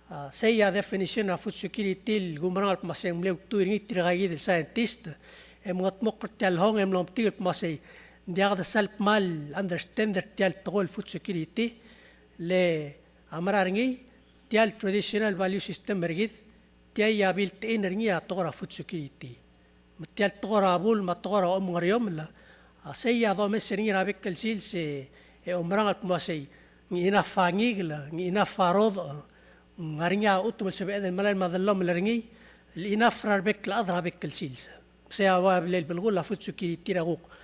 A, sei a definition er a food security el kumerang el kmo uasei ng mle ultuil er ngii tirka kid el scientist, e mengedmokl er tia el hong e mlo metik el kmo uasei ng diak de sal kmal understand er tia el tekoi el food security, le a mera er ngii, tia el traditional value system er kid, tia a built in er ngii a tekoi er a food security. Me tia el tekoi er a bul me a tekoi er a omengereomel, a sei a domes er ngii er a bek el sils e, e oumerang el kmo uasei, ng enough a ngikel, ng enough a rodech, ng ngar er ngii a chutem el sebeched el melai me a dellomel er ngii, el enough er a rebek el chad er a bek el sils. Sei a ua bla el belkul a food security er a kuk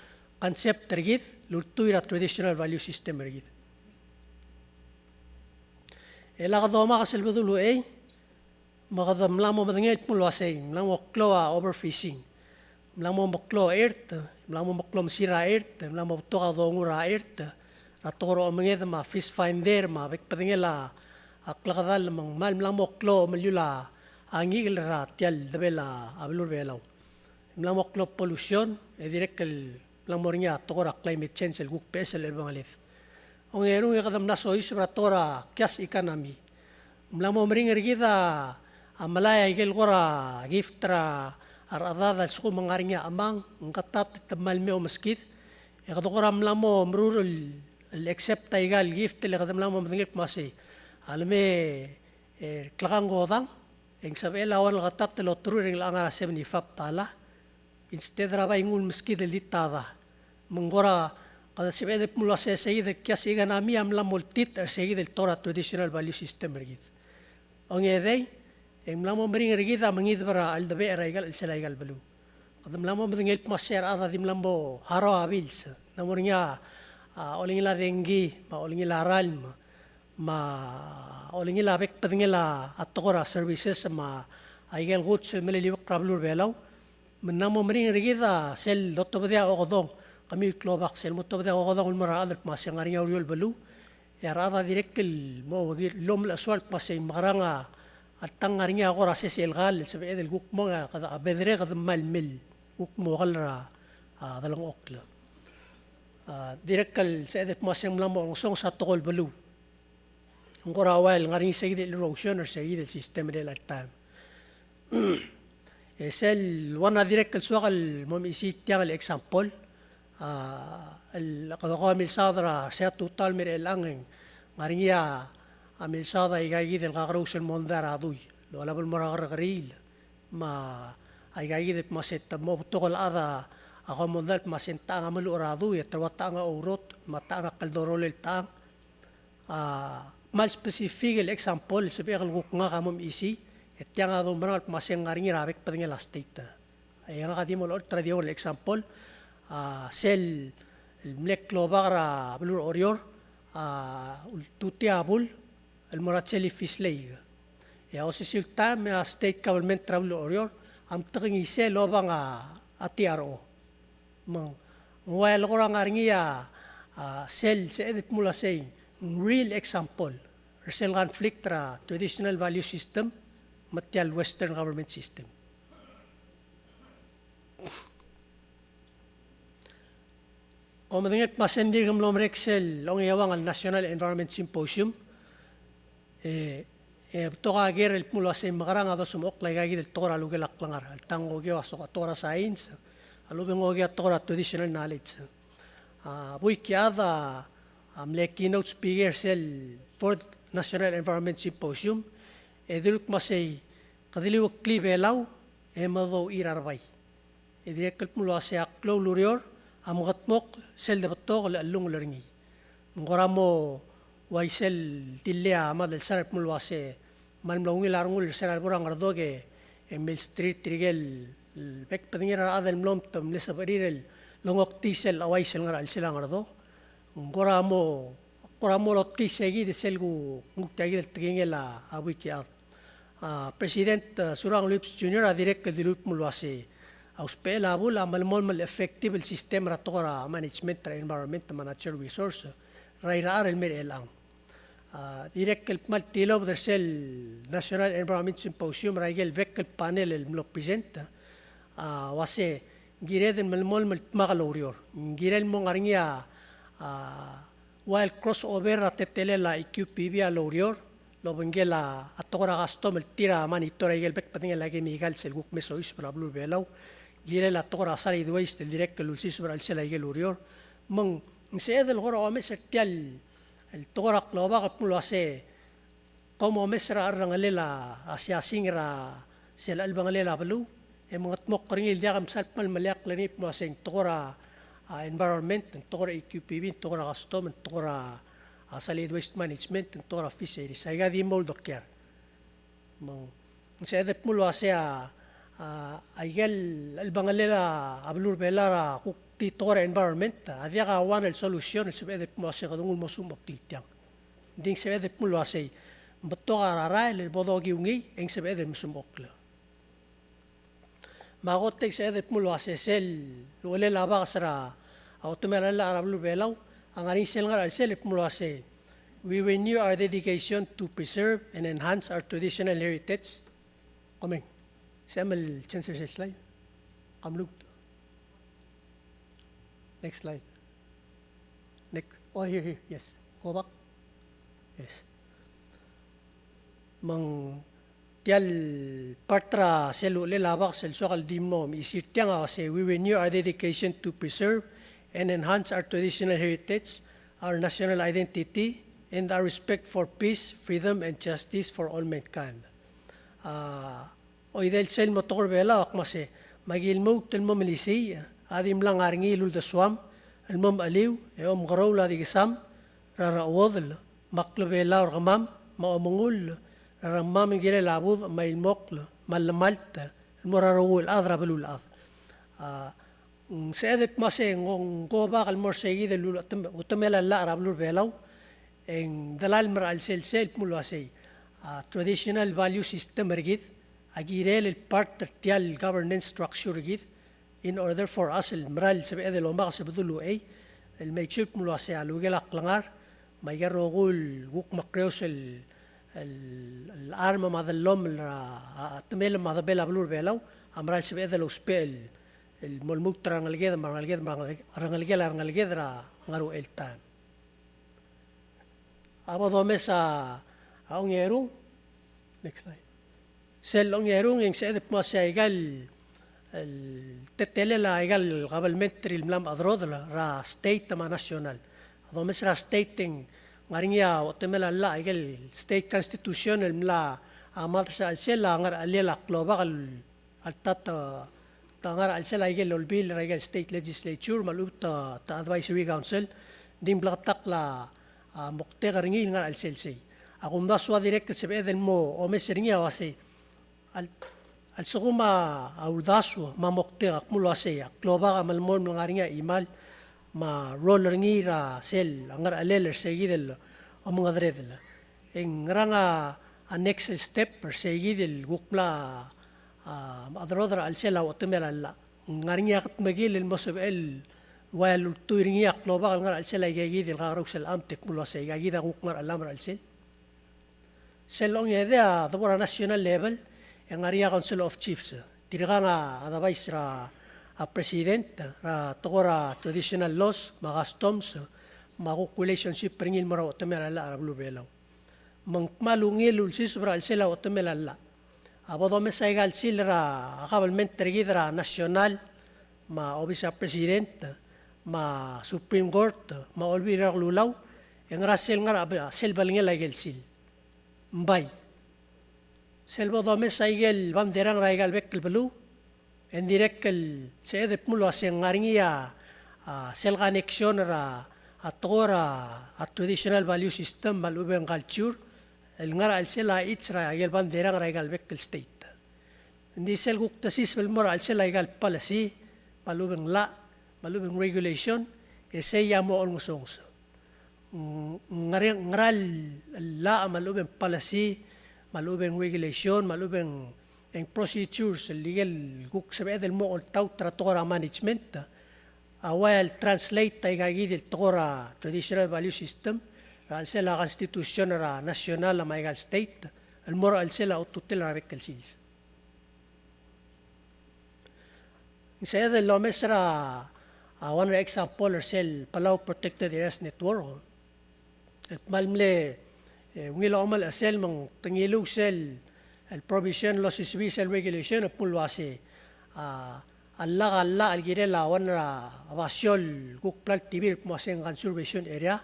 concept er kid, el ultuil er a traditional value system er kid. E lak domak sel bedul uchei, me kede mla mo medengei el kmo el uasei, mla mo klou a overfishing. Mla mo meklou a chert, mla mo meklou a mesir a chert, mla mo betok a dongu er a chert, er a tekoi er a omenged me a fish finder, me a bek el bedengel a klekedall me ng kmal mla mo klou a omeliul a ngikel er a tia el debel a beluu er a Belau. Mla mo klou a pollution, e dirrek el mla mo er ngii a tekoi er a climate change el kuk beches el chelebangel. Ongerung e kede mla soiseb er a tekoi er a kias economy. Mla mo meringel er kid a melai a ikel kora gift er a rechedad a lsekum ng ngar er ngii a chemang, ng ketat e te kmal mei omeskid. E kede kora mla mo merur el, el accept a ikal gift el kede mla mo medengei el kmo uasei, a leme, e, klekangkodang, e ng sebechel a ua el ketat el oterul er ngii el ngar er a seventy-five dollar. Instead er a bai nguu el meskid el di tada. Me ng kora, kede sebeched el kmo el uasei sei kid el kias economy a mla mo oltirakl er sei kid el tekoi er a traditional value system er kid. Ongedei, e ng mla mo meringel er kid a mengideb er a cheldebechel er a ikal chelsel a ikal beluu. Kede mla mo medengei el kmo uasei a rechad a di mla mo harau a bills. Ng mla mo er ngii a, a, olengil a dengki, me a olengil a ralm, me a olengil a bek el bedengel a tekoi er a services me a ikel goods el meleliuekl er a beluu er a Belau. Me ng mla mo meringel er kid a sel dotobedii a okedong, kemiu el klobak, sel mo tobedii a okedong el mo er a rechad el kmo uasei ng ngar er ngii a uriul el beluu. E a rechad a dirrek el mo oker el omelechesua el kmo uasei mekerang a, a tang ngar er ngii a kora sesei el kall el sebeched el kuk mong, a kede, a bedere kede kmal mei el kuk mo oker er a, a delengchokl. A, dirrek el sebeched el kmo uasei ng mla mo olengesonges a tekoi el beluu. Ng kora ua el ngar er ngii sei kid el erosion er sei kid el system er chelecha el taem. E sel ua a dirrek el soak el mo mechisii tiang el example, a, el kede ko a milsaod er a sei a tutau el mei er chelechang e ng ngar er ngii a milsaod a ika kid el kakerous el mondai er a dui. Lolab el mo er a kerrekeriil. Me a ika kid el kmo uasei te mo betok el chad a ko mondai el kmo uasei ng techang a meluchel er a dui, e te rua techang a ourot, me a techang a kldorolel techang. A, kmal specific el example, sebechek el kuk ngak a mo mechisii, e tiang a doumerang el kmo uasei ng ngar er ngii er a bek el bedengel a state. E ngak a di mo olecholt er a di ua el example, a sel el mle klobak er a beluu er a Oreor a ultutii a bul el mo er a chel el fish lake. E a osisiu el taem e a state government er a beluu er a Oreor a mtekingii sel obang a T R O. Me ng ua el kora ngar er ngii a, a sel sebeched el kmo ua sei ng real example er sel conflict er a traditional value system me tia el Western government system. Kom medengei el kmo a se ng dirk mlo merek sel ongeuang el National Environment Symposium, e, e betok a ker el kmo ua sei mekerang a dosmechokl aika kid el tekoi er a lukel a klengar. Alta ng okiu a so-, tekoi er a science, a lechub e ng okiu a tekoi er a traditional knowledge. A buik el chad a mle keynote speaker sel Fourth National Environment Symposium, e dilu el kmo ua sei, kede liueklii Belau e medouchii er a rebai. E dirrek el kmo ua sei a klou el ureor a mengedmokl sel de betok el chellungel er ngii. Ng kora mo uaisei el dillii a mad el sar el kmo ua sei, me ng mla ungil a rengul er se er a lebo er a Ngerdok e, e milsterir tirke el bek el bedengir a rechad el mlomt e mle sebechir el longoktii sel chouais el ngar er a chelsel a Ngerdok. Ng kora mo, kora mo lotkii sei kid sel ku, kuk tia kid el tekingel a buik el chad. A President, a, Surangel Whipps Junior a dirrek el dilu el kmo ua sei, a usbechel a bul a melemolem el effective el system er a tekoi er a management er a environment me a natural resource er a irechar el mei er chelechang. A dirrek el kmal tilobed er sel National Environment Symposium er a ikel bek el panel el mlo present, a ua sei ng kired el melemolem el dmak el oureor. Ng kirel mo ngar er ngii a, a ua el crossover er a teletelel a E Q P B a loureor el obengkel a tekoi er a custom el tir a monitor a ikel bek el bedengel a chemical sel kuk me soiseb er a beluu er a Belau. Ng kirel a tekoi er a solid waste el dirrek el ulsiseb er a chelsel a ikel ureor. Me ng sebeched el kora omes er tia el tekoi er a klobak el kmo ua sei kom omes er a cherrengelel a siasing er a sel chelbengelel a beluu, e mengedmokl er ngii el diak msal kmal meleakl er ngii el kmo ua sei ng tekoi er a, a, environment, ng tekoi er a E Q P B, ng tekoi er a custom, ng tekoi er a, a, solid waste management, ng tekoi er a fisheries. Aika di mo uldekial. Me ng sebeched el kmo ua sei a, a, aikel chelbengelel a beluu er a Belau er a kuk di tekoi er a environment a diak a one el solution el sebeched el kmo ua sei kede nguu el mo sumechokl tiang. Ng di ng sebeched el kmo ua sei ng betok a rael el bo dokiu ngii e ng sebeched el mesumechokl. Me a kot e ng sebeched el kmo ua sei sel uchelel a baks er a otemel a llach er a beluu er a Belau a ngar er ngii sel ngar er a chelsel el kmo ua sei, "We renew our dedication to preserve and enhance our traditional heritage." Komeng. Sebechem el change er sel slide. Kom lmuut. Next slide. Next. Oh, here, here. Yes. Go back. Yes. Me ng tia el part er a sel uchelel a baks el soak el di mlo mechisir tiang a ua sei, "We renew our dedication to preserve and enhance our traditional heritage, our national identity, and our respect for peace, freedom, and justice for all mankind." A oidel sel mo tekoi er a Belau a kmo ua sei, me aki lmuut el mo melisiich a di mla ngar er ngii el uldesuam el mo mecheliu e omekeroul a di kesam er a rechuodel me a klebelau er kemam me a omengull er a rengmam el kirel a budech me a ilmokl me a llemalt el mo er a rokui el chad er a beluulechad. A, ng sebeched el kmo ua sei ng go back el mo er se kid el utem-, utemel a llach er a beluu er a Belau, e ng delal el mera el sel, sel kmo ua sei, a, traditional value system er kid a kirel el part er tia el governance structure er kid, in order for us el mera el sebeched el omak se bedul uchei, el make sure el kmo ua sei a lukel a klengar me aika el rokui el kuk mekreos el, el, el charm me a dellomel er a, a, a temel me a debel a beluu er a Belau a mera el sebeched el ousbech el, el mo lmuut er a rengeleked me a rengeleked me a rengeleked, a rengeleked a rengeleked er a ngar er a uchei el taem. A bo domes a, a ongerung. Next slide. Sel ongerung e ng sebeched el kmo ua sei aika el, el teletelel aika el kabelment er ngii el mla mechederodel er a state me a national. A domes er a state e ng ngar er ngii a otemel a llach, aika el state constitution el mla, a, mad er sel a ngar er a chelsel a klobak el alta te, te ngar er a chelsel aike el olbiil er aike el state legislature me a lechub te, te advisory council, ng di ng bleketakl a, a, moktek er ngii el ngar er a chelsel sei. A kumdasu a dirrek el sebeched el mo omes er ngii a ua sei, al-, A lsekum a uldasu me a moktek a kmo el uasei a klobak a melemolem el ngar er ngii a chimal me a role er ngii er a sel ngerchelel er se kid el omengederedel. E ng ngerang a next step er se kid el kuk mla a, a, a mecheroid er a chelsel a uchetemel a llach? Ng ngar er ngii a kedmekill el mo sebechel ua el ultuil er ngii a klobak el ngar er a chelsel a ikakid el kakerous el amt e kmo el uasei ikakid a kuk ngar er a llamech er a chelsel? Sel ongedei a debo er a national level, e ng ngar er ngii a Council of Chiefs. Tirkang a advice er a, a president er a tekoi er a traditional laws me a customs me a kuk relationship er ngii el mo er a uchetemel a llach er a beluu er a Belau. Me ng kmal ungil el ulsiseb er a chelsel a uchetemel a llach. A bo domes aika el seal er a government er kid er a national me a obis er a president me a Supreme Court me a Olbiil er a Kelulau, e ngera sel ngar er a sel belngel aike el seal? Ng bai. Sel bo domes aike el banderang er aika el bek el beluu, e ng dirrek el sebeched el kmo el uasei ng ngar er ngii a, a, sel connection er a, a tekoi er a, a traditional value system me a lechub e ng culture el ngar er a chelsel a its er aike el banderang er aika el bek el state. Ng di sel kuk desiseb el mo er a chelsel aika el policy me a lechub e ng llach me a lechub e ng regulation, e sei a mo olengesonges. Ng, ngera, ngera el llach me a lechub e ng policy me a lechub e ng regulation me a lechub e ng, e ng procedures el ikel kuk sebeched el mo oltaut er a tekoi er a management a ua el translate aika kid el tekoi er a traditional value system er a chelsel a constitution er a national me aika el state el mo er a chelsel a ultutelel a bek el sils. Ng sebeched el omes er a, a, one er a example er sel Palau Protected Areas Network. El kmal mle, e, ungil a omelechesel me ng te ngiluu sel, el provision el osisiu er sel regulation el kmo el uasei, a, a llach, a llach el kirel a one er a basio el kuk bla ltibir el kmo uasei ng conservation area,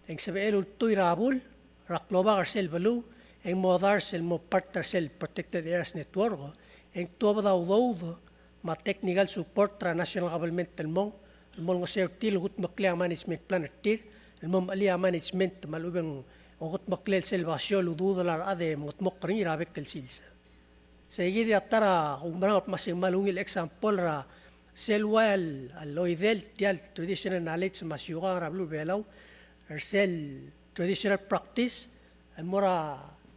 e ng sebechel ultuil er a bul er a klobak er sel beluu, e ng mo dars el mo part er sel Protected Areas Network, e ng tuobed a udoud me a technical support er a national government el mong, el mo olengeseu er tir el kudmeklii a management plan er tir, el mo mechelii a management me a lechub e ng okudmeklel sel basio el udoud el a rechad e mengedmokl er ngii er a bek el sils. Sei kid a ta er a kumerang el kmo uasei ng kmal ungil example er a sel ua el, el oidel tia el traditional knowledge me a siukang er a beluu er a Belau, er sel traditional practice el mo er a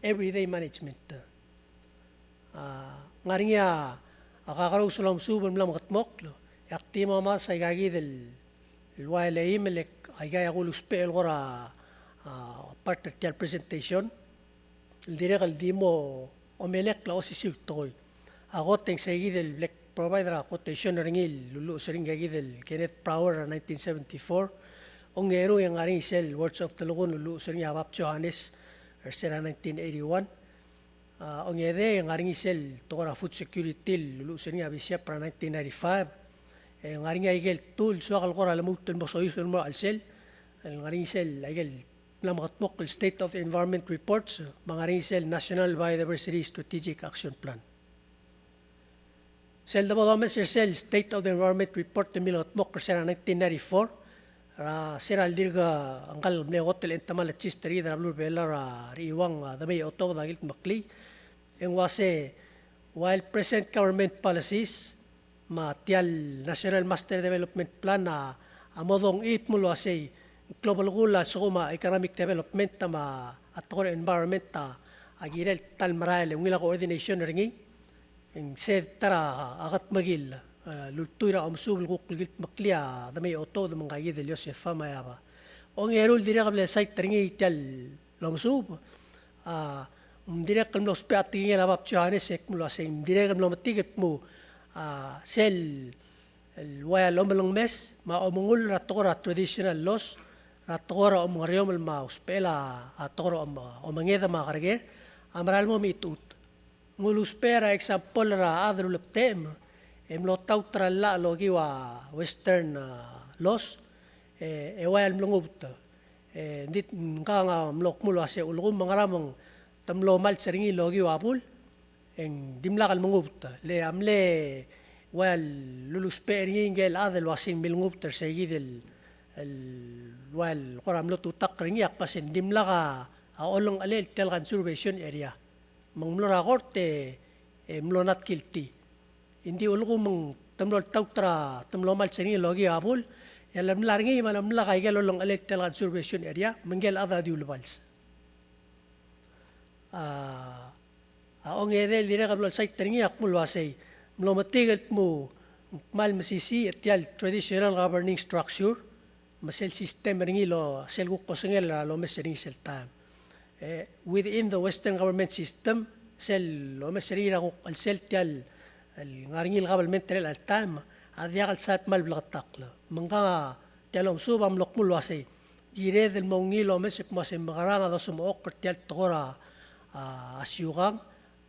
everyday management. A, ng ngar er ngii a, a kakerous el omesuub el mla mengedmokl, e ak di mo omes aika kid el, el ua el eim el aika a kulusbech el kora, a, part er tia el presentation, el dirrek el di mo omelekl a osisiu el tekoi. A kot e ng sei kid el bla kprovide er a quotation er ngii el luluches er ngii aika kid el Kenneth Power er a nineteen seventy-four. Ongeru e ng ngar er ngii sel Words of the Lagoon el luluches er ngii a Bab Johannes er sel er a nineteen eighty-one. A, ongedei e ng ngar er ngii sel tekoi er a food security el luluches er ngii a Bishop er a nineteen ninety-five. E ng ngar er ngii aike el tool el soak el kora lmuut el mo soiseb el mo er a chelsel. E ng ngar er ngii sel aike el mla mekedmokl el State of the Environment Reports, me ng ngar er ngii sel National Biodiversity Strategic Action Plan. Sel debo domes er sel State of the Environment Report el milekedmokl er sel er a nineteen ninety-four, er a sel er a dirk ngka el mle kot el entomologist er kid er a beluu er a Belau er a Rechiuang, a, Demei Otobed a kildmeklii, e ng uase, while present government policies me tia el National Master Development Plan a, a mo dongchii el kmo el uasei, ng klobelekul a lsekum a economic development me a tekoi er a environment a, a kirel ta el merael e ungil a coordination er ngii, e ng se ta er a, a kedmekill, e, el ultuil er a omesuub el kuk kildmeklii a Demei Otobed me ngka kid el Josefa me a Eaba. Ongeru el dirrek el bla le cite er ngii tia el omesuub, a, ng dirrek el mlo ousbech a tekingel a Bab Johannes e kmo el uasei, ng dirrek el mlo metik el kmo, a, sel, el ua el omelengmes me a omengull er a tekoi er a traditional laws, er a tekoi er a omengereomel me a usbechel a, a tekoi er a om-, omenged me a kereker, a mera el mo mechitechut. Ng ulusbech er a example er a chad el ulebtechem, e mlo taut er a llach el okiu a Western, a, laws, e, e ua el mlengubt. E, ng di ngkang a mlo kmo el uasei, ulekum me ngera me ng te mlo malch er ngii el okiu a bul, e ng dimlak el mengubt. Le a mle ua el lulusbech er ngii ngike el chad el uasei ng milengubt er se kid el, el ua el kora mlo tutakl er ngii a kmo uasei ng dimlak a, a olengelechelel tia el conservation area. Me ng mlo er a kort e, e mlo not guilty. Ng di ulekum ng te mlo oltaut er a, te mlo mals er ngii el okiu a bul, e a lemla er ngii me a lemla aike el olengetel tia el conservation area, me ngike el chad a di ulebals. A, a ongedei el dirrek el blo el sait er ngii a kmo el uasei, mlo metik el kmo ng kmal mesisiich tia el traditional governing structure, me sel system er ngii el, sel kuk osengel er a lomes er ngii sel taem. E, within the Western government system, sel lomes er ngii er a kuk chelsel tia el, el ngar er ngii el government er chelecha el taem, a diak el sal kmal bleketakl. Me ngka tia el omesuub a mlo kmo el uasei, kired el mo ungil omes el kmo uasei mekerang a dosemechokl er tia el tekoi er a, a, siukang,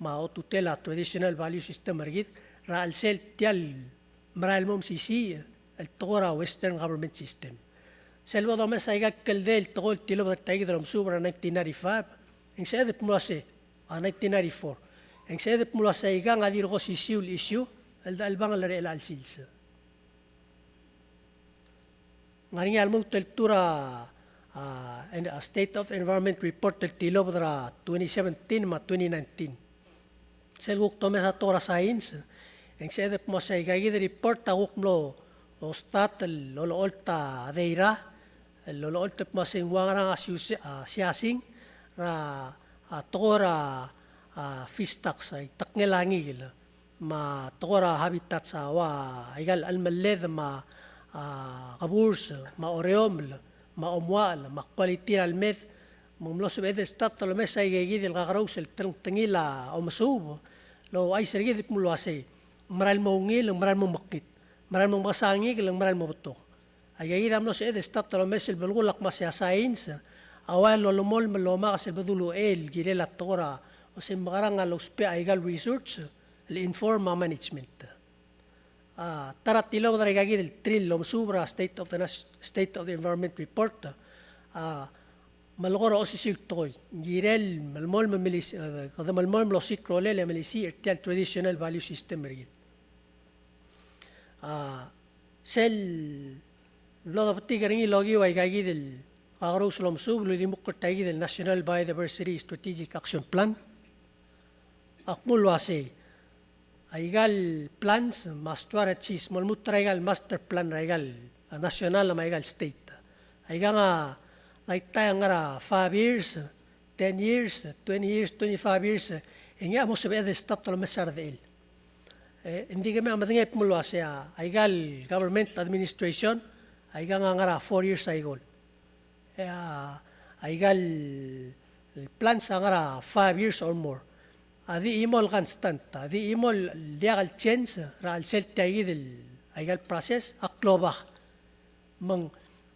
me a otutel a traditional value system er kid, er a chelsel tia el merael el mo mesisiich el tekoi er a Western government system. Sel bo domes aika el kldei el tekoi el tilobed er tia kid el omesuub er a nineteen ninety-five, e ng sebeched el kmo el uasei, a nineteen ninety-four. E ng sebeched el kmo el uasei aikang a dirk osisiu el issue el dechelebangel er chelecha el sils. Ng ngar er ngii a lmuut el tuu er a, a, en-, a State of the Environment Report el tilobed er a twenty seventeen me a twenty nineteen. Sel kuk domes a tekoi er a science, e ng sebeched el kmo uasei aika kid el report a kuk mlo start el olecholt a data, el olecholt el kmo uasei ng ua ngerang a siu-, a siasing er a, a tekoi er a, a, fish stocks, a itekngel a ngikel, me a tekoi er a habitats a ua aika el chelemelled me a, a, keburs, me a oreomel, me a omuachel, me a quality er a lemed, me ng mlo sebeched el start el omes aika kid el kakerous el telengtengil a omesuub el ouchais er kid el kmo el uasei, ng merael mo ungil, ng merael mo mekngit, ng merael mo mekesang a ngikel, ng merael mo betok. Aika kid a mlo sebeched el start el omes el belkul a kmo uasei a science a ua el lolemolem el omakes el bedul uchei el kirel a tekoi er a, uasei mekerang a lousbech aika el research el inform a management. A, ta er a tilobed er aika kid el three el omesuub er a State of the Nas-, State of the Environment Report, a, melekoi er a osisiu el tekoi, kirel melemolem el melisi-, e, kede melemolem el osiik a rolel e melisiich er tia el traditional value system er kid. A, sel blo dobetik er ngii el okiu aika kid el kakerous el omesuub el uldimukl er tia kid el National Biodiversity Strategic Action Plan a kmo el uasei, aika el plans me a strategies, mo lmuut er aika el master plan er aika el, a, national me aika el state. Aikang a, daitai a ngar er a five years, ten years, twenty years, twenty-five years, e ngii a mo sebeched el start el omes a redechel. E, ng di kemiu a medengei el kmo el uasei a, aika el government administration, aikang a ngar er a four years cycle. E, a, aika el, el plans a ngar er a five years or more. A di chimo el constant, a di chimo el diak el change er a chelsel tia kid el, aika el process, a klobak. Me ng,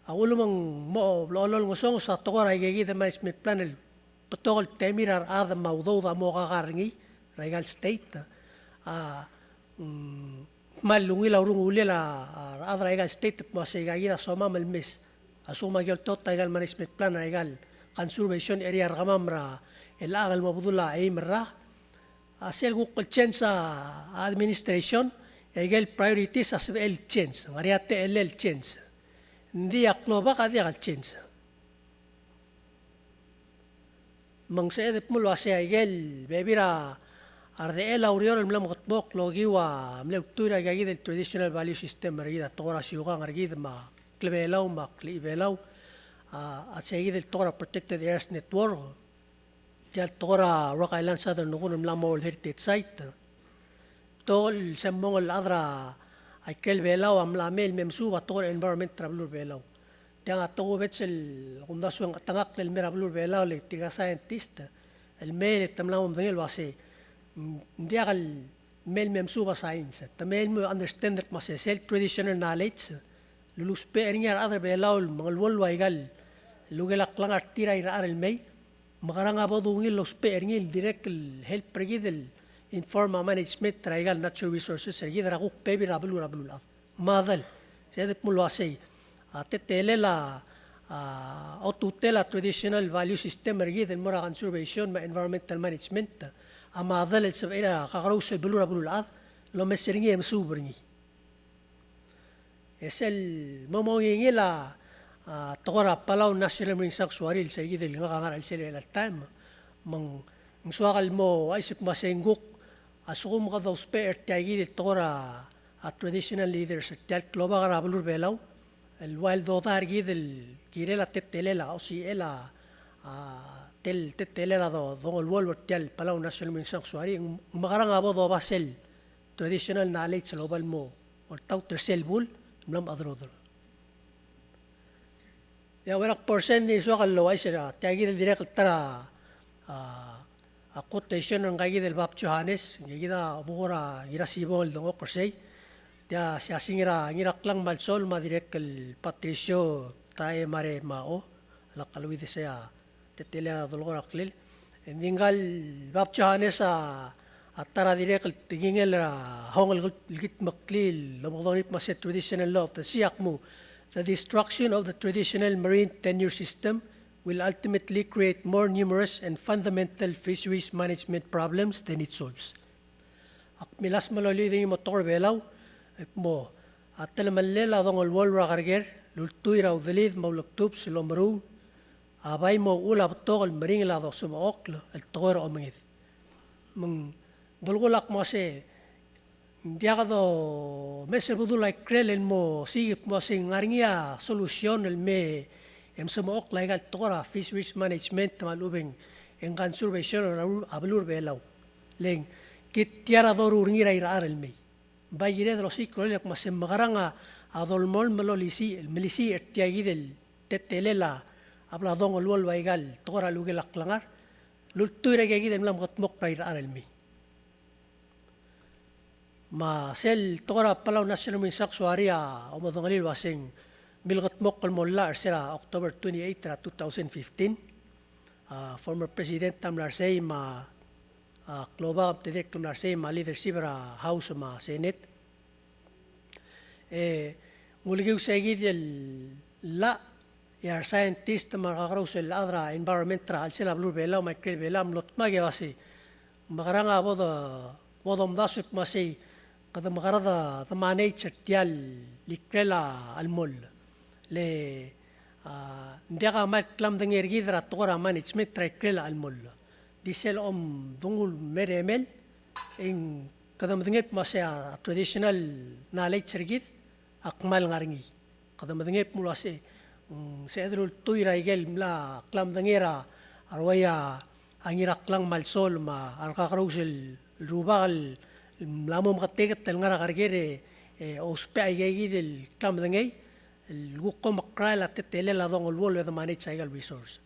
a uchul me ng mo, blo, blo olengesonges a tekoi er aika kid el management plan el betok el temir a rechad me a udoud a mo kakar er ngii er aika el state. A, mm, kmal ungil a urunguliel a, a rechad er aika el state el kmo uasei aika kid a somam el mes. A lsekum aki oltotot aika el management plan er aika el conservation area er kemam er a, el chelecha el mo bedul a eim er a, a sel kuk el change a, a administration, e aike el priorities a sebechel el change, ng ngar er ngii a techellel el change. Ng di a klobak a diak el change. Me ng sebeched el kmo el uasei aike el bebil er a redechel a ureor el mla mekedmokl el okiu a mle ultuil er aika kid el traditional value system er kid, a tekoi er a siukang er kid me a klebelau me a klechibelau, a, a sei kid el tekoi er a protected areas network, tia el tekoi er a Rock Island Southern Nukun el mla mo World Heritage Site. Betok el sembong el chad er a ikrel Belau a mla mei el me mesuub a tekoi er a environment er a beluu er a Belau. Tiang a tokubets el kumdasu e ng chetengakl el mei er a beluu er a Belau le tirka scientist el mei e te mla mo medengei el uasei, mm, ng diak el mei el me mesuub a science. Te mei el mo understand el kmo se sel traditional knowledge el lulusbech er ngii a rechad er a Belau el mengeluolu aika el lukel a klengar er tir a irechar el mei, mekerang a bo dungil el ousbech er ngii el dirrek el help er kid el inform a management er aika el natural resources er kid er a kuk bebil er a beluu er a beluulechad. Me a dal, se de kmo el uasei, a teletelel a, a otutel a traditional value system er kid el mo er a conservation me a environmental management, a me a dal el sebechir a kakerous el beluu er a beluulechad el omes er ngii e mesuub er ngii. E sel mo mongingil a, a tekoi er a Palau National Marine Sanctuary el sei kid el ngak a ngar er a chelsel el taem, me ng soak el mo uaisei el kmo se ng kuk, A lsekum kede ousbech er tia kid el tekoi er a, a traditional leaders er tia el klobak er a beluu er a Belau, el ua el dodai er kid el kirel a teletelel a, osisichel a, a tel-, teletelel a do-, dongeluolu er tia el Palau National Marine Sanctuary, ng mekerang a bo doba sel traditional knowledge el oba el mo oltaut er sel bul, mla mo chederodel. Ia, uaisei e ng di soak el ouchais er a, tia kid el dirrek el ta er a, a, a quotation er ngika kid el Bab Johannes, ngika kid a bo er a Ngirasibong el dengchokl er sei. Tia, sia singir a Ngiraklang Malsol me a dirrek el Patricio Tae Mare Mao, a lak a leuid er sei a teletelel a dolekoi er a klel. E ng di ngika el Bab Johannes a, a ta er a dirrek el tekingel er a hong el kid-, el kidmeklii el omekedongii el kmo se traditional law of the sea a kmo, "The destruction of the traditional marine tenure system will ultimately create more numerous and fundamental fisheries management problems than it solves." Ak milasem el oliu e di ngii mo tekoi er a Belau, e kmo, a telemellel a dongeluolu er a kerker el ultuil er a udelid me a ulektubs el omeruul a bai mo uchul a betok el meringel a dosemechokl el tekoi er a omenged. Me ng dolekoi el kmo se, ng diak domes el bedul a ikrel el mo siik el kmo se ng ngar er ngii a solution el me, e mesemechokl aika el tekoi er a fisheries management me a lechub e ng conservation er a beluu er a Belau. Le ng kid tia er a doruul er ngii er a irechar el mei. Bai kired el osiik a rolel el kmo se ng mekerang a dolemolem el olisiich, el melisiich er tia kid el teletelel a bla dongeluolu aika el tekoi er a lukel a klengar el ultuil er aika kid el mla mekedmokl er a irechar el mei. Me sel tekoi er a Palau National Marine Sanctuary a omedengelii el uaseng milekedmokl el mo llach er se er a October twenty-eight er a two thousand fifteen. A former president a mla er sei me a, a, klobak me te dirrek el mla er sei me a leadership er a House me a Senate. E ng ulekiu sei kid el llach, e a re scientist me a rekakerous el chad er a environment er a chelsel a beluu er a Belau me a ikrel a Belau a mlo dmak e uasei, mekerang a bo de, bo domdasu el kmo sei kede mekerang e de manage er tia el ikrel a chelmoll. Le, a, ng diak a kmal klemedengei er kid er a tekoi er a management er a ikrel a chelmoll. Di sel omdengul el me remel, e ng kede medengei el kmo sei a traditional knowledge er kid a kmal ngar er ngii. Kede medengei el kmo uasei, mm, sebeched el ultuil er a ikel mla klemedengei er a, a ruai a Ngiraklang Malsol me a rekakerous el rubak el mla mo meketeket el ngar er a kerker e, e ousbech aika kid el klemedengei el kuk omekrael a teletelel a dongeluolu e de manage aika el resource.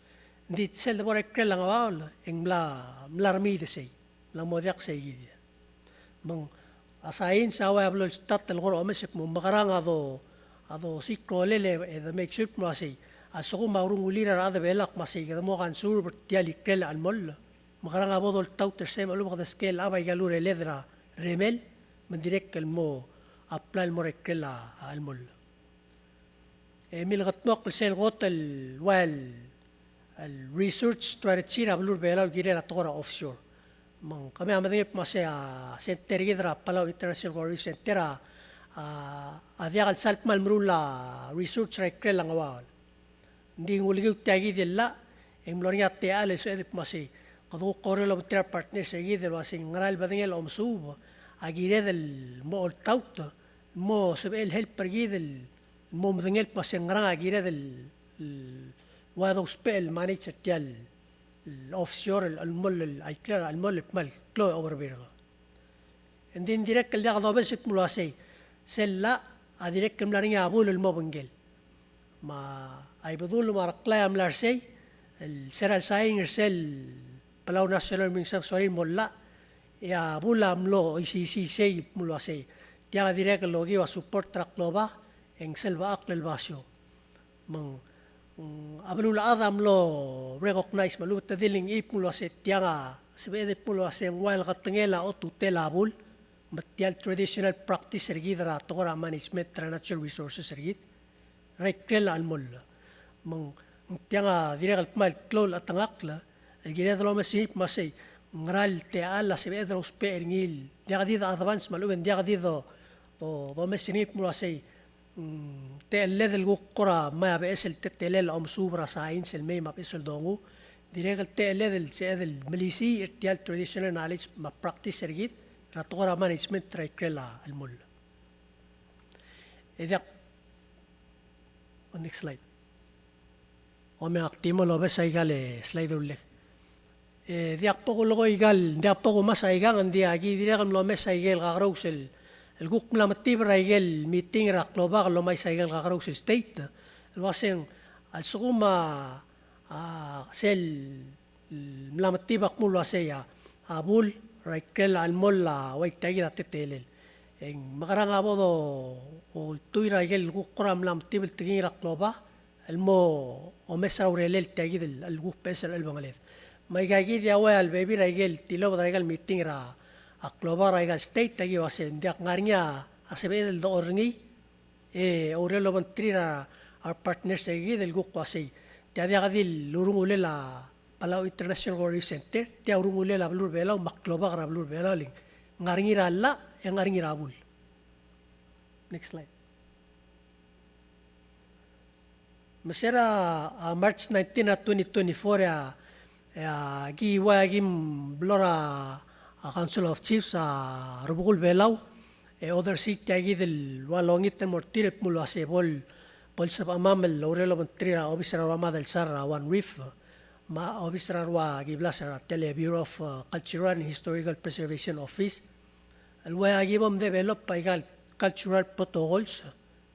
Ng di sel debo er a ikrel a Ngeuaol, e ng mla, mla remiid sei, mla mo diak sei kid. Me ng a science a ua blo el start el kora omes el kmo mekerang a do, a dosiik a rolel e de make sure el kmo uasei, a lsekum a urungulir a rechad er a Belau el kmo sei kede mo conserve er tia el ikrel a chelmoll, mekerang a bo doltaut er sei me a lechub e kede scale up aika el ureled er a remel, me ng dirrek el mo apply el mo er a ikrel a chelmoll. E milekedmokl sel kot el ua el, el research strategy er a beluu er a Belau el kirel a tekoi er a offshore. Me ng kemiu a medengei el kmo sei a center er kid er a Palau International Coral Reef Center a, a, a diak el sal kmal meruul a research er a ikrel a Ngeuaol. Ng di ng ulekiu tia kid el llach, e ng mlo er ngii a techall el sebeched el kmo sei kede kuk oureor el obengterir a re partners er kid el uasei ng ngera el bedengel a omesuub a kired el mo oltaut, mo sebechel el help er kid el mo medengei el kmo se ng ngerang a kired el, el ua dousbech el manage er tia el, el offshore el chelmoll el, a ikrel a chelmoll el kmal klou e oberbirk. Ng di ng dirrek el diak dobes el kmo uasei, sel llach a dirrek el mla er ngii a bul el mo obengkel. Me a Ibedul me a Reklai a mla er sei, el se er a le sain er sel Palau National Marine Sanctuary el mo llach, e a bul a mlo isisii sei el kmo uasei, tiang a dirrek el okiu a support er a klobak, e ng sel bechakl el basio. Me ng, mm, a beluulechad a mlo recognize me a lechub e te di lengchii el kmo uasei tiang a sebeched el kmo uasei ng ua el ketengel a otutel a bul, me tia el traditional practice er kid er a tekoi er a management er a natural resources er kid er a ikrel a chelmoll. Me ng, tiang a dirrek el kmal klou el chetengakl el kired el omes er ngii el kmo uasei ng ngera el techall a sebeched el ousbech er ngii el diak di de advance me a lechub e ng diak di do, do, domes er ngii el kmo uasei, mm, techelled el kuk kora mei a beches el teletelel a omesuub er a science el mei me a beches el dongu. Dirrek el techelled el sebeched el melisiich er tia el traditional knowledge me a practice er kid er a tekoi er a management er a ikrel a chelmoll. E diak, next slide. Kom me ak di mo lobes a ikal slide er a ullek. E diak bo kulekoi ikal, diak bo kumes a ikang, ng di aki dirrek el mlomes a ikel kakerous el, el kuk mla metibel er a ikel meeting er a klobak el lomais a ikel kakerous el state el uaseng a lsekum a, a sel mla metibel a kmo el uasei a, a bul er a ikrel a chelmoll a ua tia kid a teletelel. E ng mekerang a bo do, ultuil er a ikel kuk kora mla metibel el tekingir a klobak el mo omes er a urerel tia kid el, el kuk beches el chelbengeled. Me aika kid a ua el bebil er a ikel tilobed er a ikal meeting er a, a klobak er a ikal state, aki uasei ng diak, ngar er ngii a sebeched el dechor er ngii, e ourel obengterir a, a partners er kid el kuk uasei. Tia diak di el urungulel a Palau International World Center, tia urungulel a beluu er a Belau, me a klobak er a beluu er a Belau, le ng ngar er ngii er a llach, e ng ngar er ngii er a bul. Next slide. Me se er a, a, March nineteen er a twenty twenty-four, e a, e a, ki ua, ki mlo er a, a, Council of Chiefs, a, Rubekul Belau, e order er sei tia kid el ua longit el mo er tir el kmo el uasei bo el, bo el sebechemam el ourel obengterir a obis er a rua Madelsar er a One Reef, me a obis er a rua Kiblas er a tele Bureau of, a, Cultural and Historical Preservation Office, el ua aki bo mdevelop a ikal cultural protocols,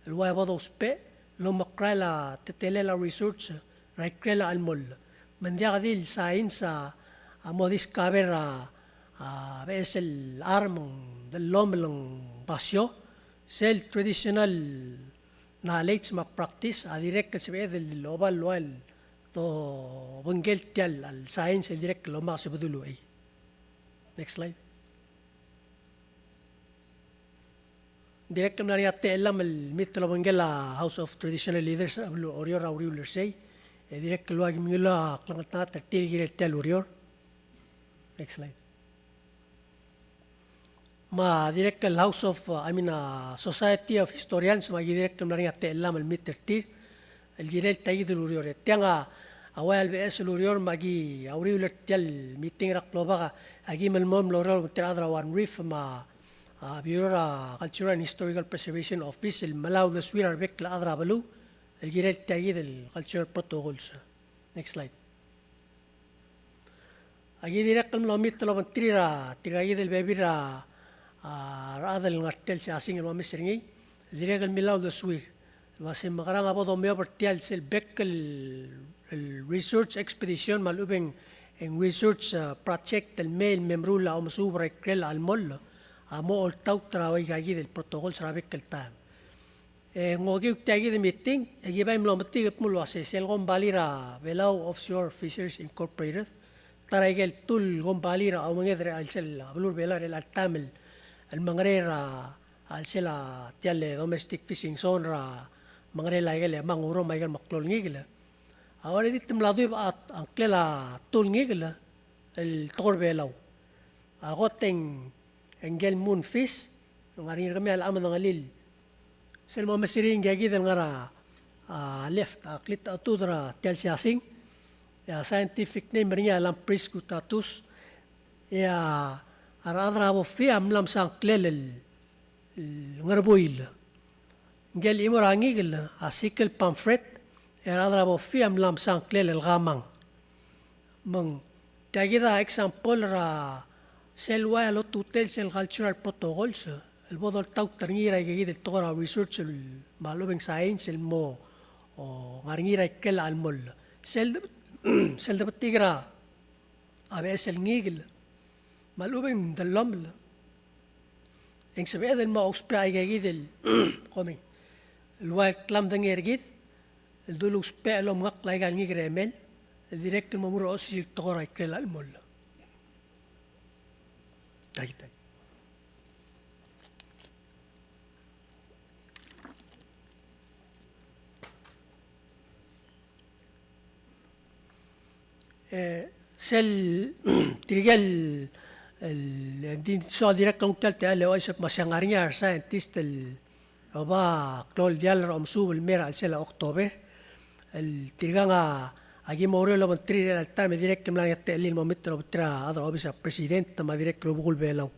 el ua bo dousbech el omekrael a teletelel a research er a ikrel a chelmoll. Me ng diak di el science a, a mo discover a, a beches el charm me ng dellomel e ng basio, sel traditional knowledge me a practice a dirrek el sebeched el oba el ua el dobengkel tia el science el dirrek el omak a subedul uchei. Next slide. Dirrek el mla er ngii a techellam el lmuut el obengkel a House of Traditional Leaders er a beluu er a Oreor er a uriul er sei, e dirrek el ua ki mengiil a klengeltengat er tir el kirel tia el ureor. Next slide. Me a dirrek el House of, uh, I mean, uh, Society of Historians, me aki dirrek el mla er ngii a techellam el lmuut er tir el kirel tia kid el ureor. E tiang a ua el beches el ureor me aki a uriul er tia el meeting er a klobak a ki melemolem el oureor el obengterir a rechad er a One Reef me a, a, Bureau er a Cultural and Historical Preservation Office el melai a uldesuir a rebek el chad er a beluu el kirel tia kid el cultural protocols. Next slide. Aki dirrek el mlo meet el obengterir a tirka kid el bebil er a, a, rechad el ngar tia el siasing el mo omes er ngii, dirrek el milai a uldesuir el uasei mekerang a bo domeob er tia el sel bek el, el research expedition me a lechub e ng research, a, project el mei el me meruul a omesuub er a ikrel a chelmoll a mo oltaut er a ua ika kid el protocols er a bek el taem. E ng okiu tia kid el meeting, e ki bai mlo metik el kmo el uasei sel kombalii er a Belau Offshore Fisheries Incorporated, ta er a ikel tul kombalii er a omenged er a chelsel a beluu er a Belau er chelecha el taem el, el mengerei er a chelsel a tia el domestic fishing zone er a mengerei a ikel manguroi me a ikel meklou el ngikel. A already te mla duubech a ngklel a tul ngikel el tekoi er a Belau. A kot e ng e ngike el moonfish, ngar er ngii er kemiu a locha medengelii. Sel mo mesisiich ngika kid el ngar er a, a, left, a, klitechetud er tia el siasing, e a scientific name er ngii a Lamprias guttatus, e a, a rechad er a Boffi a mla msa ngklel el, el ngerbuil. Ngike el chimo er a ngikel a sickle pomfret, e a rechad er a Boffi a mla msa ngklel el kamang. Me ng tia kid a example er a sel ua el otutel sel cultural protocols el bo doltaut er ngii er a ika kid el tekoi er a research el me a lechub e ng science el mo, o, ngar er ngii er a ikrel a chelmoll. Sel de, sel debetik er a beches el ngikel me a lechub e ng dellomel, e ng sebeched el mo ousbech a ika kid el, komeng, el ua el klemedengei er kid el dulu ousbech el omengakl a ika el ngikel er a emel el dirrek el mo muro osisiu el tekoi er a ikrel a chelmoll. Tia kid. E, sel, tirke el, el, di soak el dirrek el nguu tia el techall el uaisei me se ngar er ngii a re scientist el oba klou el diall er a omesuub el mei er a chelsel a October. El tirkang a, a ki mo oureor el obengterir er chelecha el taem e dirrek el mla er ngii a techellir el mo meet el obengterir a chad er a obis er a president me a dirrek el Rubekul Belau.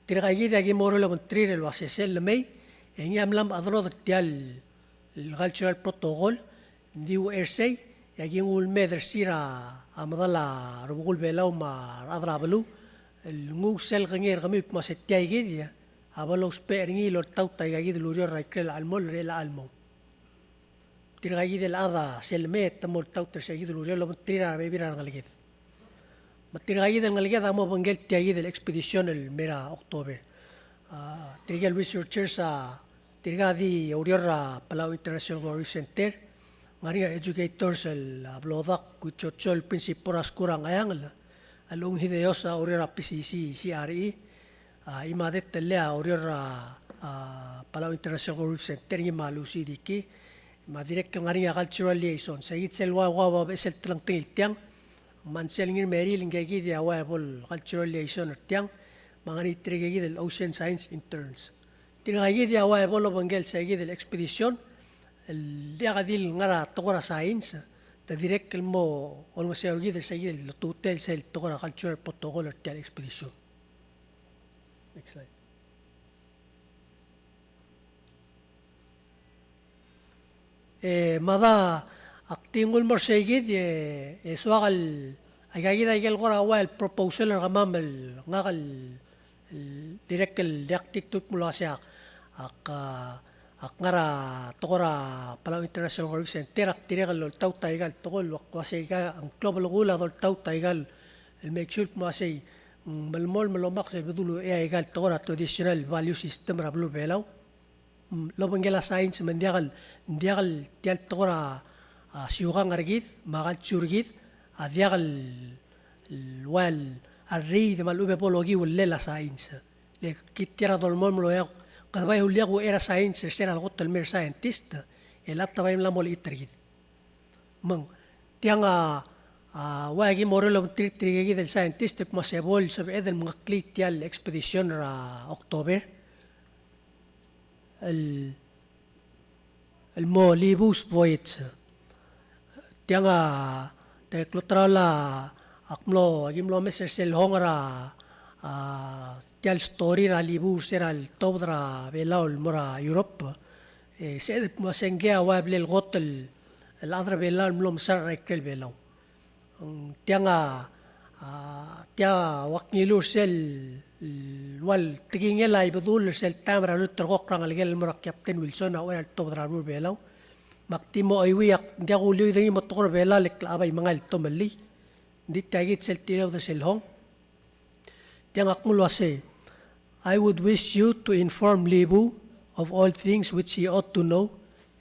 Tirka kid a ki mo oureor el obengterir el uase sel lemei, e ngii a mla mechederoder tia el cultural protocol, ng di uchersei, e a ki nguu el mei er sei er a medal a rubekul Belau me a rechad er a beluu, el nguu sel kengei er kemiu el kmo se tia kid a bo lousbech er ngii el oltaut aika kid el ureor er a ikrel a chelmol er chelecha el mong. Tirka kid el chad a sel lemei e te mo oltaut er sei kid el ureor el obengterir a rebebil er a rengeleked. Me tirka kid el ngeleked a mo obengkel tia kid el expedition el mei er a October. A, tirke el researchers a, tirka a di oureor er a Palau International Coral Reef Center, ng ngar er ngii a educators el, a, Blodak, Huichocho el principal er a skuul er a Ngcheangel, a Lung Hideos a oureor er a P C C, C R E, a, Imadet el a oureor er a, a, Palau International Coral Reef Center, ngii me a Lucy Dickey, me a dirrek el ngar er ngii a cultural liaison. Sei kid sel ua, ua, ua, sel telengtengil tiang, me ng sel Ngirmerir ngike kid a ua bo el cultural liaison er tiang, me ng ngar er ngii tirke kid el ocean science interns. Tirka kid a ua bo lobengkel sei kid el expedition, el diak di el ngar er a tekoi er a science, te dirrek el mo olengeseu kid er sei kid el tutel sel tekoi er a cultural protocol er tia el expedition. Next slide. E, mada, ak di nguu el mo er sei kid, e, e soak el, aika kid a ikel kora ua el proposal er kemam el ngak el, el dirrek el diak di kdu el kmo el uase ak, ak, a, ak ngar er a tekoi er a Palau International Coral Reef Center, ak dirrek el oltaut aika el tekoi el ua, uase aika ng klou el belkul a doltaut aika el, el make sure el kmo uase, mm, melemolem el omakes el bedul uchei aika el tekoi er a traditional value system er a beluu er a Belau. Mm, lobengkel a science me ng diak el, ng diak el tia el tekoi er a, a, siukang er kid, me a culture er kid, a diak el, el ua el, a rriid me a lechub e bo lokiu el llel a science. Le kid tia er a dolemolem el oeak, kede bai uliak uchei er a science er se er a lekot el mei er a scientist, e le te bai mla mo olechit er kid. Me ng tiang a, a, ua ki mo oureor el obengterir tirke kid el scientist el kmo se bo el sebeched el mengeklii tia el expedition er a October el, el mo Libu's Voyage. Tiang a, te kloteraol a, ak mlo, aki mlo omes er sel hong er a, a, tia el story er a Libu er se er a letobed er a Belau el mo er a Europe. E, se, mo se ngii a ua blal kot el, el chad er a Belau el mlo mesa er a ikrel Belau. Ng tiang a, a, tia ua kngiluu er sel, el ua el tekingel a Ibedul er sel taem er a lulterekokl er a ngelekel el mo er a Captain Wilson a uchei er a letobed er a beluu er a Belau. Me ak di mo chuiuii, ak diak kuliuid er ngii me a tekoi er a Belau el klecha bai mengai el tomellii. Ng di tia kid sel tilobed er sel hong. Tiang a kmo el uase, I would wish you to inform Libu of all things which he ought to know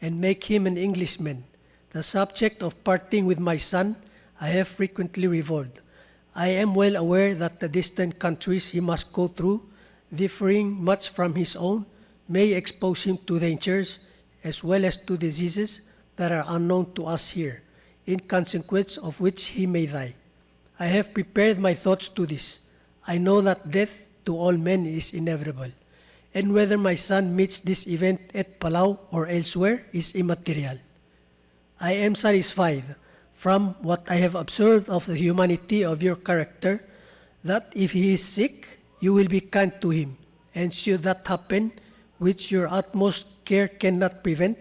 and make him an Englishman. The subject of parting with my son I have frequently revolved. I am well aware that the distant countries he must go through, differing much from his own, may expose him to dangers as well as to diseases that are unknown to us here, in consequence of which he may die. I have prepared my thoughts to this. I know that death to all men is inevitable, and whether my son meets this event at Palau or elsewhere is immaterial. I am satisfied, from what I have observed of the humanity of your character, that if he is sick, you will be kind to him, and should that happen, which your utmost care cannot prevent,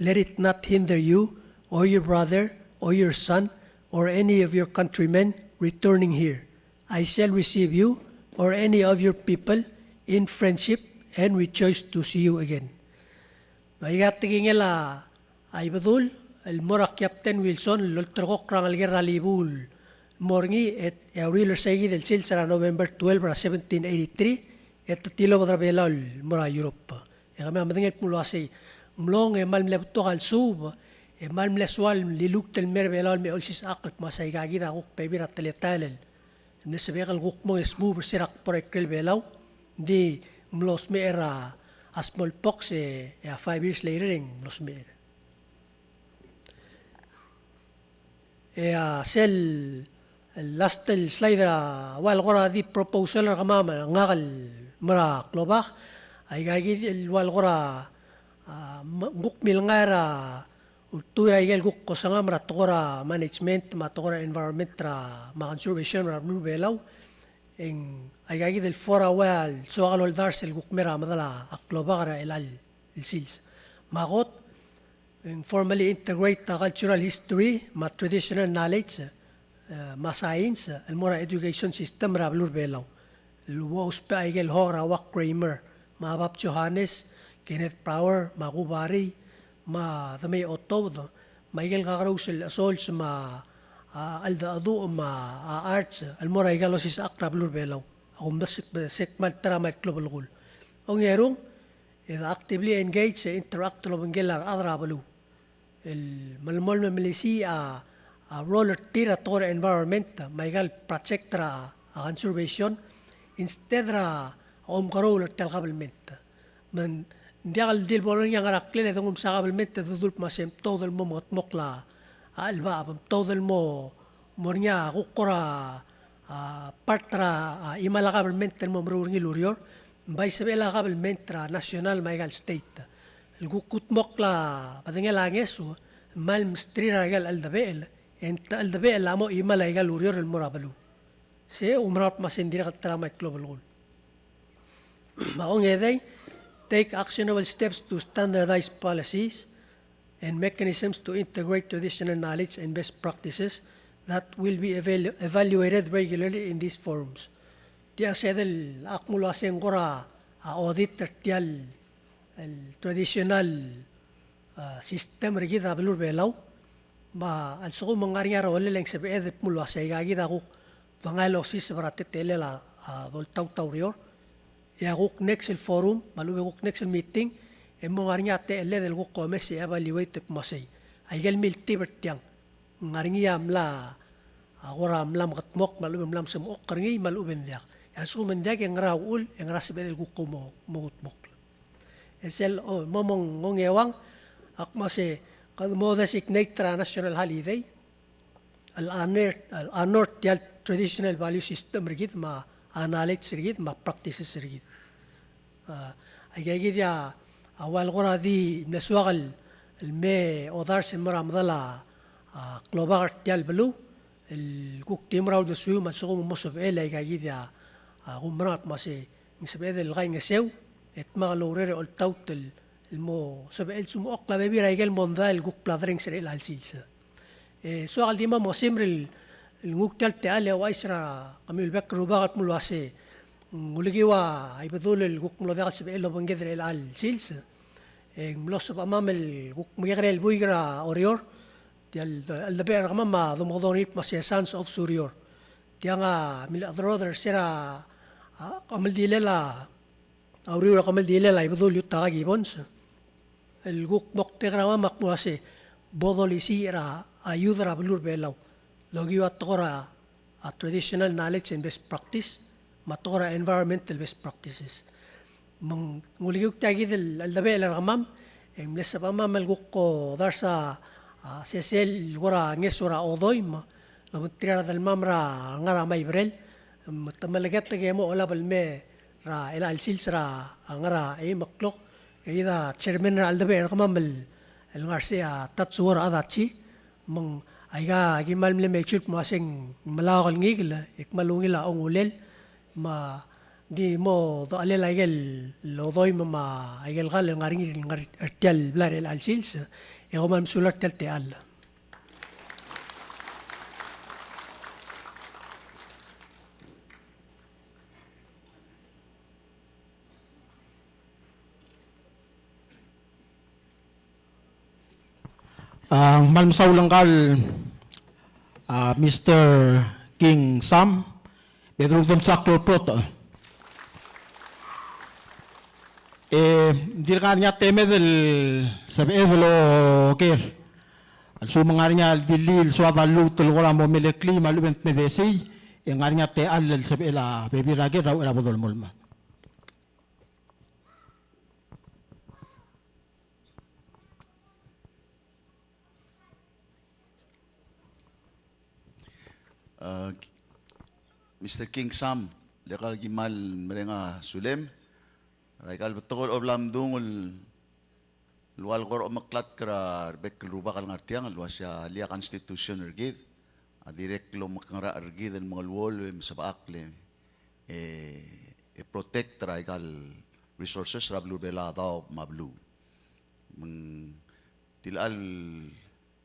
let it not hinder you, or your brother, or your son, or any of your countrymen returning here. I shall receive you, or any of your people, in friendship, and rejoice to see you again. Me aika tekingel a Ibedul el mo er a Captain Wilson el olterekokl er a ngelekel er a Libu el mo er ngii, e, e a uriul er sei kid el sils er a November twelve er a seventeen eighty-three, e te tilobed er a Belau el mo er a Europe. E kemiu a medengei el kmo el uasei, mlong e kmal mle betok a lesuub, e kmal mle soal el liluut el mei er a Belau el me olsisechakl el kmo uasei aika kid a kuk bebil er a teletael el mle sebechek el kuk mong e smuub er se er a kbo er a ikrel Belau, ng di mlo smecher a smallpox e, e a five years later e ng mlo smecher. E a sel, el last el slide er a ua el kora di proposal er kemam el ngak el mo er a klobak, aika kid el ua el kora, a, me-, ng kuk milngai er a ultuil er a ikel kuk kosengam er a tekoi er a management me a tekoi er a environment er a, me a conservation er a beluu er a Belau. E ng aikakid el forum a ua el soak el oldars el kuk mei er a medal a klobak er a chelecha el sils. Me a kot, e ng formally integrate a cultural history me a traditional knowledge, e, me a science, el mo er a education system er a beluu er a Belau. El ua ousbech a ikel hong er a Ua Kramer, me a Bab Johannes, Kenneth Power, me a Kubarii, me a Demei Otoud, me a ikel kakerous el Sols, me a, a, Aldecheduch, me a, a, Arts, el mo er a ikel osisechakl er a beluu er a Belau. A kumdasu e se kmal ta er a mle klou el belkul. Ongerung, e de actively engage e interact el obengkel a rechad er a beluu. El melemolem e melisiich a, a role er tir er a tekoi er a environment, me a ikel project er a, a conservation, instead er a omkeroul er tia el government. Me ng diak el di le bo er ngii a ngar er a klel e de nguu msa government e de dul kmo se mtoud el mo mekedmokl a, a chelebacheb, mtoud el mo, mo er ngii a kuk kora, a, part er a, a, chimal a government el mo meruul er ngii el ureor, me bai sebechel a government er a national me a ikel state el kuk kudmokl a bedengel a ngeso, me a le msterir a ikel cheldebechel, e ng cheldebechel a mo chimal a ikel ureor el mo er a beluu. Se, oumerang el kmo se ng dirrek el ta er a mle klou el belkul. Me a ongedei, take actionable steps to standardize policies and mechanisms to integrate traditional knowledge and best practices that will be evalu-, evaluated regularly in these forums. Tia se el ak mlo uase ng kora, a, audit er tia el, el traditional, a, system er kid er a beluu er a Belau. Me a lsekum ng ngar er ngii a rolel e ng sebeched el mlo uase aikakid a kuk dengai el osiseb er a teletelel a, a, doltaut a ureor. E a kuk next el forum, me a lechub e kuk next el meeting, e mo ngar er ngii a techelled el kuk omes e evaluate el kmo sei, a ikel miltib er tiang, ng ngar er ngii a mla, a, kora mla mekedmokl, me a lechub e ng mla mesemechokl er ngii, me a lechub e ng diak. E a lsekum ng diak e ngera uchul, e ngera sebeched el kuk mo, mo kudmokl. E sel, o, mo, mo ng ongeuang, ak mo se, kede mo designate er a national holiday, el honor, el honor tia el traditional value system er kid, me a knowledge er kid, me a practices er kid. A, aikakid a, a ua el kora di mle soak el, el me odars el mo er a medal a, a, klobak er tia el beluu, el kuk di mo er a uldesuiu me a lsekum ng mo sebechel aikakid a, a, kumerang el kmo se ng sebeched el kaingeseu, e dmak el oureor e oltaut el, el mo sebechel el smechokl a bebil er a ikel mondai el kuk bla derrenges er chelecha el sils. E soak el di mo mosimer el, el nguu tia el techall e ouchais er kemiu el bek el rubak el kmo uase ng ulekiu a Ibedul el kuk mlo diak el sebechel el obengked er chelecha el sils. E ng mlo sebechemam el kuk mekekerei el buik er a Oreor, tia el, el cheldebechel er kemam a domekedong er ngii el kmo se Sons of Surior. Tiang a milechederoder er se er a, a, kemeldilel a, a uriul er a kemeldilel a Ibedul Yutaka Gibbons. El kuk moktek er kemam a kmo uase bo dolisiich er a, a youth er a beluu er a Belau el okiu a tekoi er a, a traditional knowledge and best practice, me a tekoi er a environmental best practices. Me ng ulekiu tia kid el cheldebechel er kemam, e ng mle sebechemam el kuk odars a, a, sesei el kora ngeso er a odoim, el obengterir a redelmam er a ngar er a Maiberel, me te meleketek e mo olab el mei er a chelecha el sils er a ngar er a eim o'clock, e kid a chairman er a cheldebechel er kemam el, el ngar er sei a Tatsuo er a Adachi, me ng aika a kimal mle make sure el kmo uase ng melaok el ngikel, e kmal ungil a ongulel, me di mo dechelel a ikel odoim me a ikel kall el ngar er ngii el ngar er tia el blai er chelecha el sils, e kom kmal mesulang er tia el techall. A, kmal mesaul ngka el, a, Mister King Sam, me de rudemsa a klou el klotech. E, dirk ngar er ngii a temed el sebeched el oker. A lsekum ng ngar er ngii a dillii el soad a lluut el kora mo meleklii me a lechub e ng tmedesii, e ng ngar er ngii a techall el sebechel a bebil er a ker er a uchei er a bo dolemolem. A, Mister King Sam, le ka kimal mereng a sulem er aika el betok el obla mdung el ua el kora omeklatk er a rebek el rubak el ngar tiang el uase a lii a constitution er kid a dirrek el omekngerachel er kid el mengeluolu e mesebechakl e e, e protect er a ikal resources er a beluu er a Belau, a daob me a beluu. Me ng tilechal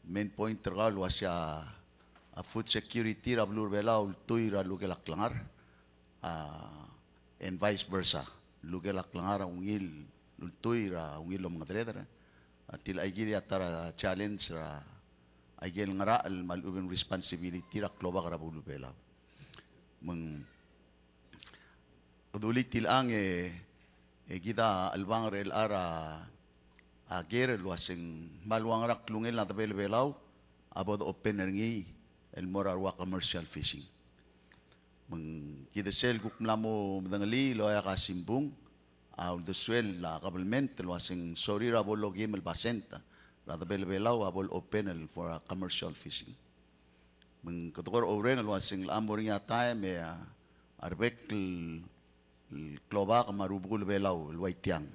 main point er kau el uasei a food security er a beluu er a Belau a ultuil er a lukel a klengar, a, and vice versa. Lukel a klengar a ungil, ultuil er a ungil el omengedereder. A tilechal kid a ta er a challenge er a ikel ngerachel me a lechub e ng responsibility er a klobak er a beluu er a Belau. Me ng Kede ulii tilechang e, e kid a chelebangel er chelecha er a ker el uaseng me a ua ngera klungel a debel Belau a bo dopen er ngii el mo er a ua commercial fishing. Me ng kid sel kuk mla mo medengelii el oeak a simbung a uldesuel a kabelment el uaseng sorir a bo lokim el basent er a debel Belau a bo lopen el for a commercial fishing. Me ng kede kora oureng el uaseng locha mo er ngii a taem e a, a rebek el, el klobak me a rubekul Belau el ua tiang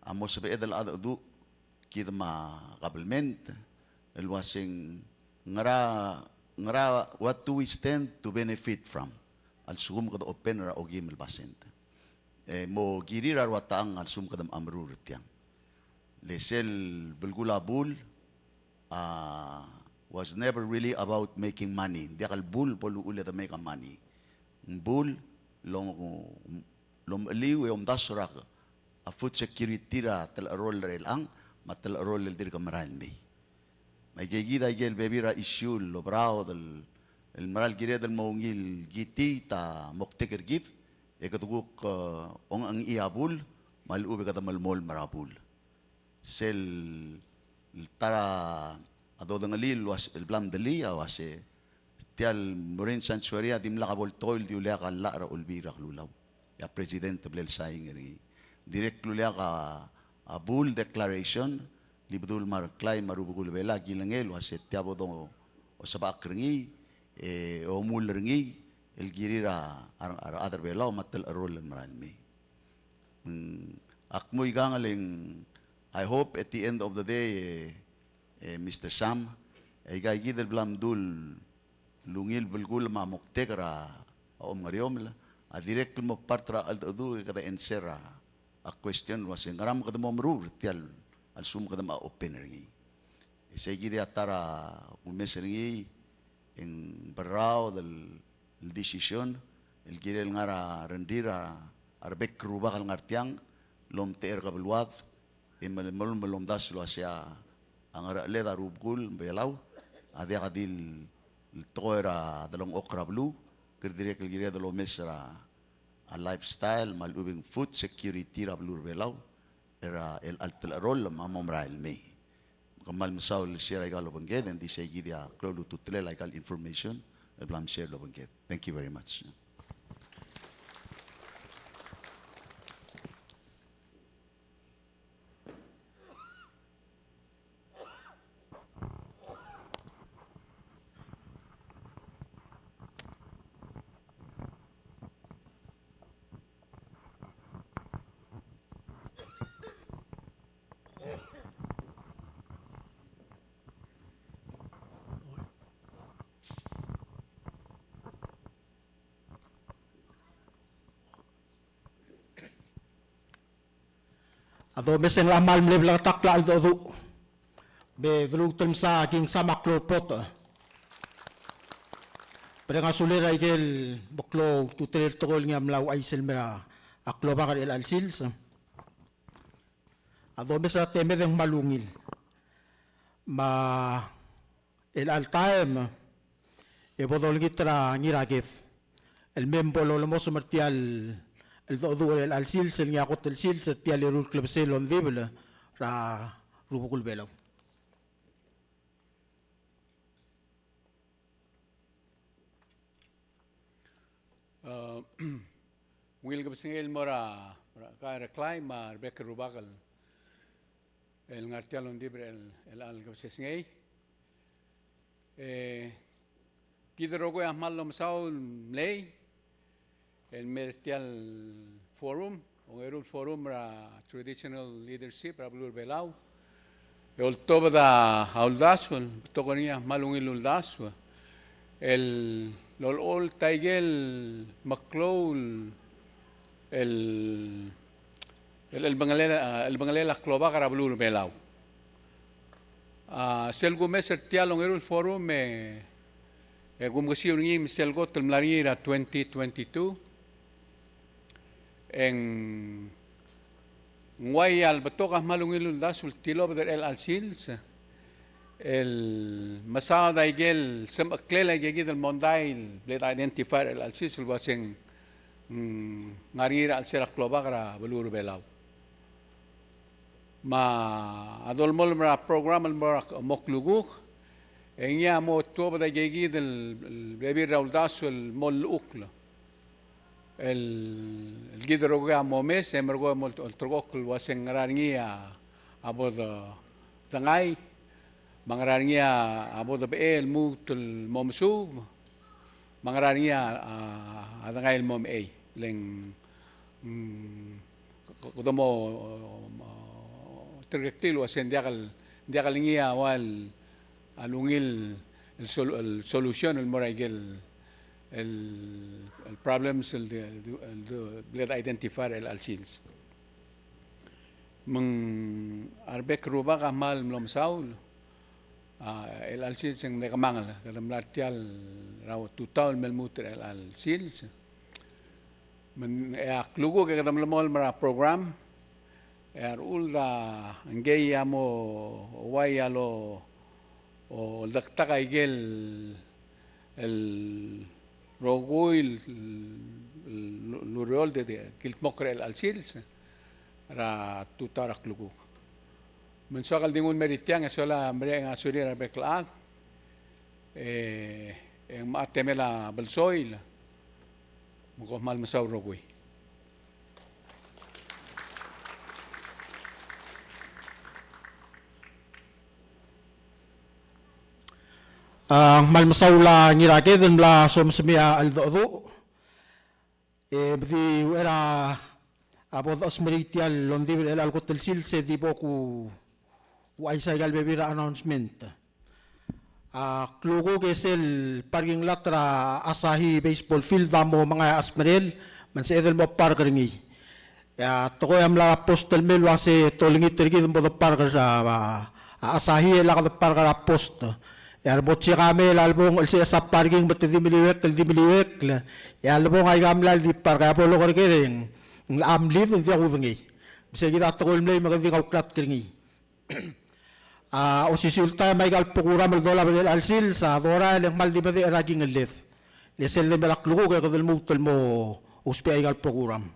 a mo sebeched el cheldecheduch kid me a kabelment el uaseng ngera, ngera, what do we stand to benefit from a lsekum kede open er a okim el basent. E mo kirir a rua techang a lsekum kede mechemeruul er tiang. Le sel belkul a bul a was never really about making money. Ng diak el bul bo luchul e de make a money. Ng bul el om, el omecheliu e omdasu er a food security er a telecheroll er chelechang me a telecheroll el dirk merael mei. Me aike kid a ikel bebil er a issue el oberaod el, el mera el kired el mo ungil kitii a moktek er kid, e kede kuk, e, ongechengchii a bul me a lechub e kede melemolem er a bul. Sel ta er a dodengelii el uase, el bla mdelii a uase tia el marine sanctuary a dimlak a bo el tekoi el di uleak a llach er a Olbiil er a Kelulau. E a president a bla lesain er ngii. Dirrek el uleak a, a bul declaration el Ibedul me a Reklai me a rubekul Belau a kilengei el uase tia bo dosebechakl er ngii, e omuul er ngii el kirir a, a, a rechad er Belau me a telecheroll el merael mei. Mm, ak mo ikang el ng, I hope at the end of the day, e, e, Mister Sam, e aika kid el bla mdu el ungil belkul me a moktek er a omengeriomel a dirrek el mo part er a cheldecheduch e kede answer a, a question el uase ngera me kede mo meruul er tia el, a lsekum kede mo open er ngii. E sei kid a ta er a kumes er ngii e ng berraod el, el decision el kirel ngar er a rengrir a rebek el rubak el ngar tiang el omtechei er a kebeluad e melemolem el omdasu el uase a ngerecheled a rubekul Belau a diak di el tekoi er a delengchokl er a beluu, kede dirrek el kired el omes er a, a lifestyle me a lechub e ng food security er a beluu er a Belau er a, el, el telecheroll me a mo merael mei. Kmal mesaul el share aika el obengked, e ng di sei kid a klou el ultutelel aika el information el bla mshare el obengked. Thank you very much. A domes e ng locha kmal mle bleketakl a cheldecheduch. Me de lmuut el msa a King Sam a klou el botech. Bereng a sulir a ikel bo klou ultutelel el tekoi el ngii a mla ouchais el mei er a klobak er chelecha el sils. A domes er a temed e ng kmal ungil. Me a chelecha el taem e bo dolengit er a Ngiraked el mei me bo lolemos er tia el cheldecheduch er chelecha el sils el ngii a kot el sils er tia el eru el klebesei el ongdibel er a rubekul Belau. A, ungil kebesengei el mo er a, mo er a Reklai me a rebek el rubak el, el ngar tia el ongdibel er chelecha el kebesengei. E, kid el rokui a kmal omesaul el mlei el mei er tia el forum, ongeru el forum er a traditional leadership er a beluu er a Belau. E oltobed a uldasu, el betok er ngii a kmal ungil el uldasu el lolecholt a ikel meklou el, el, el chelebangel, a, chelebangel a klobak er a beluu er a Belau. A, sel kumes er tia el ongeru el forum e, e kumkesiu er ngii me sel kot el mla er ngii er a twenty twenty-two. E ng uai a lebetok a kmal ungil uldasu el tilobed er chelecha el sils el mesaod a ikel semecheklel a ikakid el mondai el bla de identify er chelecha el sils el uaseng, mm, ng ngar er ngii er a chelsel a klobak er a beluu er a Belau. Me a dolemolem er a program el mo er a, mo klukuk, e ngii a mo tuobed a ikakid el, el bebil er a uldasu el mo llechukl. El, el kid el rokui a mo mes, e merekong e mo olterekokl el uaseng ngera er ngii a bo de, dengai, me ngera er ngii a bo debechel el lmuut el mo mesuub, me ngera er ngii a, a, a dengai el mo mechei. Le ng, mm, k-, k-, kede mo, mo, terekokl el uaseng diak el, diak el ngii a ua el, a ungil el sol-, el solution el mo er a ikel el, el problems el de, el de, el de identify er chelecha el sils. Me ng a rebek el rubak a kmal mlo mesaul, a, er chelecha el sils e ng mle kemanget, kede mla er tia el er a tutau el me lmuut er chelecha el sils. Me ng, e a klukuk e kede melemolem er a program, e a rechuld a ngkei a mo uai a lo, o, oldektak a ikel el rokui el, el, el ureor el de, de kildmokl er chelecha el sils er a tutau er a klukuk. Me ng soak el di nguu el mer tiang e sola mereng a sulir a rebek el chad, e, e ng mla temel a belsoil, me kom kmal mesaul el rokui. A, kmal mesaul a Ngiraked el mla somesemiu a cheldecheduch. E, me di uchei er a bo dechesmerei tia el ongdibel er chelecha el kot el sils e di bo ku, kuuchais aika el bebil er a announcement. A klukuk e sel parking lot er a Asahi baseball field a mo mengai a chesmerel, me ng sebeched el mo park er ngii. E a tekoi a mla er a post el mei el uase te olengit er kid me bo de park er a, a, a Asahi e lak de park er a post. E a rebo check a mei el a lebong el sel a parking me te di meliuekl, di meliuekl. E a lebong aika mlai el di park, e a bo loker er ker e ng locha mlid e ng diak kudengei. Me se kid a tekoi el mlei me kede di kauklatk er ngii. A osisiu el taem aika el program el dolab er chelecha el sils a dorael e ng kmal di medechel er a kingelled. Le sel lemei er a klukuk e kede lmuut el mo ousbech aika el program.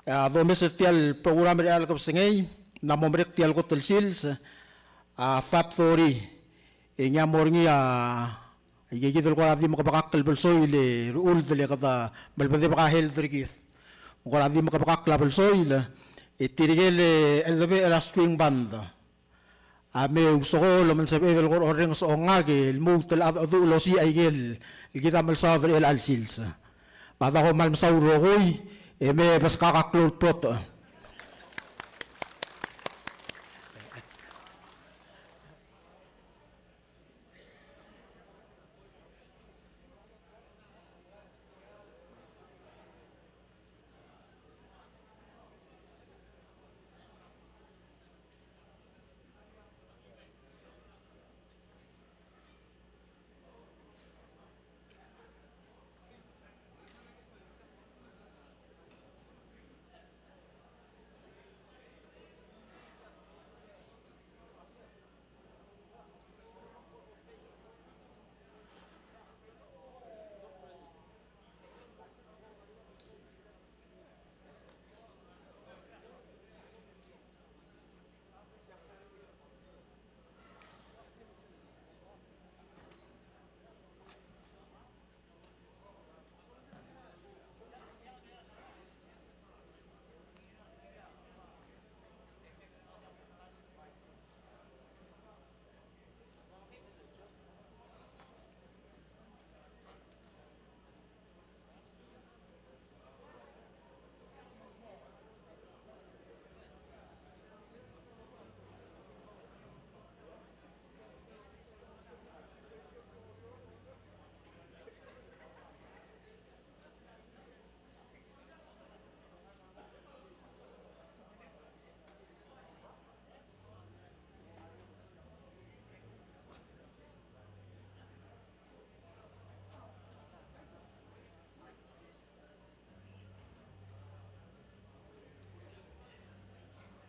A domes er tia el program er chelecha el kebesengei, ng mo merek tia el kot el sils, a five thirty. E ngii a mo er ngii a Aike kid el kora di mekebekakl el belsoil e rechuld le kede melebedebek a health er kid. Kora di mekebekakl a belsoil, e tirke el cheldebechel er a string band a me ousekool me ng sebeched el kora orrenges a ongak e lmuut el cheldecheduch el osiik aike el kid a melsaod er chelecha el sils. Me a dako kmal mesaul el rokui, e me beskak a klou el plot.